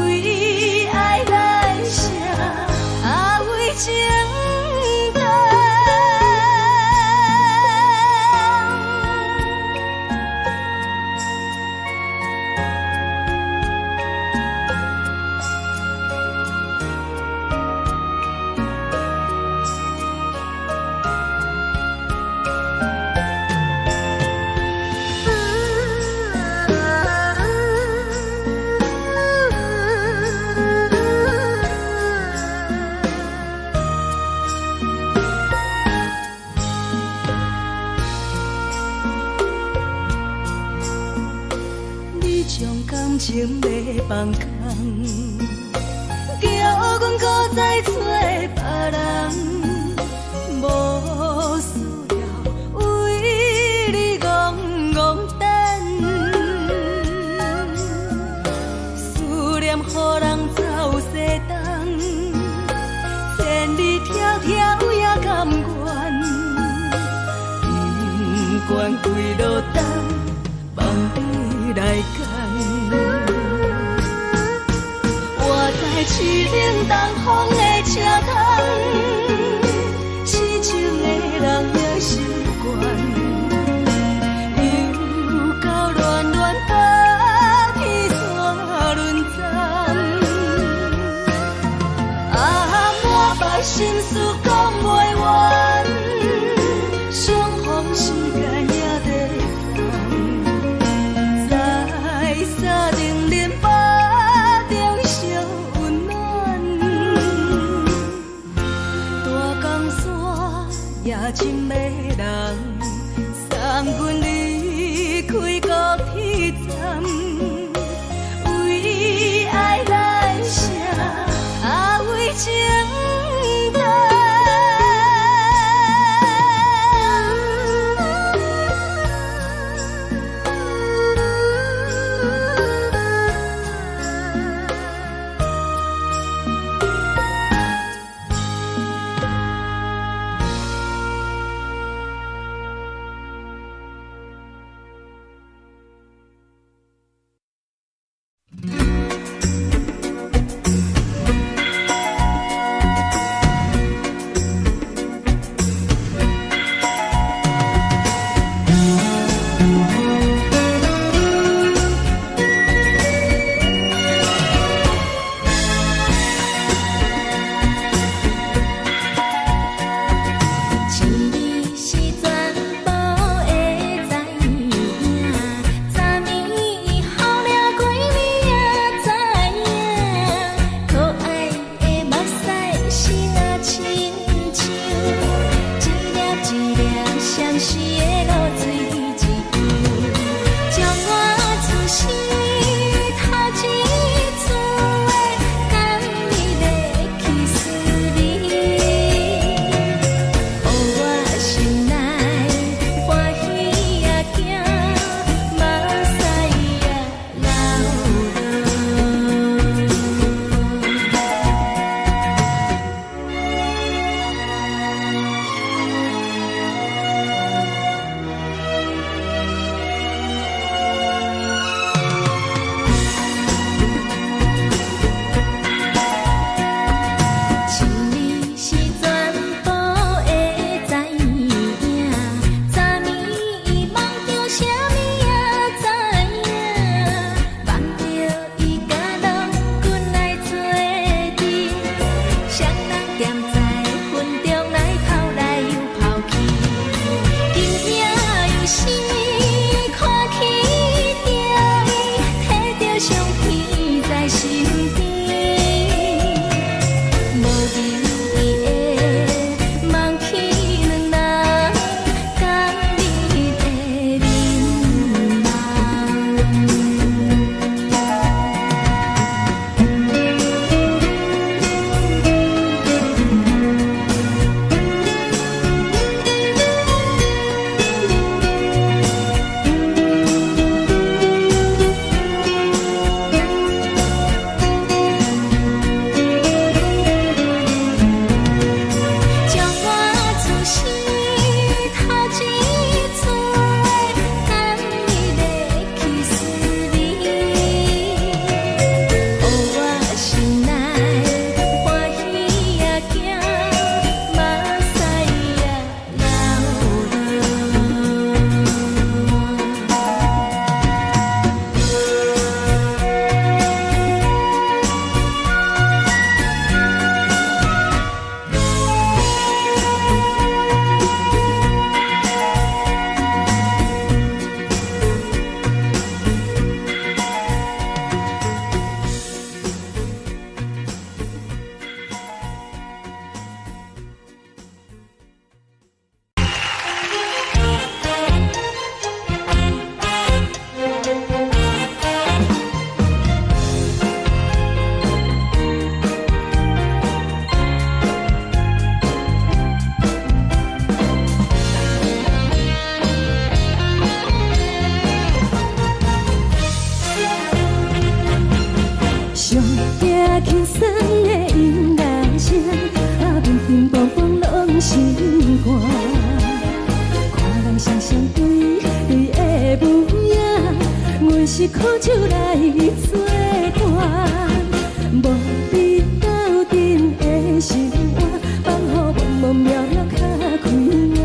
為愛來寫，啊為情等。你將感情欲放空，叫阮閣再找別人，無需要為你戇戇等，思念予人走西東，千里迢迢也甘願，不管幾落冬，望你來牽。我知凄冷東風的車窗，痴情的人也習慣，又到戀戀甲天山輪轉，啊，滿腹心事講袂完，相逢時間也在轉，在三重恁腹中相溫暖，大江山也真迷人，送阮離開高鐵站，為愛來寫，啊為情等。輕鬆的音樂聲，啊，乒乒乓乓攏心肝。看人雙雙對對的舞影，阮是苦酒來做伴，無你鬥陣的生活，放予茫茫渺渺較開眼。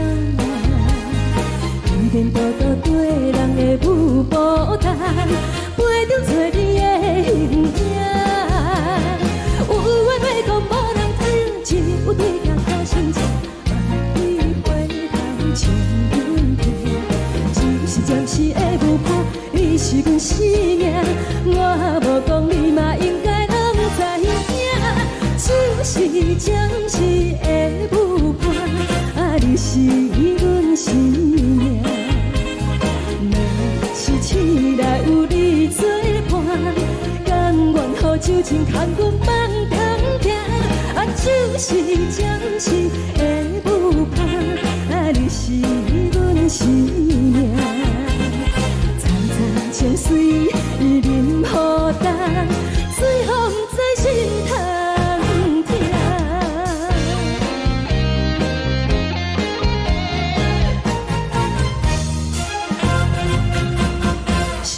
天多多對人的舞步單，陪著找你的形影。有話欲講無人聽，只有對鏡苦心情，萬里回頭唱阮聽。只是暫時的舞伴，你是阮生命，我無講你嘛應該攏知影。只是暫時的舞伴，啊，你是阮生命。若是醒來有你作伴，甘願予酒精牽阮放通行。啊，只是暫時的舞伴，啊，你是阮生命。層層情水啉予乾，水予毋知心通疼。上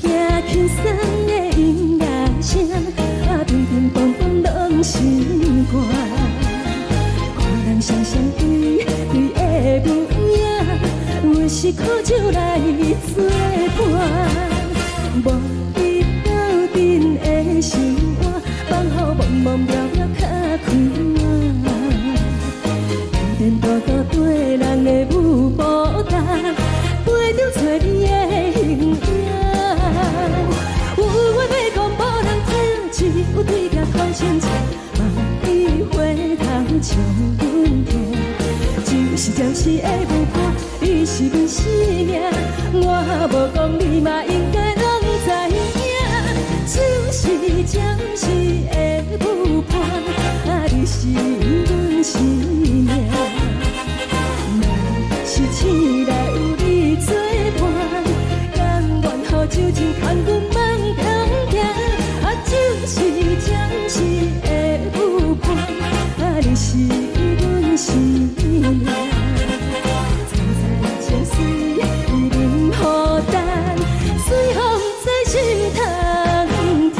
驚輕鬆的音樂聲，啊，乒乒乓乓攏心肝。看人雙雙對對的舞影，阮是苦酒來做伴，無你鬥陣的生活，放予茫茫渺渺較開眼。天多多對人的舞步單，陪著找你的形影。有話欲講無人聽，只有對鏡苦心情，萬里回頭唱阮聽。只是暫時的舞伴，你是阮生命，我無講你嘛應該攏知影。只是暫時的舞伴，啊，你是阮生命。若是醒來有你作伴，甘願予酒精牽阮放通行。啊，只是暫時的舞伴，啊，你是阮生命。層層情水啉予乾，水予毋知心通疼。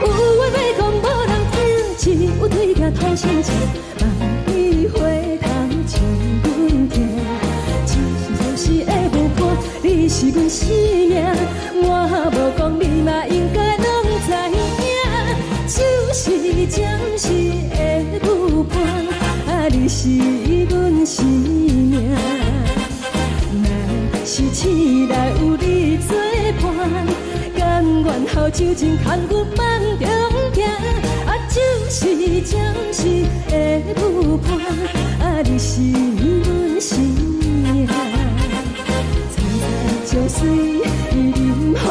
有話欲講無人聽，只有對鏡吐心情，萬里回頭唱阮聽。只是暫時的舞伴，你是阮生命，我無講你嘛應該攏知影。只是暫時的舞伴，啊，你是阮生命。若是醒來有你作伴，甘願予酒精牽阮放中行。啊，只是暫時的舞伴，啊，你是阮生命。層層情水啉予乾，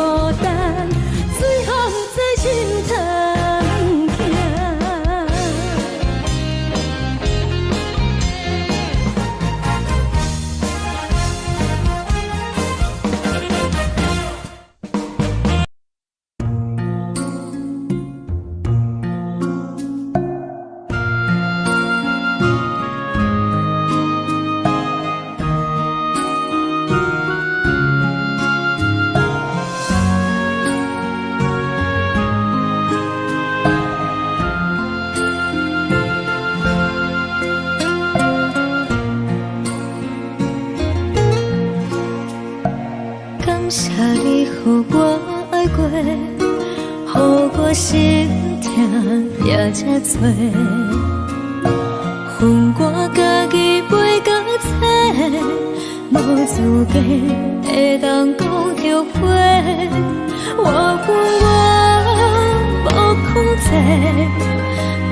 水予毋知心通疼。感謝你予我愛過，予我心疼也這多。分我家己背甲切，無資格會當講後悔。我分我無控制，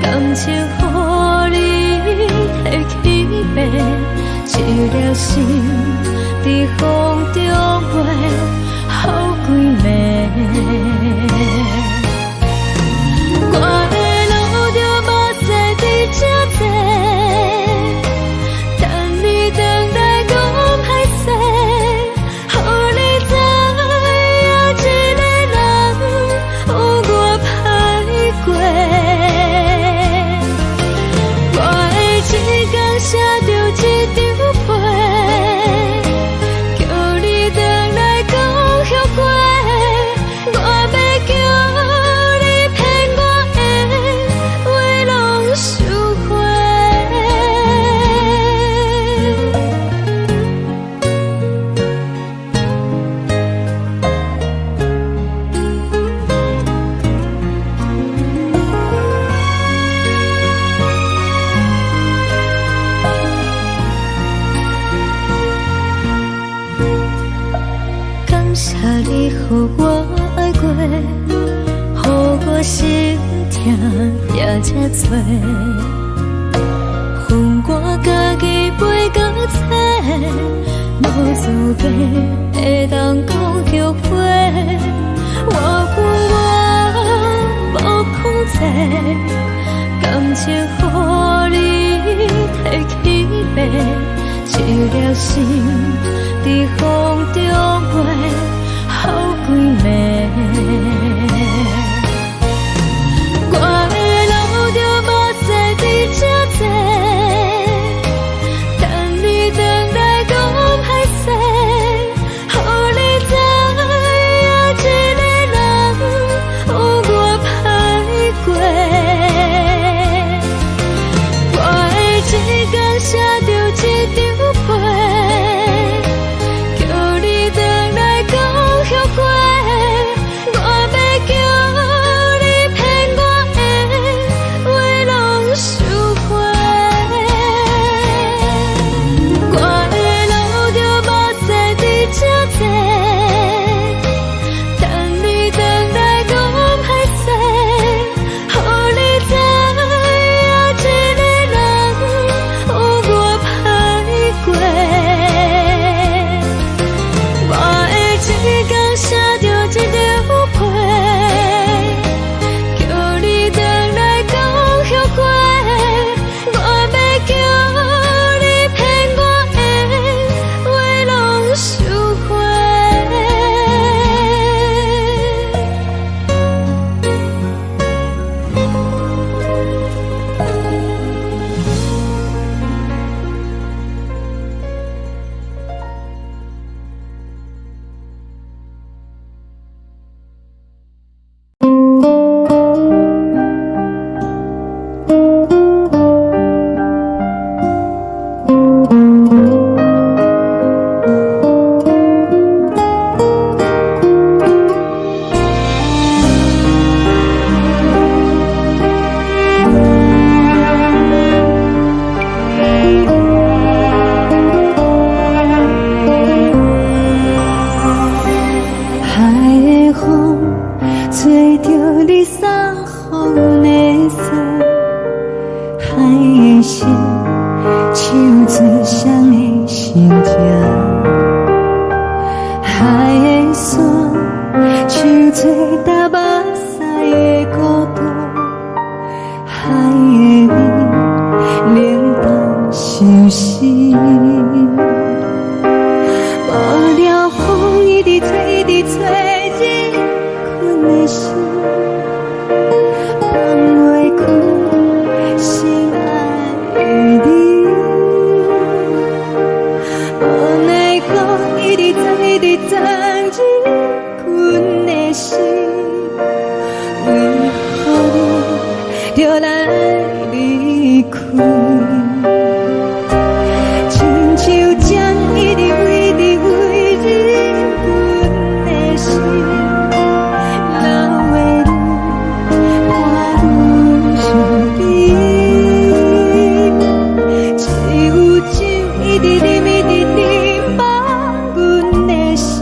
感情予你提去爬，一粒心佇風中飛，好幾暝。過。我會一工寫著一張批，叫你轉來講後悔。我欲叫你騙我的話攏收回。感謝你予我愛過，予我心疼也這多。予我家己飞到找，無資格會當講後悔。我有我無控制，感情予你提去賣，一粒心佇風中飛，好幾暝。我會流著目屎佇這坐，等你轉來講歹勢，予你知影一個人有偌歹過。我會一工寫著一張批，叫你轉來講後悔。我欲叫你騙我的話攏收回。我會流著目屎佇這坐，等你轉來講歹勢，予你知影一個人有偌歹過。我會一工寫著一張批，叫你轉來講後悔。我欲叫你騙我的話攏收回。海的風吹著你送予阮的衫，海的心唱出誰的心情，海的山唱出踏目屎的孤單，海的雨冷淡相思。無聊風一直吹，一直吹，入阮的心，放袂開心愛的你。無奈何一直鑽，一直鑽入阮的心，為何你著來離開？親像針一直一直飛入阮的心，老的你伴阮身邊，只有酒一直啉，一直啉，放阮的心，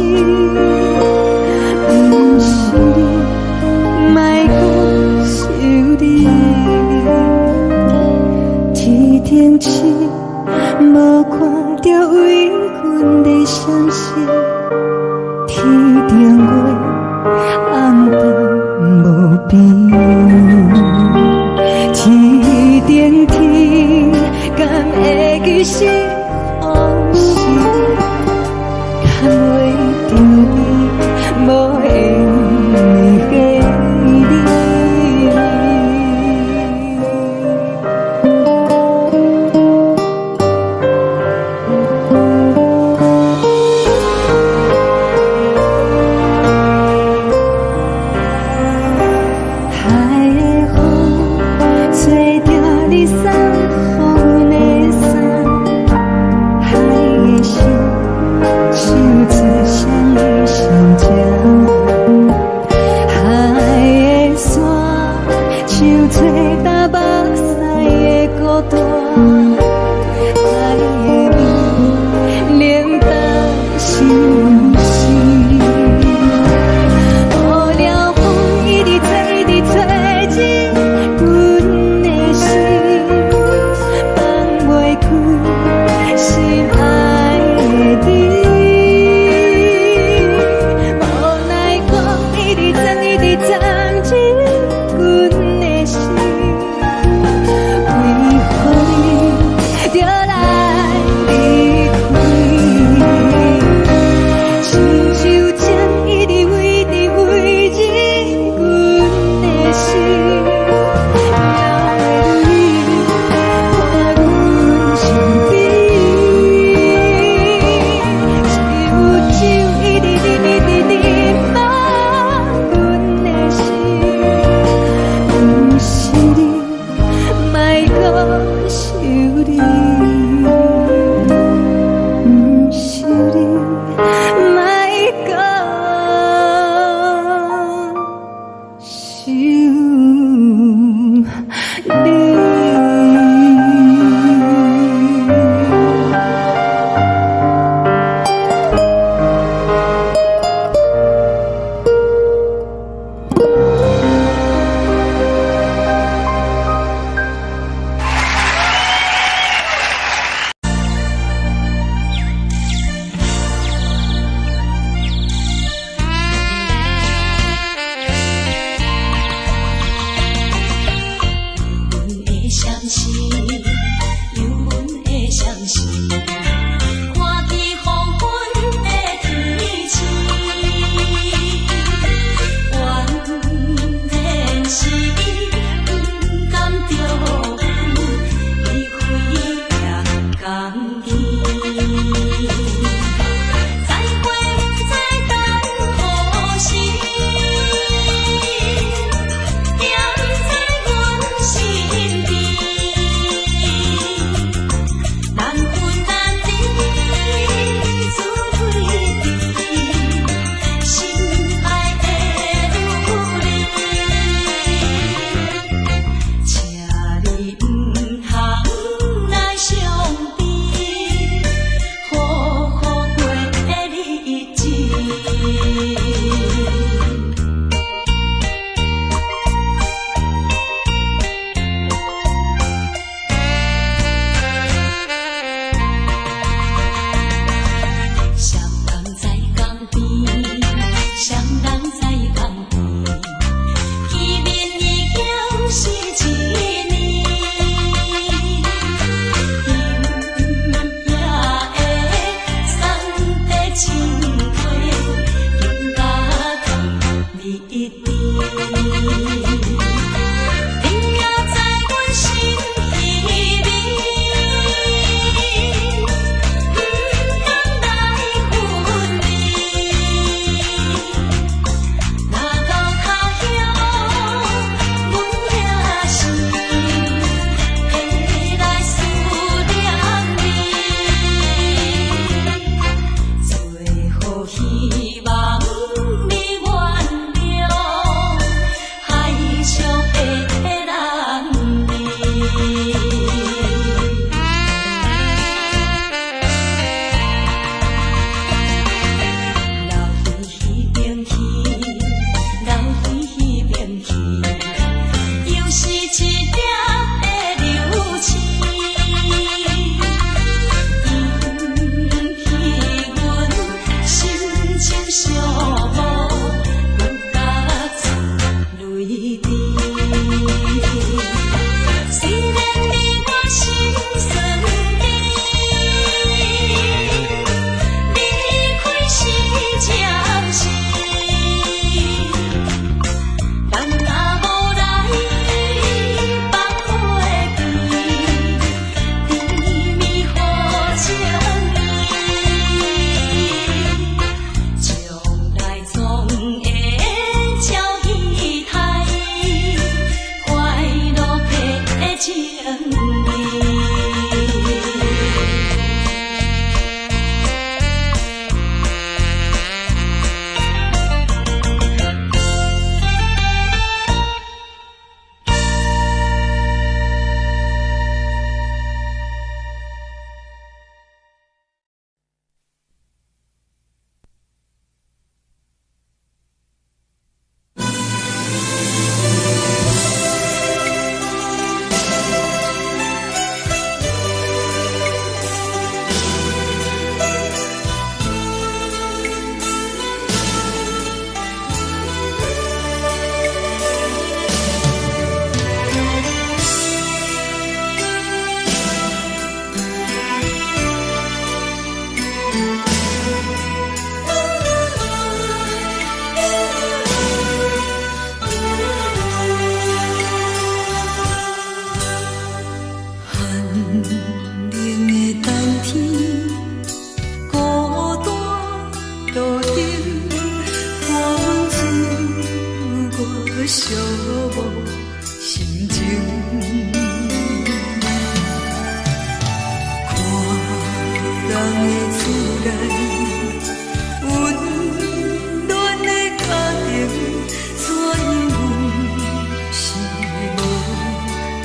毋是你，莫閣想你。天做焦目屎的孤單，愛的味冷淡相思。予了風一直吹，一直吹進阮的心，放袂開心愛的你。無奈講一直鑽，一直鑽進阮的心，為予你。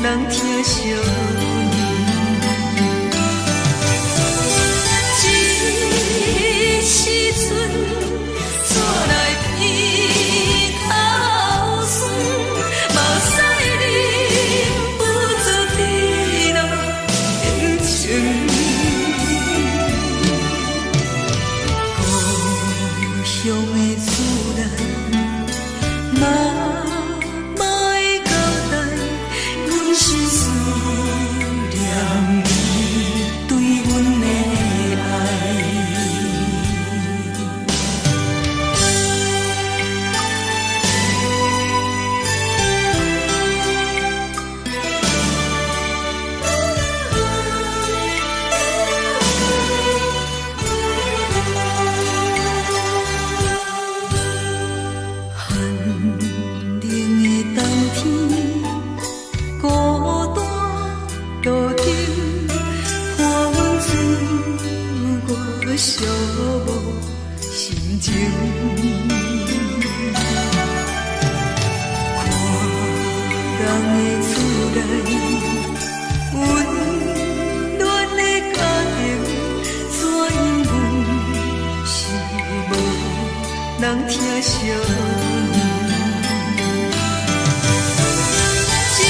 人疼惜你。這時陣，煞來鼻頭酸，目屎忍不住滴落眼睛。故鄉的厝內，媽媽的交代，阮是思念你對阮的愛。寒冷的冬天，孤單路燈，伴阮自我寂寞心情。看人的厝內，溫暖的家庭，怎樣阮是無人疼惜你。這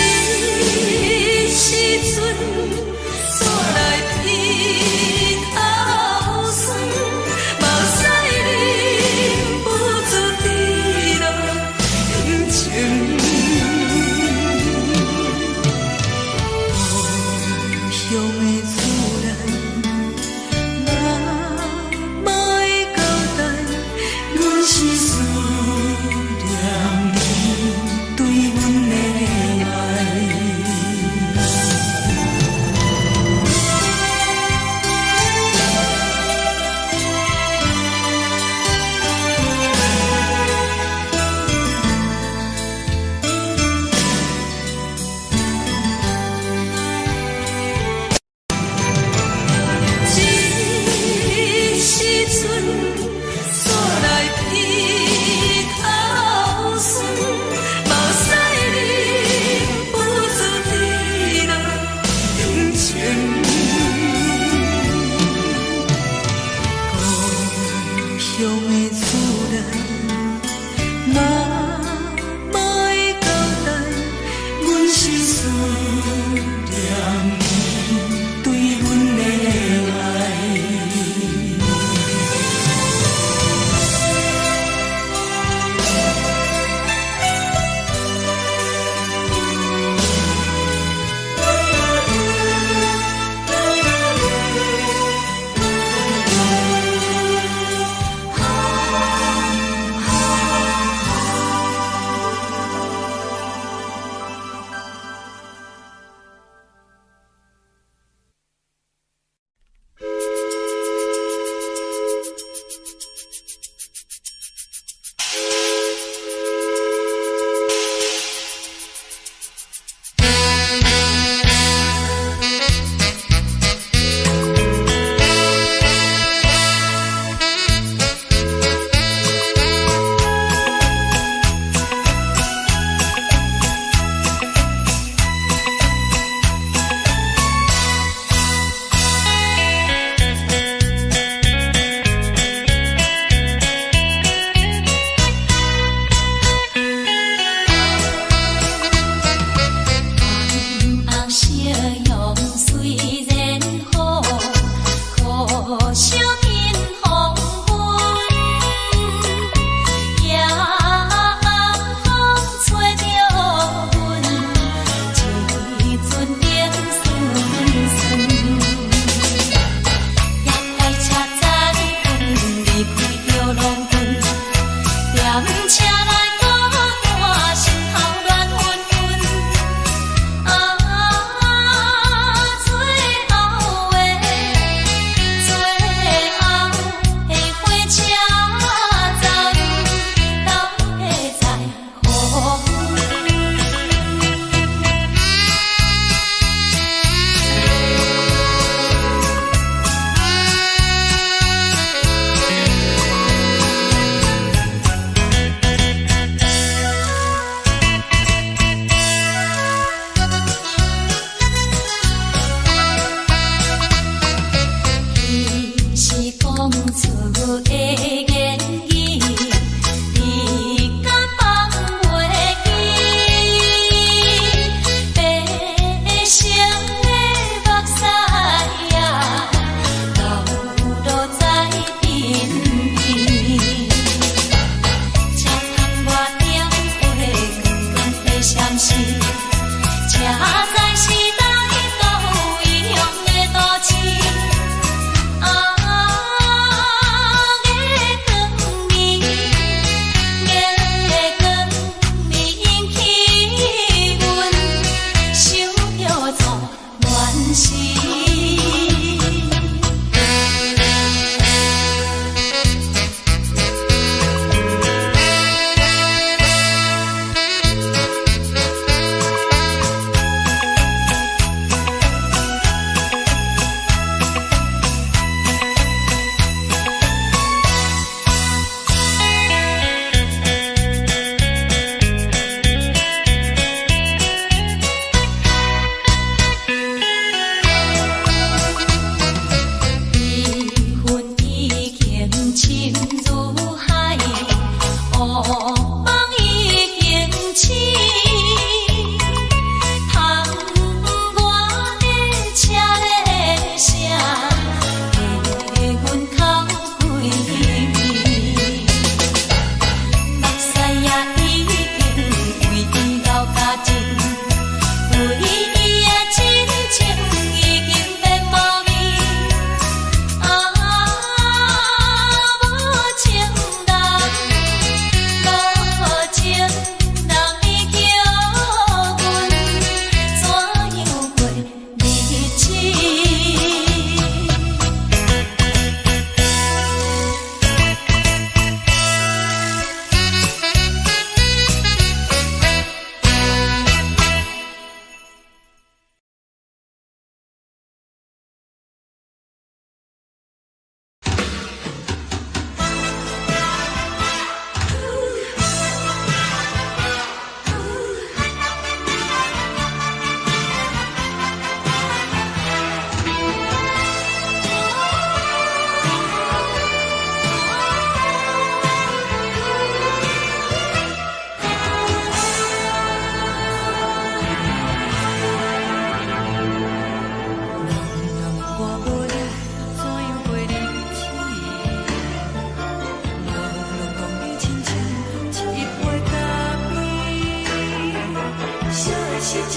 時陣，煞來鼻頭酸，目屎忍不住滴落眼睛。故鄉的厝內，媽媽的交代，阮是思念你對阮的愛。這時陣，煞來鼻頭酸，目屎忍不住滴落眼睛。故鄉的厝內，媽媽的交代，阮是思念你對阮的愛。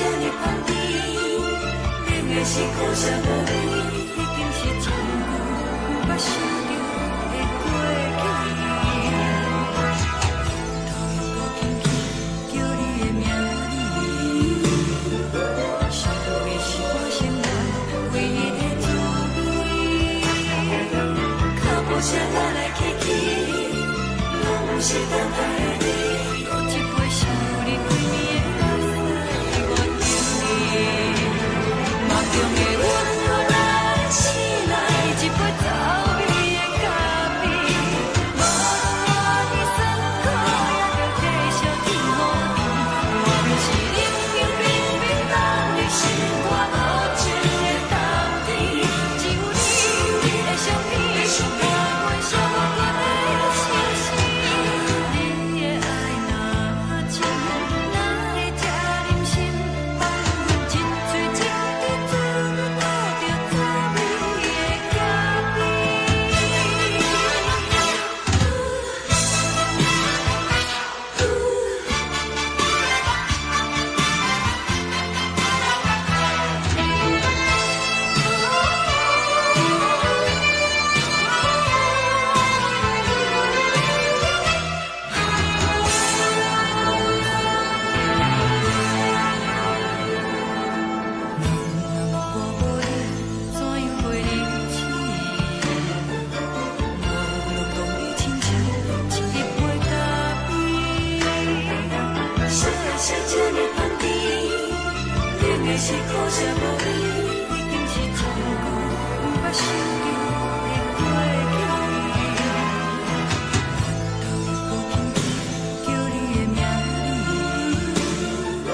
這呢香甜，冷的是苦涩無味，已經是真久毋捌想著的過去。頭又閣輕輕叫你的名字，想的是我生活唯一的滋味。腳步聲來來去去，攏毋是等待的你。閣一杯想你規暝的目屎，我敬你。夢中的阮來醒來，一杯走味的咖啡。無論活佇酸苦，也著繼續天雨甜。我便是冷冷冰冰凍入心肝無情的冬天。只有你的相片，伴阮寂寞的相思。你的愛若真，哪會這忍心放阮一喙一滴滋味吐著滋味的咖啡？若我無你，怎樣過日子？無論當你親像一杯咖啡。啥是這呢香甜？冷的是苦澀無味，已經是真久毋捌想著的過去。頭又閣輕輕叫你的名字，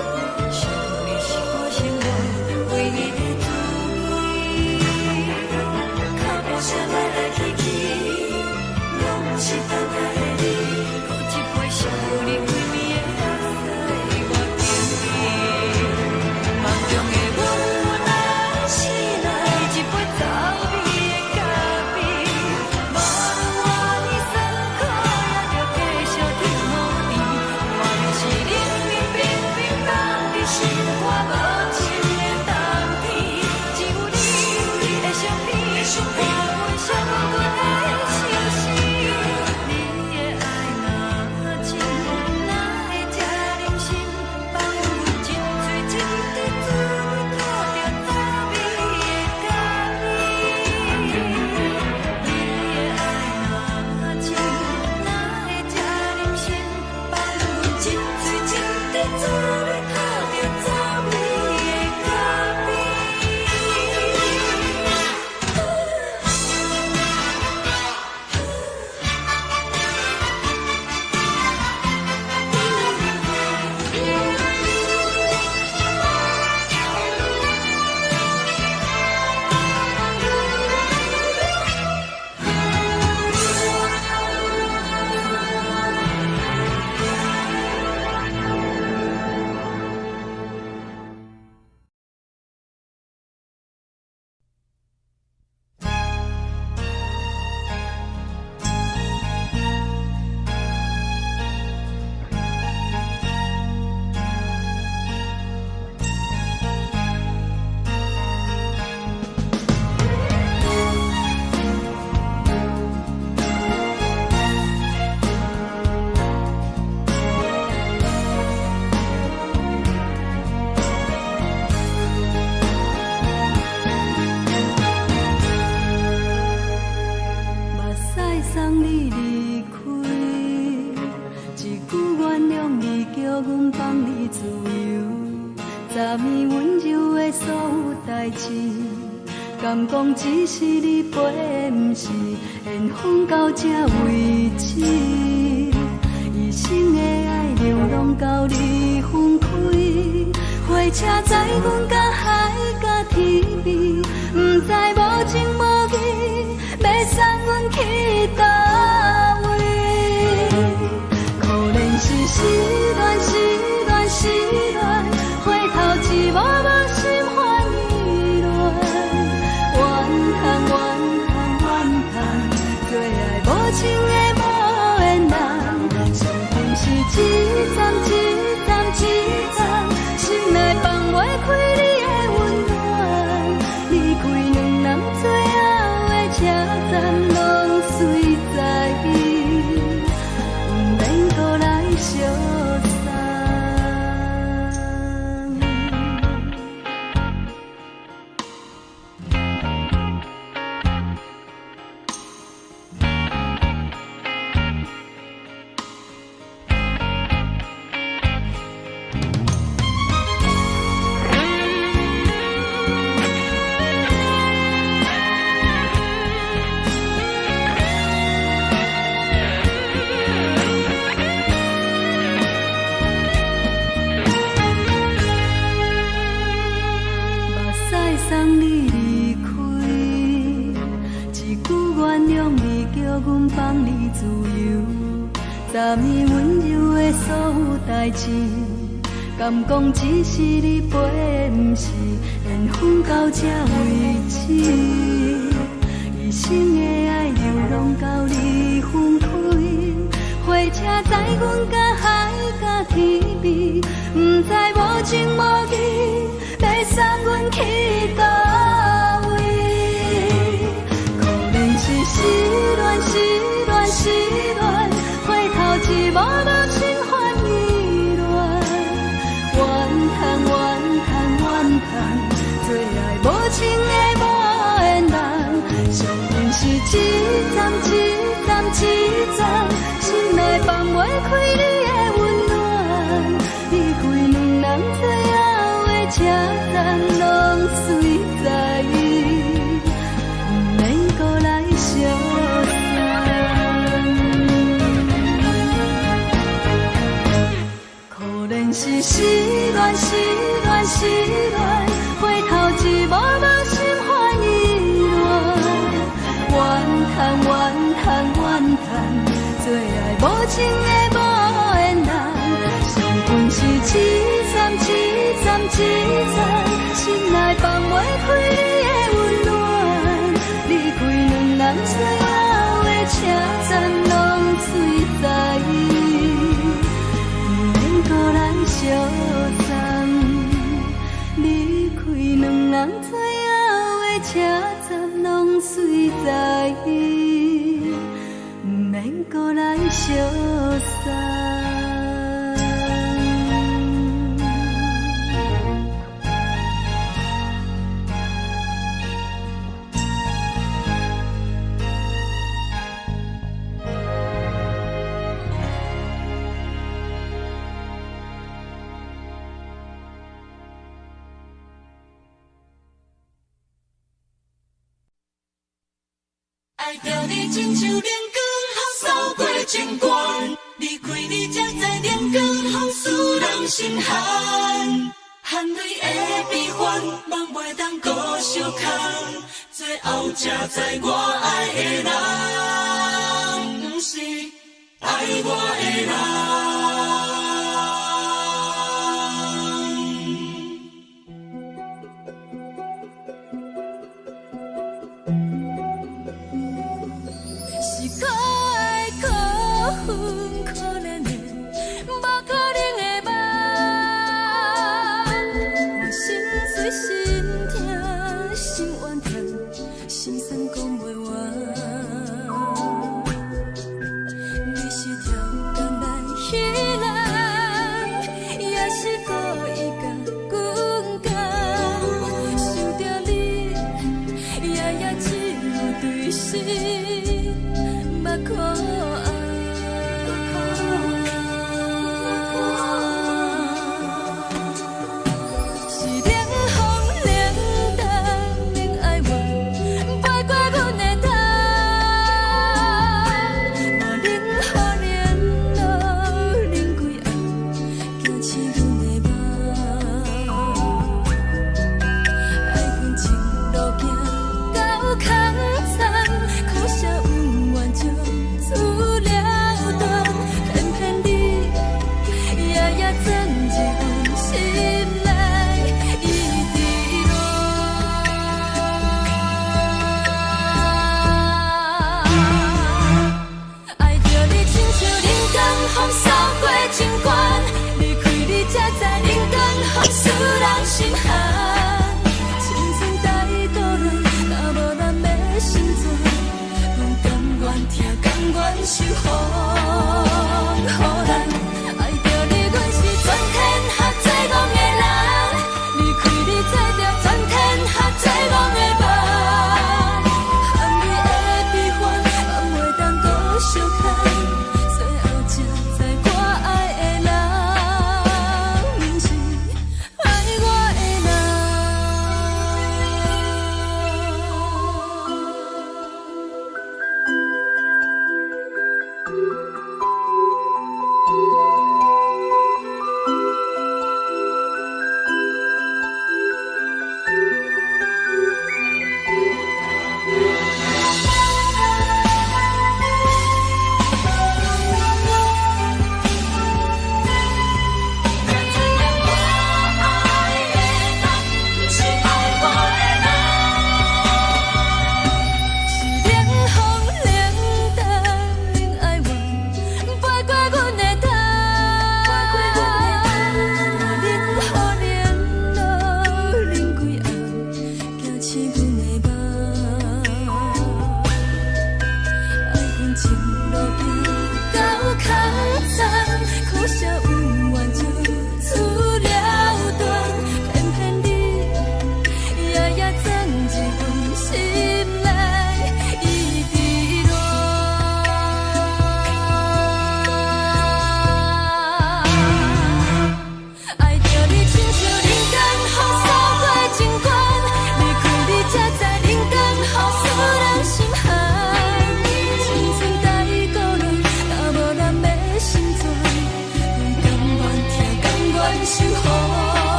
想你是我生活唯一的滋味。腳步聲來來去去，攏毋是等待的你。閣一杯想你規暝的目屎，我敬你。夢中的阮來醒來，一杯走味的咖啡。無論活佇酸苦，也著繼續天雨甜。我便是冷冷冰冰凍入心肝無情的冬天。只有你的相片，伴阮寂寞的相思。你的愛若真，哪會這忍心放阮一喙一滴滋味吐著滋味的咖啡？你的愛若真，哪會這忍心放阮一喙一滴滋味吐著滋味的咖啡？目屎送你離開，一句原諒你，叫阮放你自由。昨暝溫柔的所有代誌，敢講只是你陪的，毋是緣分到這為止。一生的愛流浪到你分開，火車載阮甲海甲天邊，毋知無情無義，欲送阮去佗位？可憐是失戀，失戀，失戀，回頭一幕幕心煩意亂。怨嘆怨嘆怨嘆，最愛無情的無緣人，傷心是一站一站一站，心內放袂送你離開。一句原諒你，叫阮放你自由。昨暝溫柔的所有代誌，敢講只是你陪的，毋是緣分到這為止。一生的愛流浪到你分開，火車載阮甲海甲天邊，毋知無情無義，欲送阮去佗位？可憐是失戀，失戀，失戀，回頭一望無心煩意亂。怨嘆怨嘆怨嘆，做愛無情的無緣人，上恨是一站一站一站，心內放袂開你的溫暖。離開兩人最後的車站，攏隨在意，毋免閣來相送。可憐是失戀，失戀，失戀，回頭一望無心煩意亂。怨嘆怨嘆怨嘆，做愛無情的無緣人，上恨是一站一站一站，心內放袂開你的溫暖。離開兩人最後的車站，攏隨在意，毋免閣來相送。離開兩人最後的車站，攏隨在意，毋免閣來相送。愛著你親像冷光予掃過情關，離開你才知冷光予使人心寒。汗淚的悲歡，夢袂當閣相空，最後才知我愛的人，毋是愛我的人。是可愛可恨可憐的，無可能的夢。我心碎心疼心怨嘆，心酸講袂完。你是超工來彼人，也是故意共阮講。想著你，夜夜只有對心目苦紅。是冷風冷淡冷哀怨，飞過阮的頭。無冷雨冷露冷幾暗，驚醒阮的夢。愛恨情路行到空残，可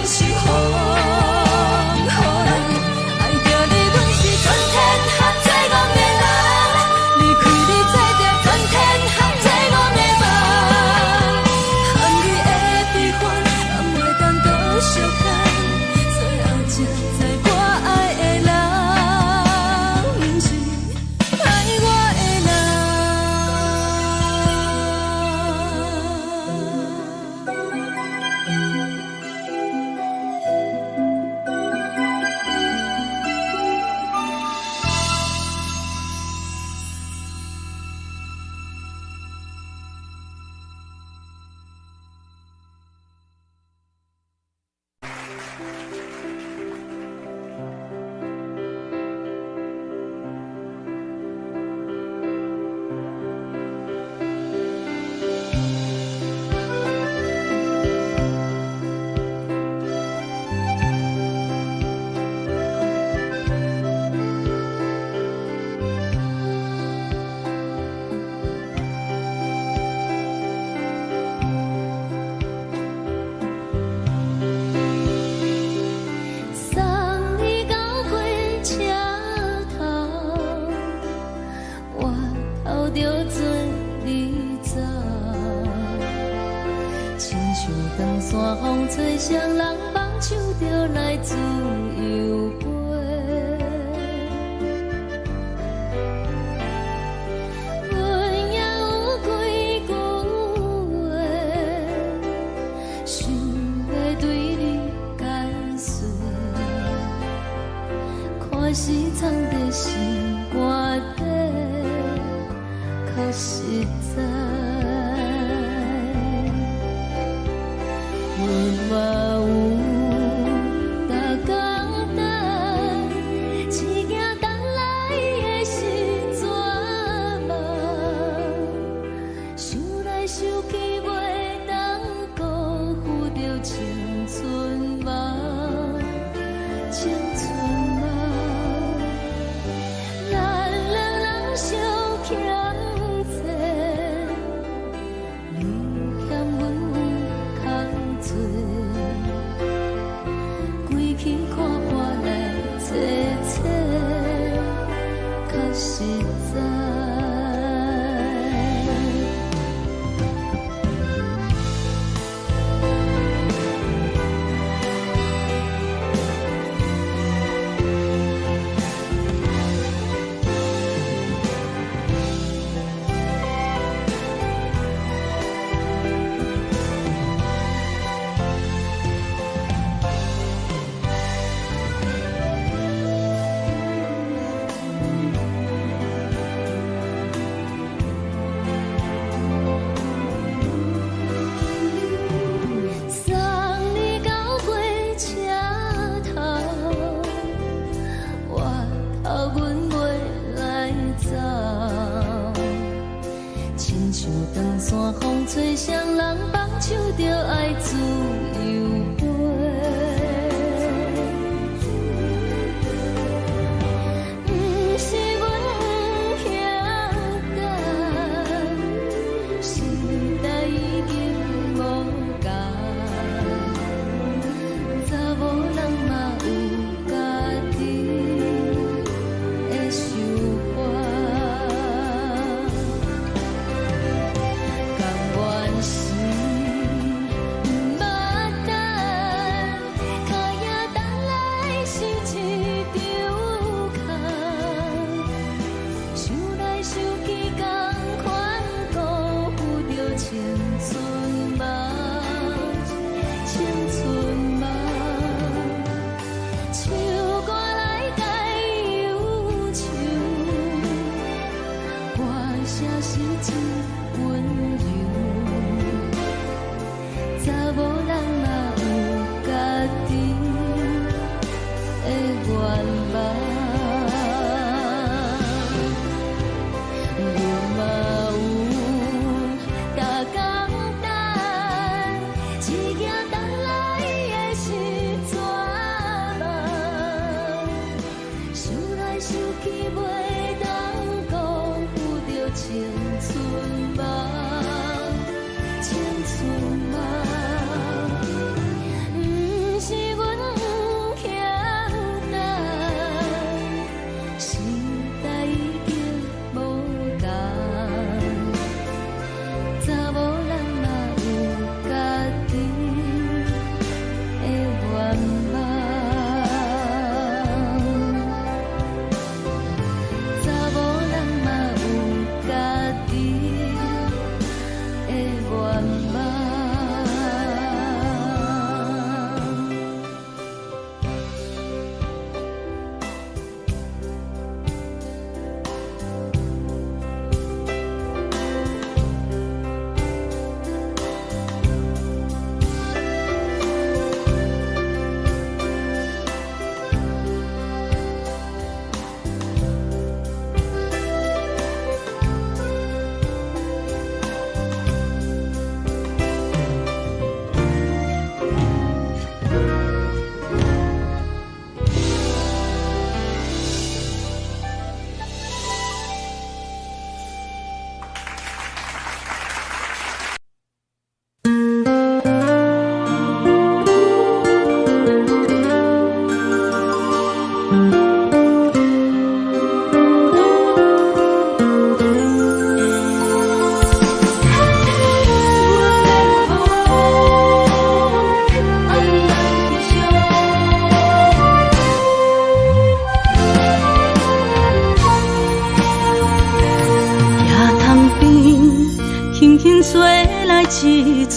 是風雨人。愛著你，阮是全天下最戇的人。離開你，做著全天下最戇的夢。含你的悲歡，敢會當閣相看？最後才知我愛的人，毋是愛我的人。送你到火車頭，我偷著做你走，親像長山風吹誰人放手就來自由飛。阮也有幾句話，想欲對你解說，看是藏佇心肝底，較實在。阮嘛有逐工等，只驚等來的是绝望。想來想去，袂當辜負著青春夢，青春夢。咱兩人相欠債，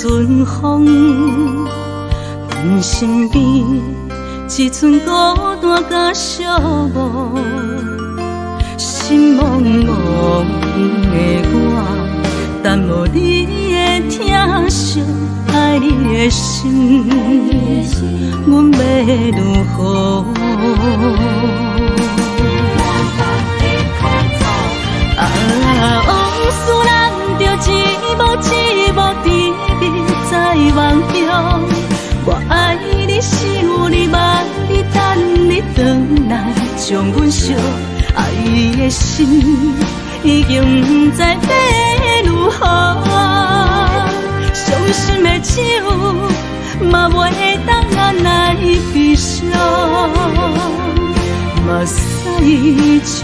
阵風，阮身邊一陣孤單佮寂寞，心茫茫的我，等無你的疼惜，愛你的心，阮欲如何？啊，往事咱著一幕一幕甜蜜在夢中。我愛你，想你，望你，等你轉來，將阮惜愛的心已經毋知欲如何。傷心的酒嘛袂當按來悲傷，目屎像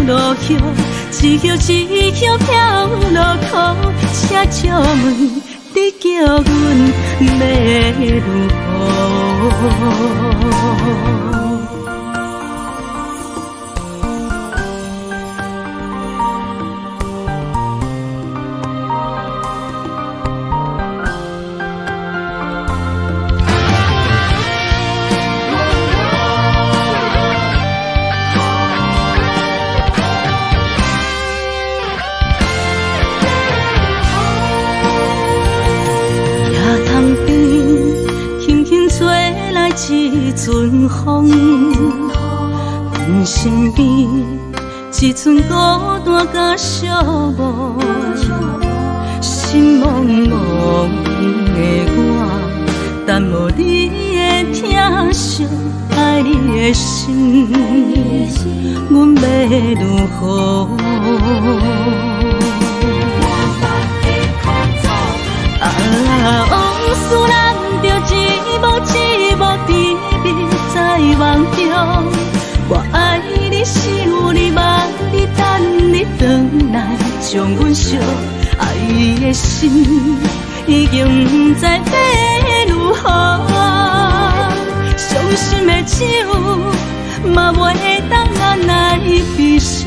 落雨，一葉一葉飄落苦，請借問你叫阮欲如何？一陣風，阮身邊一陣孤單佮寂寞，心茫茫的我，等無你的疼惜，愛你的心，阮欲如何？啊，往事咱著一幕一幕甜蜜在夢中。我愛你，想你，望你，等你轉來，將阮惜愛的心已經毋知欲如何。傷心的酒嘛袂當按來悲傷，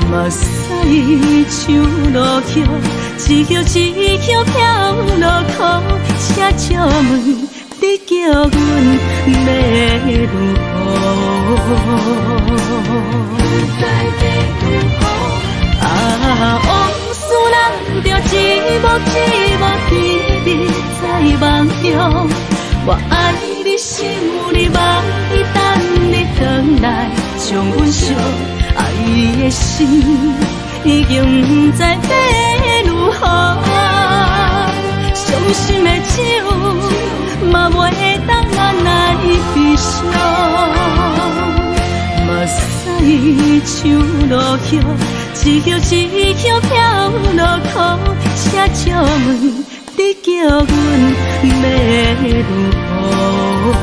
目屎像落雨，一葉一葉飄落苦，請借問你叫阮欲如何？啊，往事咱著一幕一幕甜蜜在夢中。我愛你，想你，望你，等你轉來，將阮惜愛的心已經毋知欲如何。傷心的酒嘛袂當按來悲傷，目屎像落雨，一葉一葉飄落苦，請借問你叫阮欲如何？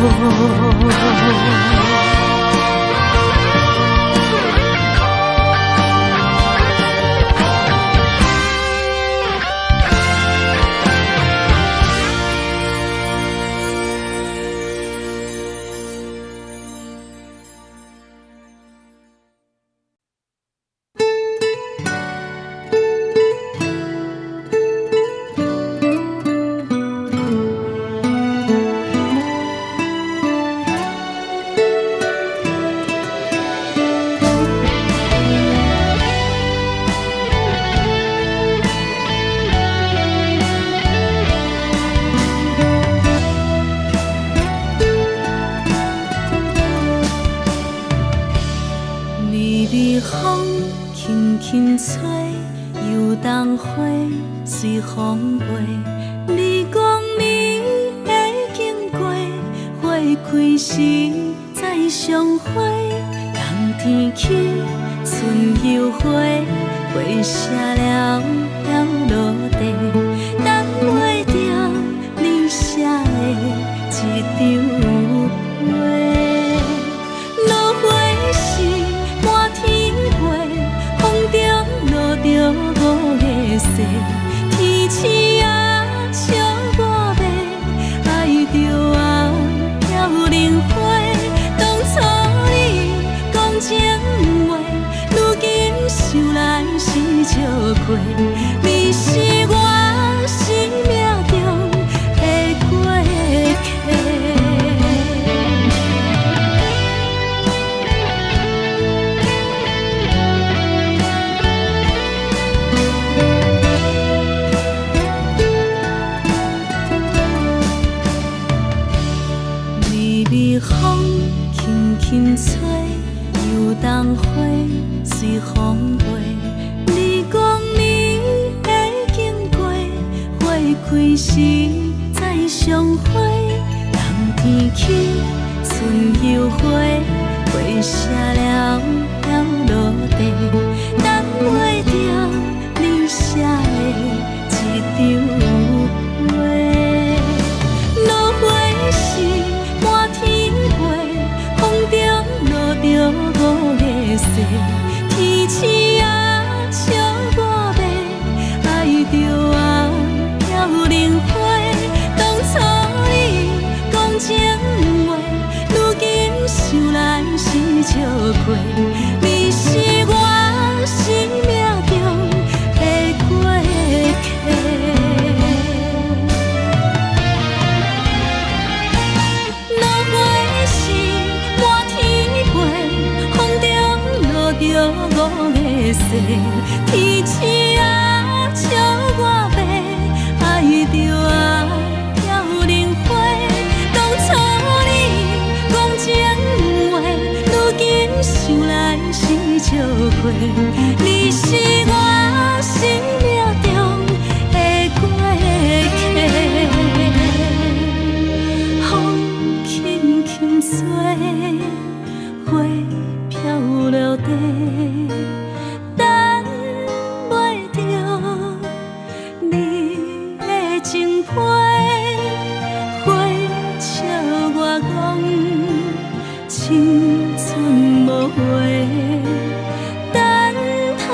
想來是笑過，你是我心風輕輕吹，油桐花隨風飛。你講你會經過，花開時再相會。冬天起，春又回，花謝了飄落地，等袂著你寫的一張批。落花是滿天飛，風中落著五月雪，天星仔笑我欲，愛著啊飄零花。當初你講情話，如今想來是笑虧。你是我生命中的過客。落花是滿天飛，風中落著五月雪，天星仔笑我欲，愛著啊飄零花。當初你講情話，如今想來是笑虧。你是我生命中的過客。風輕輕吹，花飄落地，等袂著你的情批。花笑我講青春無話，等待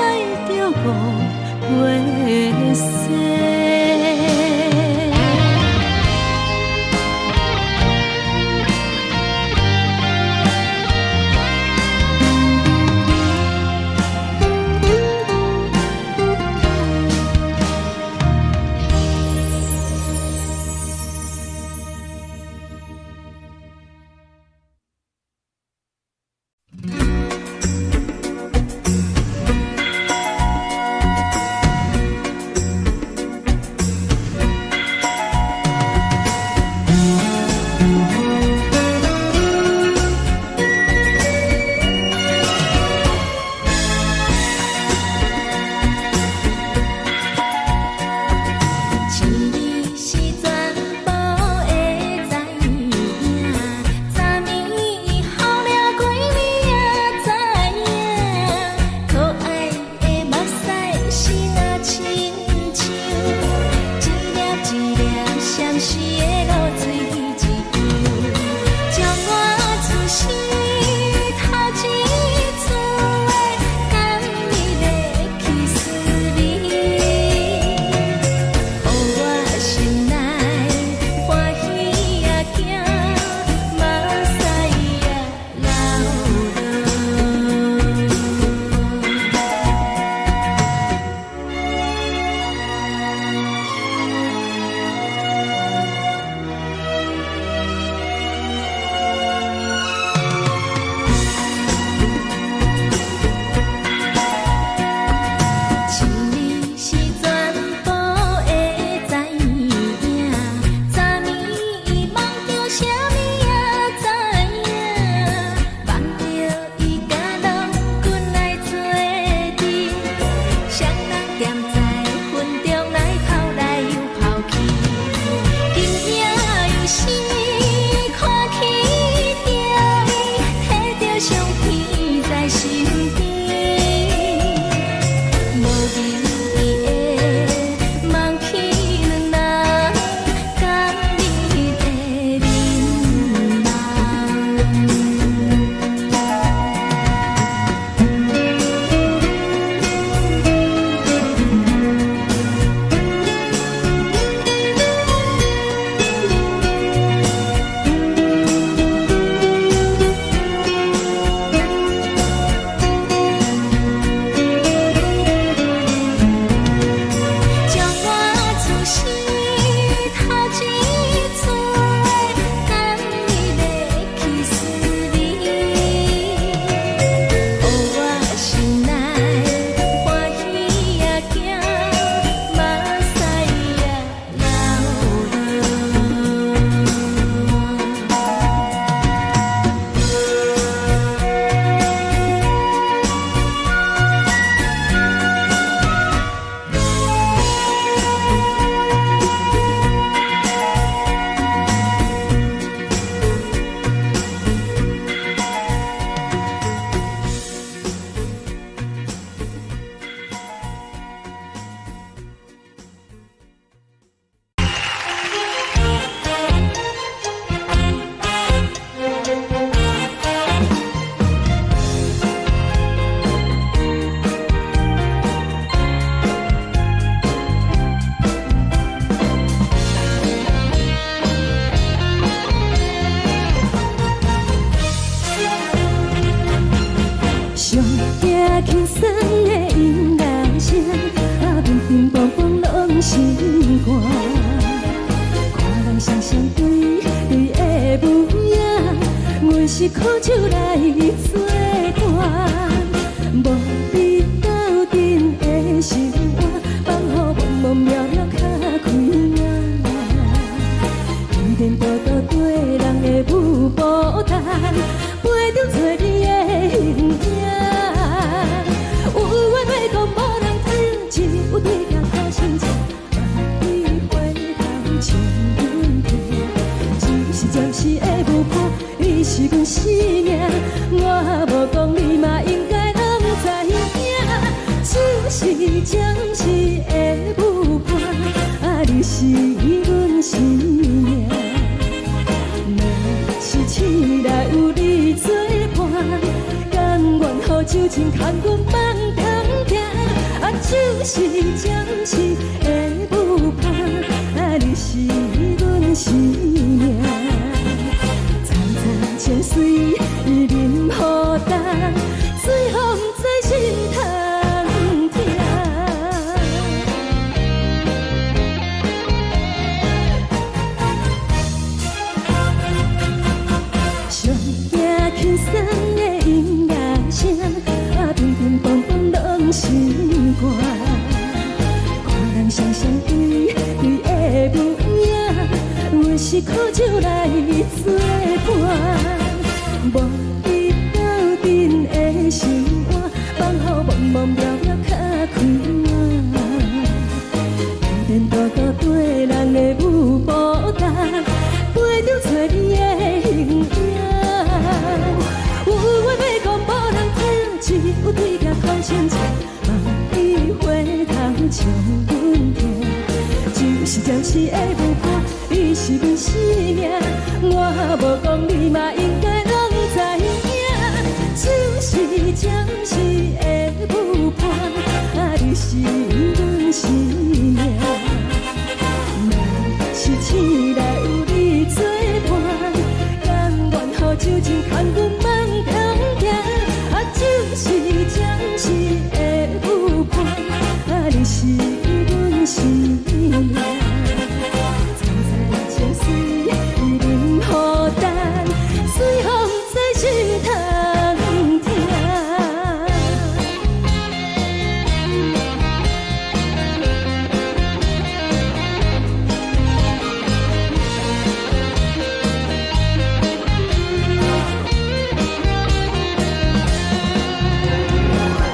阮是苦酒來做伴，無你鬥陣的生活，放予茫茫渺渺較開眼。天電倒倒綴人的舞步單，陪著找你的形影。有話欲講無人聽，只有對鏡苦心情，望你回頭笑阮聽。只是暫時的舞伴，你是阮生命，我無講你嘛應該攏知影。只是暫時的舞伴，啊，你是阮生命。若是醒來有你做伴，甘願予酒精牽阮放中行。啊，只是暫時的舞伴，啊，你是阮生命。層層情水啉予重，醉予毋知心通疼。上驚輕鬆的音樂聲，啊，乒乒乓乓攏是歌。看人雙雙對對的舞影，阮是苦酒來做伴，無你鬥陣的生活，放予茫茫渺渺較開眼。天電倒倒綴人的舞步單，陪著找你的形影。有話欲講無人聽，只有對鏡苦心情，望你回頭笑阮聽。只是暫時的舞伴，你是阮生命，我無講你嘛應該攏知影。只是暫時的舞伴，啊，你是阮生命。若是醒來有你做伴，甘願予酒精牽阮放中行。啊，只是暫時的舞伴，啊，你是阮生命。層層情水啉予重，醉予毋知心通疼。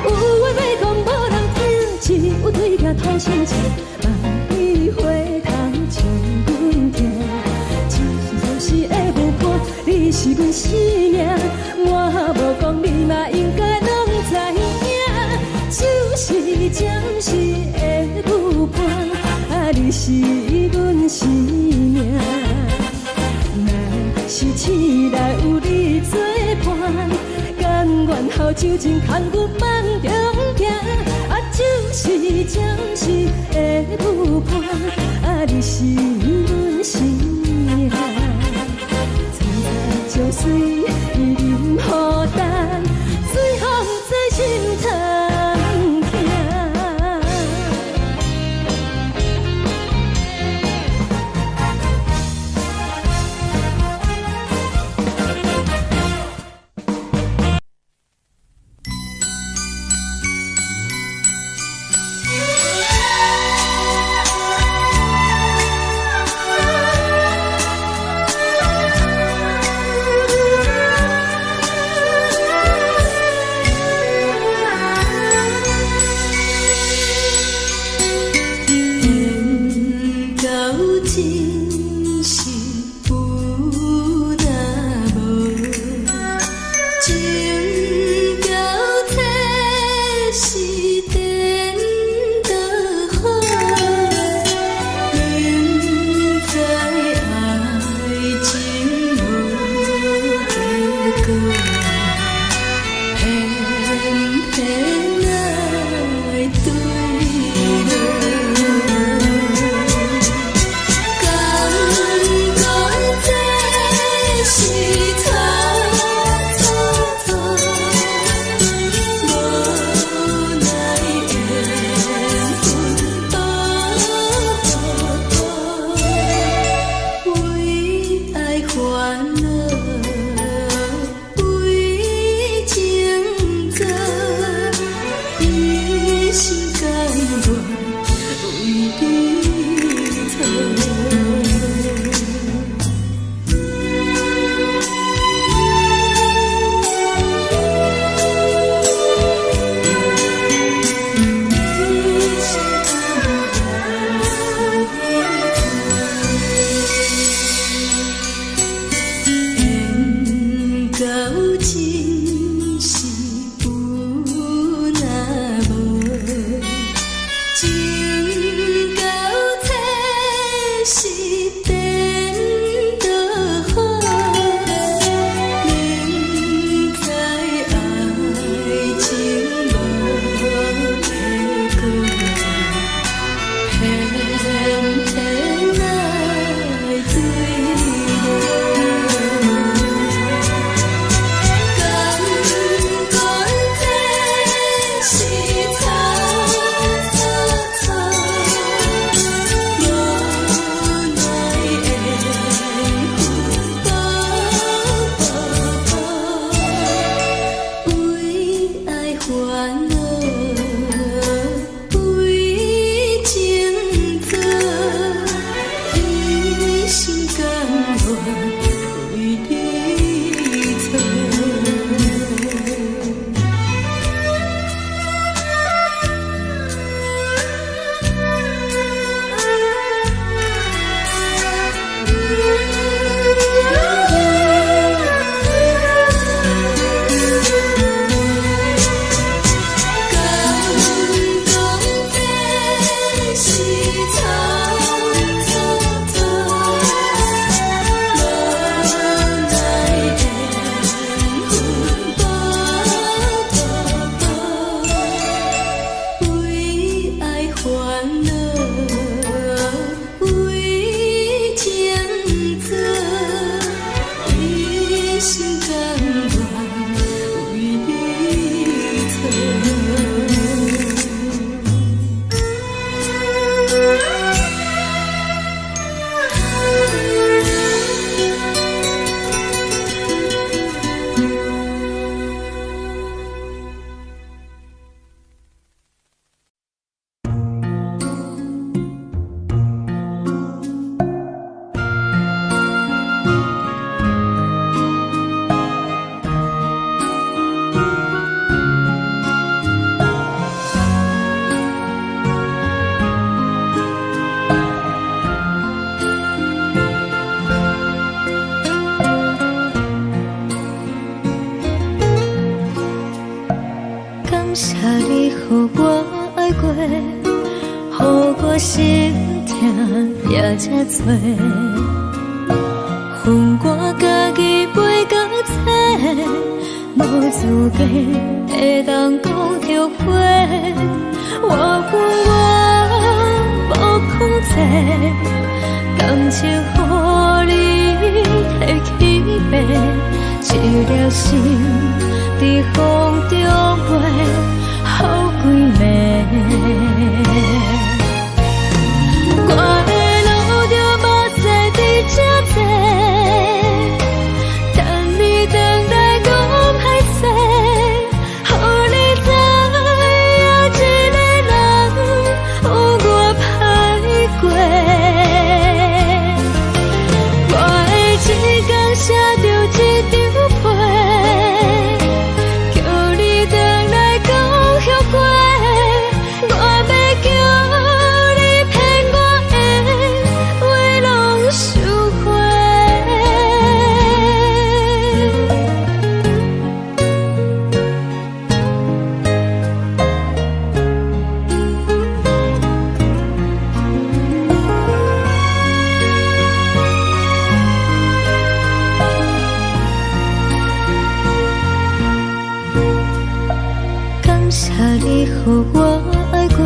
有話欲講無人聽，只有對鏡吐心情，望你回頭笑阮聽。只是暫時的舞伴，你是阮生命，我無講你嘛應該攏知影。只是暫時的舞伴，啊，你是阮生命。若是醒來有你做伴，甘願予酒精牽阮放中行。啊，只是暫時的舞伴，啊，你是阮生命。層層情水啉予重，醉予毋知心通疼。為你做。感謝你予我愛過，予我心疼也這多。予我家己飛到找，無資格會當講後悔。我恨我無控制，感情予你提去爬，一粒心佇風中飛，予規暝。我會流著目屎佇這坐，等你轉來講歹勢，予你知影一个人有偌歹過。我會一工寫著一張批，叫你轉來講後悔。我欲叫你騙我的話攏收回。感謝你予我愛過，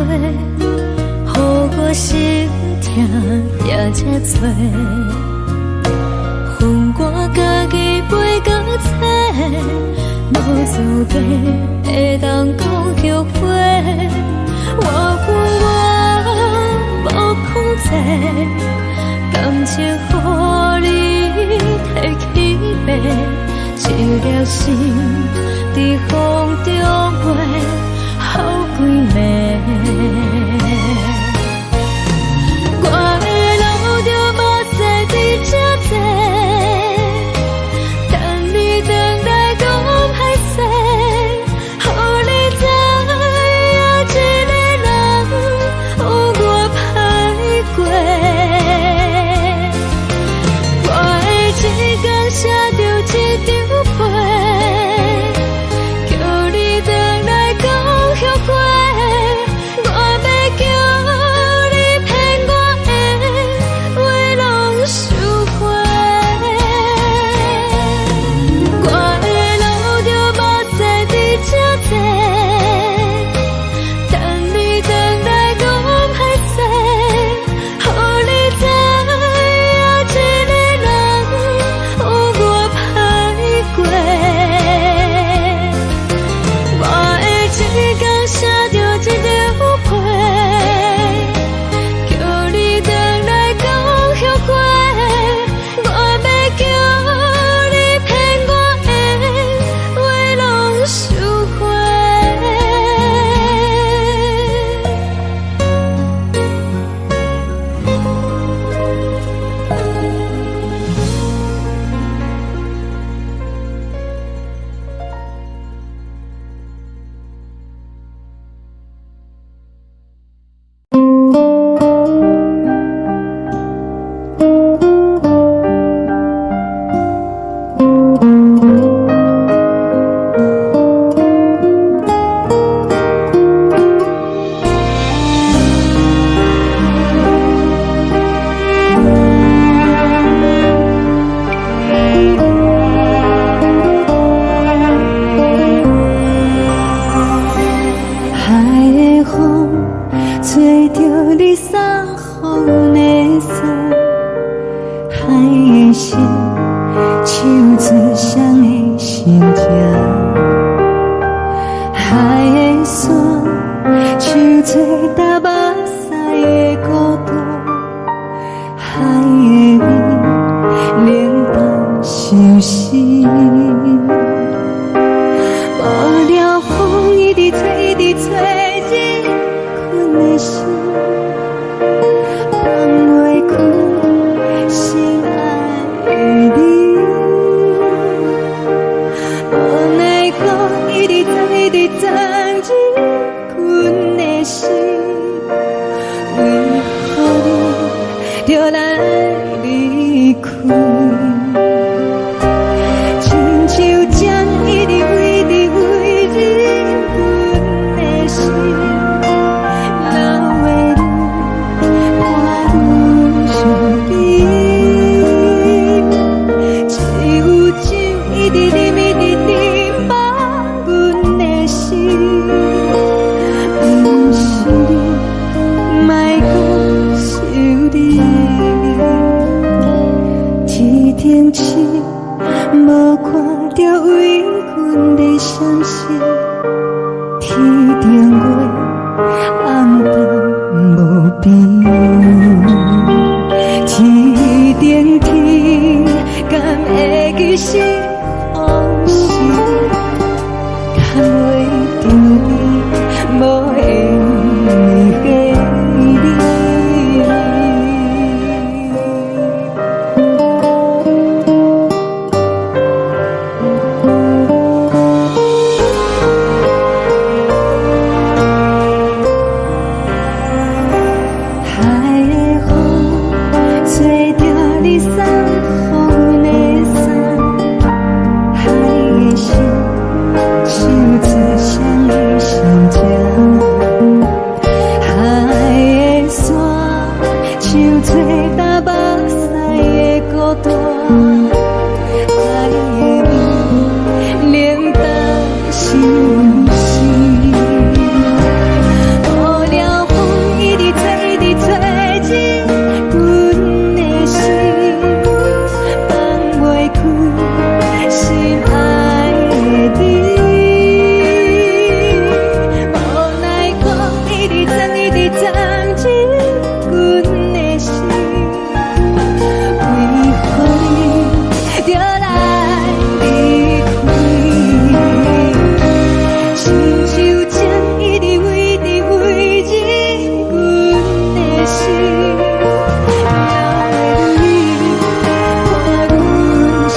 予我心疼也這多。予我家己飛到找，無資格會當講後悔。我恨我無控制，感情予你提去爬，一粒心佇風中飛，予規暝。我會流著目屎佇這坐，等你轉來講歹勢，予你知影一個人有偌歹過。我會一工寫著一張批，叫做誰的心情？海的山，唱做踏目屎的孤單，海的味，冷淡相思。無聊風一直吹，一直吹，入阮的心，放袂開心愛的你。無奈何一直鑽，一直鑽入阮的心，為何你著來離開？親像針一直一直飛入阮的心，流的淚伴阮相依。只有酒一直啉，一直啉，放阮的心，毋是你，莫閣想你。天頂星無看著為阮咧閃爍，天頂月暗淡無邊。天頂天，敢會記是予是？牽袂著你，無緣的你。海的風吹著你送予阮的衫，海的心唱出誰的心情？海的山唱做踏目屎的孤單，海的味冷淡相思。無聊風一直吹，一直吹入阮的心，放袂開心愛的你。無奈何一直鑽，一直鑽入阮的心，為何你著來離開？親像針一直飛，一直飛入阮的心，流的淚伴阮相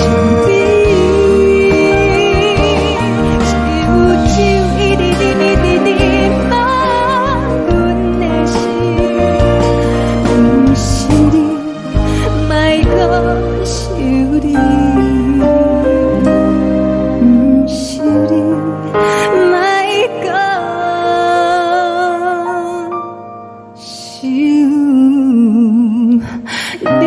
依。只有酒一直啉，一直啉，放阮的心，毋是你，莫閣想你，毋是你，莫閣想你。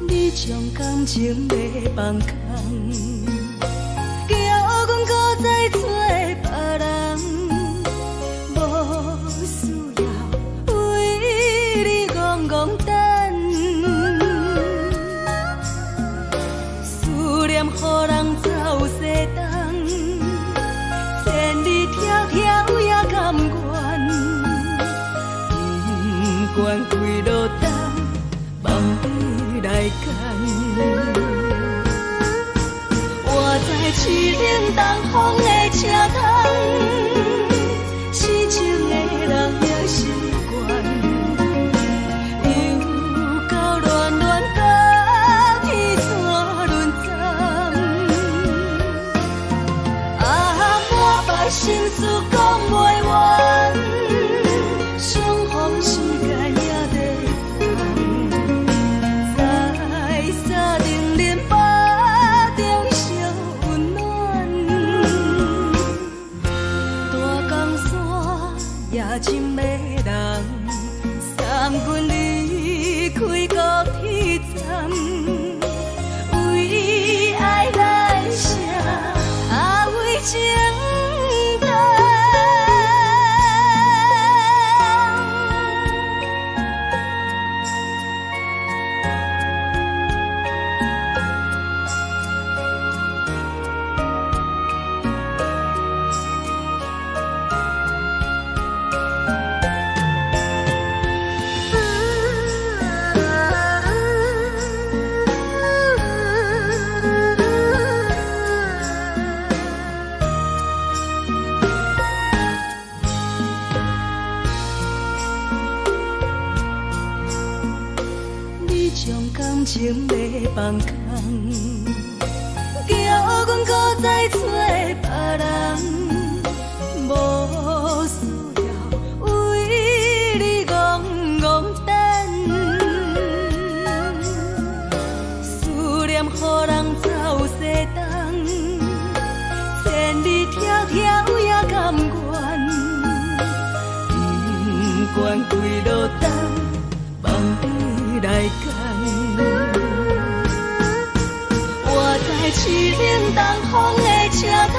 你將感情欲放空，叫阮閣再找別人，無需要為你戇戇等，思念予人走西東，千里迢迢也甘願，不管幾落冬，望你來牽。我知凄冷東風的車窗，痴情的人也習慣，又到暖暖甲天山轮转，啊，满腹心事。講袂完，相逢時間也在等，在三重連腹中相溫暖。大江山也真迷人，送阮離開高鐵站，為愛來寫，啊為情等。你將感情欲放空，叫阮閣再揣別人，無需要為你戇戇等，思念予人走西東，千里迢迢也甘願，不管幾落冬，放你來揀。活在淒冷東風的車窗，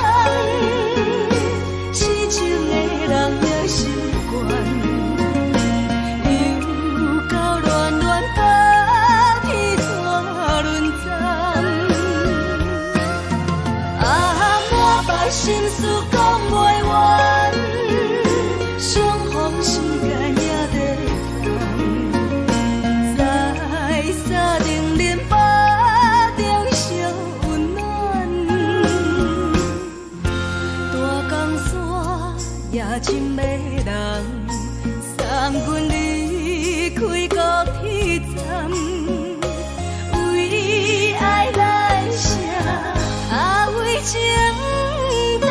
痴情的人也習慣，又到暖暖高鐵纸輪站，啊，滿腹心事講袂完，相逢時間也在等，在三重連腹中相溫暖。大江山也真迷人，送阮離開高鐵站，為愛來寫，啊為情等。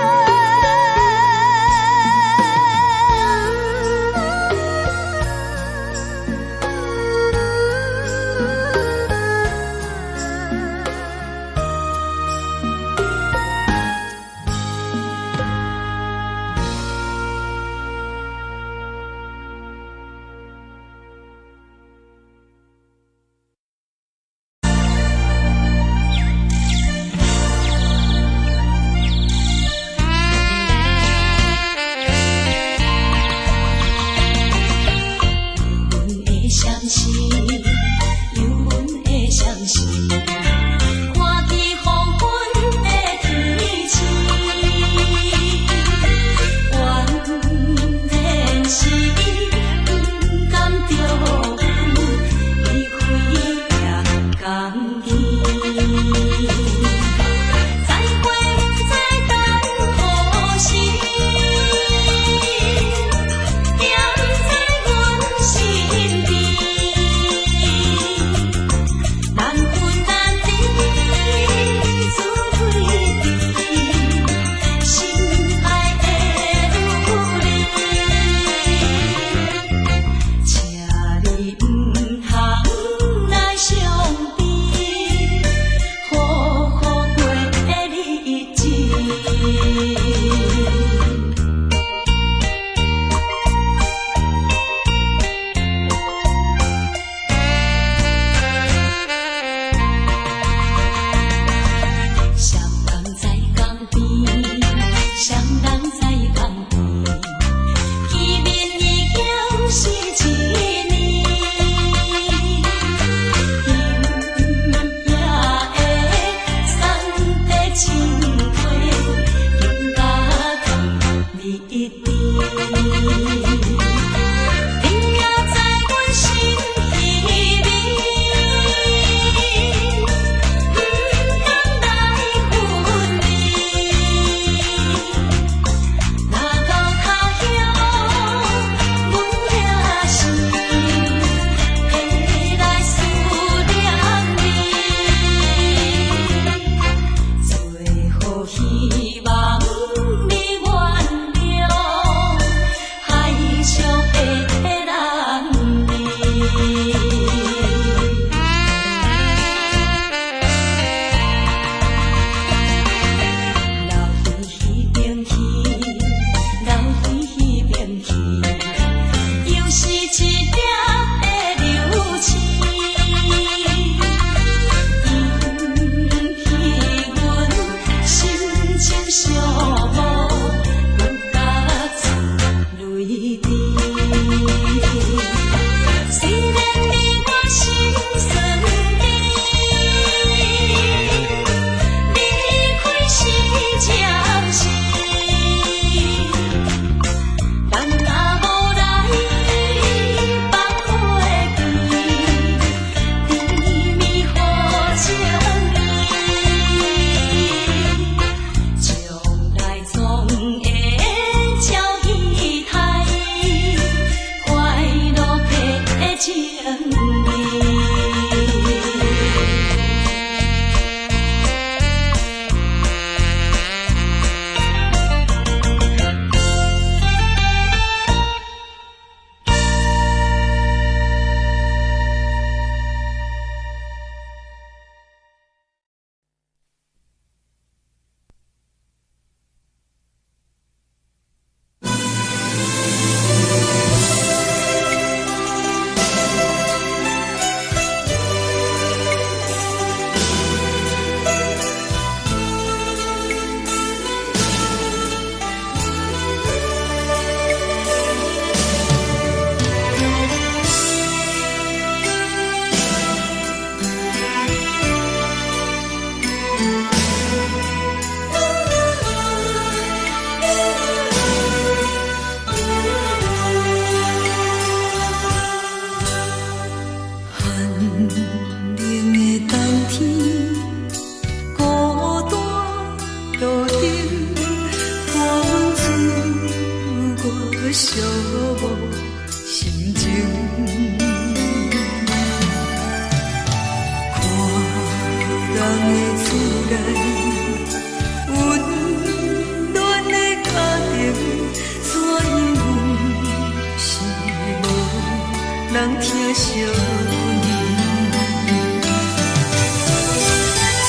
阮。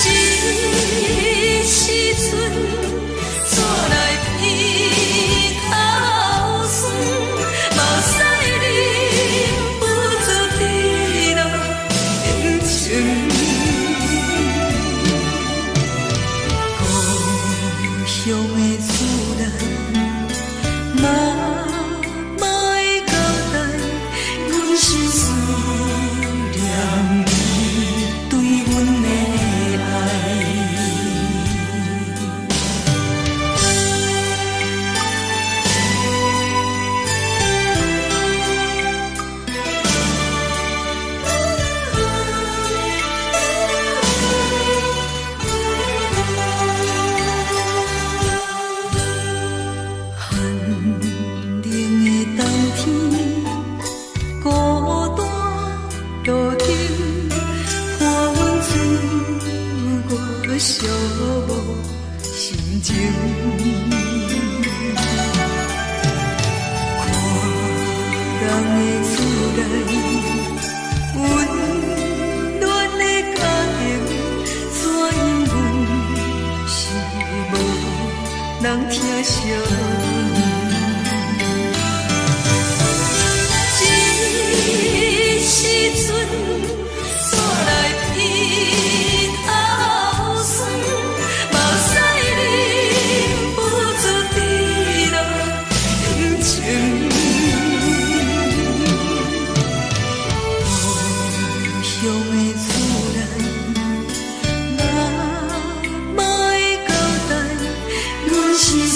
這時陣，煞來鼻頭酸，目屎忍不住滴落眼睛。故鄉的厝內，媽媽的交代，阮心思念你對阮的愛。寒冷的冬天，孤單路燈，伴阮自我寂寞心情。看人的厝內，溫暖的家庭，怎樣阮是無人疼惜阮。這時陣，煞來鼻頭酸，目屎忍不住滴落眼睛。故鄉的厝內，媽媽的交代，阮是思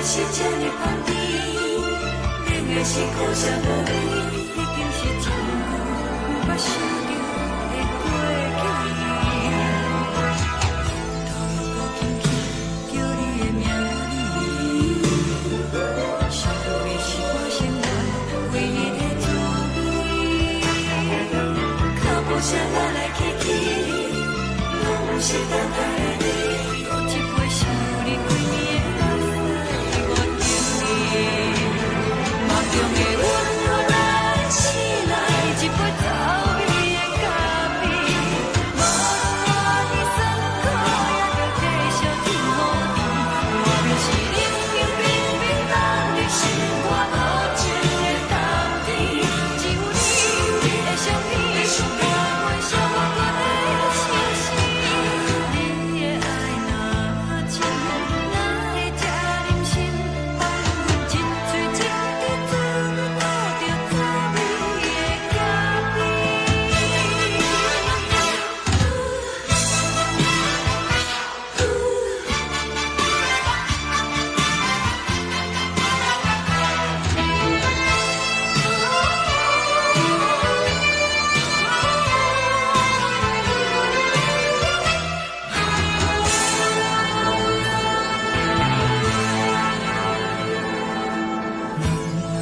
是這呢香甜，冷的是苦澀無味，已經是真久毋捌想著的過去。頭又閣輕輕叫你的名字，想你是我生活唯一的滋味。腳步聲來來去去，攏毋是等待的你。閣一杯想你規暝的目屎，我敬你。夢中的阮予咱醒來，一杯走味的咖啡。無論偌尼酸苦，也著繼續天雨甜。我就是冷冷冰冰等你心肝無情的冬天，只有你的相片，伴阮寂寞的相思。你的愛若真，哪會這忍心放阮一喙一滴水吐著走味的咖啡？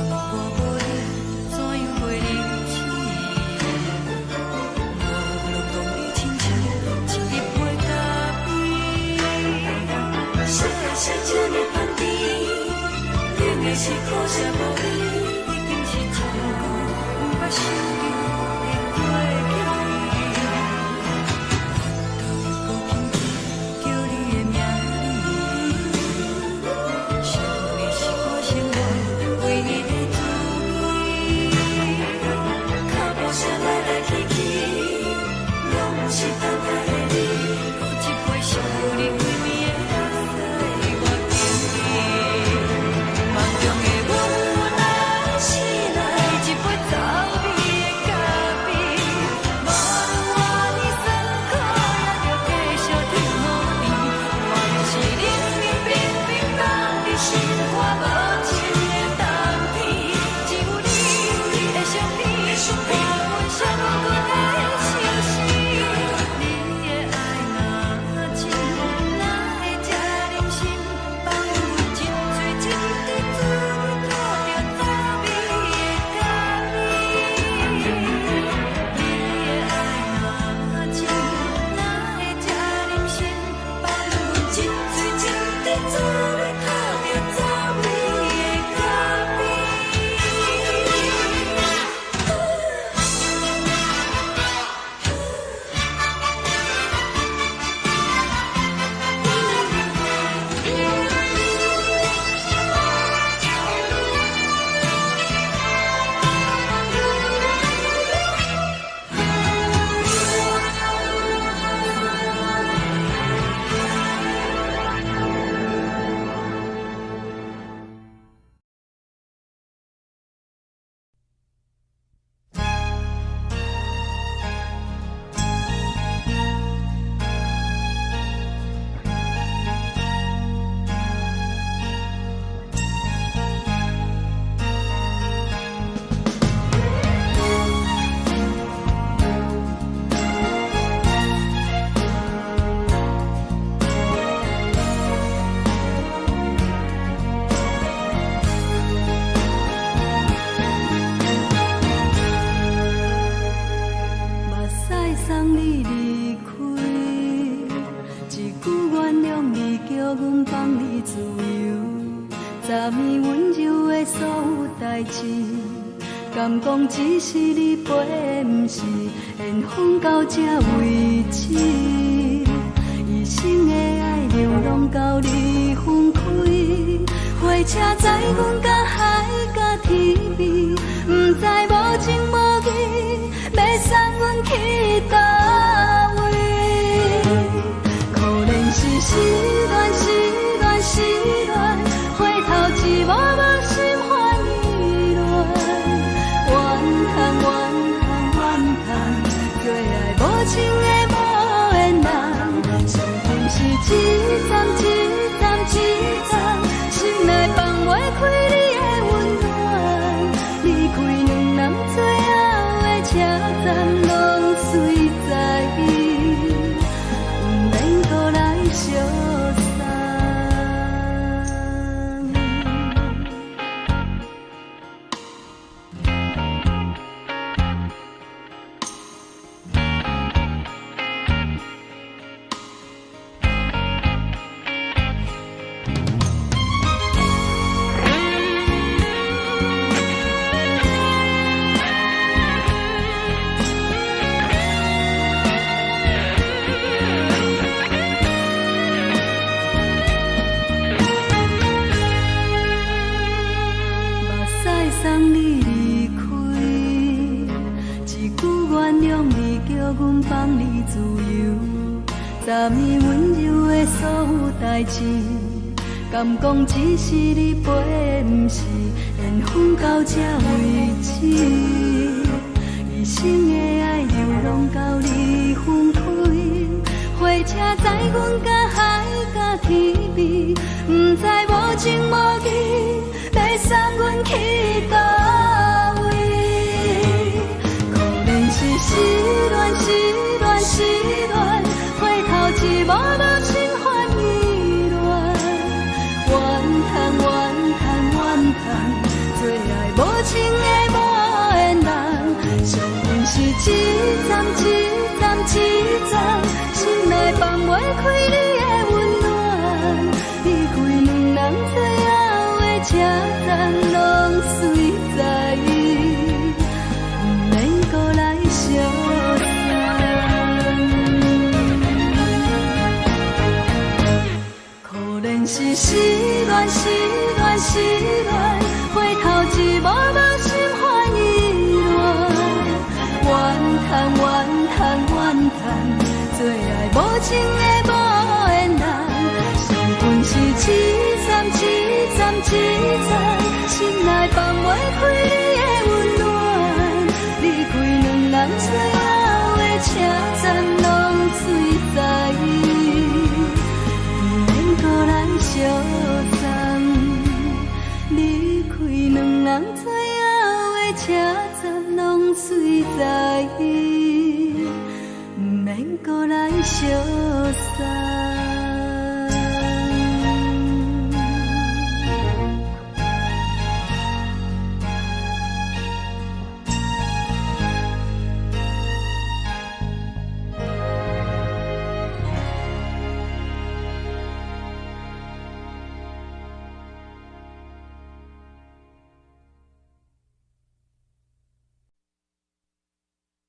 若我無你，怎樣過日子？無論當你親像一杯咖啡。啥的是這呢香甜，冷的是苦澀無味，已經是真久毋捌想著的過去。頭又閣輕輕叫你的名字，想你是我生活唯一的滋味。腳步聲來來去去，攏毋是等待的你。閣一杯想你規暝的目屎，我敬你。夢中的阮來醒來，一杯走味的咖啡。無論偌尼酸苦，也著繼續天雨甜。我就是冷冷冰冰放佇心肝無情的冬天，只有你的相片，伴阮寂寞的相思。你的愛若真，哪會這忍心放阮一喙一滴水吐著走味的咖啡？你的愛若真，哪會這忍心放阮一喙一滴水吐著走味的咖啡？目屎送你離開，一句原諒你，叫阮放你自由。昨暝溫柔的所有代誌，敢講只是你陪的，毋是緣分到這為止。一生的愛流浪到你分開，火車載阮甲海甲天邊，毋知無情無義，欲送阮去佗位？可憐是失戀，失戀，失戀，回頭一幕幕心煩意亂。怨嘆怨嘆怨嘆，做愛無情的無緣人，傷心是一站一站一站，心內放代誌，敢講只是你陪，毋是緣分到這為止。一生的愛流浪到你分開，火車載阮甲海佮天邊，毋知無情無義，欲送阮去佗位。可憐是失戀，失戀，失戀，回頭一望無心煩意亂。怨嘆怨嘆怨嘆，做愛無情的無緣人，惜阮是一站一站一站，心內放袂開你的溫暖。離開兩人最後的車站，攏隨在意，毋免閣來相送。可憐是失戀，失戀，失戀，回頭一望無心煩意亂。怨嘆怨嘆怨嘆，做愛無情的無緣人，惜阮是一站一站一站，心內放袂開你的溫暖。離開兩人最後的車站，攏隨在意，毋免閣來相送。離開兩人最後的車站，攏隨在意，毋免閣來相送。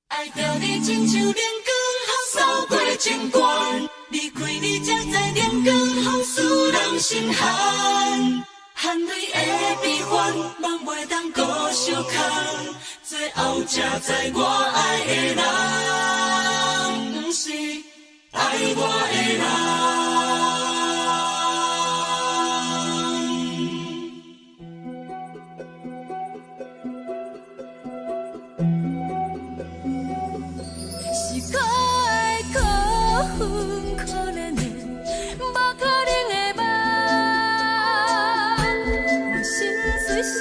愛著你親像冷光予掃過情關，離開你才知冷光予使人心寒。汗淚的悲歡，夢袂當閣相空，最後才知我愛的人，毋是愛我的人。是可愛可恨可憐的，無可能的夢。我心碎心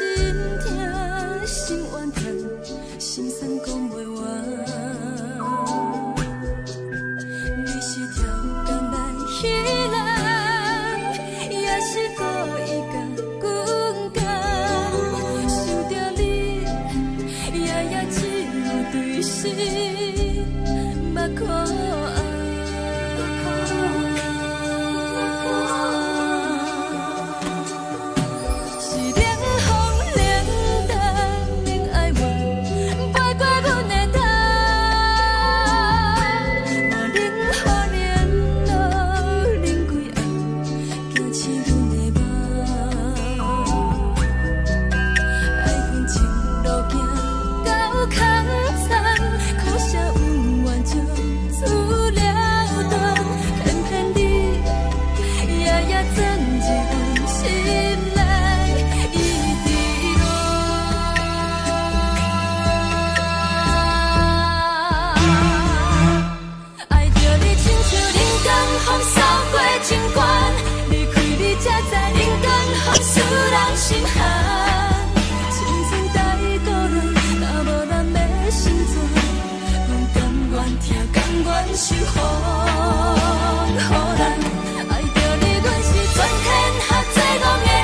痛心怨嘆，心酸講袂完。你是超工來彼人，也是故意共阮講。想著你，夜夜只有對心目苦紅。是冷風冷淡冷哀怨，飞過阮的頭。無冷雨冷露冷規暗，驚醒阮的夢。愛恨情路行到空残，可惜恩怨就此了斷。偏偏你夜夜鑽入阮心內，一直亂。愛著你親像冷光予掃過情關，離開你才知冷光予使人心寒。青春太孤單，若無人欲成全，阮甘願疼，甘願受風雨難。愛著你，阮是全天下最戇的人。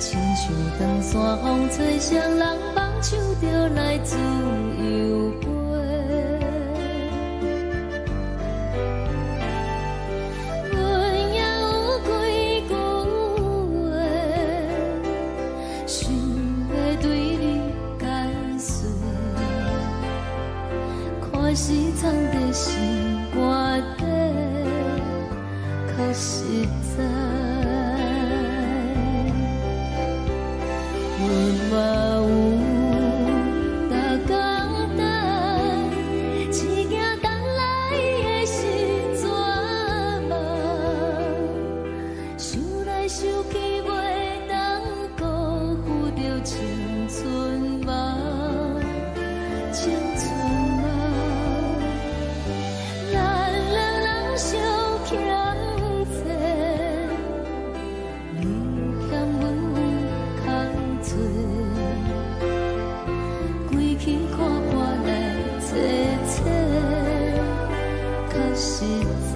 親像長山風吹，誰人放手就來自由飛。阮也有幾句話，想欲對你解說，看是藏佇心肝底，較實在。阮嘛有逐工等，只驚等來的是绝望。想來想去，袂當辜負著青春夢，青春夢。咱兩人相欠債，你欠阮空濟，規氣看破來坐坐，較實在。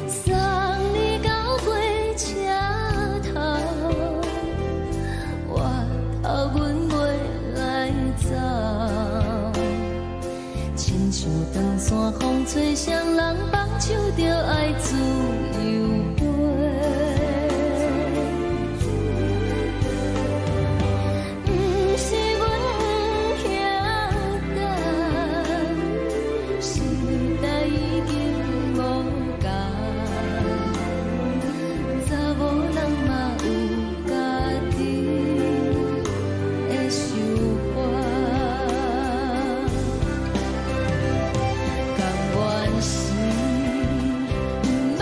送你到火車頭，我頭阮袂來走。親像長山風吹，誰人放手就愛自由飛。毋是阮不曉等，時代已經無仝，查某人嘛有家己的想法。甘願是毋捌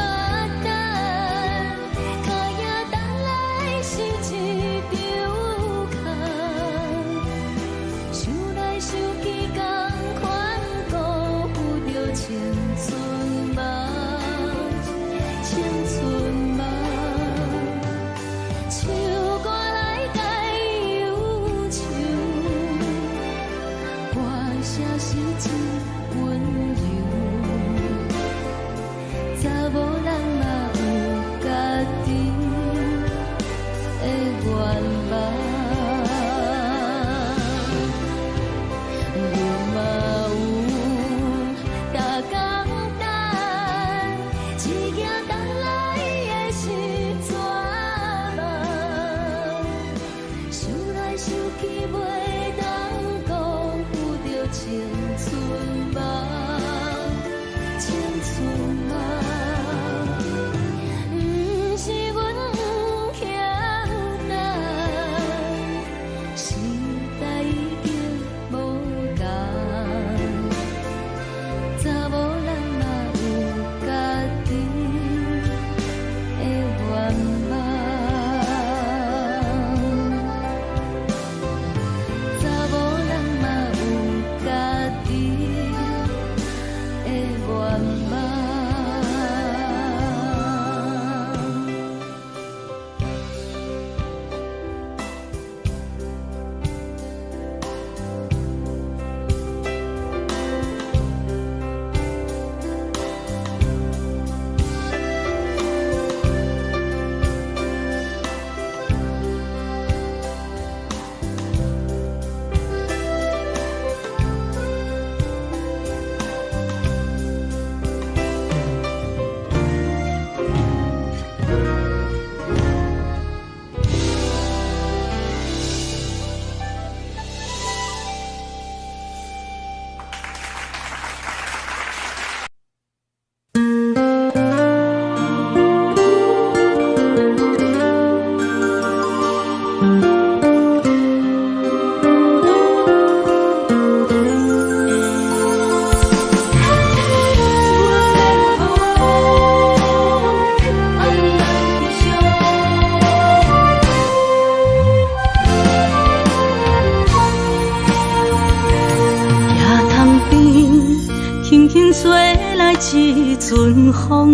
陣風，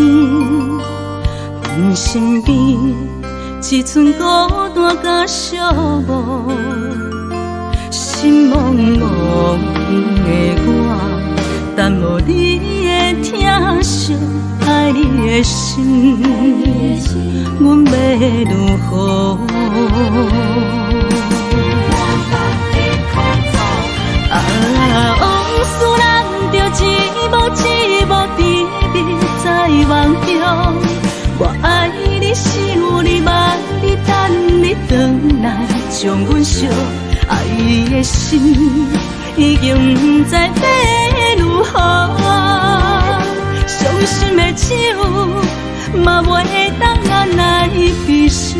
阮身邊一寸孤單佮寂寞，心茫茫的我，等無你的疼惜，愛你的心，阮欲如何？啊，往事咱著一幕一幕甜蜜在夢中。我愛你，想你，望你，等你轉來，將阮惜愛的心已經毋知欲如何。傷心的酒嘛袂當按來悲傷，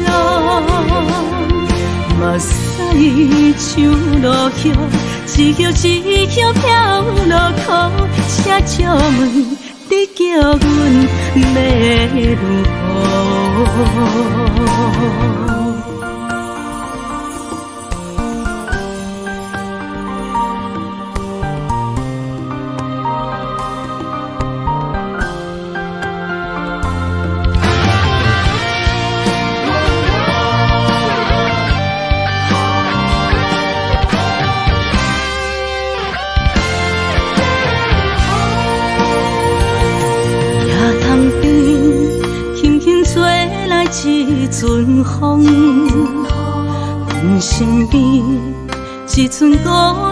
目屎像落雨，一葉一葉飄落苦，請借問你叫阮欲如何？一陣風，阮身邊一寸孤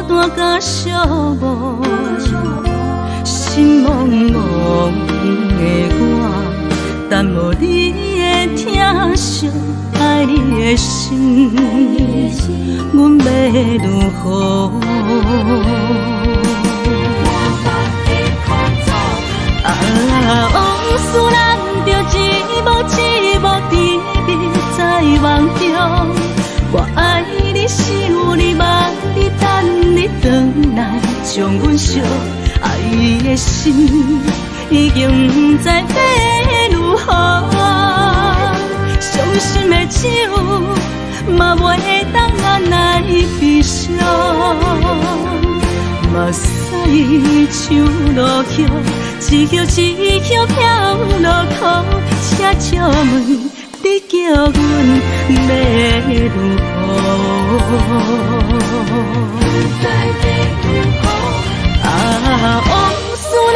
單佮寂寞，心茫茫的我，等無你的疼惜，愛你的心，阮欲如何？啊，往事咱著一幕一幕甜蜜在夢中。我愛你，想你，望你，等你轉來，將阮惜愛的心已經毋知欲如何。傷心的酒嘛袂當按來悲傷，目屎像落雨，一葉一葉飄落苦，請借問你叫阮欲如何？啊，往事咱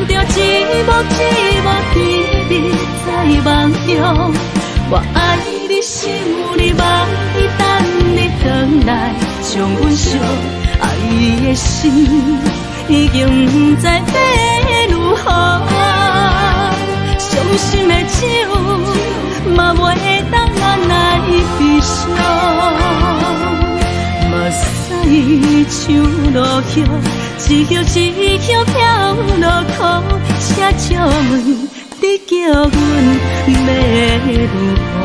著一幕一幕甜蜜在夢中。我愛你，想你，望你，等你轉來，將阮惜愛的心已經毋知欲如何。傷心的酒嘛袂當按來悲傷，目屎像落雨，一葉一葉飄落苦，請借問你叫阮欲如何？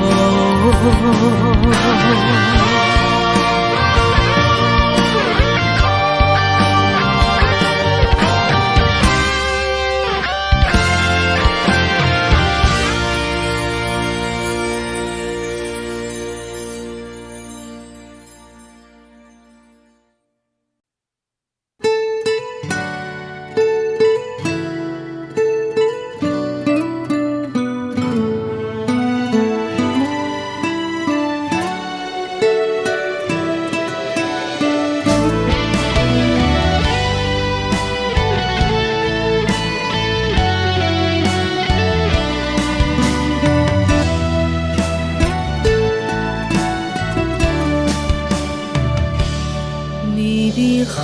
微微風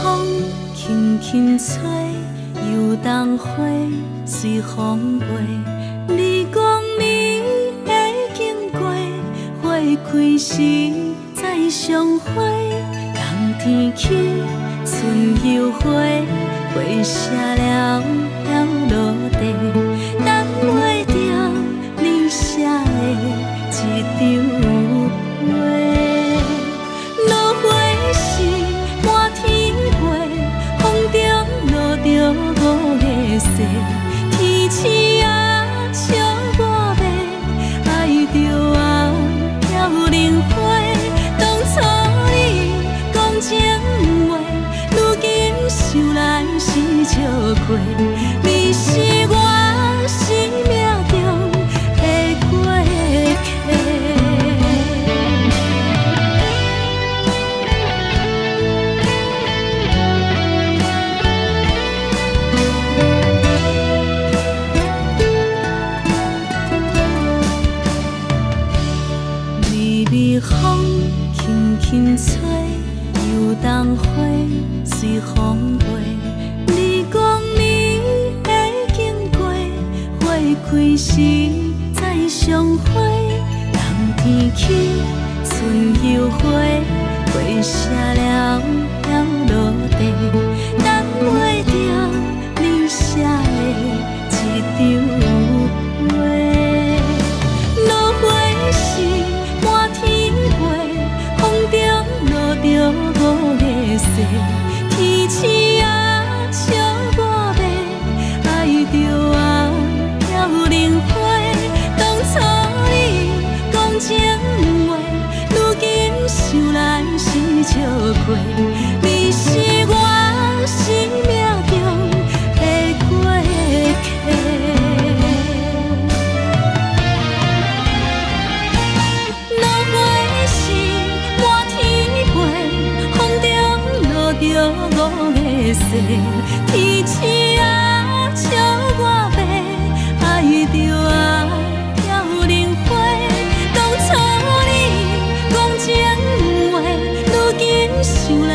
輕輕吹，油桐花隨風飛。你講你會經過，花開時再相會。冬天起，春又回，花謝了飄落地，等袂著你寫的這張批。落花時滿天飛，風中落著五个雪，天星啊笑我欲愛著啊飄零花。當初你講情話，如今想來是笑虧。你是我開時再相會，冬天起春又回，花謝了了落地，等袂著你寫的這張批。落花是滿天飛，風中落著五月雪，天星啊，笑我欲，愛著啊，凋零花。當初你講情話，如今想來是笑話。你是我生命中的過客。落花是滿天飛，風中落著五月雪，天星啊，笑我欲，愛著啊，凋零花。當初你講情話，如今想來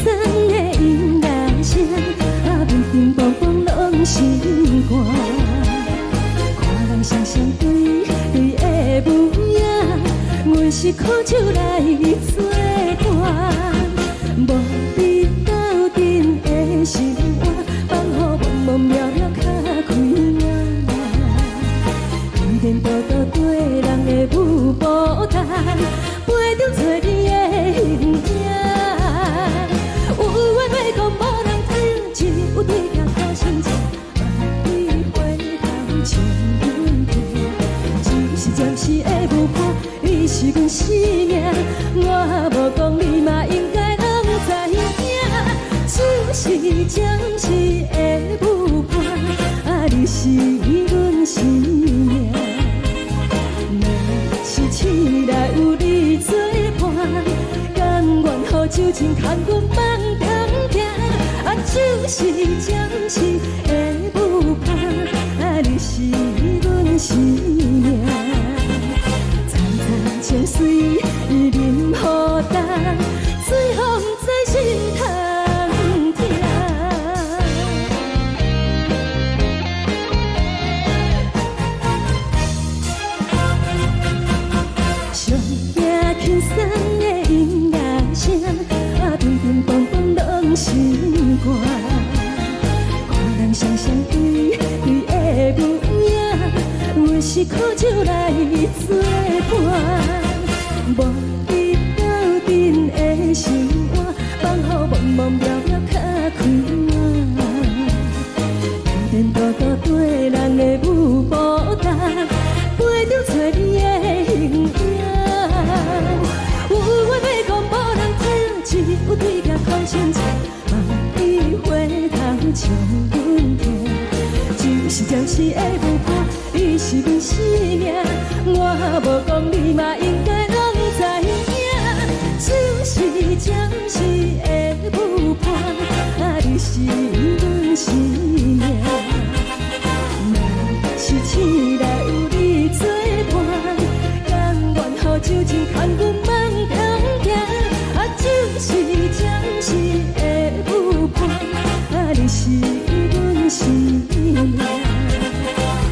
鬆的音樂聲，啊，乒乒乓乓攏心肝。看人雙雙對對的舞影，阮是苦酒來做伴，無比鬥陣的生活，放予茫茫渺渺較開朗。天顛倒倒對人的舞步動，陪著找你的形影。有話欲講無人聽，只有對鏡苦心情，萬里回頭笑阮聽。只是暫時的舞伴，你是阮生命，我無講你嘛應該攏知影。只是暫時的舞伴，啊，你是阮生命。若是醒來有你做伴，甘願予酒精牽阮放長行。啊，只是暫時的舞伴，啊，你是阮生命。層層情水淋予重，最予毋知心通疼。上驚輕鬆的音樂聲，啊，乒乒乓乓攏心肝。看人雙雙對對的舞影，阮是苦酒來做伴，無比鬥陣的生活，放予茫茫渺渺較開朗。天顛倒倒對人的舞步動，陪著找你的形影。有話欲講無人聽，只有對鏡苦心情，萬里回頭笑阮聽。只是暫時的舞伴，你是阮生命，我無講你嘛應該攏知影。只是暫時的舞伴，啊，你是阮生命。若是醒來有你做伴，甘願予酒精牽阮放長行。啊，只是暫時的舞伴，啊，你是阮生命。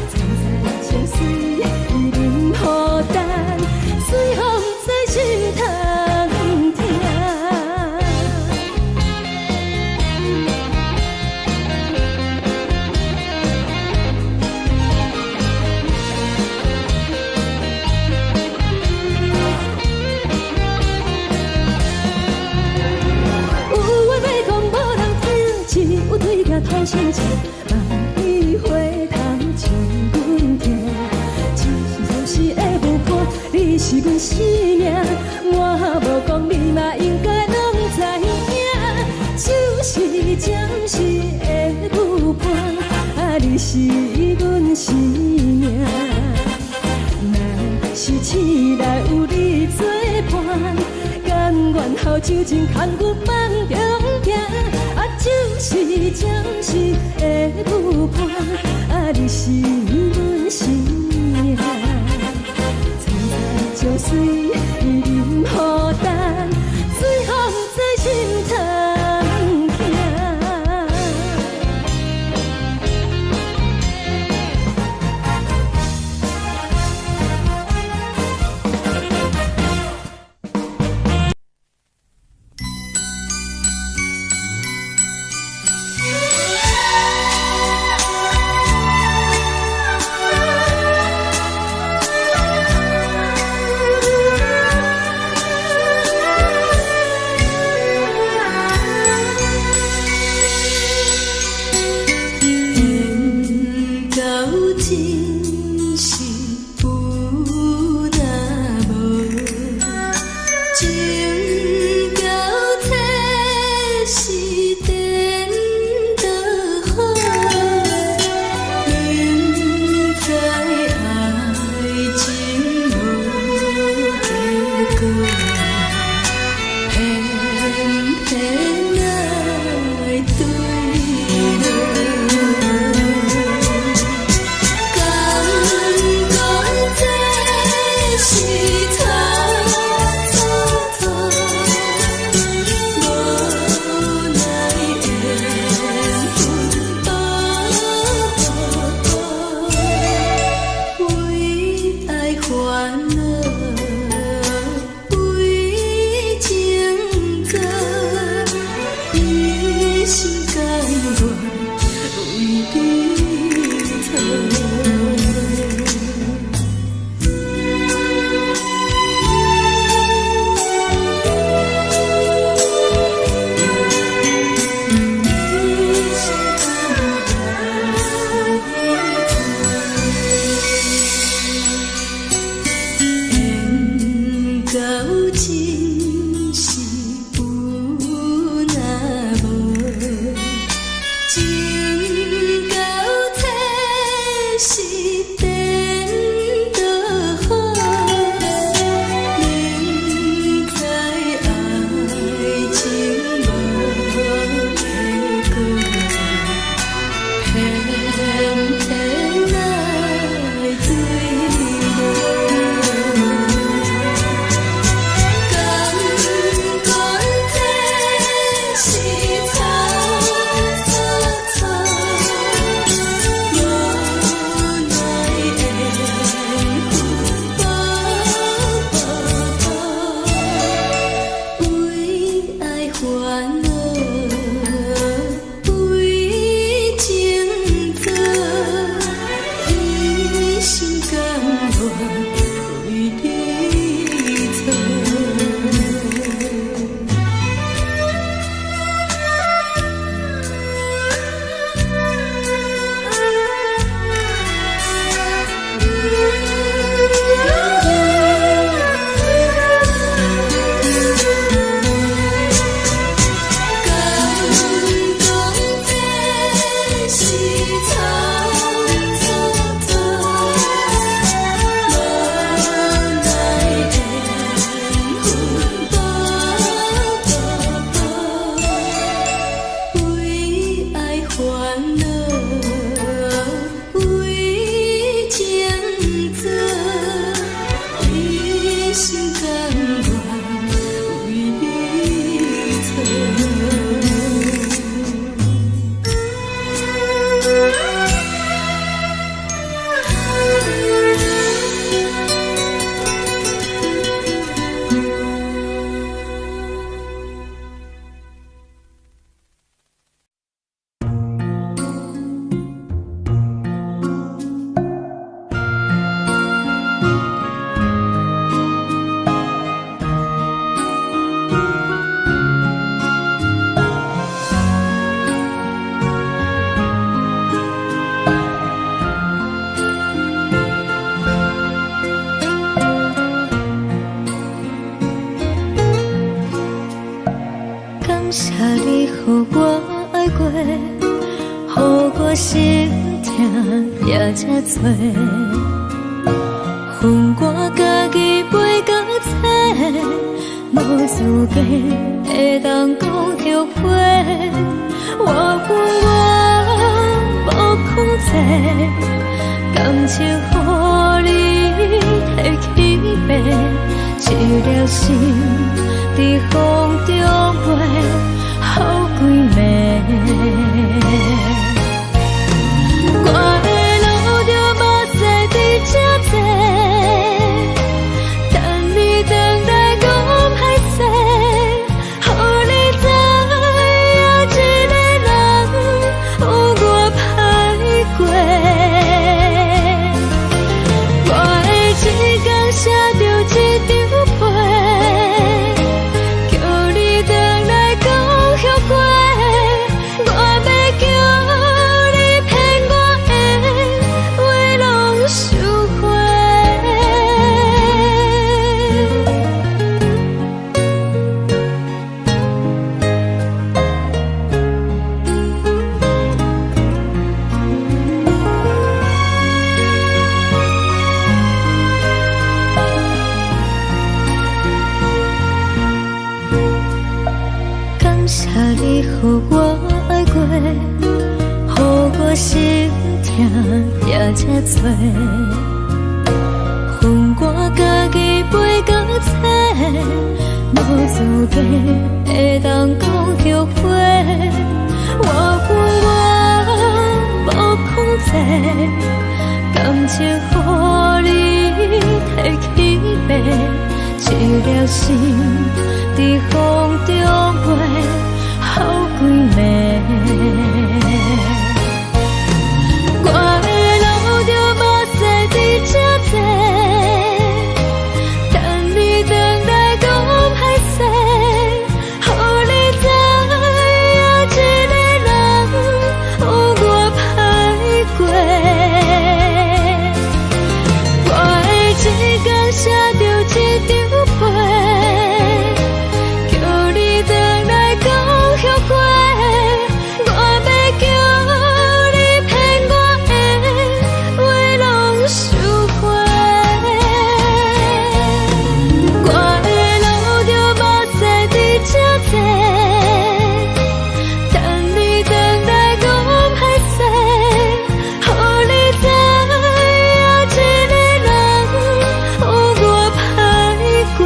層層情水淋予重，最予毋知心通疼。有話欲講無人聽，只有對鏡吐心情，萬里回頭笑阮聽。只是暫時的舞伴，你是阮生命，我無講你嘛應該攏知影。只是暫時的舞伴，啊，你是阮生命。若是醒來有你做伴，甘願予酒精牽阮放長行。啊，只是暫時的舞伴，啊，你是阮生命。層層情水淋予重，最予毋知心通疼。也遮濟，予我家己飞到册，無資格會當講後悔。我有我無控制，感情予你提去爬，一粒心佇風中飛，予幾暝。我會流著目屎佇這坐，等你轉來講歹勢，予你知影一个人有偌歹過。我會一工寫著一張批，叫你轉來講後悔。我欲叫你騙我的話攏收回。感謝你予我愛過，予我心疼也這濟，予我家己飛到冊，無資格會當講後悔。我有我無控制，感情予你提去爬，一粒心佇風中飛，予幾暝。我會流著目屎佇這坐，等你轉來講歹勢，予你知影一個人有偌歹過。我會一工寫著一張批，叫你轉來講後悔。我欲叫你騙我的話攏收回。我會流著目屎佇這坐，等你轉來講歹勢，予你知影一個人有偌歹過。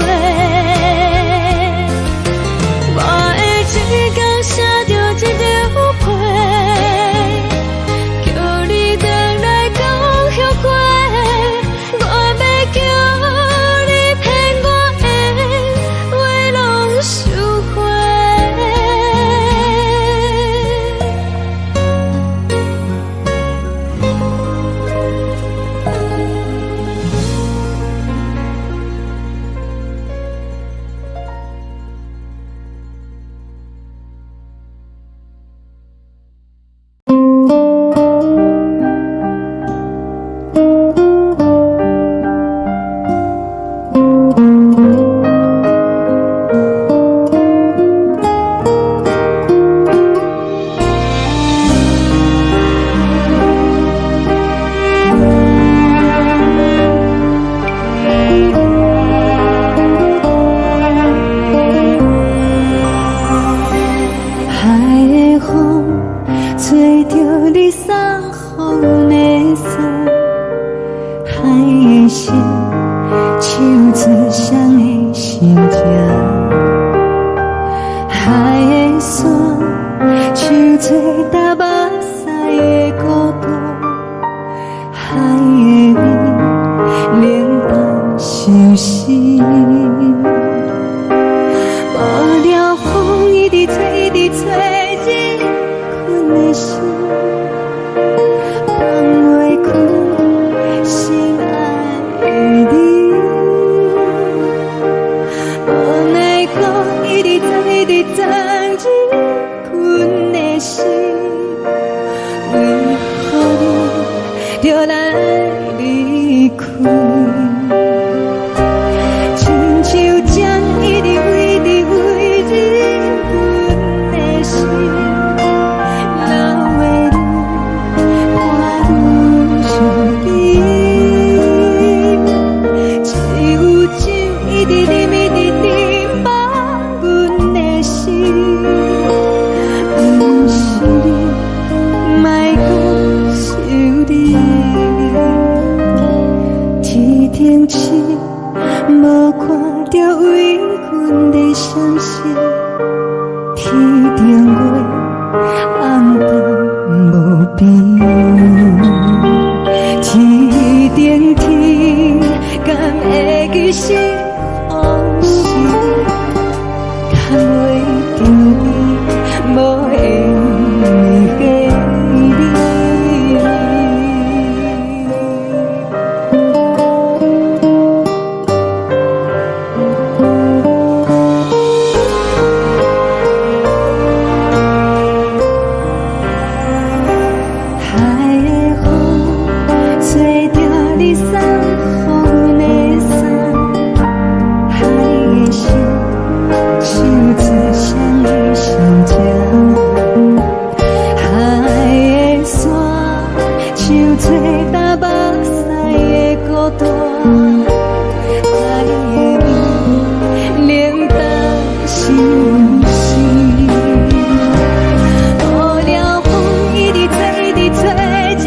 我會一工寫著一張批，叫你轉來講後悔。我欲叫你騙我的話攏收回。海的風吹著你送予阮的衫，海的聲唱出誰的心情，海的沙唱出踏目屎的孤獨，海的味冷淡相思。無聊風一直吹，一直吹，入阮的心，放袂開心愛的你。無奈何一直鑽，一直鑽入阮的心，為何你著來離開？親像針一直飛，一直飛入阮的心，留的淚看愈天頂星無看著為阮咧閃爍，天頂月暗淡無邊。天頂天，敢會記是予是？牽袂著你，無緣的你。海的風吹著你送予阮的衫，海的心唱出誰的心情？海的山唱出淡目屎的孤單，海的味冷淡心事。無聊風一直吹，一直吹進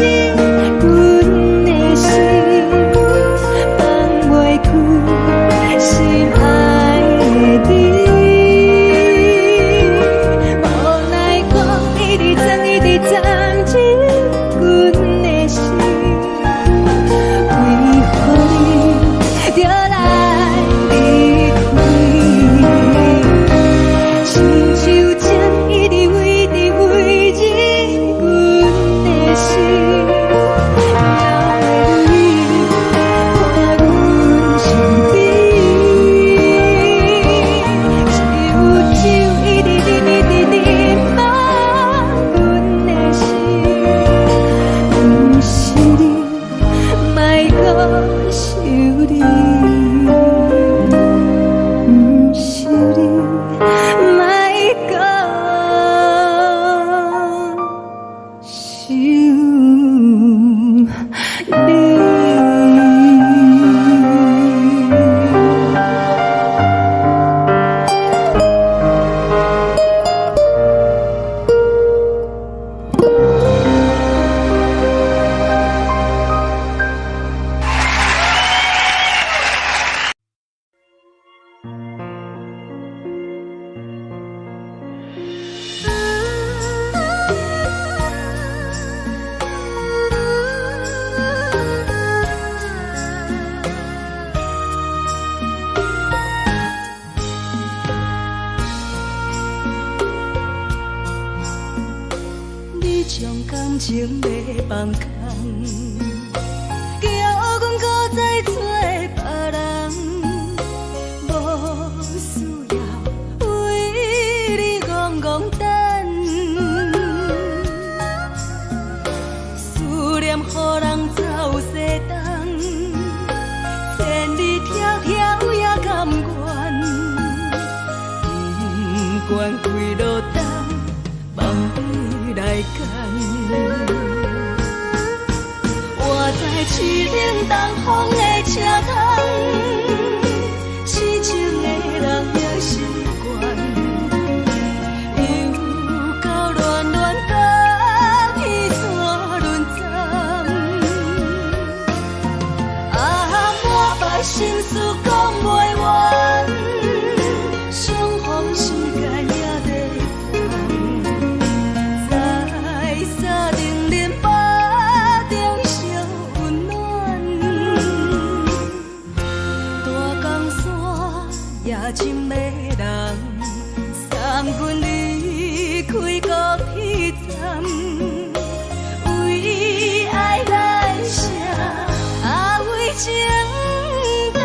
阮的心，放袂開心愛的你。無奈風一直鑽，一直鑽進阮的心，為何你著來離開？親像針一直圍直圍進阮的心，留你伴阮身邊。只有酒一直啉，一直啉滿阮的心，毋是你，莫閣想你，毋是你，莫閣想你。你將感情欲放空，叫阮閣再找別人，無需要為你戇戇等，思念予人走西東，千里迢迢也甘願，不管幾落冬，望你來牽。我在凄冷東風的車窗，痴情的人已習慣，又到暖暖甲彼山轮转。啊，满腹心事講袂完，相逢時間也短暫，在三重林腹中相溫暖。大江山也真迷人，送阮離開高鐵站，為愛來寫，啊為情等。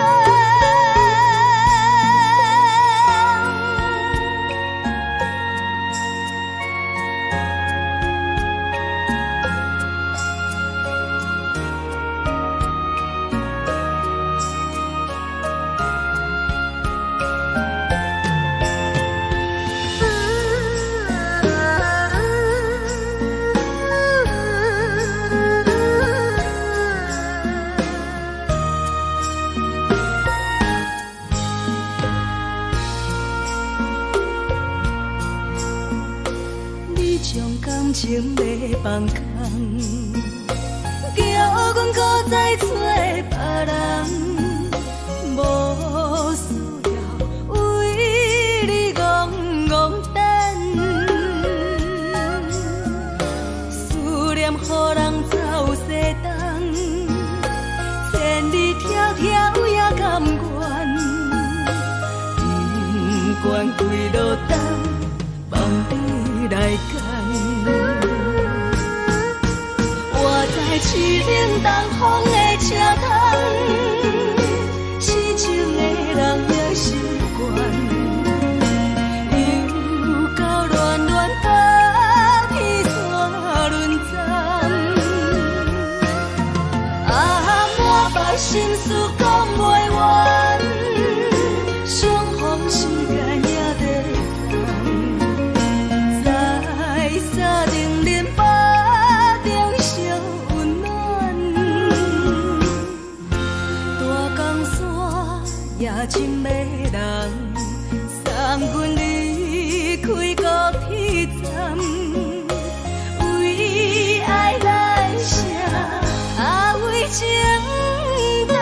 你將感情欲放空，叫阮閣迢迢也甘願，不管幾落冬，放你來揀。我知凄冷東風的車窗，痴情的人也習慣。又到暖暖冬天煞輪站，啊，滿腹心事講袂完，相逢時間也短暫，在三重恁腹中相溫暖。大江山也真迷人，送阮離開高鐵站，為愛來寫，啊為情等。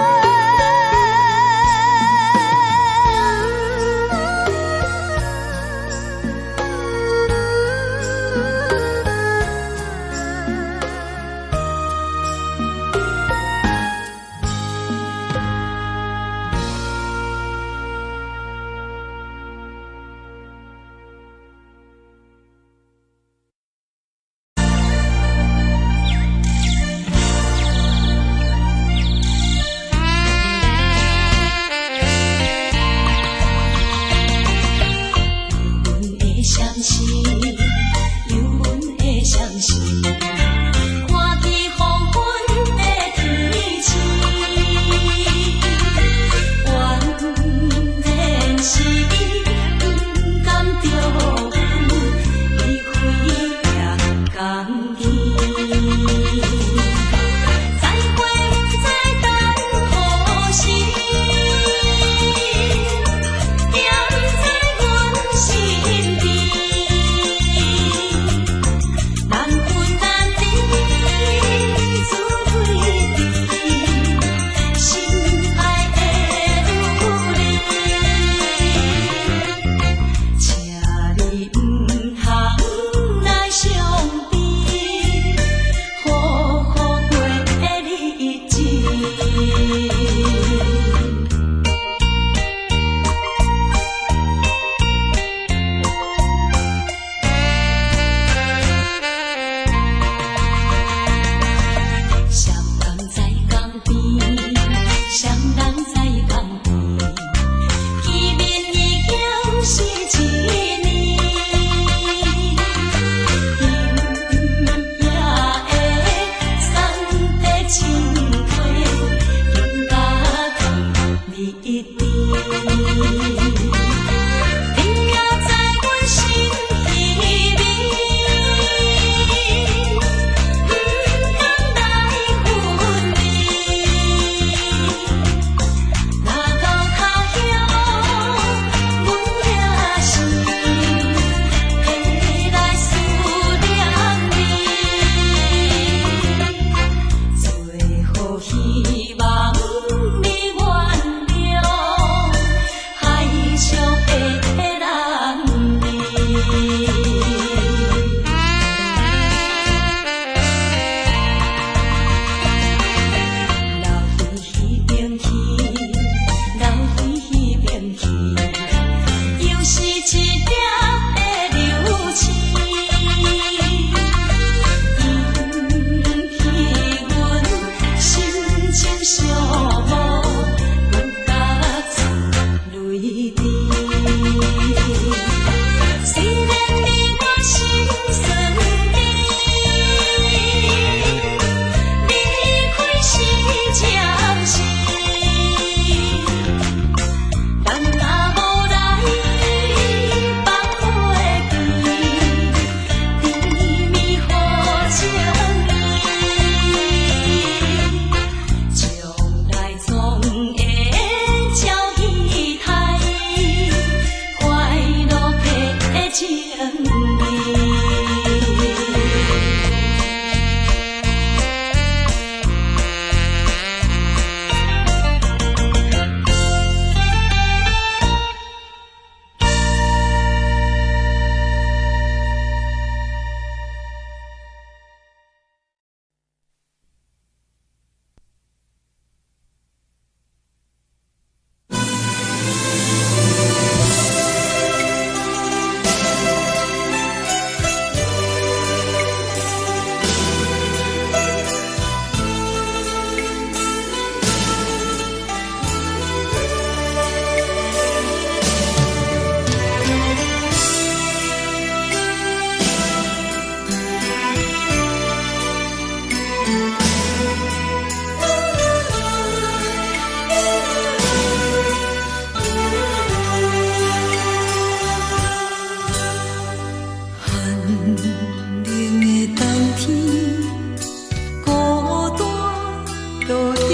燈，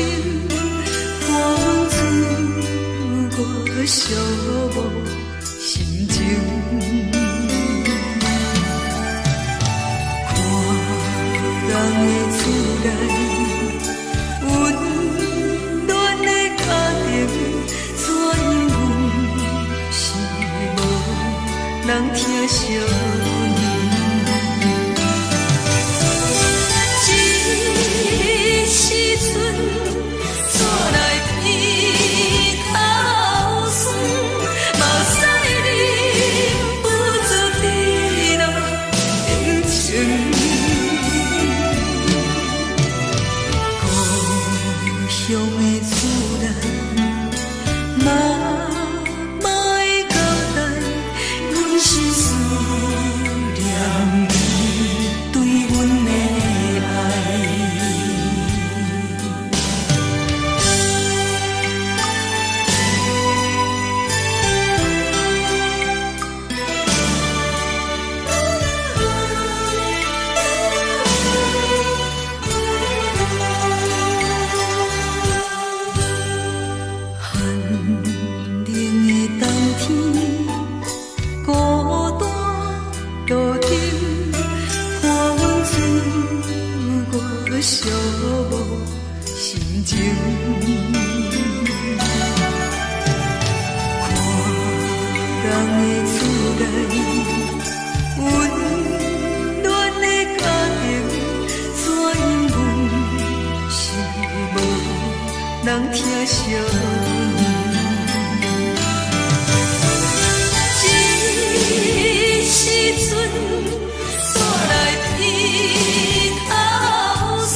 看阮自我寂寞心情。看人的厝內，溫暖的家庭，怎樣阮是無人疼惜阮。這時陣，煞來鼻頭酸，目屎忍不住滴落眼睛。故鄉的厝內，媽媽的交代，阮是思念你對阮的愛。寒冷的冬天，孤單路燈，看阮自我寂寞心情。看人的厝內，溫暖的家庭，怎樣阮是無人疼惜阮。這時陣，煞來鼻頭酸，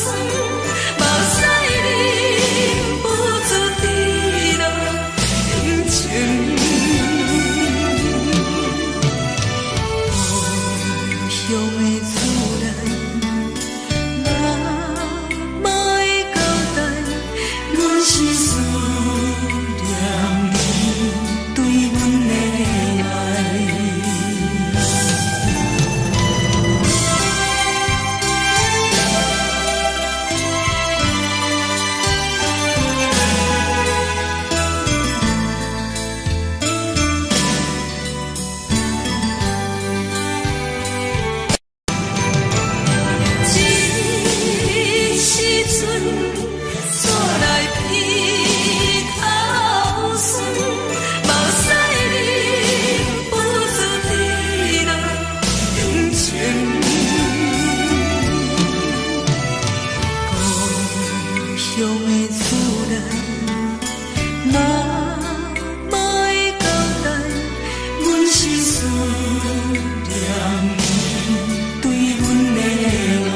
目屎忍不住滴落眼睛。故鄉的厝內，媽媽的交代，阮是思念你對阮的愛。這時陣，煞來鼻頭酸，目屎忍不住滴落眼睛。故鄉的厝內，媽媽的交代，阮是思念你對阮的愛。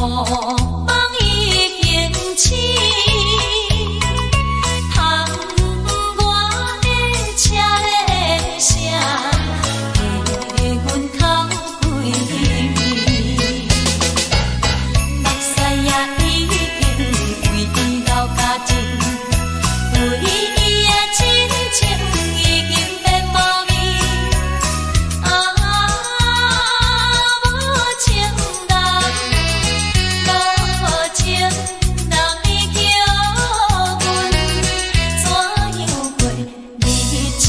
夢已經醒，窗外的車的聲，替阮哭規暝。目屎也已經為伊流乾淨，對伊的真情已經變無味。啊，無情人，無情人，你叫阮怎樣過日子？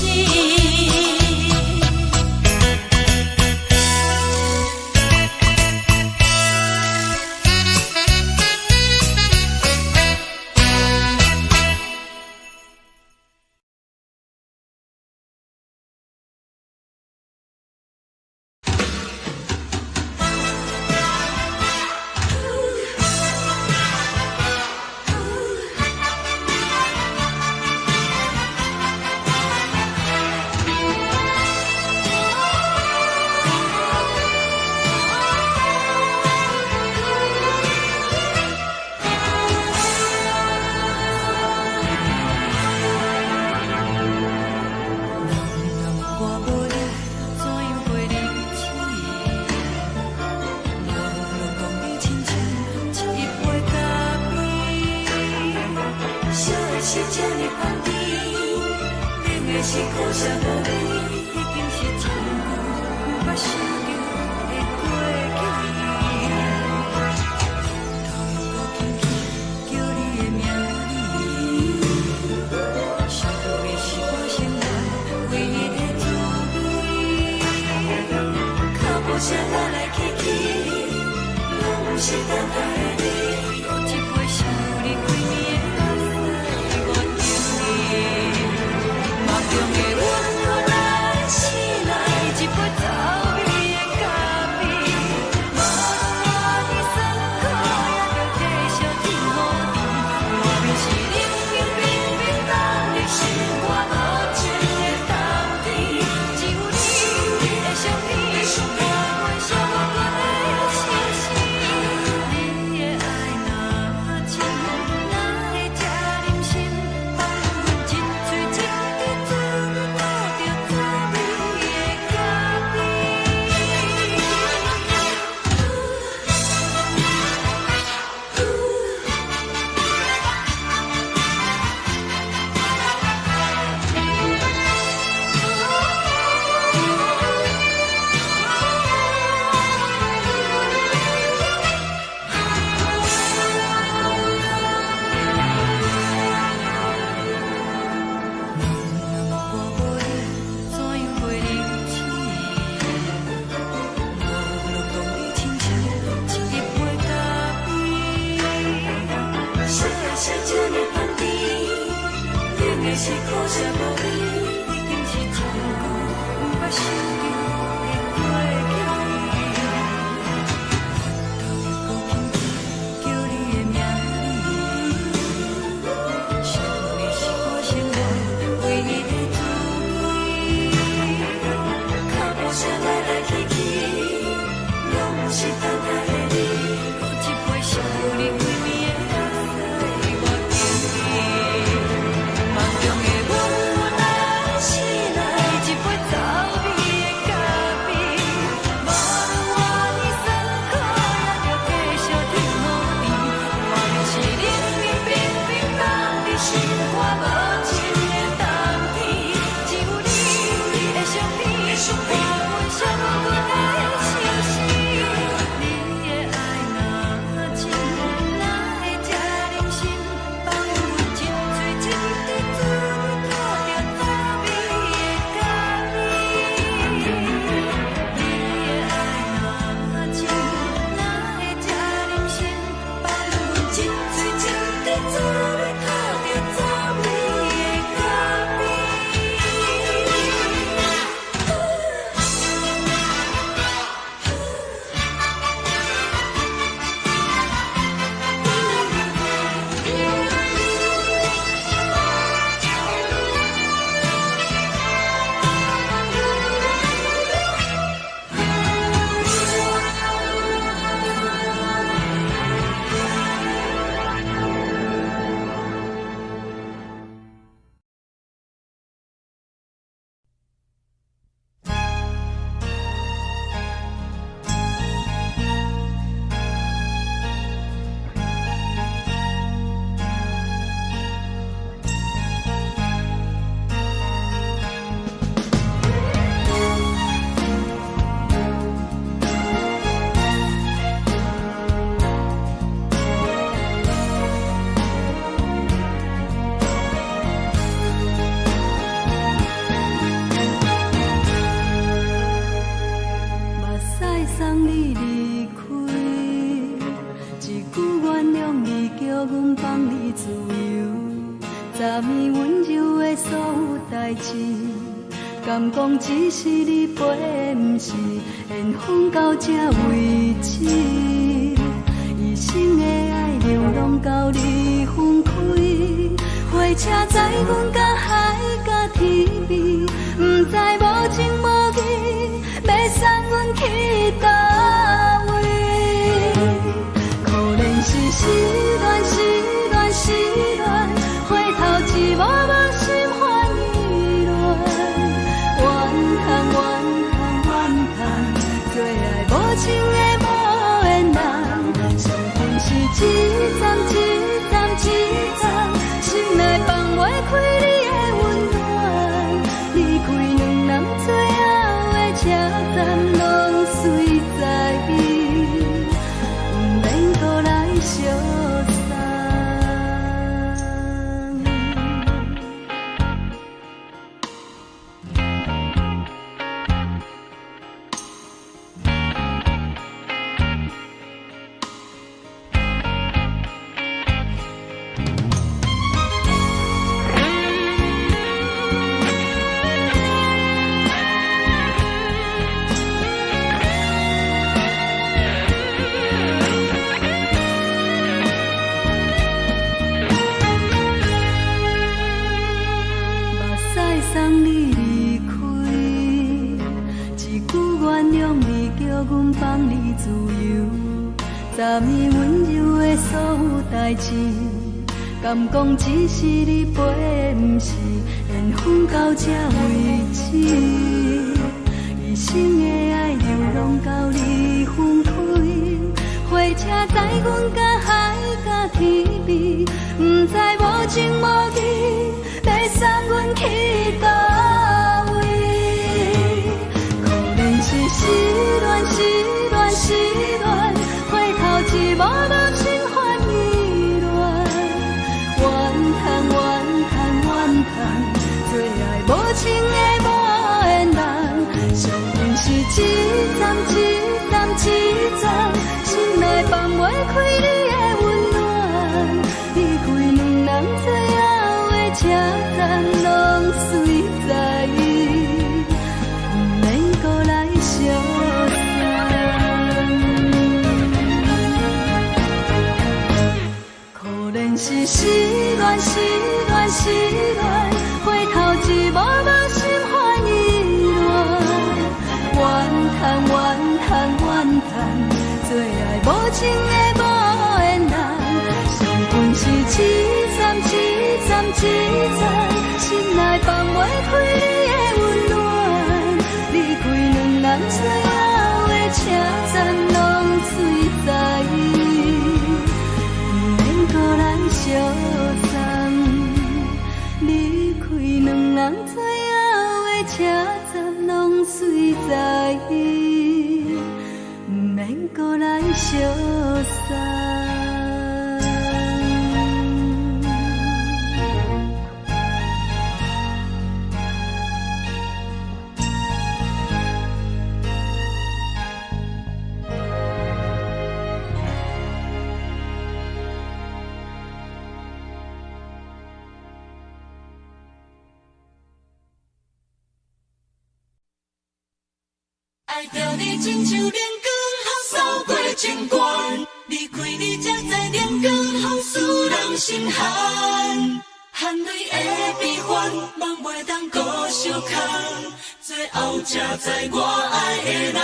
人若问我无你，怎样过日子？我拢讲你亲像一杯咖啡，烧的是这呢香甜，冷的是苦涩无味，已经是真久毋捌想著的过去。头又阁轻轻叫你的名字，想你是我生活唯一的滋味。脚步声来来去去，拢毋是等待的你。搁一杯想你规暝的目屎，我敬你。梦中的阮来醒来，一杯走味的咖啡，无论偌尼酸苦，也著继续天雨甜。外面是冷冰冰冰冻的心肝，无情的冬天，只有你的相片，伴阮寂寞的相思。你的爱若真，哪会这忍心放阮一嘴一支嘴吐著滋味的咖啡？人若问我无你，怎样过日子？我拢讲你亲像一杯咖啡，烧的是这呢香甜，冷的是苦涩无味，已经是真久毋捌想著的过去。头又阁轻轻叫你的名字，想你是我生活唯一的滋味。脚步声来来去去，拢毋是等待的你。搁一杯想你规暝的目屎，我敬你。梦中的阮来醒来，一杯走味的咖啡，无论偌尼酸苦，也著继续天雨甜。外面是冷冷冰冰冻的心肝，无情的冬天，只有你的相片，伴阮寂寞的相思。你的爱止？敢講只是你飛，毋是緣分到這為止。一生的愛流浪到你分開，火車載阮甲海甲天邊，毋知無情無義，欲送阮去佗位？可憐是失戀，失戀，失戀，回頭一幕幕心煩意亂，怨嘆怨嘆怨嘆，做愛無情的無緣人，上恨是一站一站一站，心內放袂開你的溫暖，離開兩人最後的車站，攏隨在伊，毋免閣來相送。目屎送你離開，一句原諒你，叫阮放你自由。昨暝溫柔的所有代誌，敢講只是你飛，毋是緣分到這為止。一生的愛流浪到你分開，火車載阮甲海甲天邊，毋知無情無義，欲送阮去佗位？可憐是失戀，失戀，失戀，回頭一幕幕心煩意亂，怨嘆怨嘆怨嘆，做愛無情的無緣人，上恨是一站一站一站，心內放袂開你的溫暖，離開兩人最後的車站，攏隨在伊，毋免閣來相送。可憐是失戀，失戀，失戀，回頭一幕幕心煩意亂，怨嘆怨嘆怨嘆，做愛無情的無緣人，上恨是一站一站一站，心內放袂開你的溫暖，離開兩人最後的車站，攏隨在伊，毋免閣來相送。離開兩人最後的車站，攏隨在伊，毋免閣來相送。愛著你親像冷光予掃過情關，離開你才知冷光予使人心寒，汗淚的悲歡，夢袂當閣相牽，最後才知我愛的人，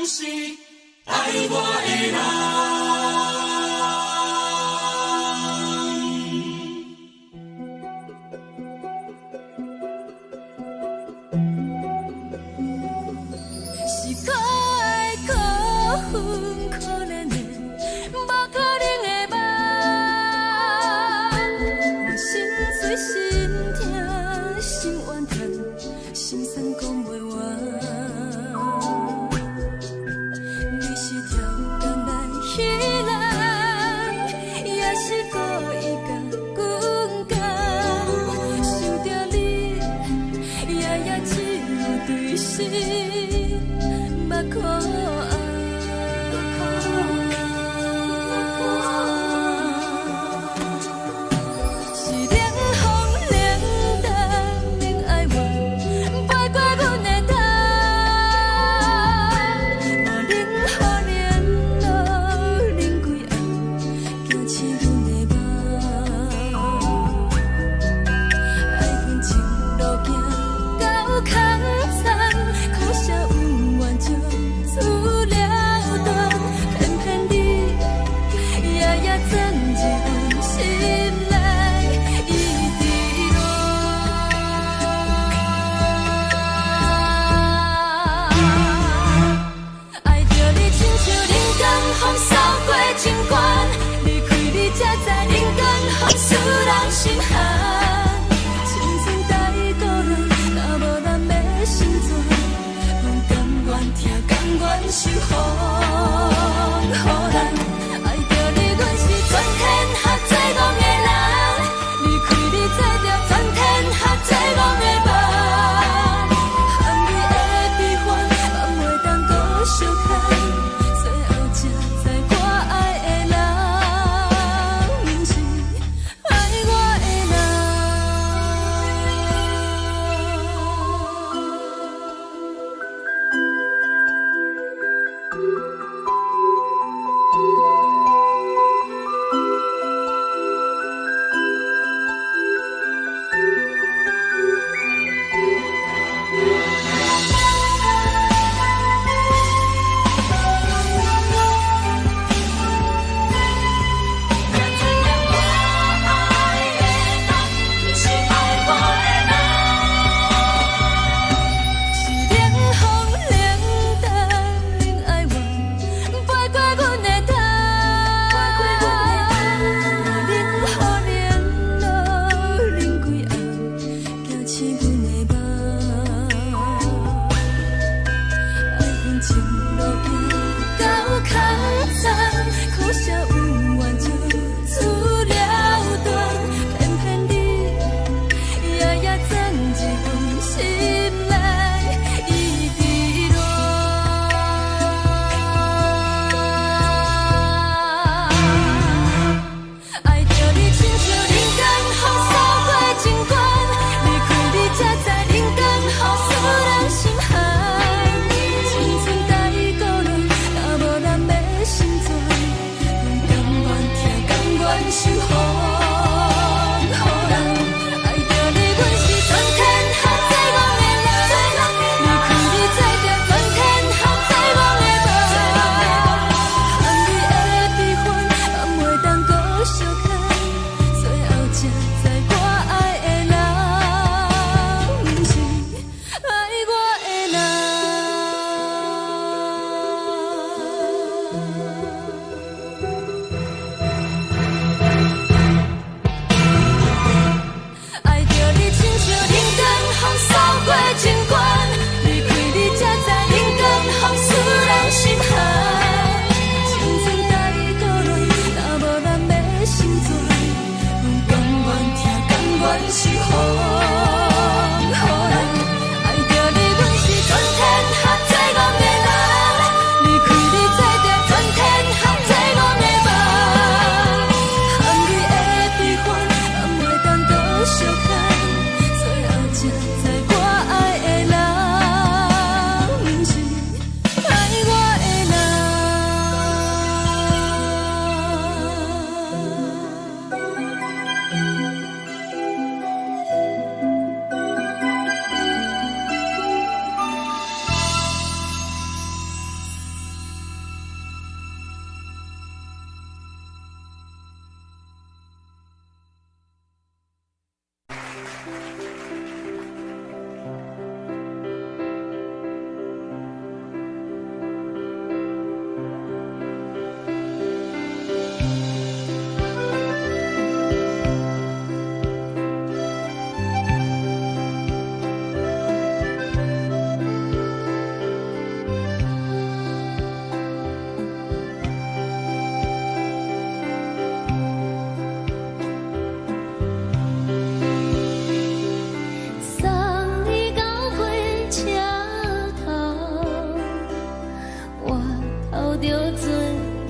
毋是愛我的人。是可愛可恨可憐的，無可能的夢。我心碎心痛心怨嘆，心酸講袂完。你是超工來彼人，也是故意共阮講。想著你，夜夜只有對心目苦紅。著做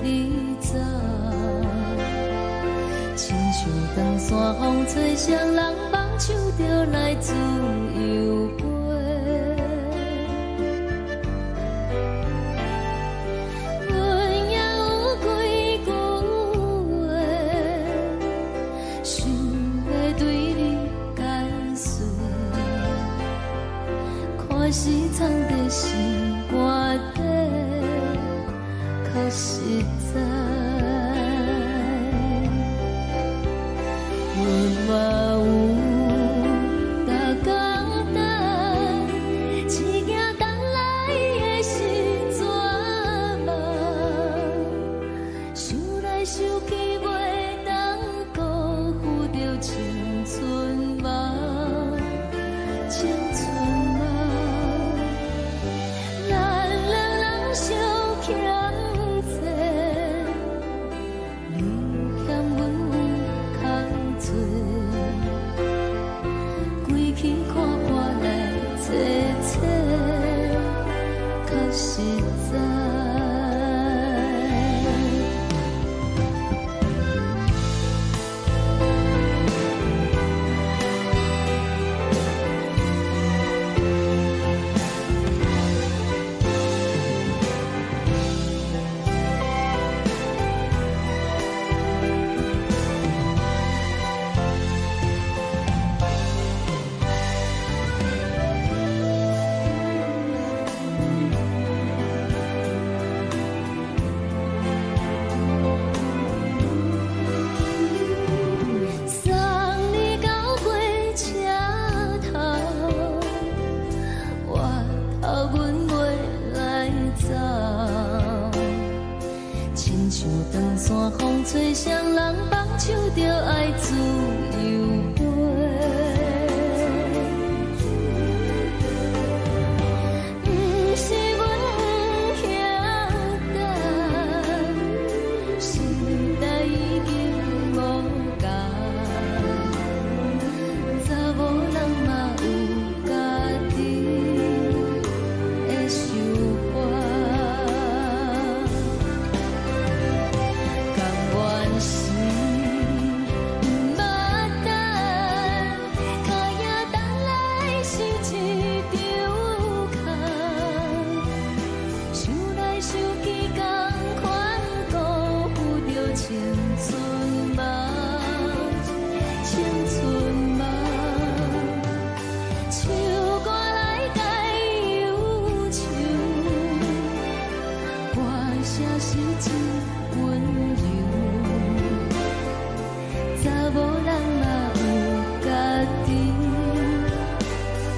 你走。親像長山風吹，雙人放手就來自由飛。阮也有幾句話，想欲對你解說，看是藏佇心肝底，較實在。阮嘛有逐工等，一行等來的是绝望，想來想去袂當辜負著青春夢，青春夢。咱兩人相欠債，你欠阮空濟，規氣看破來找找，較實在。送你到火車頭，我頭阮袂來走。親像長山風吹，雙人放手就愛自由飛。毋是阮不肯等，時代已經無仝，查某人嘛有家己的想法。甘願是毋捌等，跤影等來是一場空。想來想去，仝款辜負著青春夢，青春夢。唱歌來解憂愁，歌聲是真溫柔。查某人嘛有家己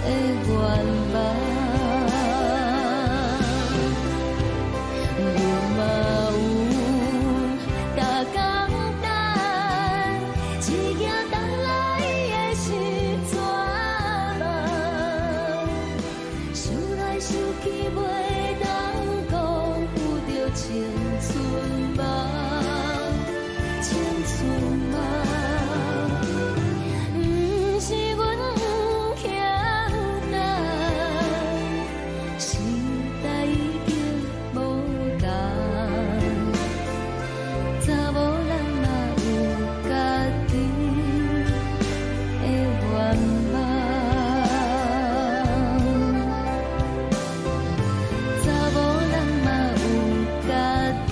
的願望，阮嘛有逐工等，一行等來的是绝望。想來想去袂當辜負著青春夢，青春夢。毋是阮不肯等，時代已經無仝，查某人嘛有家己的願望。查某人嘛有家己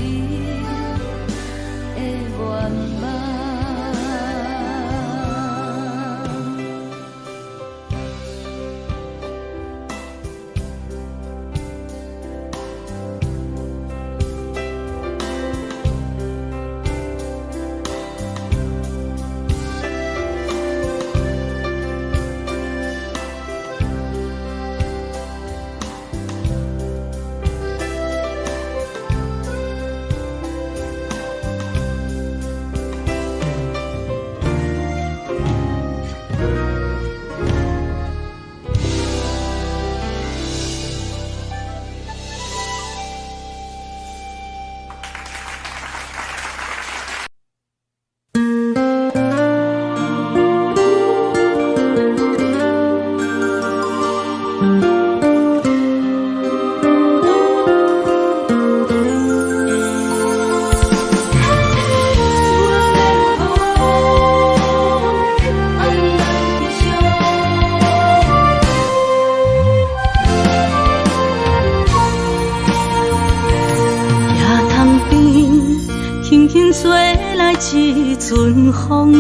輕吹來一陣風，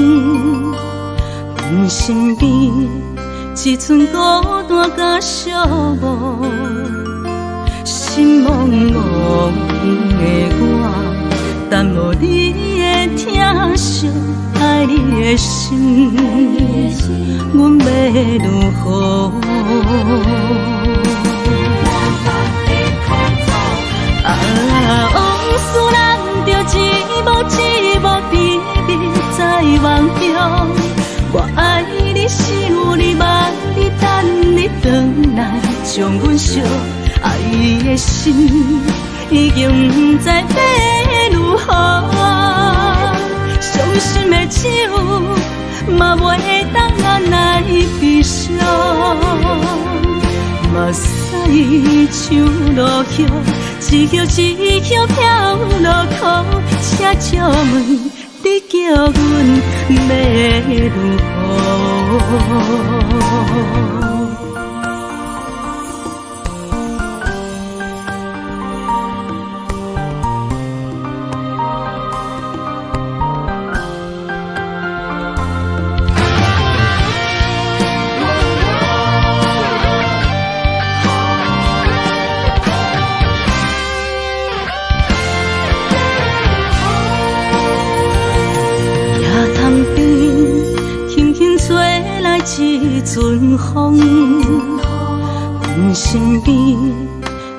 阮身邊一陣孤單佮寂寞，心茫茫的我，等無你的疼惜，愛你的心，阮欲如何？啊，往事咱著一幕一幕甜蜜在夢中。我愛你，想你，望你，等你轉來，將阮惜愛的心已經毋知欲如何。傷心的酒嘛袂當按來悲傷，目屎像落雨，一葉一葉飄落空，請借問你叫阮欲如何？一陣風，阮身邊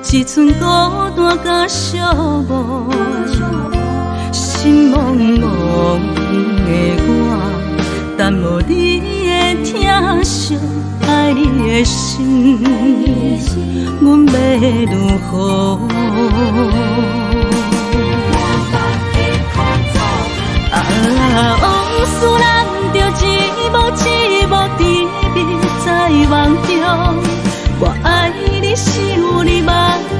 一陣孤單佮寂寞，心茫茫的我，等無你的疼惜，愛你的心，阮欲如何？啊，往事咱著一幕一幕甜蜜在夢中。我愛你，想你，望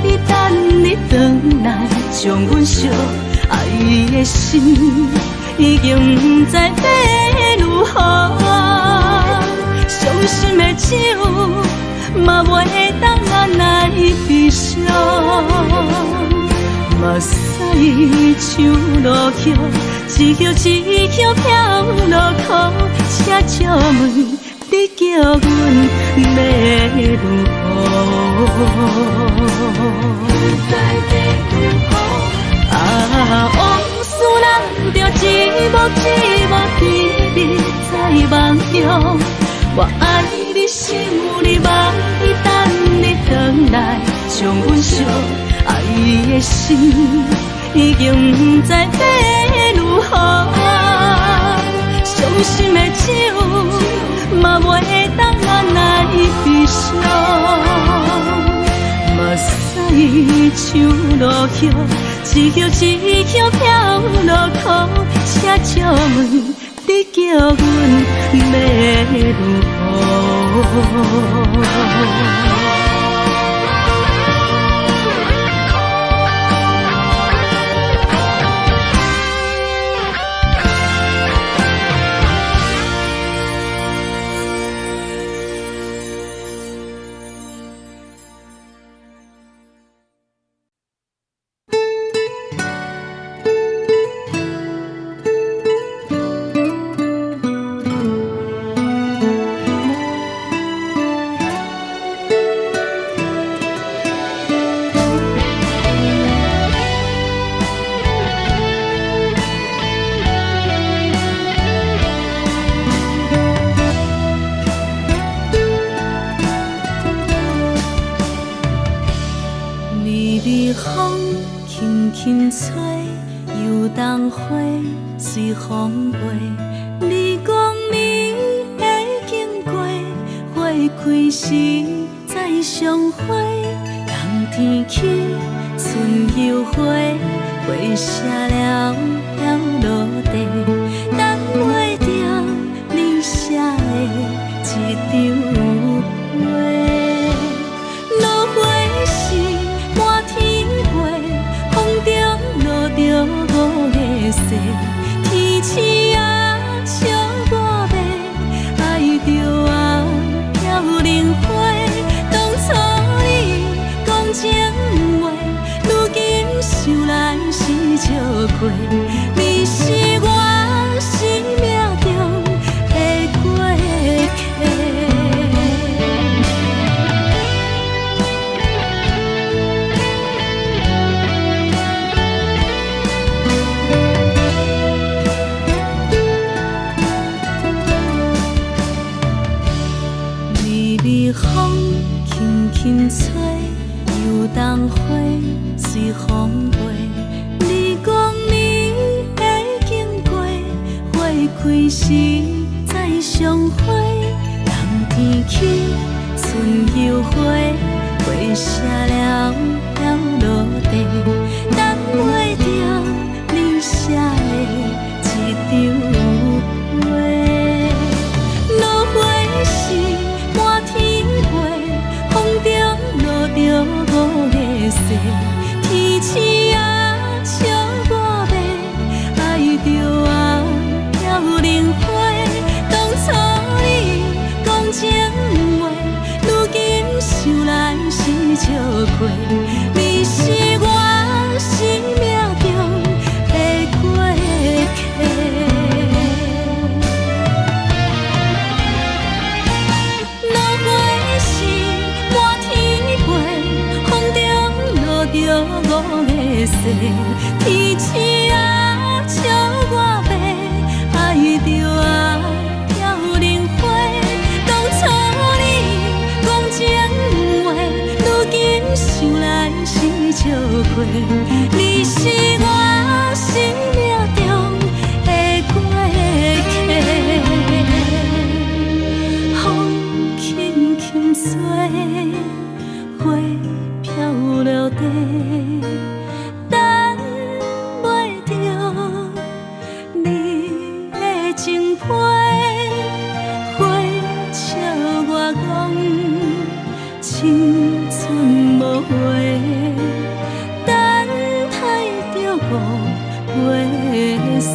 你，等你轉來，將阮惜愛的心已經毋知欲如何。傷心的酒嘛袂當按來悲傷，目屎像落雨，一葉一葉飄落空，請借問你叫阮欲如何？啊，往事咱著一幕一幕甜蜜在夢中。我愛你，想你，望你，等你轉來，將阮惜愛的心已經毋知欲如何。傷心的酒嘛袂當按來悲傷，目屎像落雨，一葉一葉飄落空，請借問你叫阮欲如何？微風輕輕吹，油桐花隨風飛。你講你會經過，花開時再相會。冬天起，春又回，花謝了飘落地，等袂著你寫的這張批。落花是滿天飛，風中落著五月雪，天青啊，笑我欲愛著啊，飄零花。當初你講情話，如今想來是笑虧。時再相會，冬天起，春又回，花謝了飄落地，等袂著你寫的這張批。落花是滿天飛，風中落著五月雪，天星啊笑我欲，愛著啊飄零花。當初你講情話，如今想來是笑虧。你是我生命中的過客。落花是滿天飛，風中落著五月雪，天星啊笑我欲，愛著啊飄零花。當初你講情話，如今想來是笑虧。你是我生命中的過客。風輕輕吹，花飄落地，等袂著你的情批。花笑我講青春無話，等待著五月雪。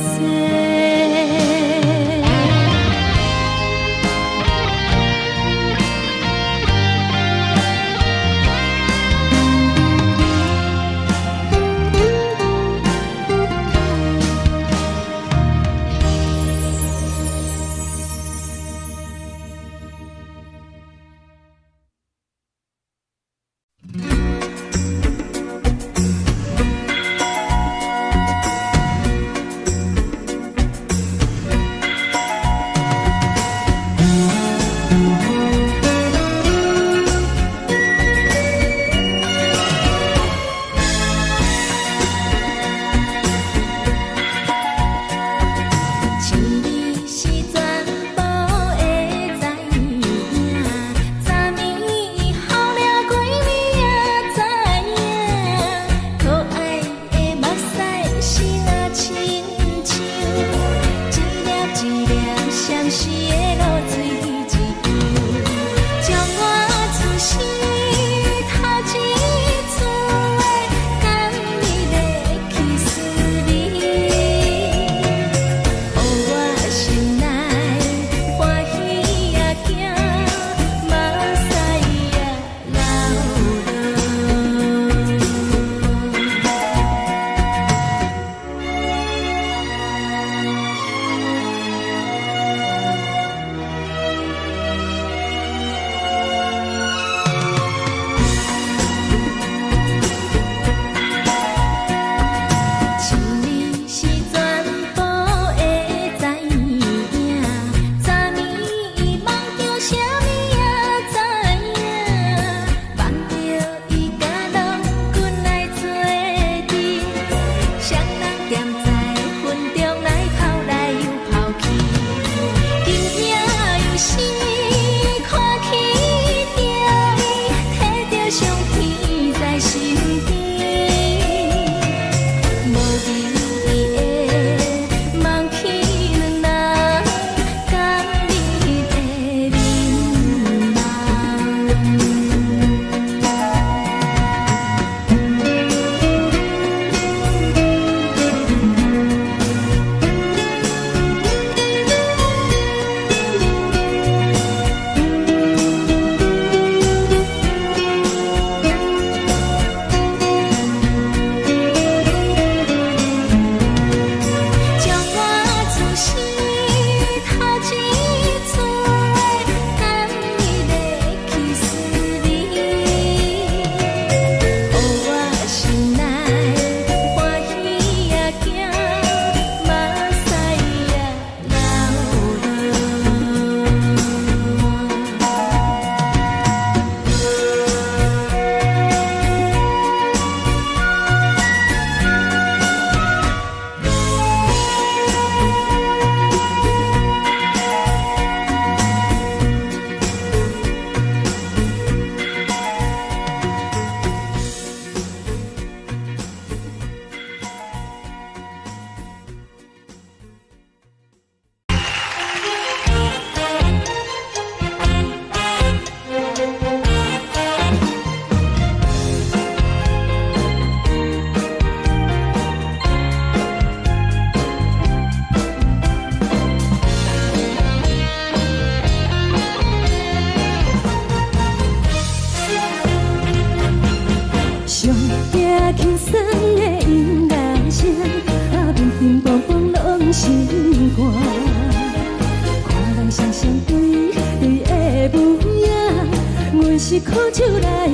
是苦酒來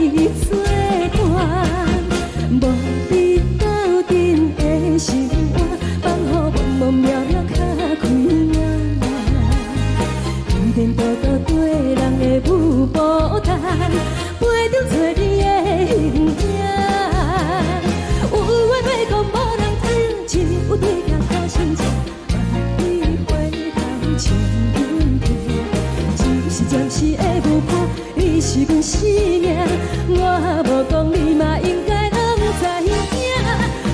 做伴，無你鬥陣的生活，放予茫茫渺渺較開朗。天電倒倒綴人的舞步單，陪著找你的形影。有話欲講無人聽，只有對鏡苦心情，萬里回頭笑阮聽。只是暫時的舞伴，你是阮生命，我無講你嘛應該攏知影。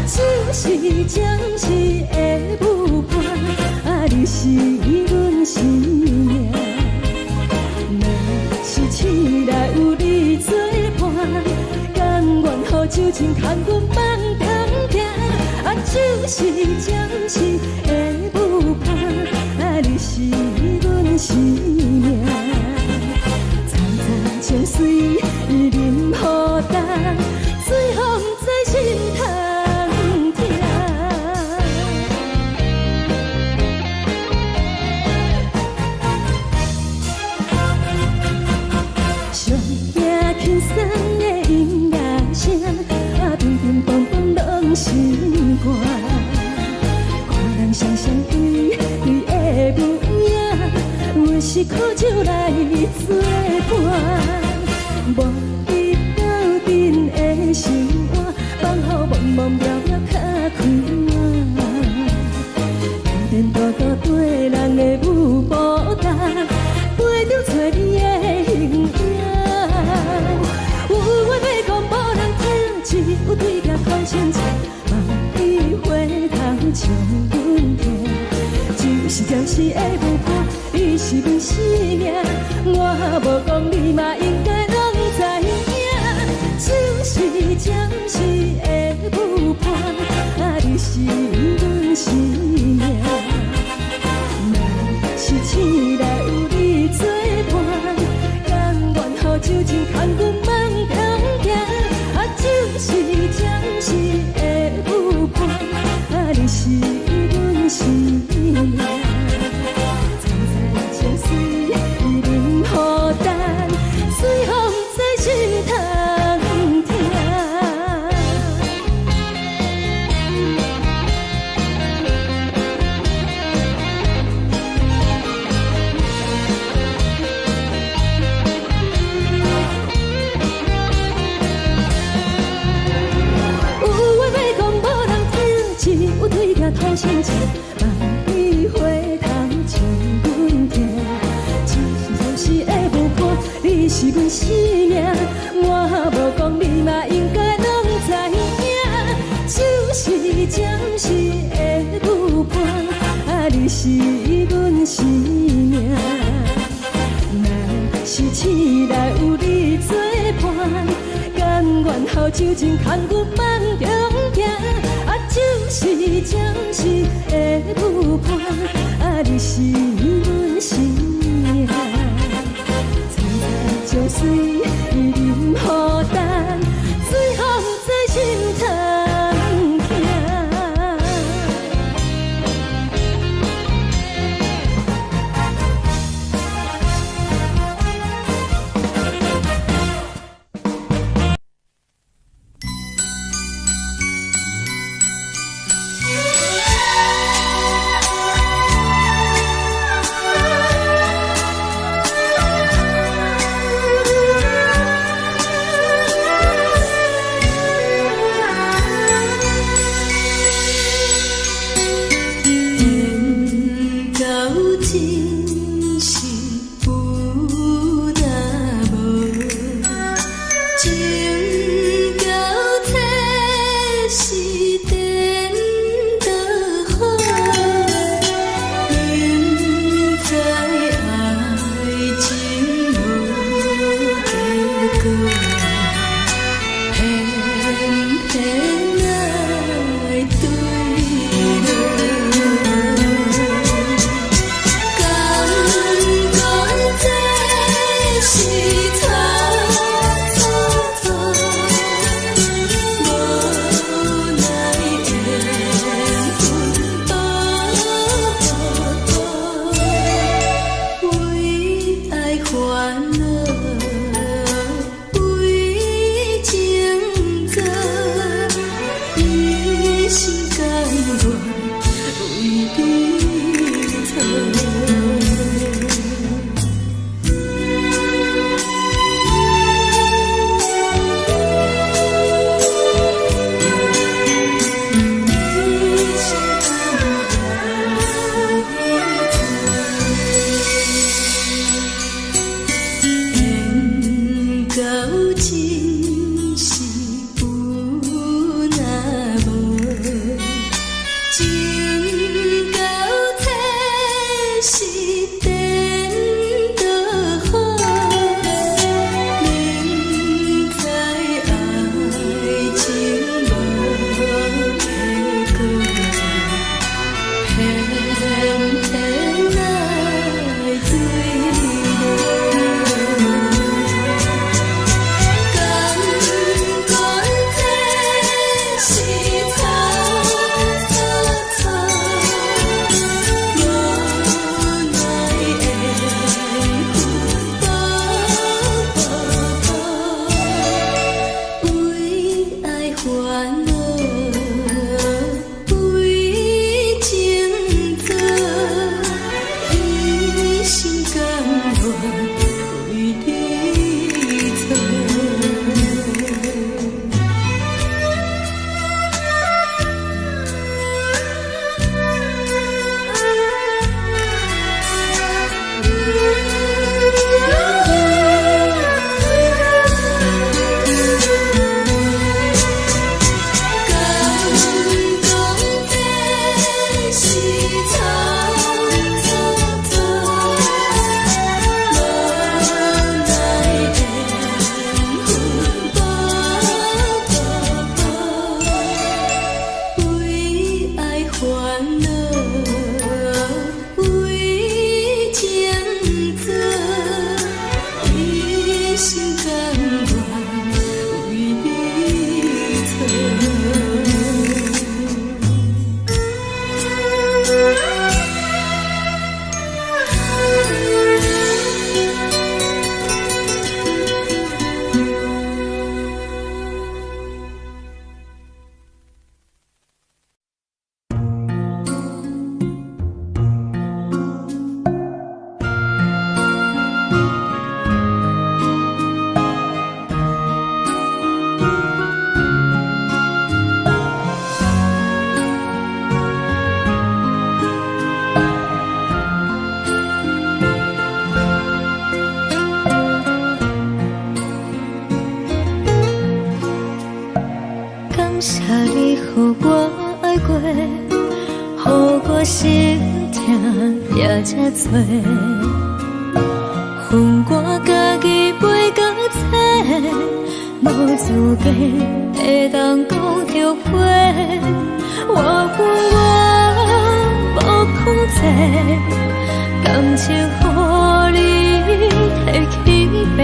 只是暫時的舞伴，啊，你是阮生命。若是醒來有你做伴，甘願予酒精牽阮放通行。啊，只是暫時的舞伴，啊，你是阮生命。層層情隨淋雨重，最予毋知心通疼。上驚輕鬆的音樂聲，啊，乒乒乓乓攏心肝。看人雙雙對對的舞影，阮是苦酒來做伴，無你鬥陣的生活，放予茫茫渺渺較開朗。天電倒倒綴人的舞步單，陪著找你的形影。有話欲講無人聽，只有對鏡苦心情，望你回頭笑阮聽。只是暫時的舞伴，你是阮生命，我無講你嘛應該攏知影。只是暫時的舞伴，啊，你是阮生命。若是醒來有你做伴，甘願予酒精牽阮放通行。啊，只是暫時的舞伴，啊，你是阮生命。層層情隨淋雨重，最予毋知心通疼。有話欲講無人聽，只有對鏡吐心情，望你回頭笑阮聽。只是暫時的舞伴，你是阮生命，我無講你嘛應該攏知影。只是暫時的舞伴，啊，你是阮生命。若是醒來有你做伴，甘願予酒精牽阮放中行。啊，只是暫時的舞伴，啊，你是阮生命。層層情隨淋雨重，最予毋知心通疼。情到这是颠倒好，明知愛情無結果，偏偏愛墜落。甘願這是錯錯錯，無奈緣分薄薄，為愛煩惱，為情做，一心甘願為你錯。敢講這是錯錯錯，無奈緣分薄薄薄，為愛煩惱，為情做，一心甘願為你錯。感謝你予我愛過，予我心疼也這多。予我家己飞到找，無資格會當講後悔。我恨我無控制，感情予你提去爬，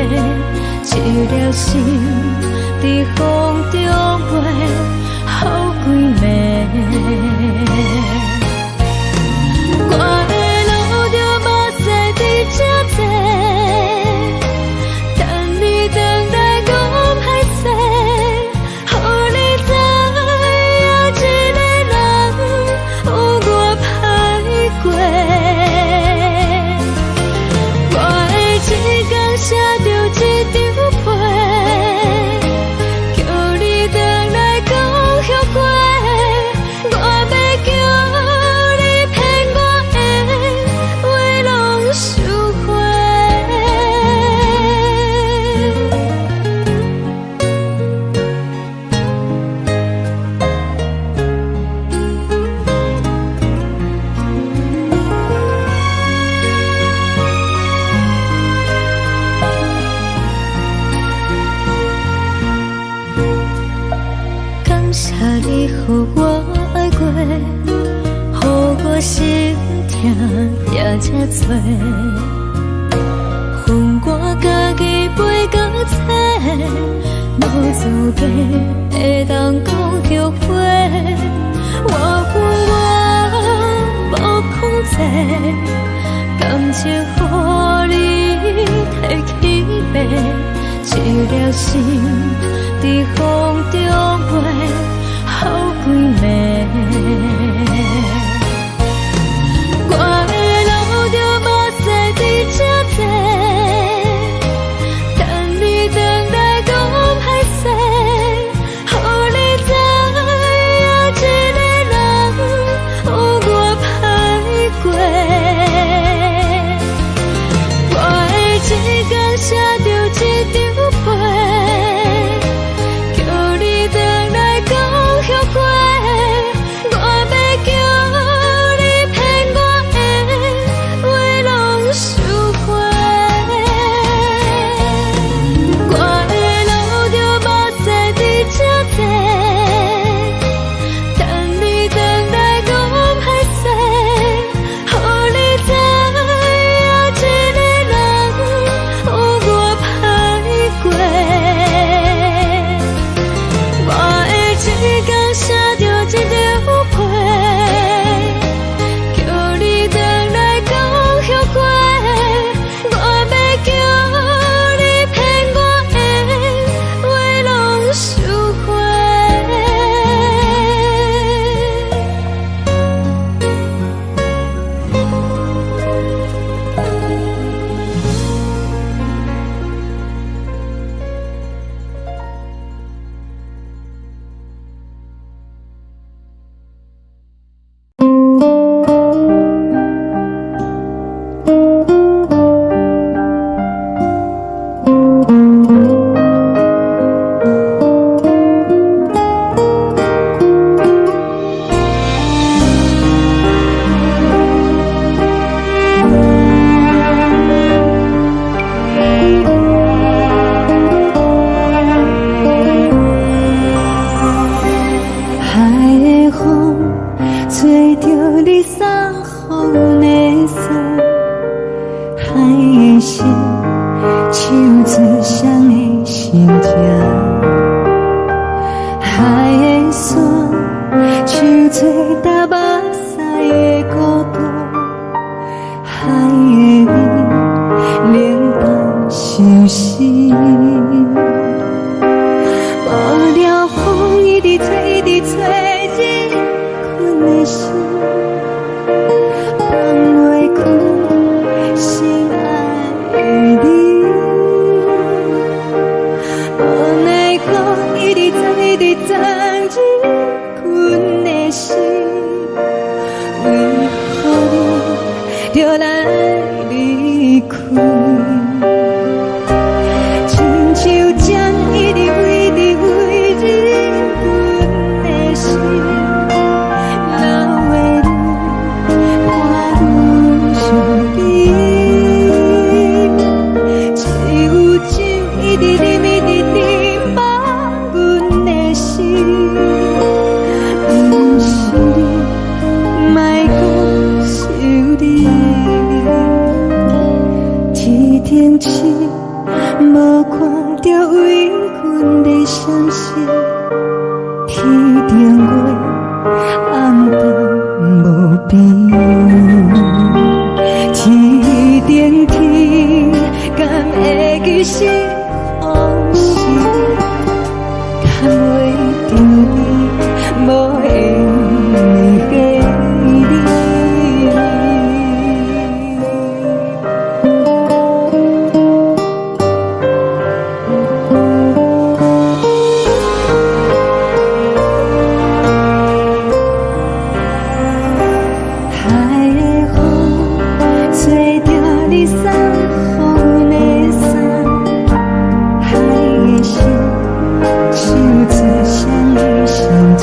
一粒心佇風中飛，好幾暝。我會流著目屎佇這坐，等你轉來講歹勢，予你知影一個人有偌歹過。我會一工寫著一張批，叫你轉來講後悔。我欲叫你騙我的話攏收回。感謝你予我愛過，予我心疼也這多。予我家己飞到找，無資格會當講後悔。我恨我無控制，感情予你提去爬，一粒心佇風中飛，好幾暝。我會流著目屎佇這坐，等你轉來講歹勢，予你知影一個人有偌歹過。我會一工寫著一張批，叫你送予阮的衫，海的心，唱出誰的心情？海的山，唱出踏目屎的孤單，海的味，冷淡相思。無聊風一直吹，一直吹入阮的心，放袂開心愛的你。無奈何一直鑽，一直鑽入阮的心，為何你著來離開？親像針一直飛，一直飛入阮的心，流的淚伴阮相依。只有酒一直啉，一直啉，放阮的心。毋是你，莫閣想你。天頂星，無看著為阮咧閃爍，天頂月，暗淡無邊。天頂天，敢會記是予是你？牽袂著你，無緣的你。海的風，吹著你送予阮的衫，海的心，唱出誰的心情？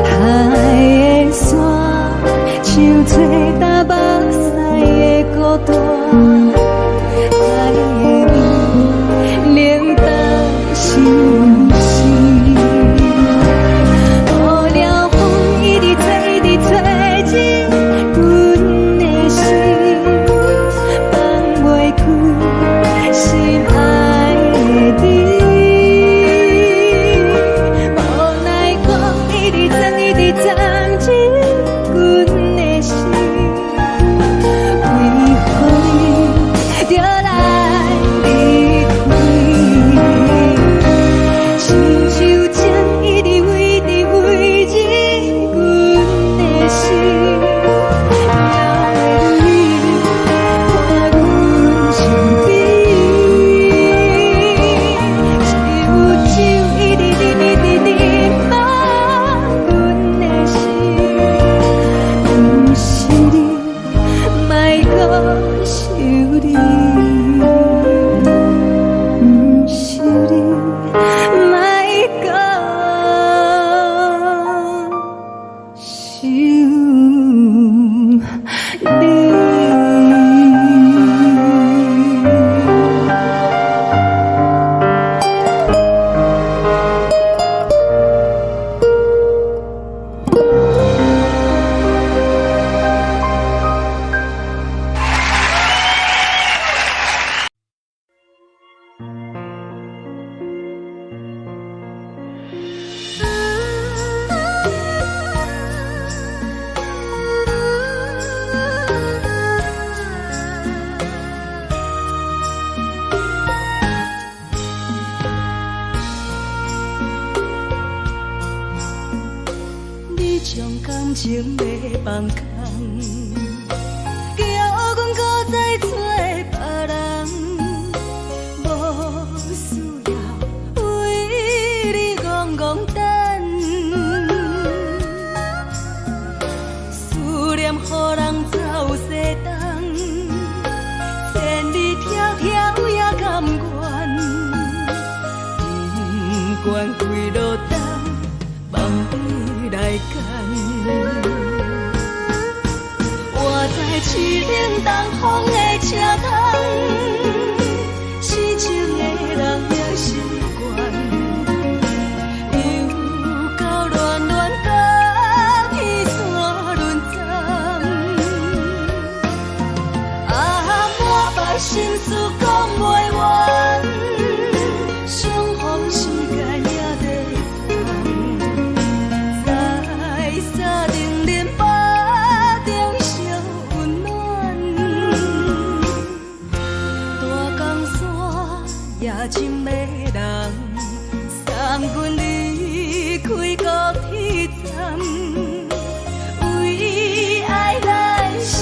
海的山，唱出踏目屎的孤單，海的味，冷淡相思。無聊風一直吹，一直吹入阮的心，放袂開心愛的你。無奈何一直鑽，一直鑽入阮的心，為何你著來離開？親像針一直飛，一直飛入阮的心，流的淚伴阮相依。只有酒一直啉，一直啉，放阮的心。毋是你，莫閣想你。毋是你，莫閣想你。你將感情欲放空，叫阮閣再找別人，無需要為你戇戇等，思念予人走西東，千里迢迢也甘願，不管幾落冬，望你來牽。我在凄冷東風的車窗，痴情的人也習慣，又到暖暖甲天山。心事講袂完，相逢時間也在站，在三重林腹中相溫暖。大江山也真迷人，送阮離開高鐵站，為愛來寫，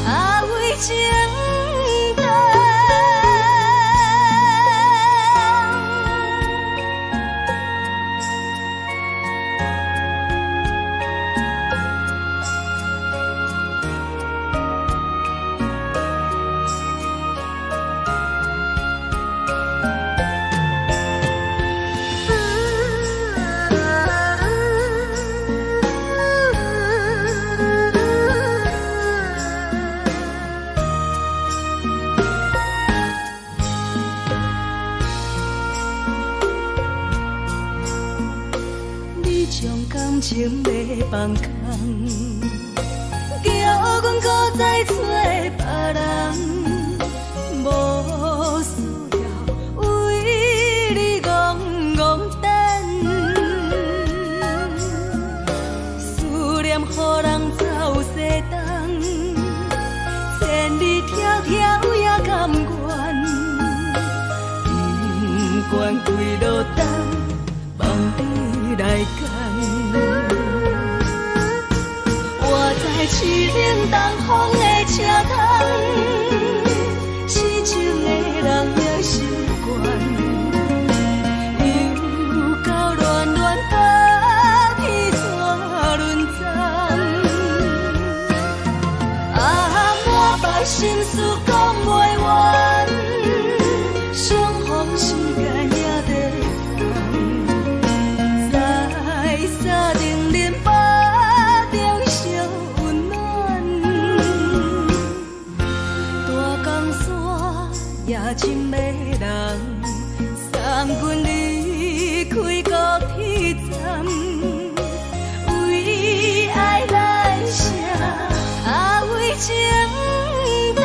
啊為情等。你將感情欲放空，叫阮閣再揣別人，無需要為你戇戇等。思念予人走西東，千里迢迢也甘願，不管幾落冬，望你來牽。我在凄冷東風的車窗，痴情的人也習慣，又到暖暖高鐵纸輪站。啊，滿腹心事講袂完，相逢時間也在站，在三重林腹中相溫暖。大江山也真迷人，送阮離開高鐵站，為愛來寫，啊為情等。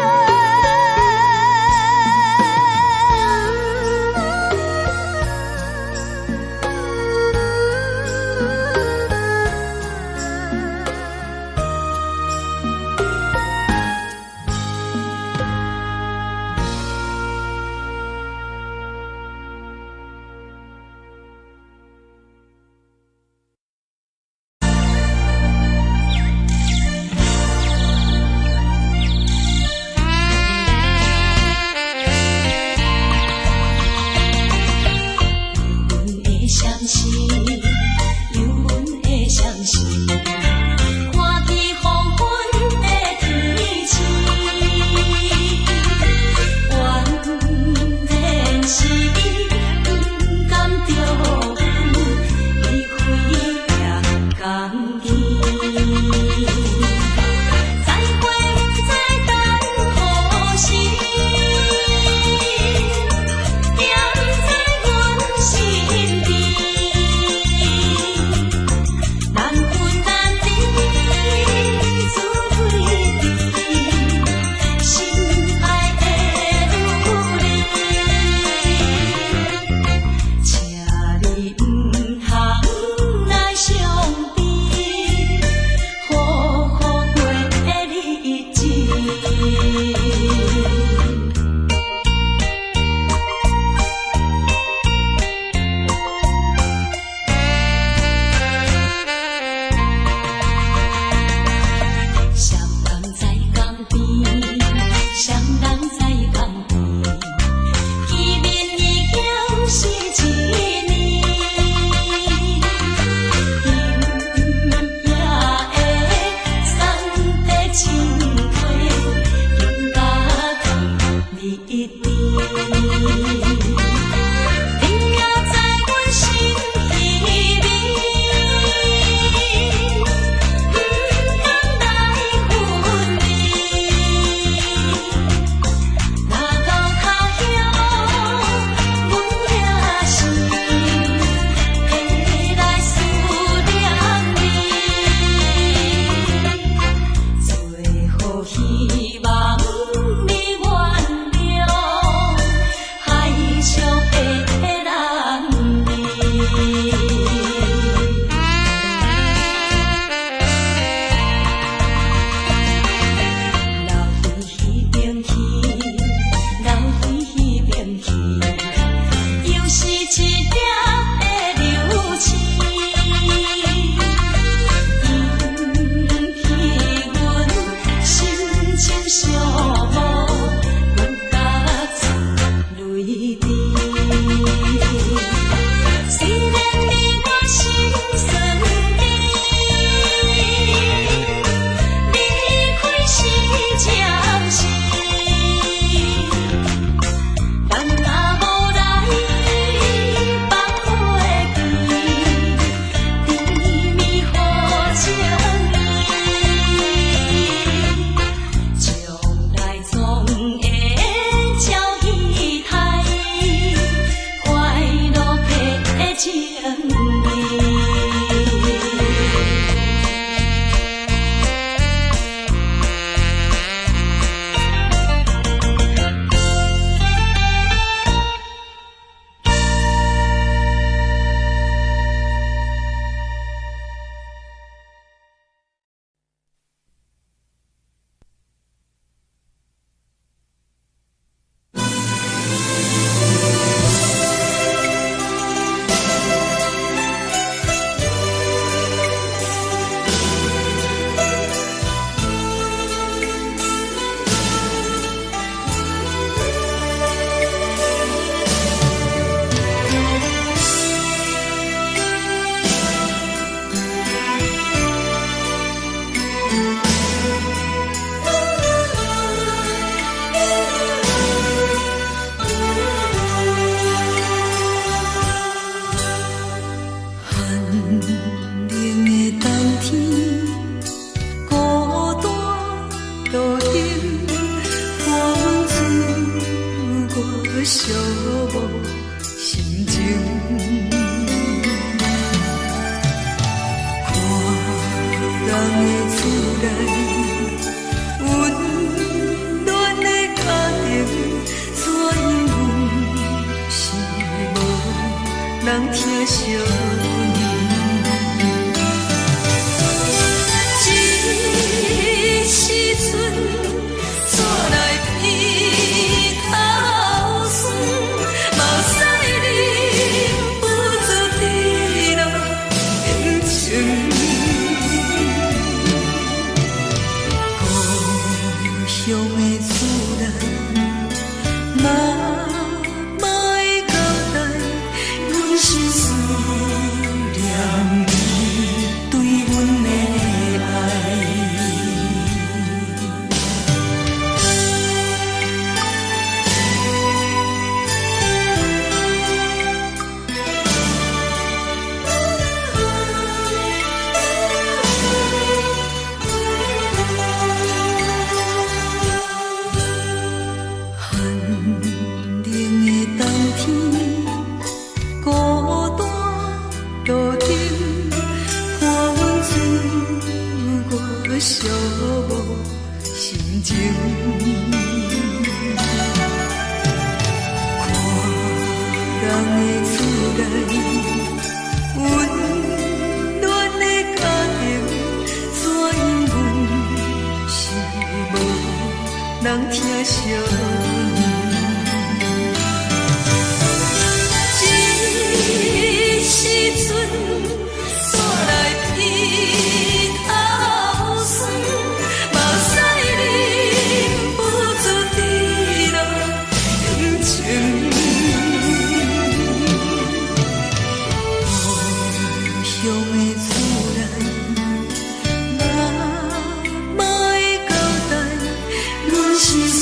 惜你。這時陣，煞來鼻頭酸，目屎忍不住滴落眼睛。故鄉的厝內，媽媽的交代，阮是思念你對阮的愛。寒冷的冬天，孤單路燈，伴阮自我寂寞心情。看人的厝內，溫暖的家庭，怎樣阮是無人疼惜你。這時陣，煞來鼻頭酸，目屎忍不住滴落眼睛。故鄉的厝內，媽媽的交代，阮是思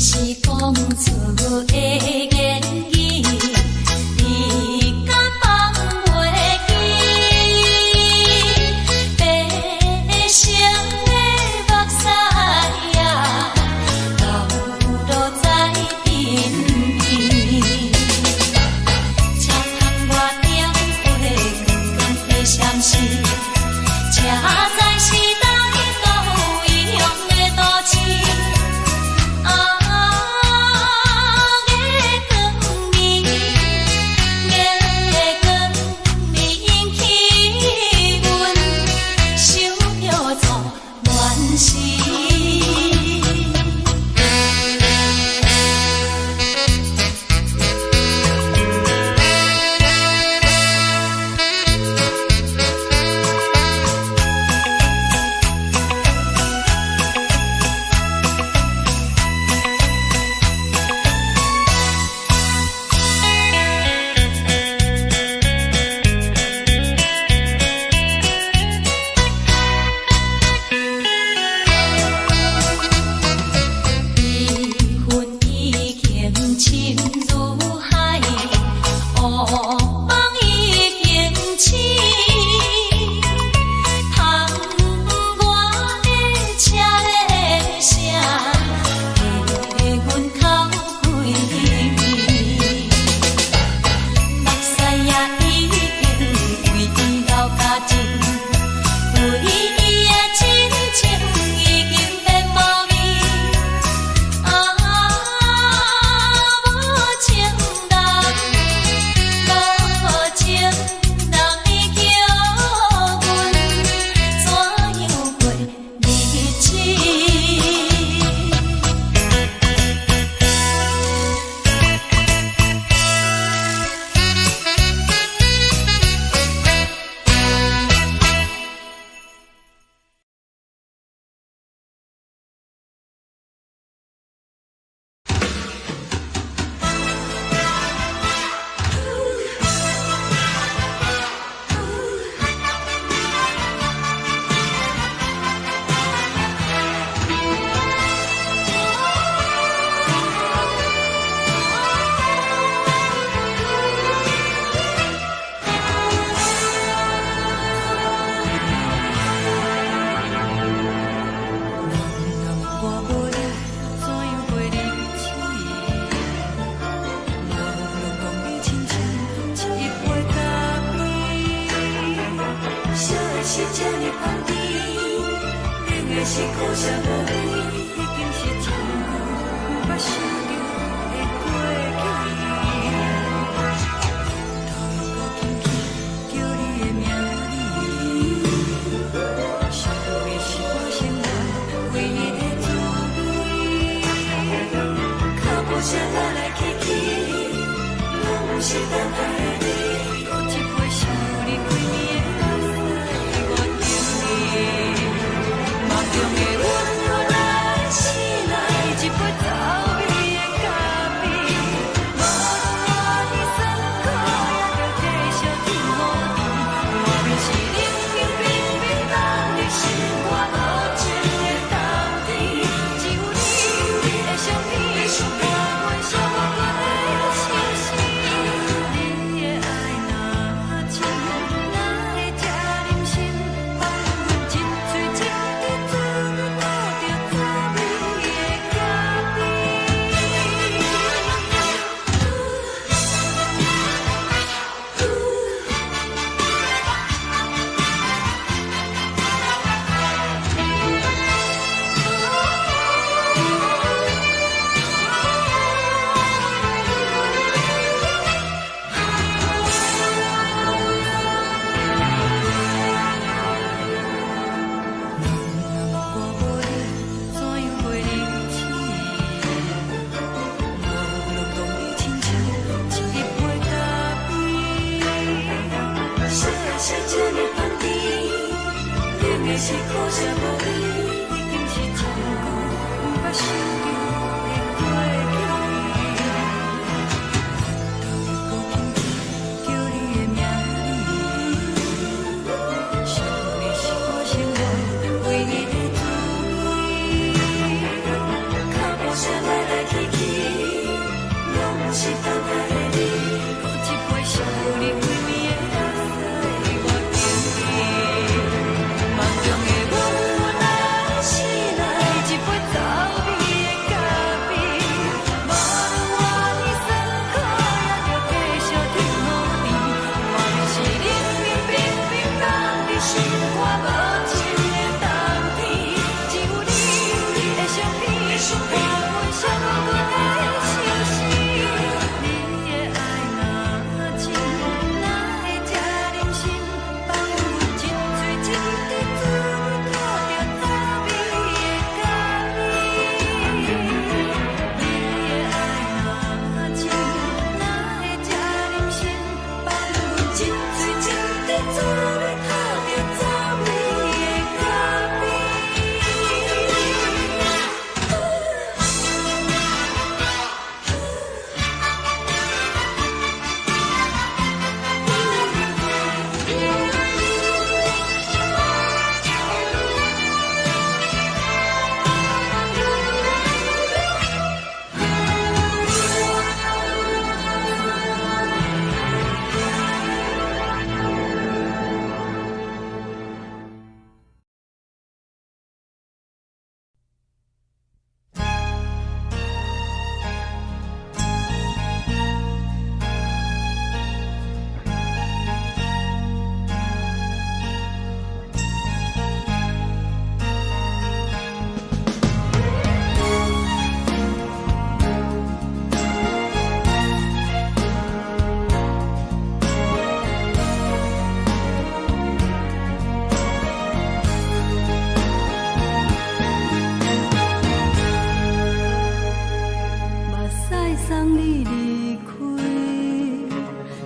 是講出的言語，你敢放袂記？白色的目屎啊，流落在鬢邊。車窗外點火光光的閃烁，這才是咱都異鄉的都市。啊，月光暝，月光暝引起阮想著初戀時。悲恨已經深如海，惡夢已經醒。窗外的車鈴聲，替阮哭幾暝。目屎也已經為伊流乾淨，為伊的真情已經變無味。啊，無情人，無情人，你叫阮怎樣過日子？人若我無你，怎樣過日子？無論講你親像一杯咖啡，啥的是這呢香甜，冷的是苦澀無味，已經是真久毋捌想著的過去。頭又閣輕輕叫你的名字，想的是我生活唯一的滋味。腳步聲來來去去，攏毋是等待的你。閣一杯想你規暝的目屎，我等你。夢中的阮又來醒來，一杯走味的咖啡。無論偌尼酸苦，也著繼續天雨甜。莫非是冷冷冰冰凍入心肝無情的冬天？只有你，你的相片，伴阮寂寞的相思。你的愛若真，哪會這忍心放阮一喙一滴怎吐著滋味的咖啡？人若我無你，怎樣過日子？無論講你親像一杯咖啡。啥的是這呢香甜，冷的是苦澀無味，已經是真久毋捌想著的過去。頭又閣輕輕叫你的名字，想你是我生活唯一的滋味。腳步聲來來去去，送你離開，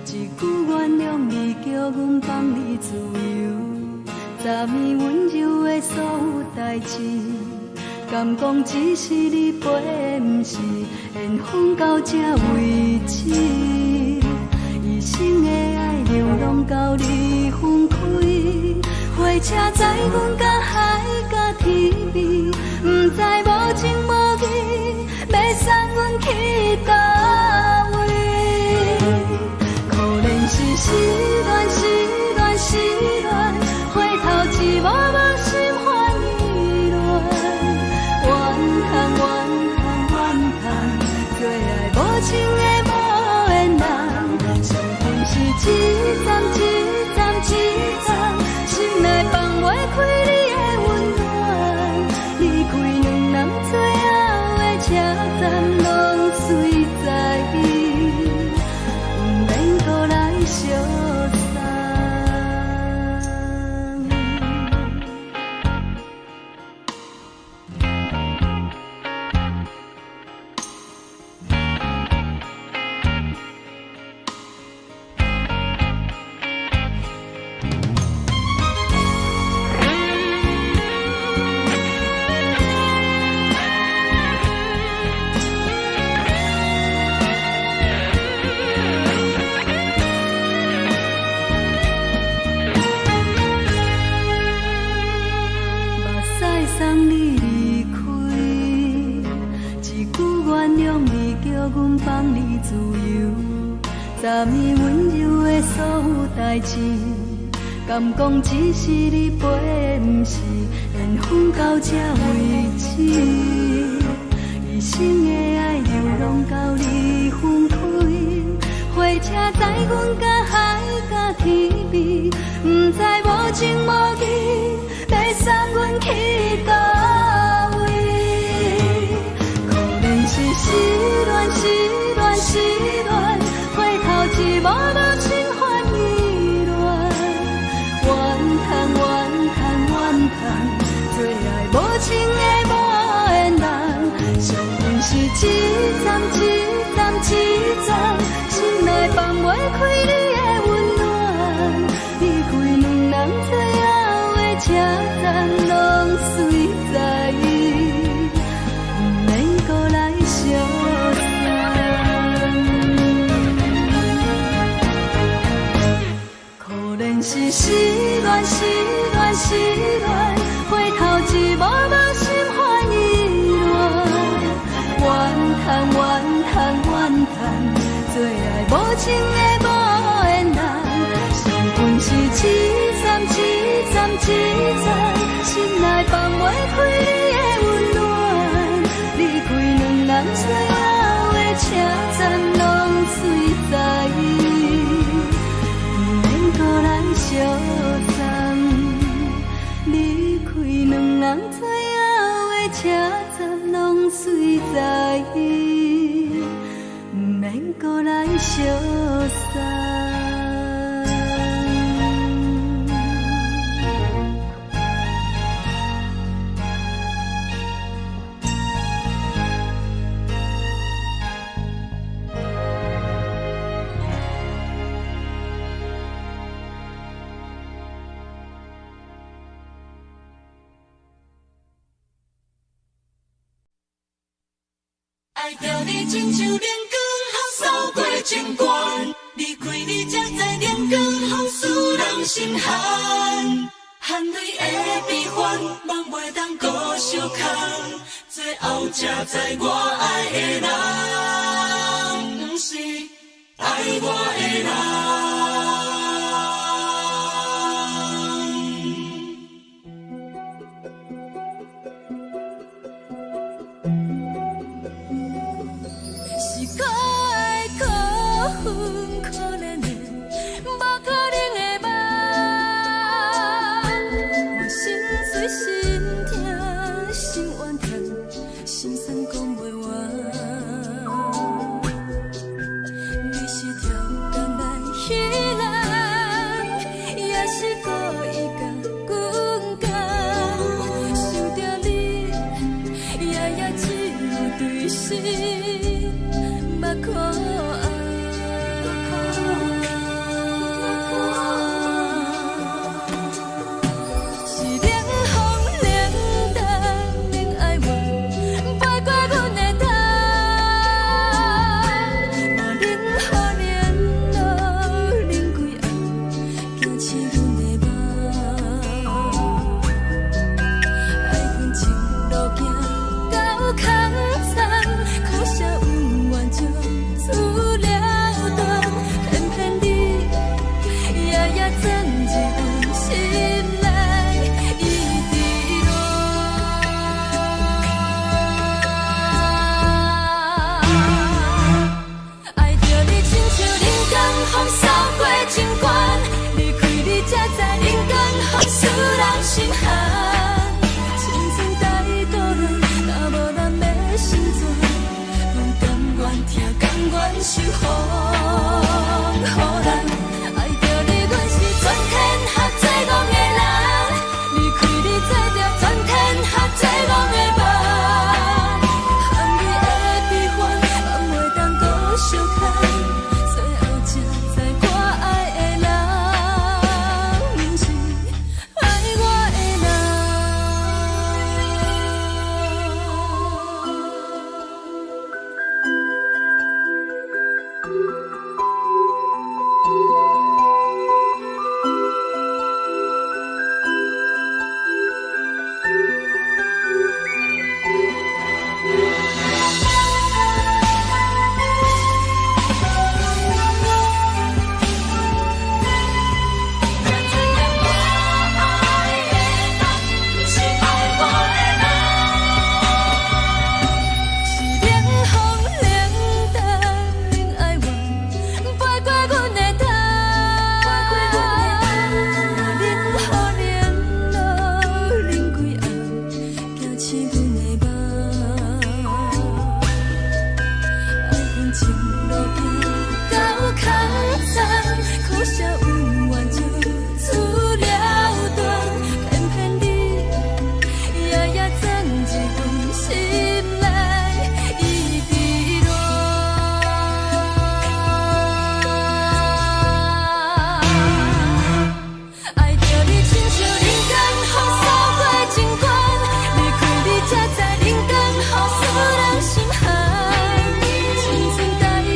一句原諒你，叫阮放你自由。昨暝溫柔的所有代誌，敢講只是你陪，毋是緣分到這為止。一生的愛流浪到你分開，火車載阮甲海甲天邊，毋知無情無義，欲送阮去佗位？可憐是失戀，失戀，失戀，回頭一幕幕心煩意亂。怨嘆怨嘆怨嘆，做愛無情的無緣人，相逢是一站一站一站，心內放袂開你的溫暖。離開兩人最後的車站，攏隨在意，毋免閣來相送。目屎送你離開，一句原諒你，叫阮放你自由。昨暝溫柔的所有代誌，敢講只是你陪，毋是緣分到這為止。一生的愛流浪到你分開，火車載阮甲海甲天邊，毋知無情無義，欲送阮去佗位？可憐是失戀，失戀，失戀，回頭一幕幕心煩意亂。怨嘆怨嘆怨嘆，做愛無情的無緣人，相逢是一站一站一站，心內放袂開你的溫暖。離開兩人最後的車站，攏隨在意，毋免閣來相送。可憐是失戀，失戀，失戀，回頭一幕幕心煩意亂。怨嘆怨嘆怨嘆，做愛無情的無緣人，相逢是一站一站一站，心內放袂開你的溫暖。離開兩人最後的車站，攏隨在意，毋免閣來相送。離開兩人最後的車站，攏隨在意，毋免閣來相送。愛著你親像冷光予掃過情關，離開你才知冷光予使人心寒，汗淚的悲歡，夢袂當閣相空，最後才知我愛的人，毋是愛我的人。是可愛可恨可憐的，無可能的夢。我心碎心痛心怨叹，心酸講袂完。你是超工來彼人，也是故意共阮講。想著你，夜夜只有對心。目目可愛。是冷風冷淡冷哀怨，飞過阮的頭，無冷雨連露冷規暗，驚醒阮的夢。愛恨情路行到空残，可惜恩怨就此了斷，偏偏你夜夜鑽入阮心內，一直戀。愛著你親像冷江風掃過情關，離開你才知冷江風使人心寒。青春太孤單，若無咱欲成全，阮甘願疼，甘願受風雨難。愛著你，阮是全天下最戇的人，離開你做著全天下最戇的夢。含淚的悲歡，放袂當閣相牽，最後才知我愛的人，毋是愛我的人。才知影我愛的人，毋是愛我的人。是冷風冷淡冷哀怨，飛過阮的頭，無冷雨連露冷規暗，驚醒阮的夢。愛恨情路行到空殘，可惜恩怨就此了斷，偏偏你夜夜鑽入阮心內，一直戀。愛著你親像冷江風掃過情關，離開你才知冷江風使人心寒。青春太孤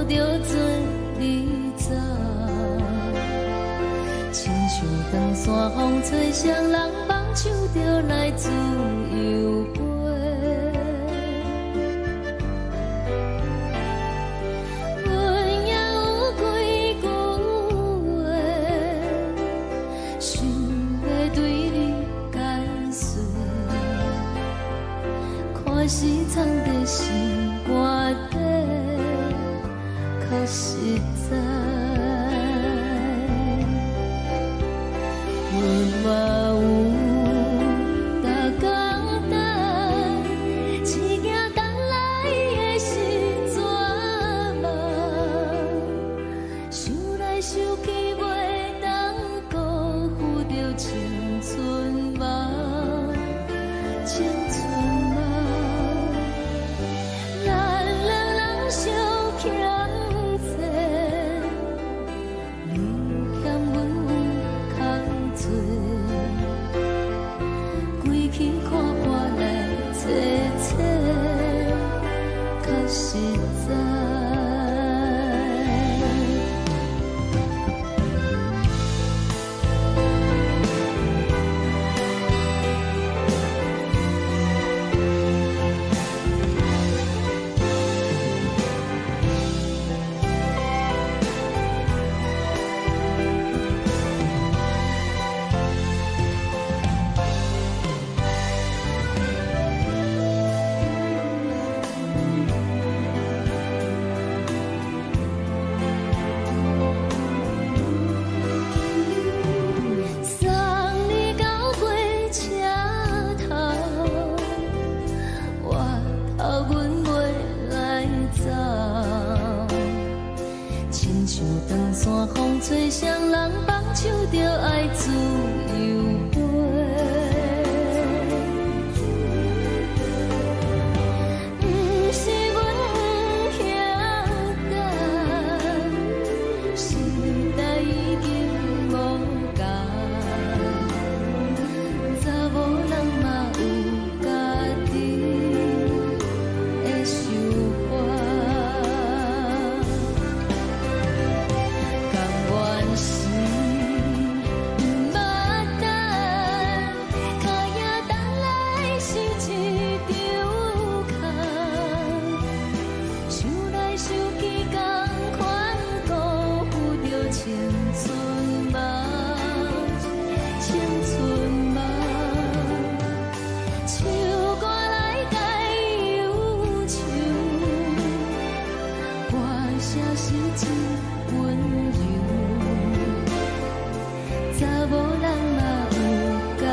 著做你走。親像長山風吹，雙人放手就來自由飛。阮也有幾句話，想欲對你解說，看是藏佇心肝底，較實在。阮嘛有逐工等，一行等來的是绝望，想來想去袂當辜負著青春夢，青春夢。咱兩人相欠債，你欠阮有空濟，規氣看破來找找，較實在。送你到火車頭，我頭阮袂來走。親像長山風吹，雙人放手就愛自由飛。毋是阮不曉等，時代已經無仝，查某人嘛有家己的想法。甘願是毋捌等，跤影等來是一場空。想來想去，仝款辜負著青春夢，青春夢。唱歌來解憂愁，歌聲是真溫柔。查某人嘛有家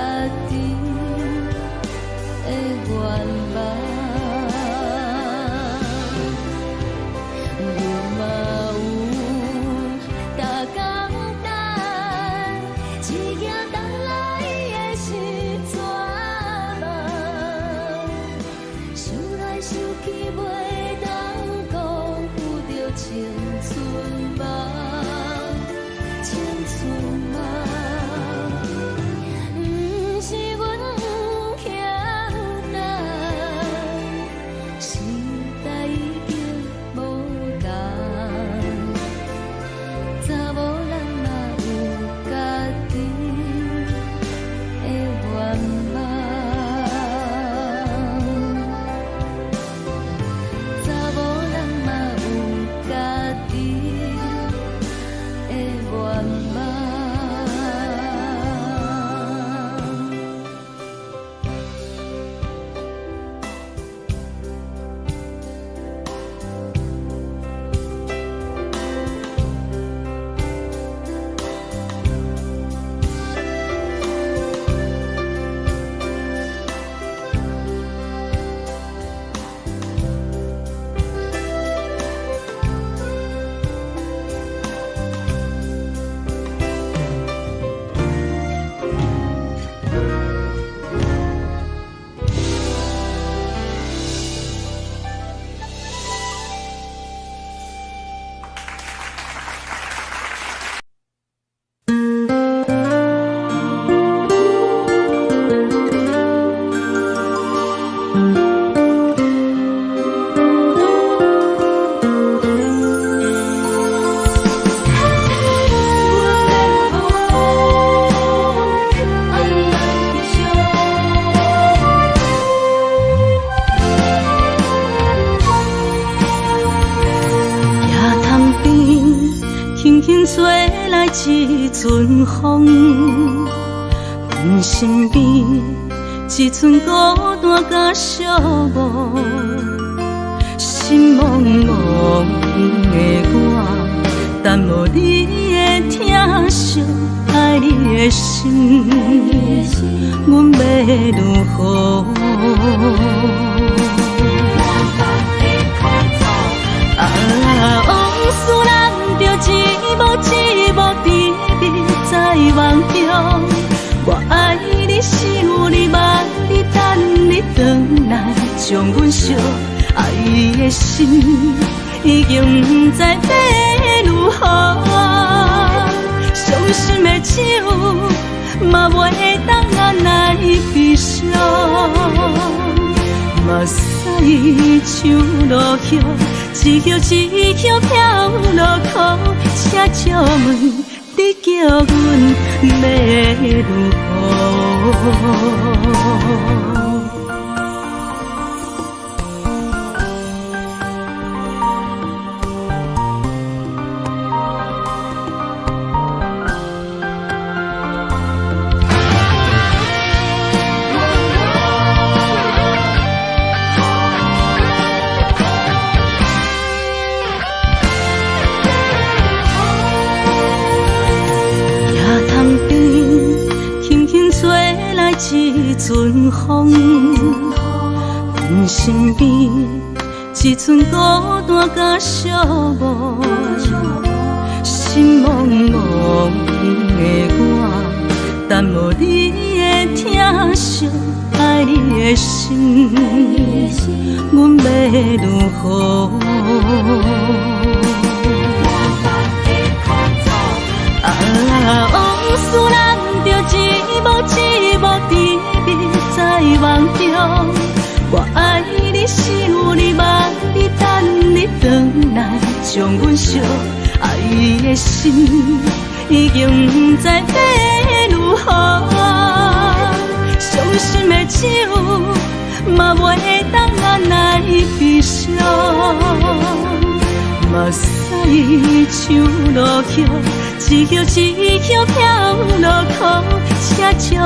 己的願望。阮嘛有逐工等，一行等來的是绝望。想來想去袂當辜負著青春夢。輕吹來一陣風，阮身邊一陣孤單佮寂寞，心茫茫的我，等無你的疼惜，愛你的心，阮欲如何？啊，往事咱著一幕一幕甜蜜在夢中。我愛你，想你，望你，等你轉來，將阮惜愛的心已經毋知欲如何。傷心的酒嘛袂當按來悲傷，目屎像落雨，一葉一葉飄落苦，請借問你叫阮欲如何？一陣風，阮身邊一陣孤單佮寂寞，心茫茫的我，等無你的疼惜，愛你的心，阮欲如何？啊，往事咱著一幕一幕甜蜜在夢中。我愛你，想你，望你，等你轉來，將阮惜愛的心已經毋知欲如何。傷心的酒嘛袂當按來悲傷，目屎像落雨，一葉一葉飄落苦，請借問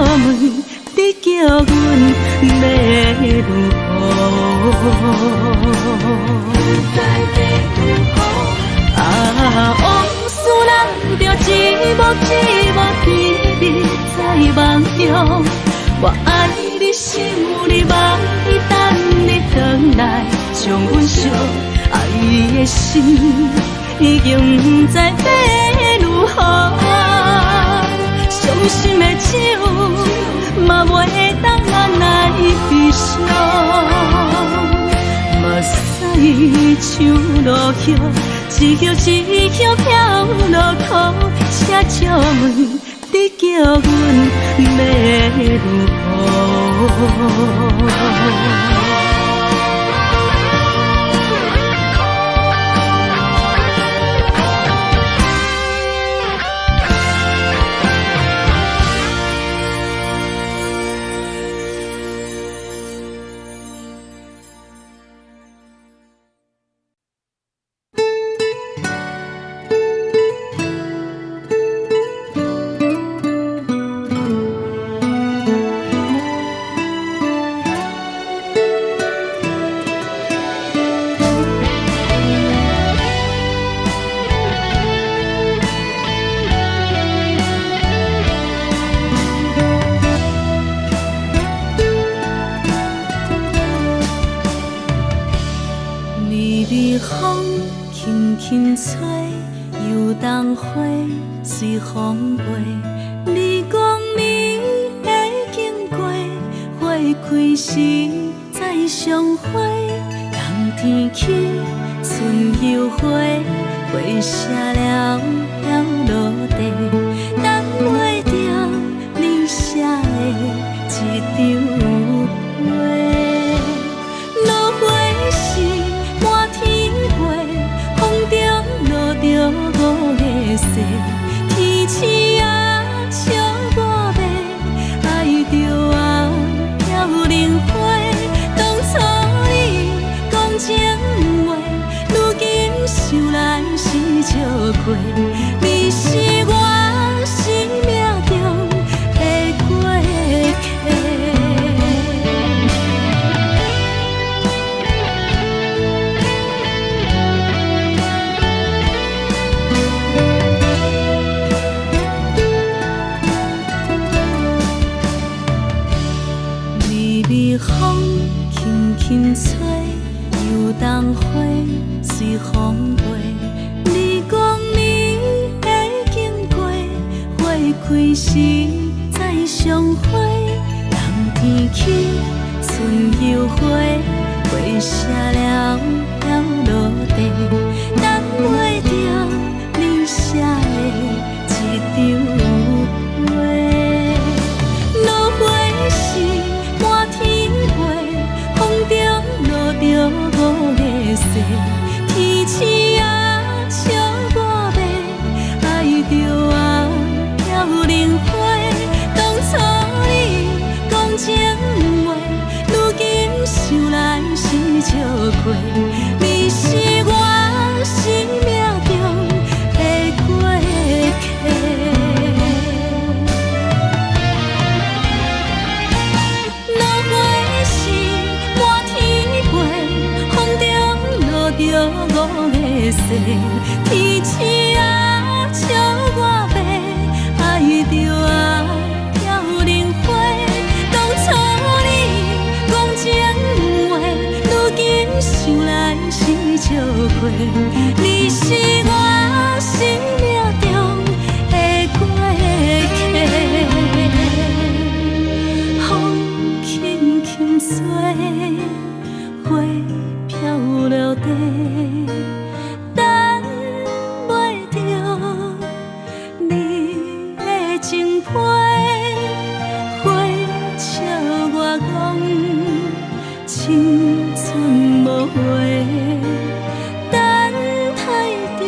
你叫阮欲如何？啊，往事咱著一幕一幕甜蜜在夢中。我愛你，想你，望你，等你轉來，將阮惜愛的心已經毋知欲如何。傷心的酒嘛袂當按來悲傷，目屎像落雨，一葉一葉飄落苦，請借問你叫阮欲如何？想來是笑過，你開時再相會，冬天起春又回，花謝了飄落地，等袂著你寫的一張批。落花是滿天飛，風中落著五月雪，天星啊笑我欲，愛著啊飄零花。當初你講情話，如今想來是笑話。你是我生命中的過客。落花是滿天飛，風中落著五月雪，天星啊笑我欲，愛著啊飄零花。當初你講情話，如今想來是笑話。你是我生命中的過客。風輕輕吹，花飄落地，等袂著你的情批。花笑我講青春無話，等待著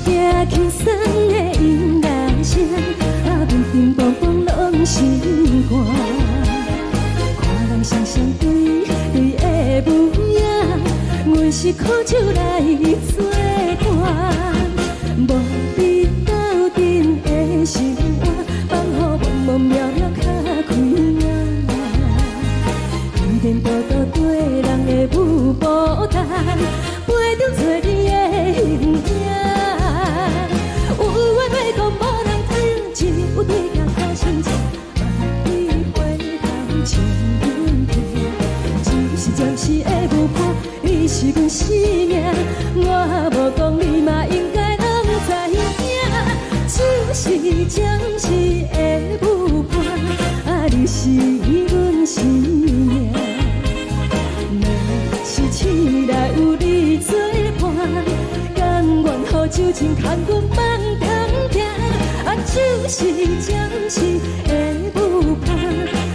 驚輕鬆的音樂聲，啊，乒乒乓乓攏心肝。看人雙雙對對的舞影，阮是苦酒來做伴，無比鬥陣的生活，放予茫茫渺渺較開眼。天顛倒倒對人的舞步單，陪著找你的形影。有話欲講無人聽，只有對鏡苦心情，萬里回頭笑阮聽。只是暫時的舞伴，你是阮生命，我無講你嘛應該攏知影。只是暫時的舞伴，啊，你是阮生命。若是醒來有你做伴，甘願予酒精牽阮夢中行。啊，只是暫時的舞伴，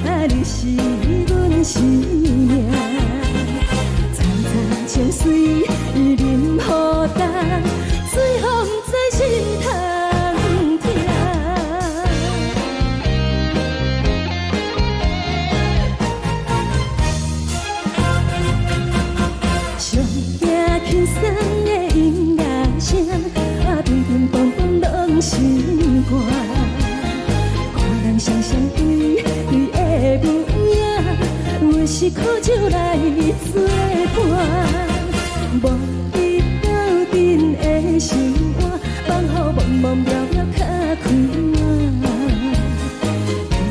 啊，你是阮生命。層層情水啉予乾，最予毋知心通疼。上驚輕鬆的音樂聲，啊，乒乒乓乓攏心肝。看人雙雙對對的舞影，阮是苦酒來做伴，無比鬥陣的生活，放予茫茫渺渺較開眼。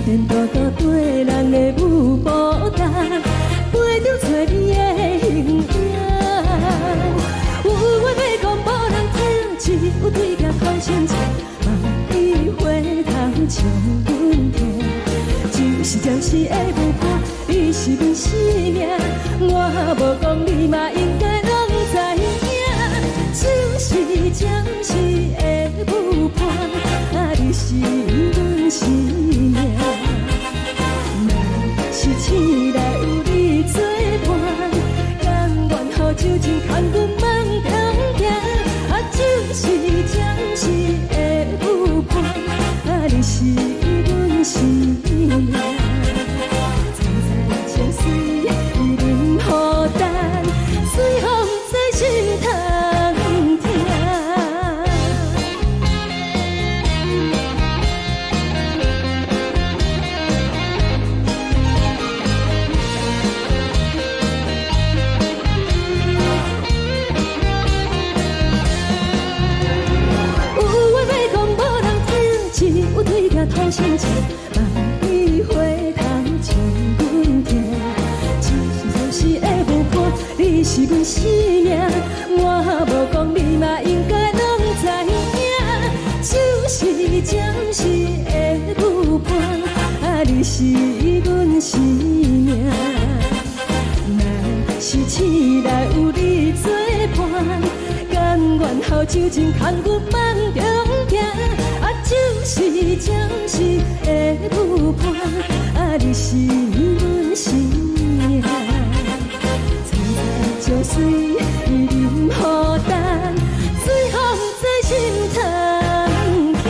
天顛倒倒對人的舞步單，陪著找你的形影。有話欲講無人聽，只有對鏡苦心情，萬里回頭笑阮聽。只是暫時的舞伴，你是阮生命，我無講你嘛應該攏知影。只是暫時的舞伴，啊，你是阮生命。若是醒來有你做伴，甘願予酒精牽阮夢中行。啊，只是暫時的舞伴，啊，你是阮生命。層層情水啉予乾，最予毋知心通疼。有話欲講無人聽，只有對鏡吐心情，萬里回頭笑阮聽。只是暫時的舞伴，你是阮生命，我無講你嘛應該攏知影。只是暫時的舞伴，啊，你是阮生命。若是醒來有你做伴，甘願予酒精牽阮夢中行。啊，只是暫時的舞伴，啊，你是阮生命。層層情水啉予乾，最予毋知心通疼。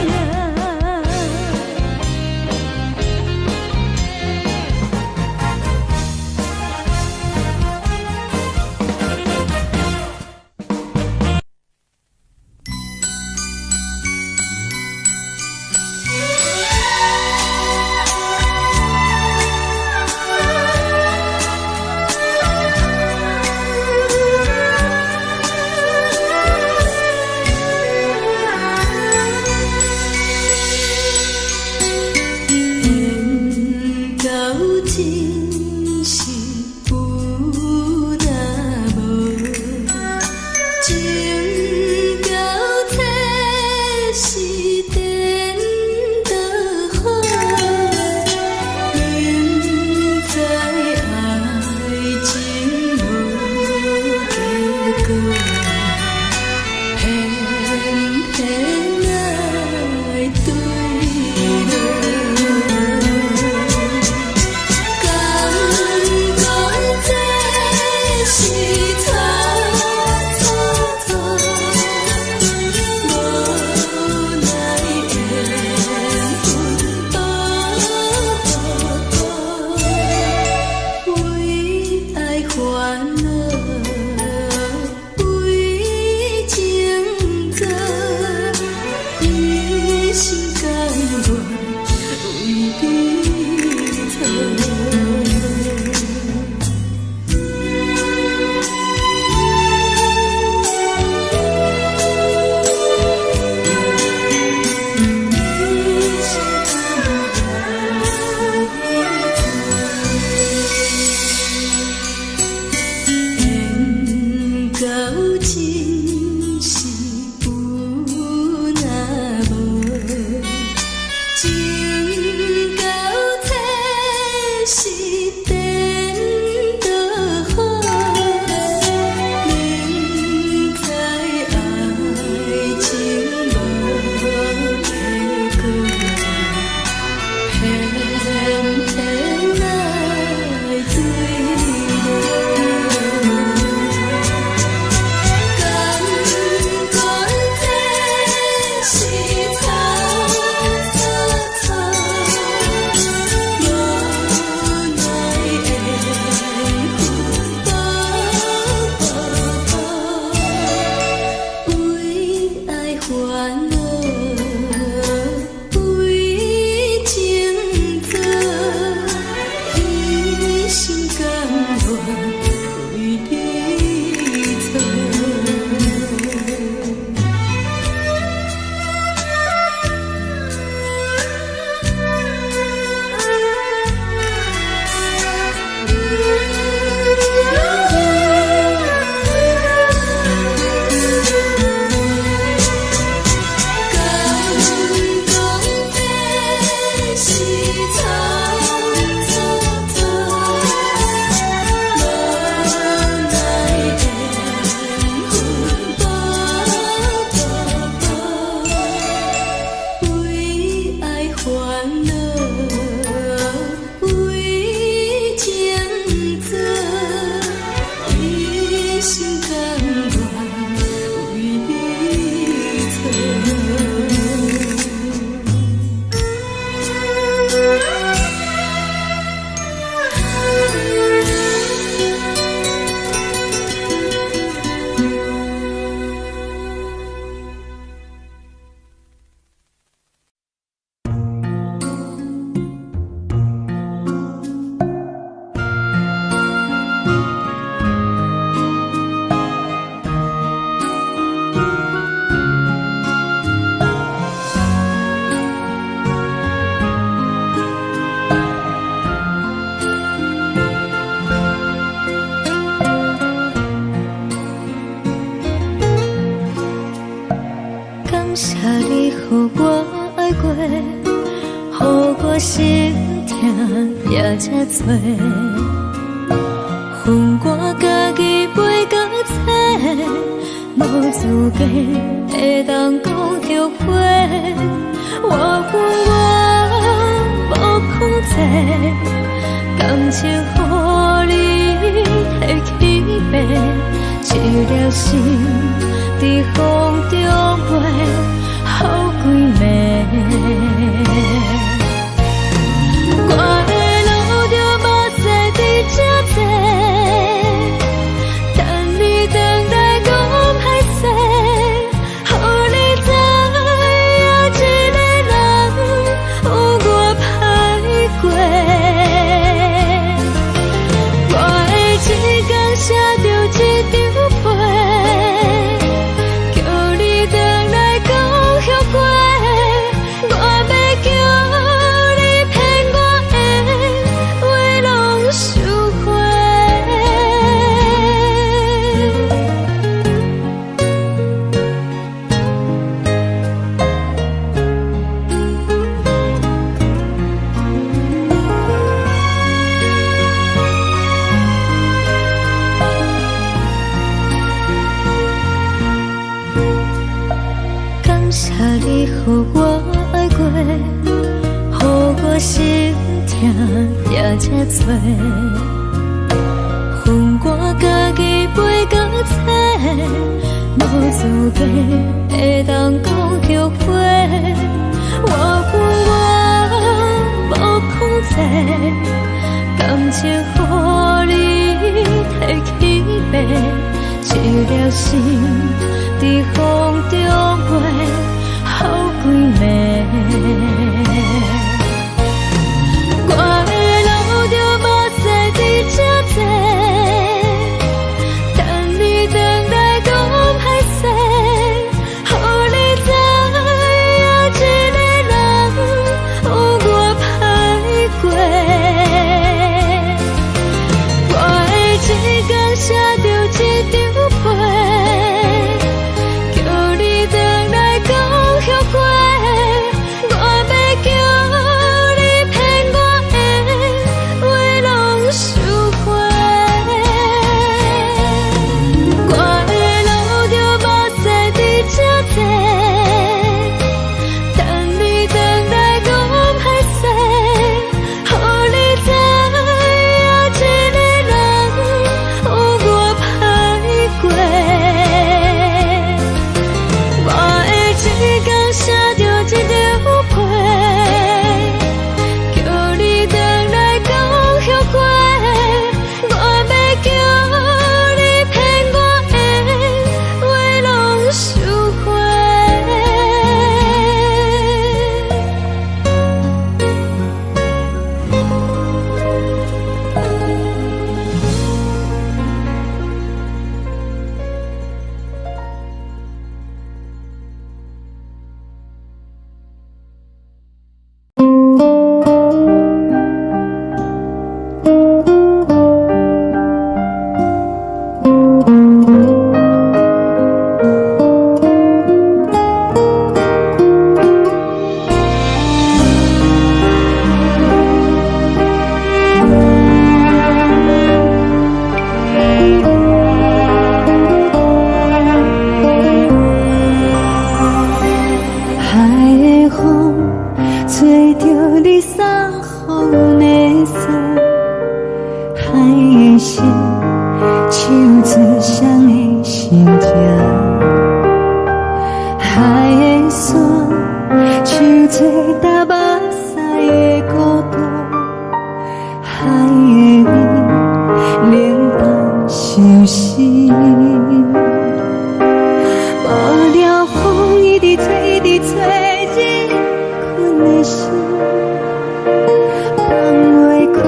你予我愛過，予我心疼也這多。恨我家己飛到册，無資格會當講後悔。我恨我無控制，感情予你提去爬，一粒心佇風中飛，予規暝。我會流著目屎佇這坐，等你轉來講歹勢，予你知影一个人有偌歹過。我會一工寫著一張批，叫你轉來講後悔。我欲叫你騙我的話攏收回。感謝你予我愛過，予我心疼也這多。恨我家己飛到冊，無資格會當講後悔。我恨我無控制，感情予你提去爬，一粒心佇風中飛，予規暝。我會流著目屎佇這坐，等你轉來講歹勢，予你知影一個人有偌歹過。我會一工寫著一張批，叫你轉來講後悔。我欲叫你騙我的話攏收回。我會流著目屎佇這坐，等你轉來講歹勢，予你知影一個人有偌歹過。我會一工寫著一張批，叫你轉來講後悔。我欲叫你騙我的話攏收回。海的風吹著你送予阮的衫，海的心唱出誰的心情，海的山唱出踏目屎的孤獨，海的雨冷淡相思。無聊風一直吹，一直吹，入困的心，放袂開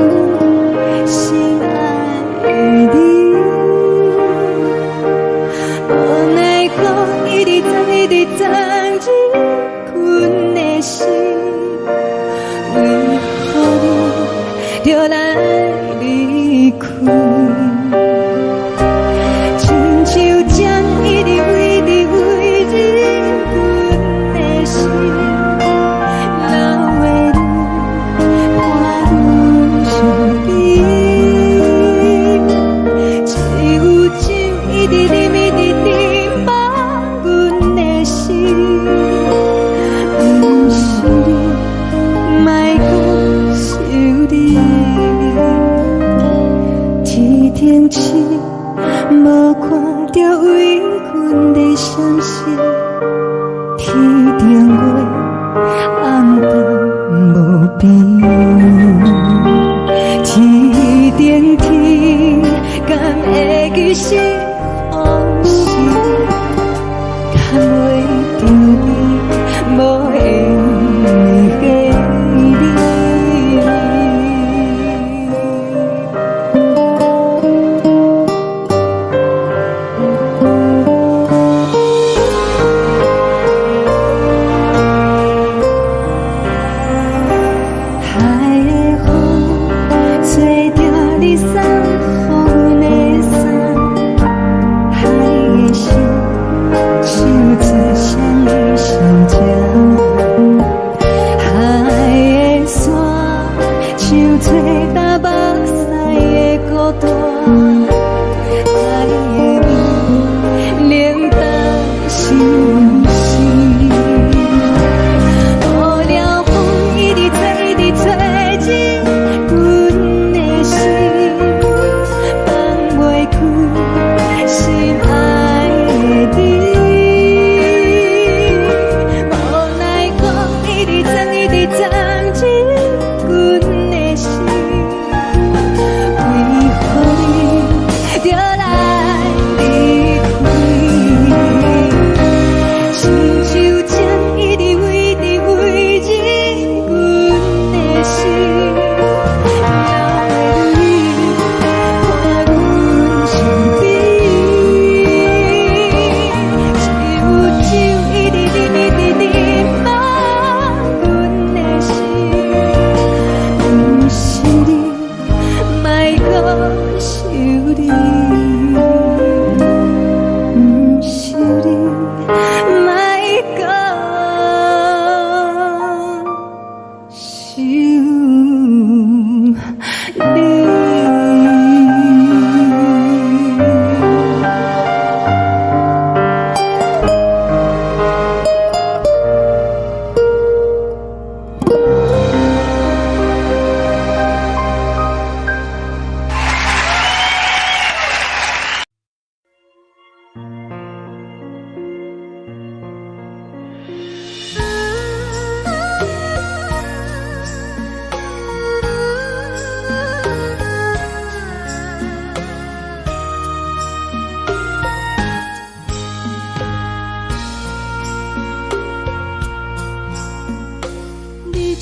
心愛的你。無奈何一直鑽，一直鑽入困的心，為何你著來離開？親像鳥一直飛，一直飛入阮的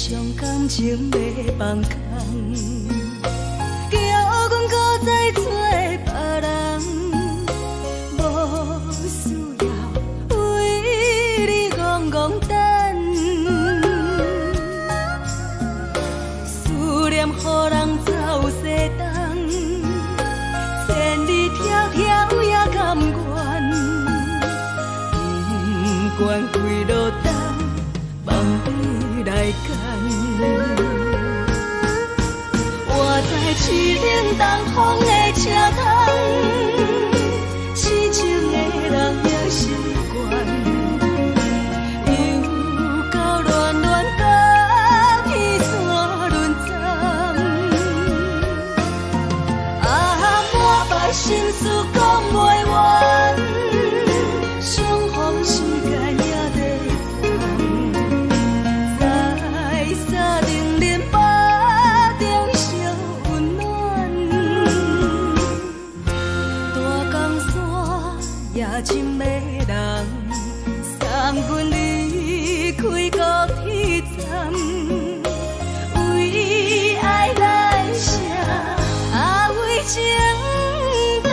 將感情欲放空，叫阮閣再揣別人，無需要為你戇戇等，思念予人走西東，千里迢迢也甘願，不管幾落冬，放你來揀。我知淒冷東風的車窗，痴情的人已習慣，又到戀戀甲天山輪轉，啊，滿腹心事講袂完，相逢時間也在轉，在三重林腹中相溫暖，大江山也真迷人，送阮離開高鐵站，為愛來寫，啊為情等。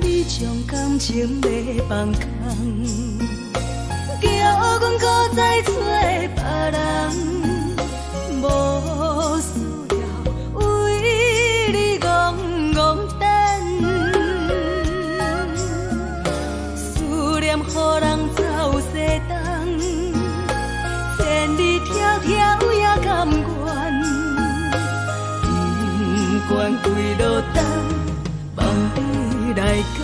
你將感情欲放空，叫阮閣再揣別人，無需要為你戇戇等，思念予人走西東，千里迢迢也甘願，不管幾落冬，放你來揀。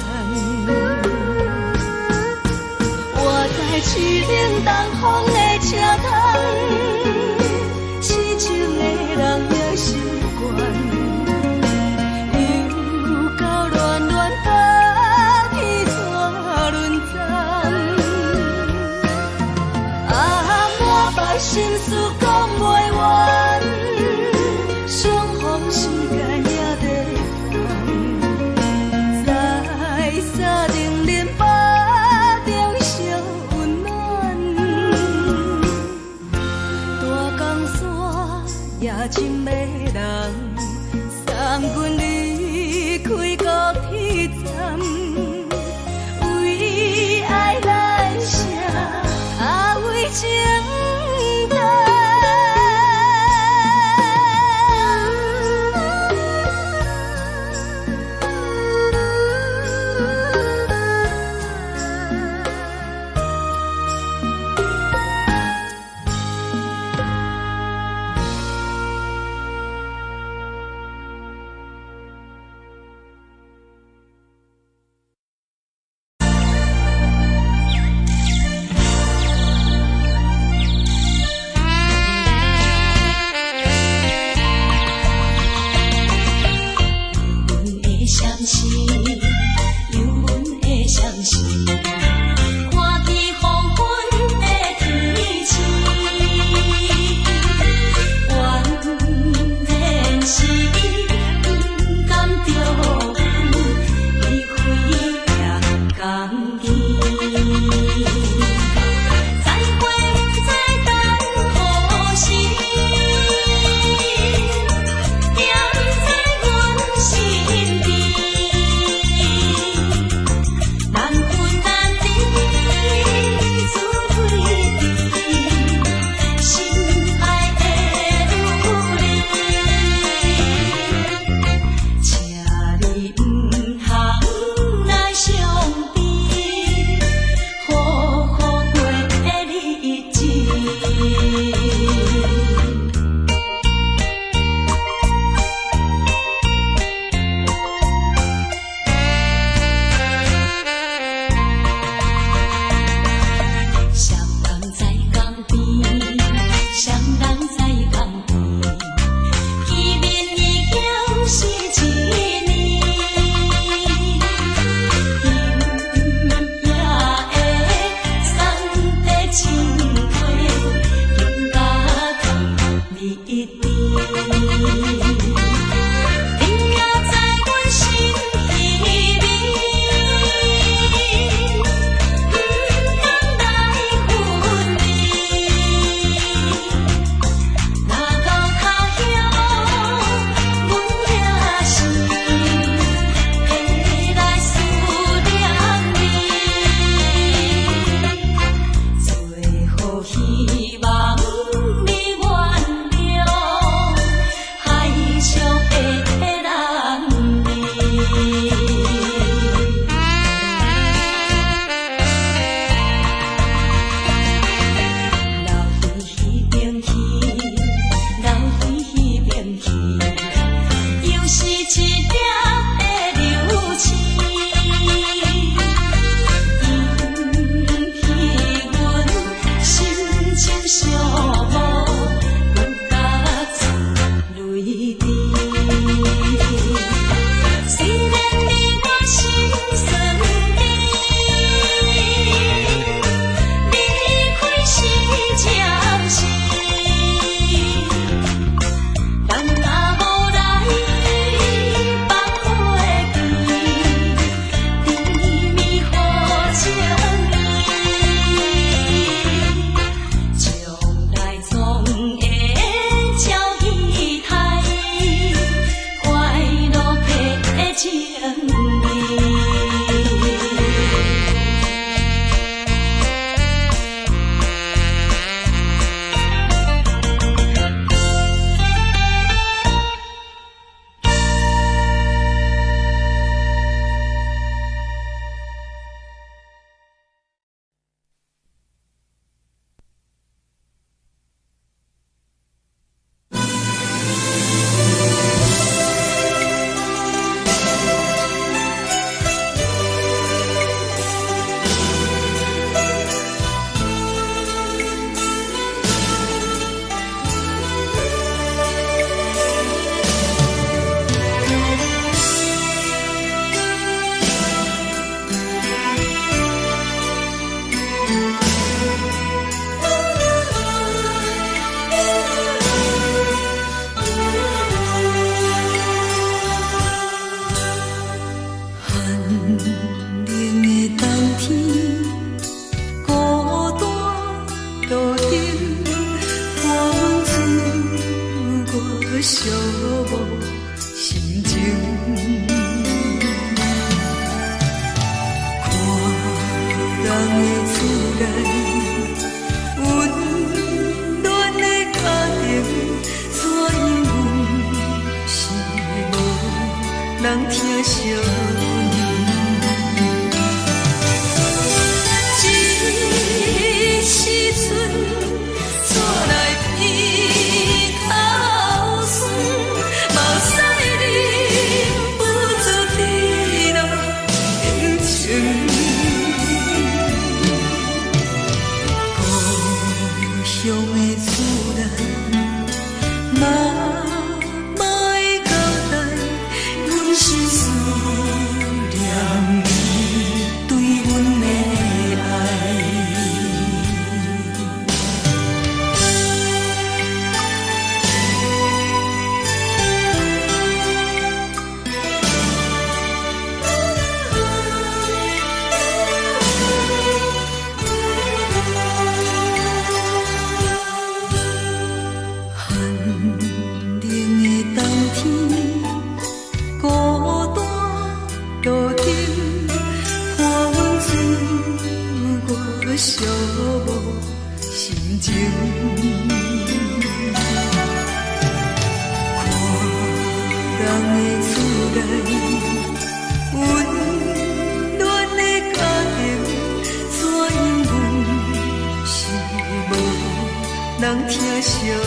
我知淒冷東風的車窗，痴情的人已習慣，又到戀戀甲天山輪轉，啊，滿腹心事講袂完，相逢時間也在轉，在三重林腹中相溫暖，故鄉的厝內，媽媽的交代，阮是思念你對阮的愛。寒冷的冬天，孤單路燈，伴阮自我寂寞心情。看人的厝內，溫暖的家庭，怎樣阮是無人疼惜阮。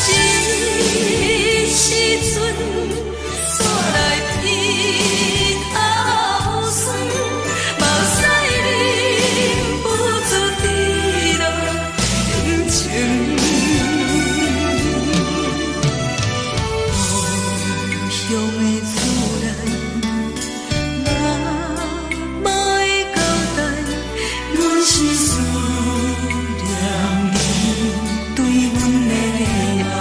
這時陣，煞來鼻頭酸，目屎忍不住滴落眼睛。故鄉的厝內，媽媽的交代，阮是思念你對阮的愛。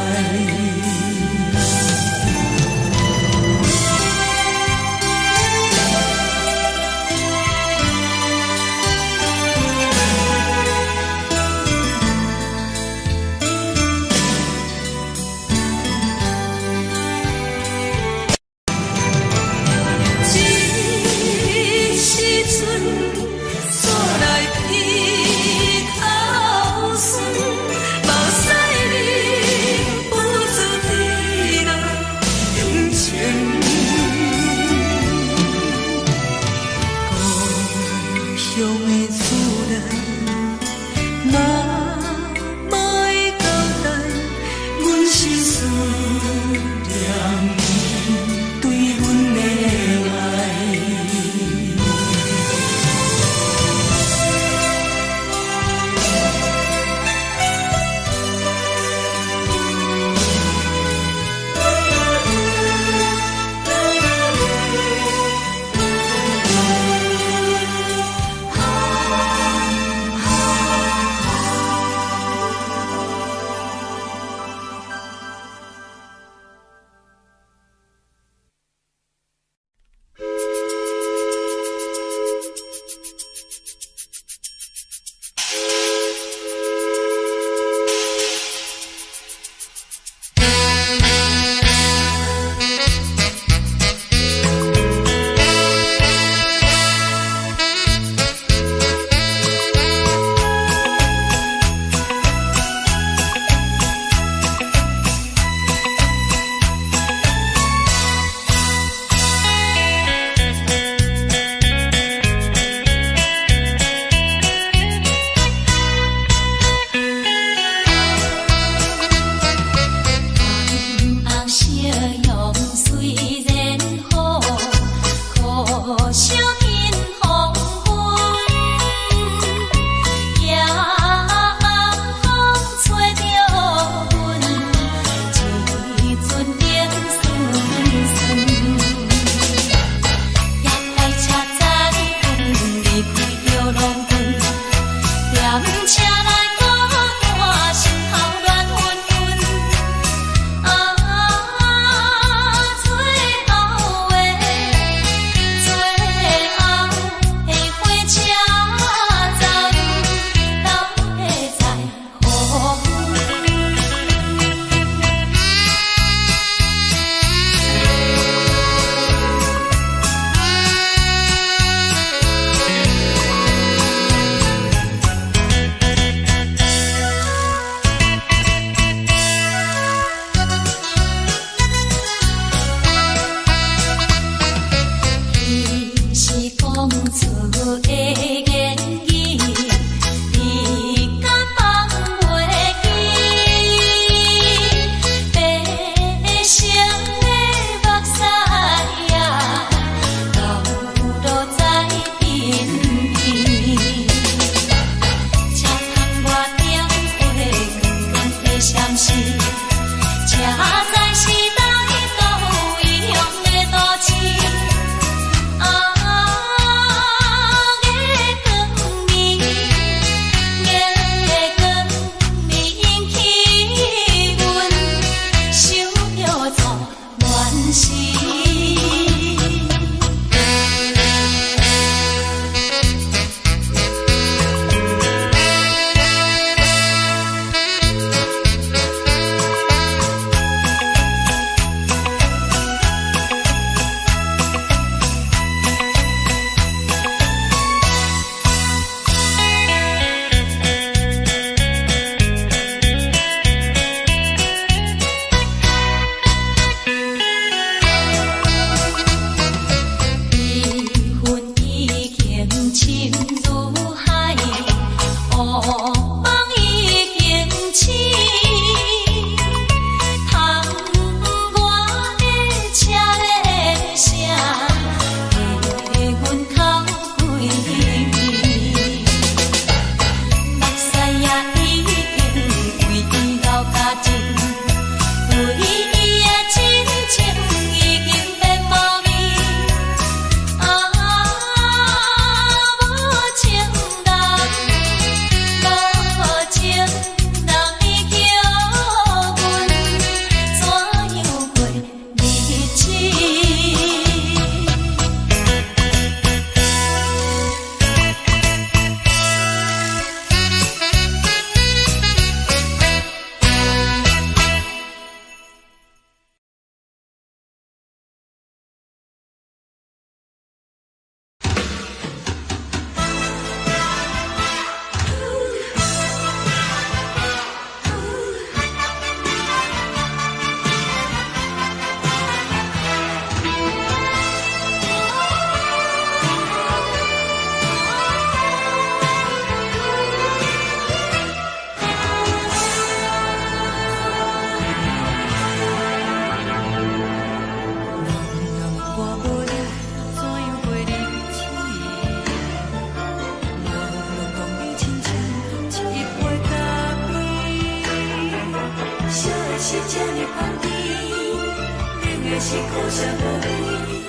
惜無你，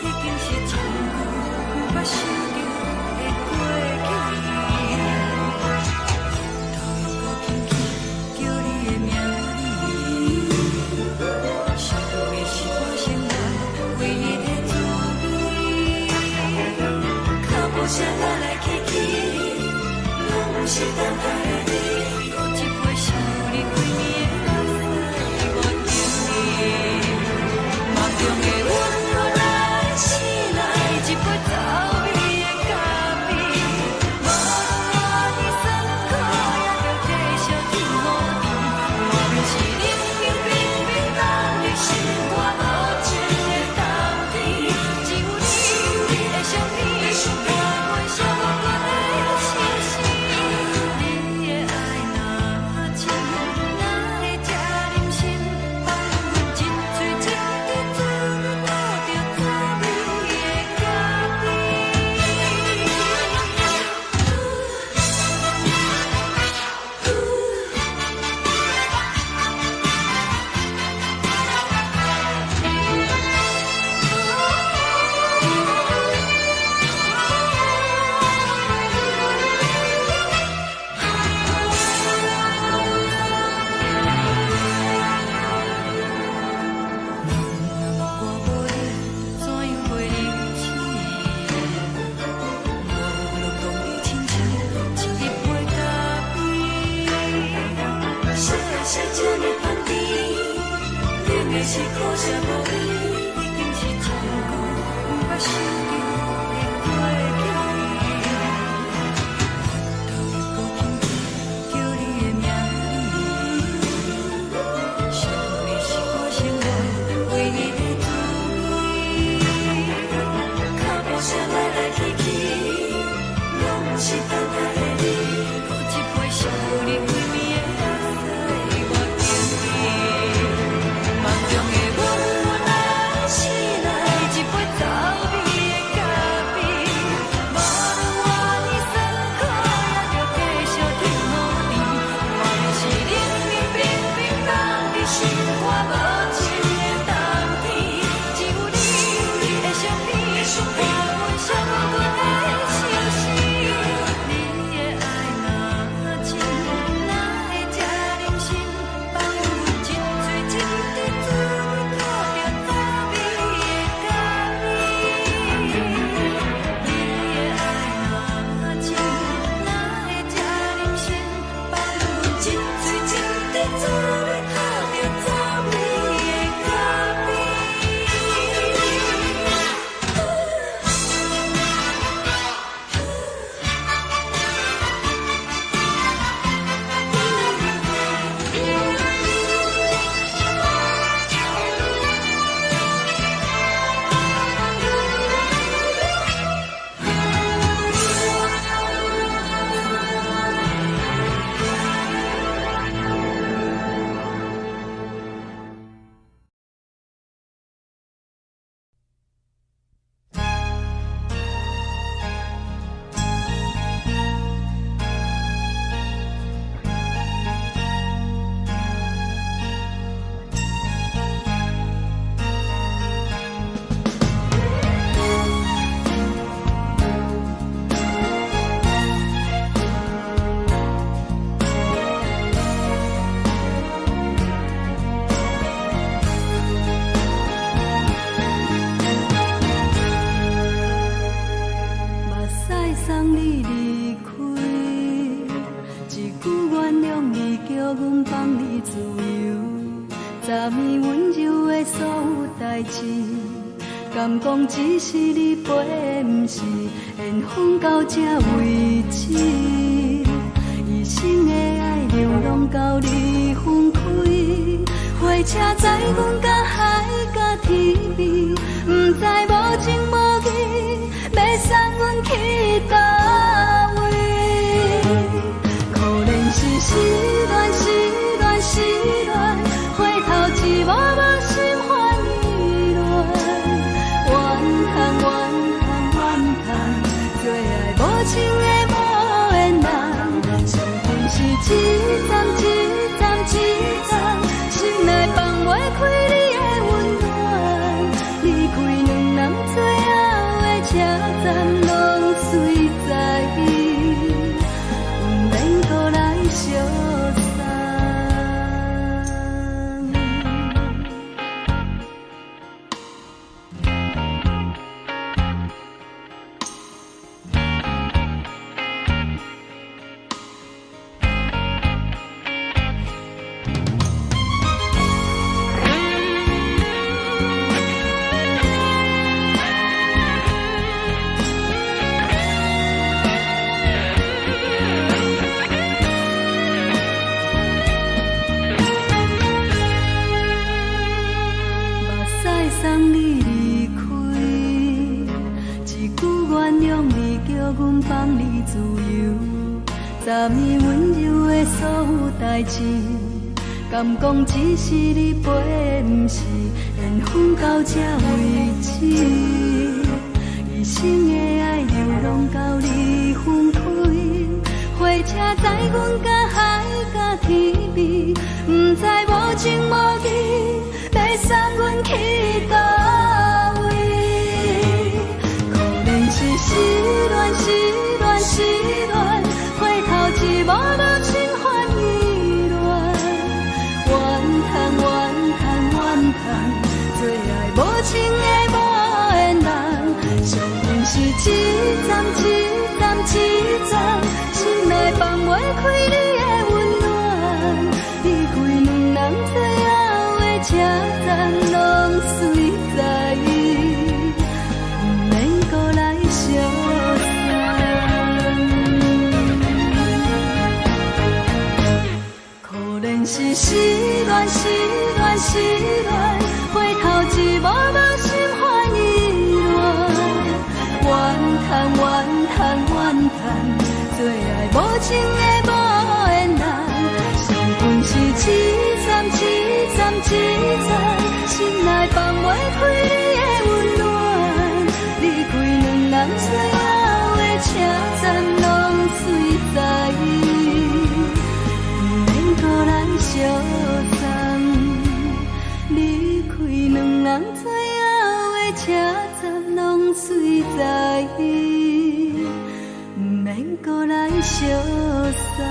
已經是真久毋捌想著的過去。頭又閣輕輕叫你的名字，想你是我生活唯一的滋味。腳步聲來來去去，攏毋是等待的你。閣一杯想你規暝的目屎無停止。夢中的阮予咱醒來，一杯走味的咖啡。無論偌尼酸苦，也著繼續天雨甜。莫非是冷冷冰冰凍入心肝無情的冬天？只有你，你的相片，伴阮寂寞的相思。你的愛若深，哪會這忍心放阮一喙一滴滋味吐著滋味的咖啡？人若無你，怎樣過人生？無論講你親像一杯咖啡。燒的是這呢香甜，冷的是可惜無你，已經是真久毋捌想著的過去。頭又閣輕輕叫你的名字，想你是我生活唯一的滋味。腳步聲來來去去，攏毋是等待的你。閣一杯想你規暝的目屎無停止。夢中的阮來醒來，一杯走味的咖啡。無論偌尼酸苦，也著繼續天雨甜。莫非是冷冷冰冰凍入心肝無情的冬天？只有你，你的相片，伴阮寂寞的相思。你的愛若深，哪會這忍心放阮一喙一滴滋味吐著滋味的咖啡？你的愛若深，哪會這忍心放阮一喙一滴滋味吐著滋味的咖啡？目屎送你離開，一句原諒你，叫阮放你自由。昨暝溫柔的所有代誌，敢講只是你陪，毋是緣分到這為止。一生的愛流浪到你分開，火車載阮到海角天邊，毋知無情無義，欲送阮去佗位？可憐是失戀，失戀，失戀，回頭一幕幕心煩意亂。怨嘆怨嘆怨嘆，做愛無情的無緣人，相信是一站一站一站，心內放袂開你的溫暖。離開阮放你自由。昨暝温柔的所有代誌，敢講只是你陪的，毋是緣分到這為止。一生的愛又攏交你分開，火車載阮甲海甲天邊，毋知無情無義，欲送阮去佗位？可憐是失戀，失戀，失戀，回頭一望無心煩意亂，怨嘆怨嘆怨嘆，做愛無情的無緣人，相逢是一站一站一站，心內放袂開你的溫暖，離開兩人最後的車站，攏隨在，毋免閣來相送。可憐是失戀，失戀，失戀，回頭一望無心煩意亂，怨嘆怨嘆怨嘆，做愛無情的無緣人，相逢是一站一站一站，心內放袂開你的溫暖，離開兩人最後的車站，攏隨在，毋免閣來相送。離開兩人最後的車站，攏隨在，毋免閣來相送。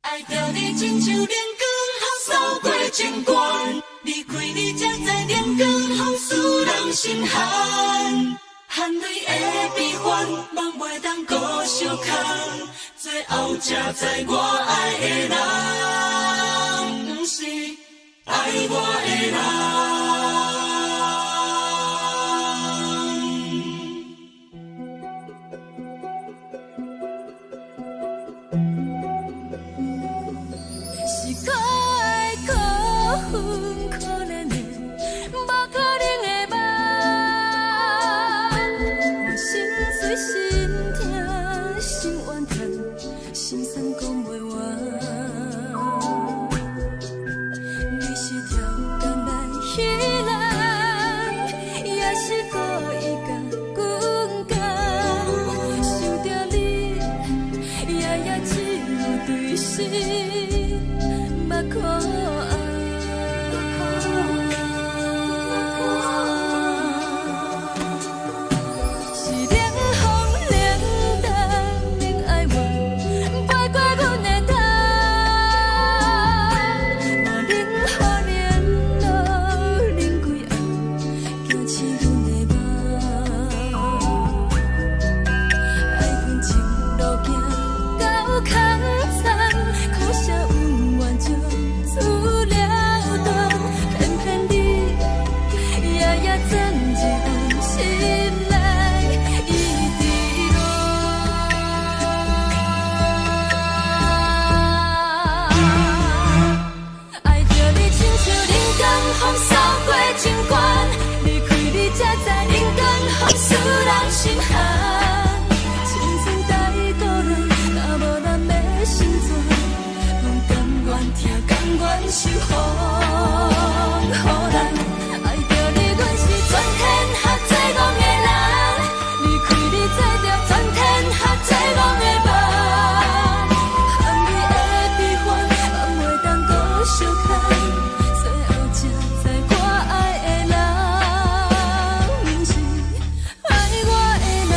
愛著你親像冷光予掃過情關，離開你才知冷光予使人心寒，含淚的悲歡，夢袂當閣相牽，最後才知我愛的人，毋是愛我的人。是可愛可恨可憐的，無可能的夢。我心碎心痛心怨嘆，心酸講袂完。你是超工來彼人，也是故意共阮講。想著你，夜夜只有對心目苦紅。是冷風冷淡冷哀怨，飞過阮的頭。我冷雨連露冷規暗，驚醒阮的夢。愛阮情路行到空残，可惜恩怨就此了斷。偏偏你夜夜鑽入阮心內，一直亂。愛著你親像冷光予掃過情關，離開你才知冷光予使人心寒。青春太孤單，若無咱欲生存，阮甘願疼，甘願受風雨難。愛著你，阮是全天下最戇的人，離開你做著全天下最戇的夢。含淚的悲歡，夢袂當閣相牽，最後才知我愛的人，毋是愛我的人。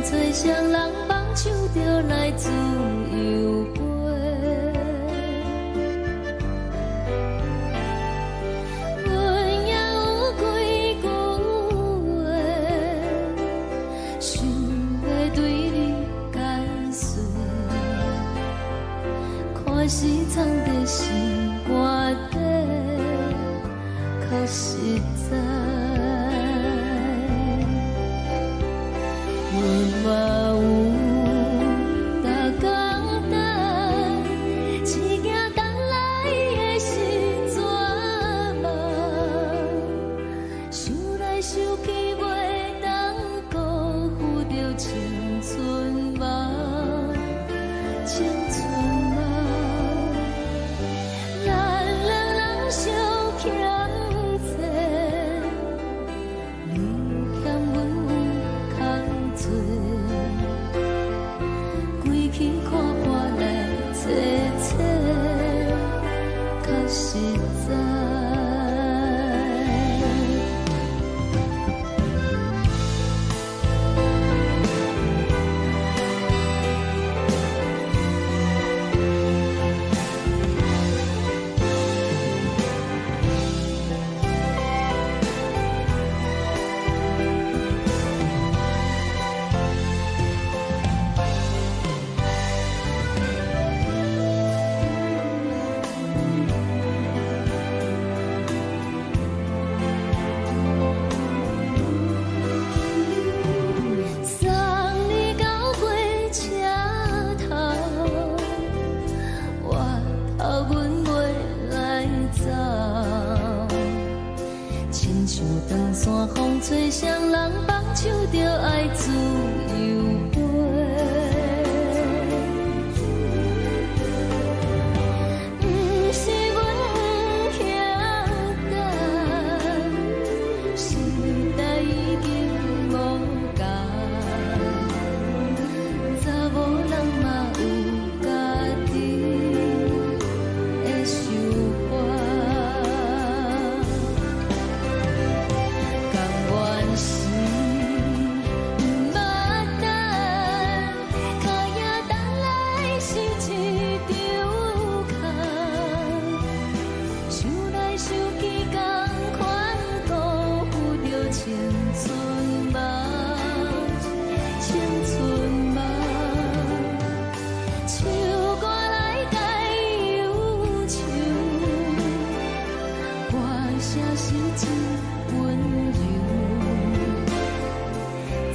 找誰人放手就來自由飛。阮也有幾句話，想欲對你解說，看是藏佇心肝底，較實在。阮嘛有逐工等，一行等來的是绝望，想來想去袂當辜負著青春夢，青春夢。咱兩人相欠債，你欠阮有空做，規氣看破來坐坐，較實在。送你到火車頭，我頭阮袂來走。親像長山風吹，誰人放手就愛自由飛。毋是阮不肯等，時代已經無仝，查某人嘛有家己的想法。甘願是毋捌等，跤影等來是一場空，想來想去，仝款辜負著青春夢，青春夢。唱歌來解憂愁，歌聲是真溫柔。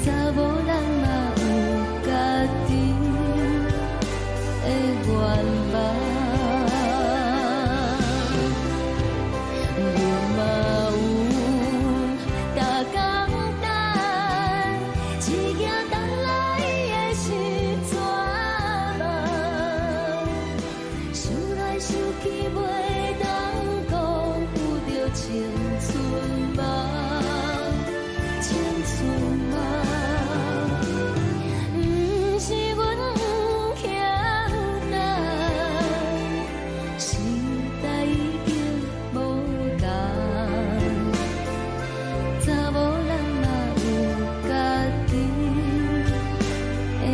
查某人嘛有家己的願望，阮嘛有逐工等，一行等來的是绝望，想來想去袂當辜負著青春夢，青春夢。毋是阮不肯等，時代已經無仝，查某人嘛有家己的願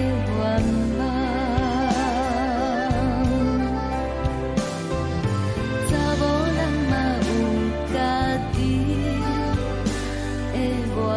望，查某人嘛有家己的願望。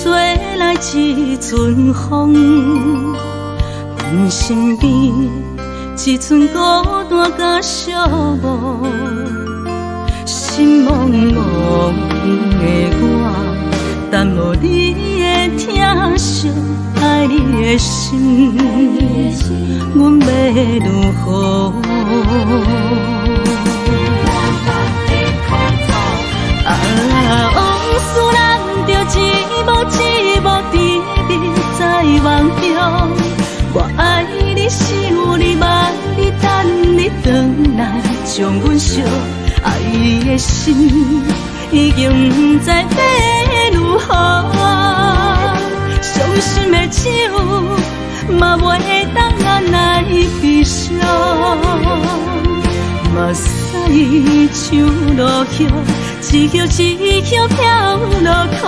吹來一陣風，阮身邊一陣孤單佮寂寞，心茫茫的我，等無你的疼惜，愛你的心，阮欲如何？啊，往事咱著一幕一幕甜蜜在夢中。我愛你，想你，望你，等你轉來，將阮惜愛的心已經毋知欲如何。傷心的酒嘛袂當按來悲傷，目屎像落雨，一葉一葉飄落空，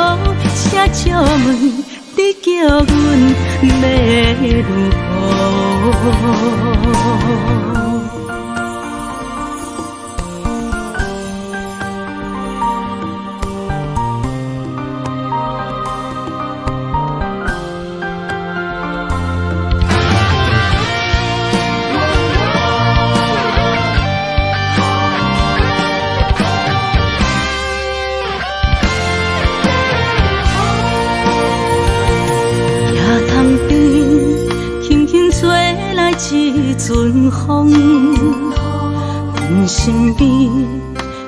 請借問你叫阮欲如何？一陣風，阮身邊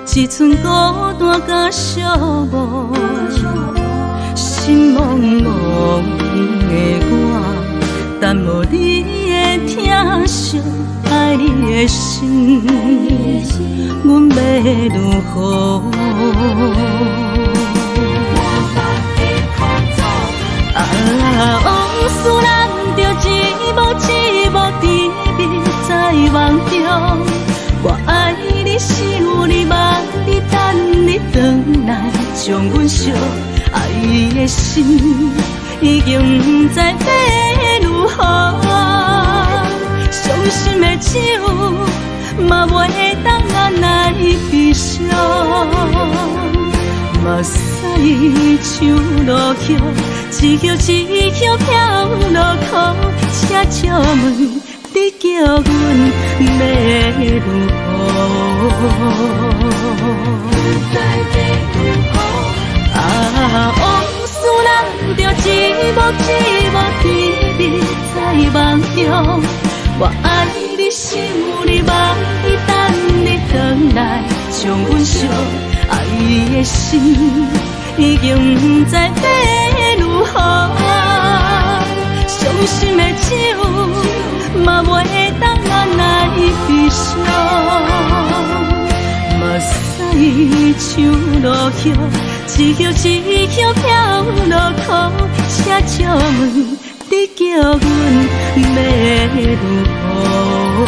一陣孤單佮寂寞，心茫茫的我，等無你的疼惜，愛你的心，阮欲如何？啊，往事咱著一幕一幕甜蜜在夢中。我愛你，想你，望你，等你轉來，將阮惜愛的心已經毋知欲如何。傷心的酒嘛袂當按來悲傷，目屎像落雨，一葉一葉飄落空，請借問你叫阮欲如何？啊，往事咱著一幕一幕甜蜜在夢中。我愛你，想你，望你，等你轉來，將阮惜愛的心已經毋知欲如何。傷心的酒嘛袂當按來悲傷，目屎像落雨，一葉一葉飄落空，請借問你叫阮欲如何？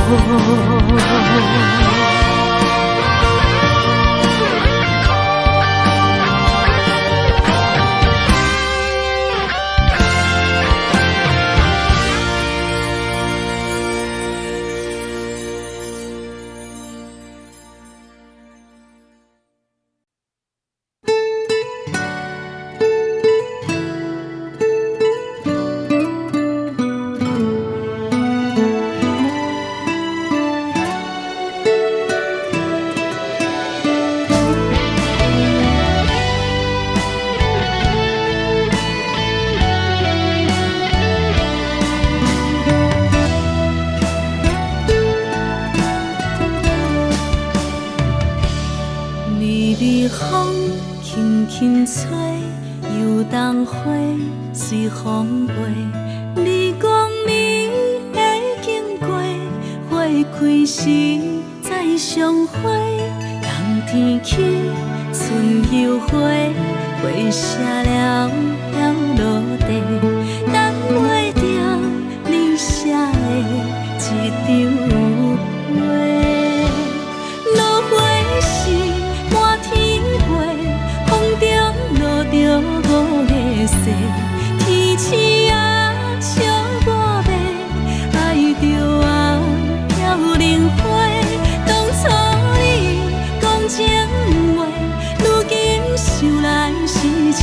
想來是笑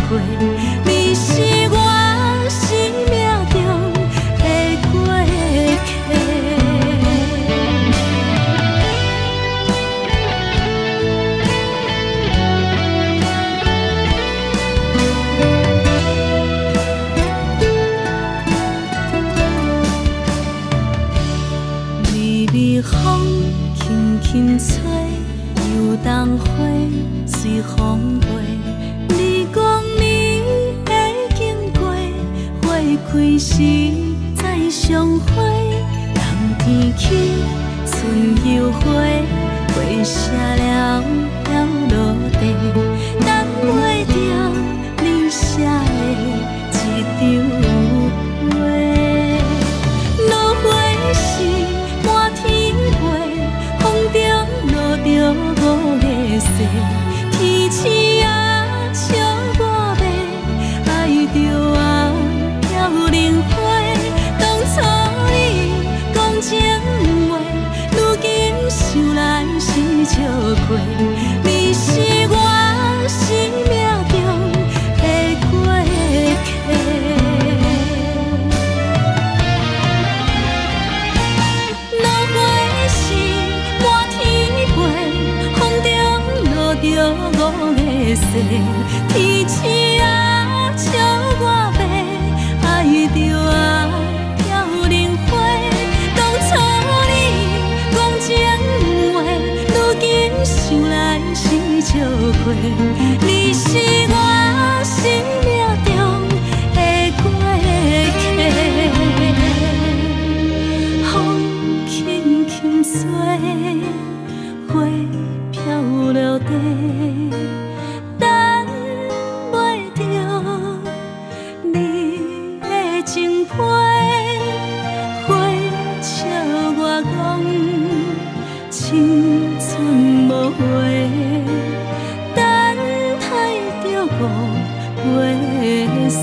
過，你是吹，油桐花隨風飛。你講你會經過，花開時再相會。冬天起，春又回，花謝了飄落地，等袂著你寫的一張批。落花是滿天飛，風中落著五月雪，天星仔笑我欲，愛著啊飄零花。當初你講情話，如今想來是笑虧。你是我生命中的過客。落花是滿天飛，風中落著五月雪，天星仔笑我欲，愛著啊飄零花。當初你講情話，如今想來是笑虧。你是我生命中的過客。風輕輕吹，花飄落地，等袂著你的情批。花笑我講青春無話，等待著五月雪。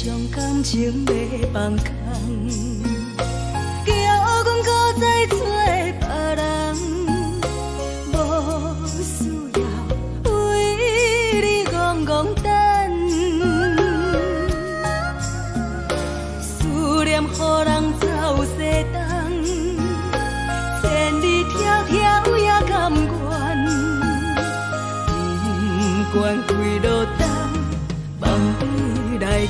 將感情欲放空，叫阮閣再找別人，無需要為你戇戇等，思念予人走西東，千里迢迢也甘願，不管幾落冬，望你來牽。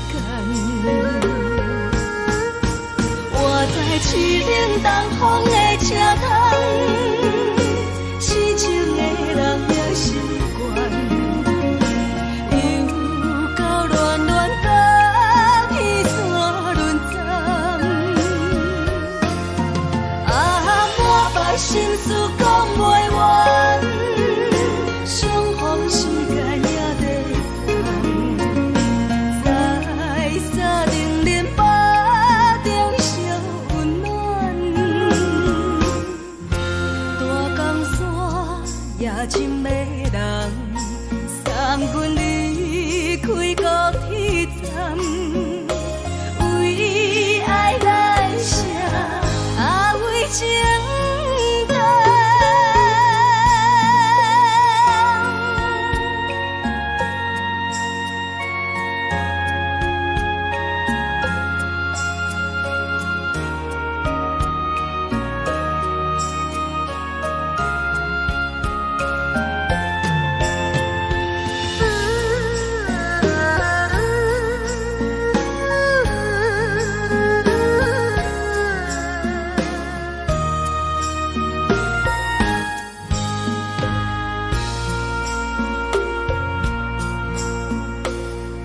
我知凄冷東風的車窗，痴情的人也習慣，又到戀戀甲彼山輪站，啊，满腹心事講袂完，相逢時間也短暫，在三重林腹中相溫暖，大江山也真迷人，送阮離開高鐵站，為愛來寫，啊為情等。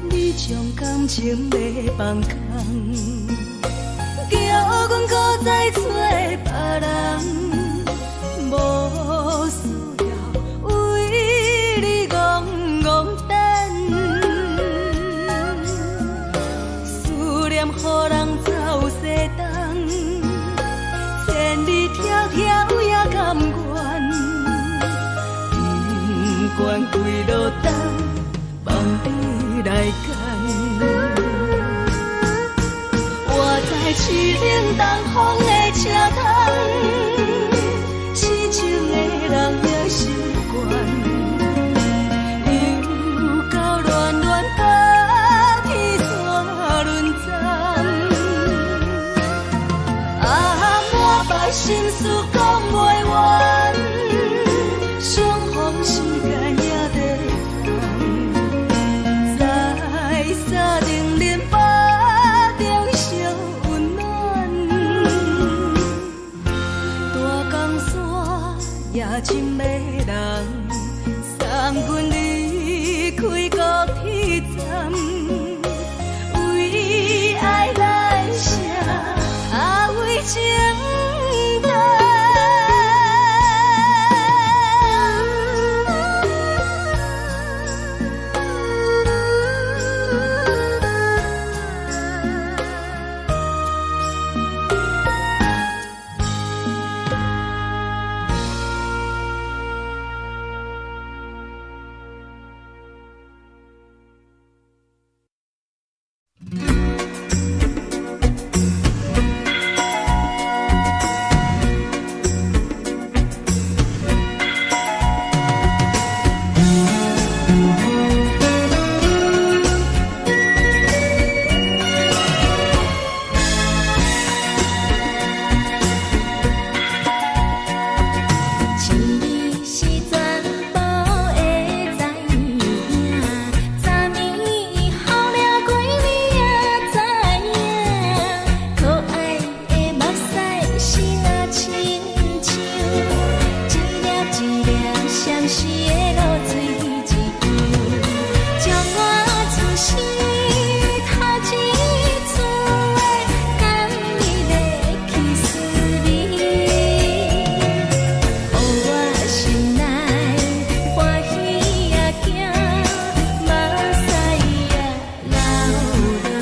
你將感情欲放空，叫阮閣再找別人，無需要為你戇戇等，思念予人走西東，千里迢迢也甘願，不管幾落冬，望你來牽。我知凄冷東風的車窗，痴情的人也習慣，又到戀戀甲彼山輪站，啊，滿腹心事講袂完，相逢時間也短暫，在三重林腹中相溫暖，大江山也真迷人，送阮離開高鐵站，為愛來寫，啊為情等。錢是全部的知影，昨暝予掠過你也知影，可愛的目屎是若親像一粒一粒闪烁的露水一样，將我出生頭一次的甘蜜的キス味。予我心內歡喜也驚，目屎也流落。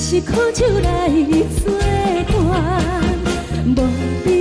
是苦酒來做伴，無。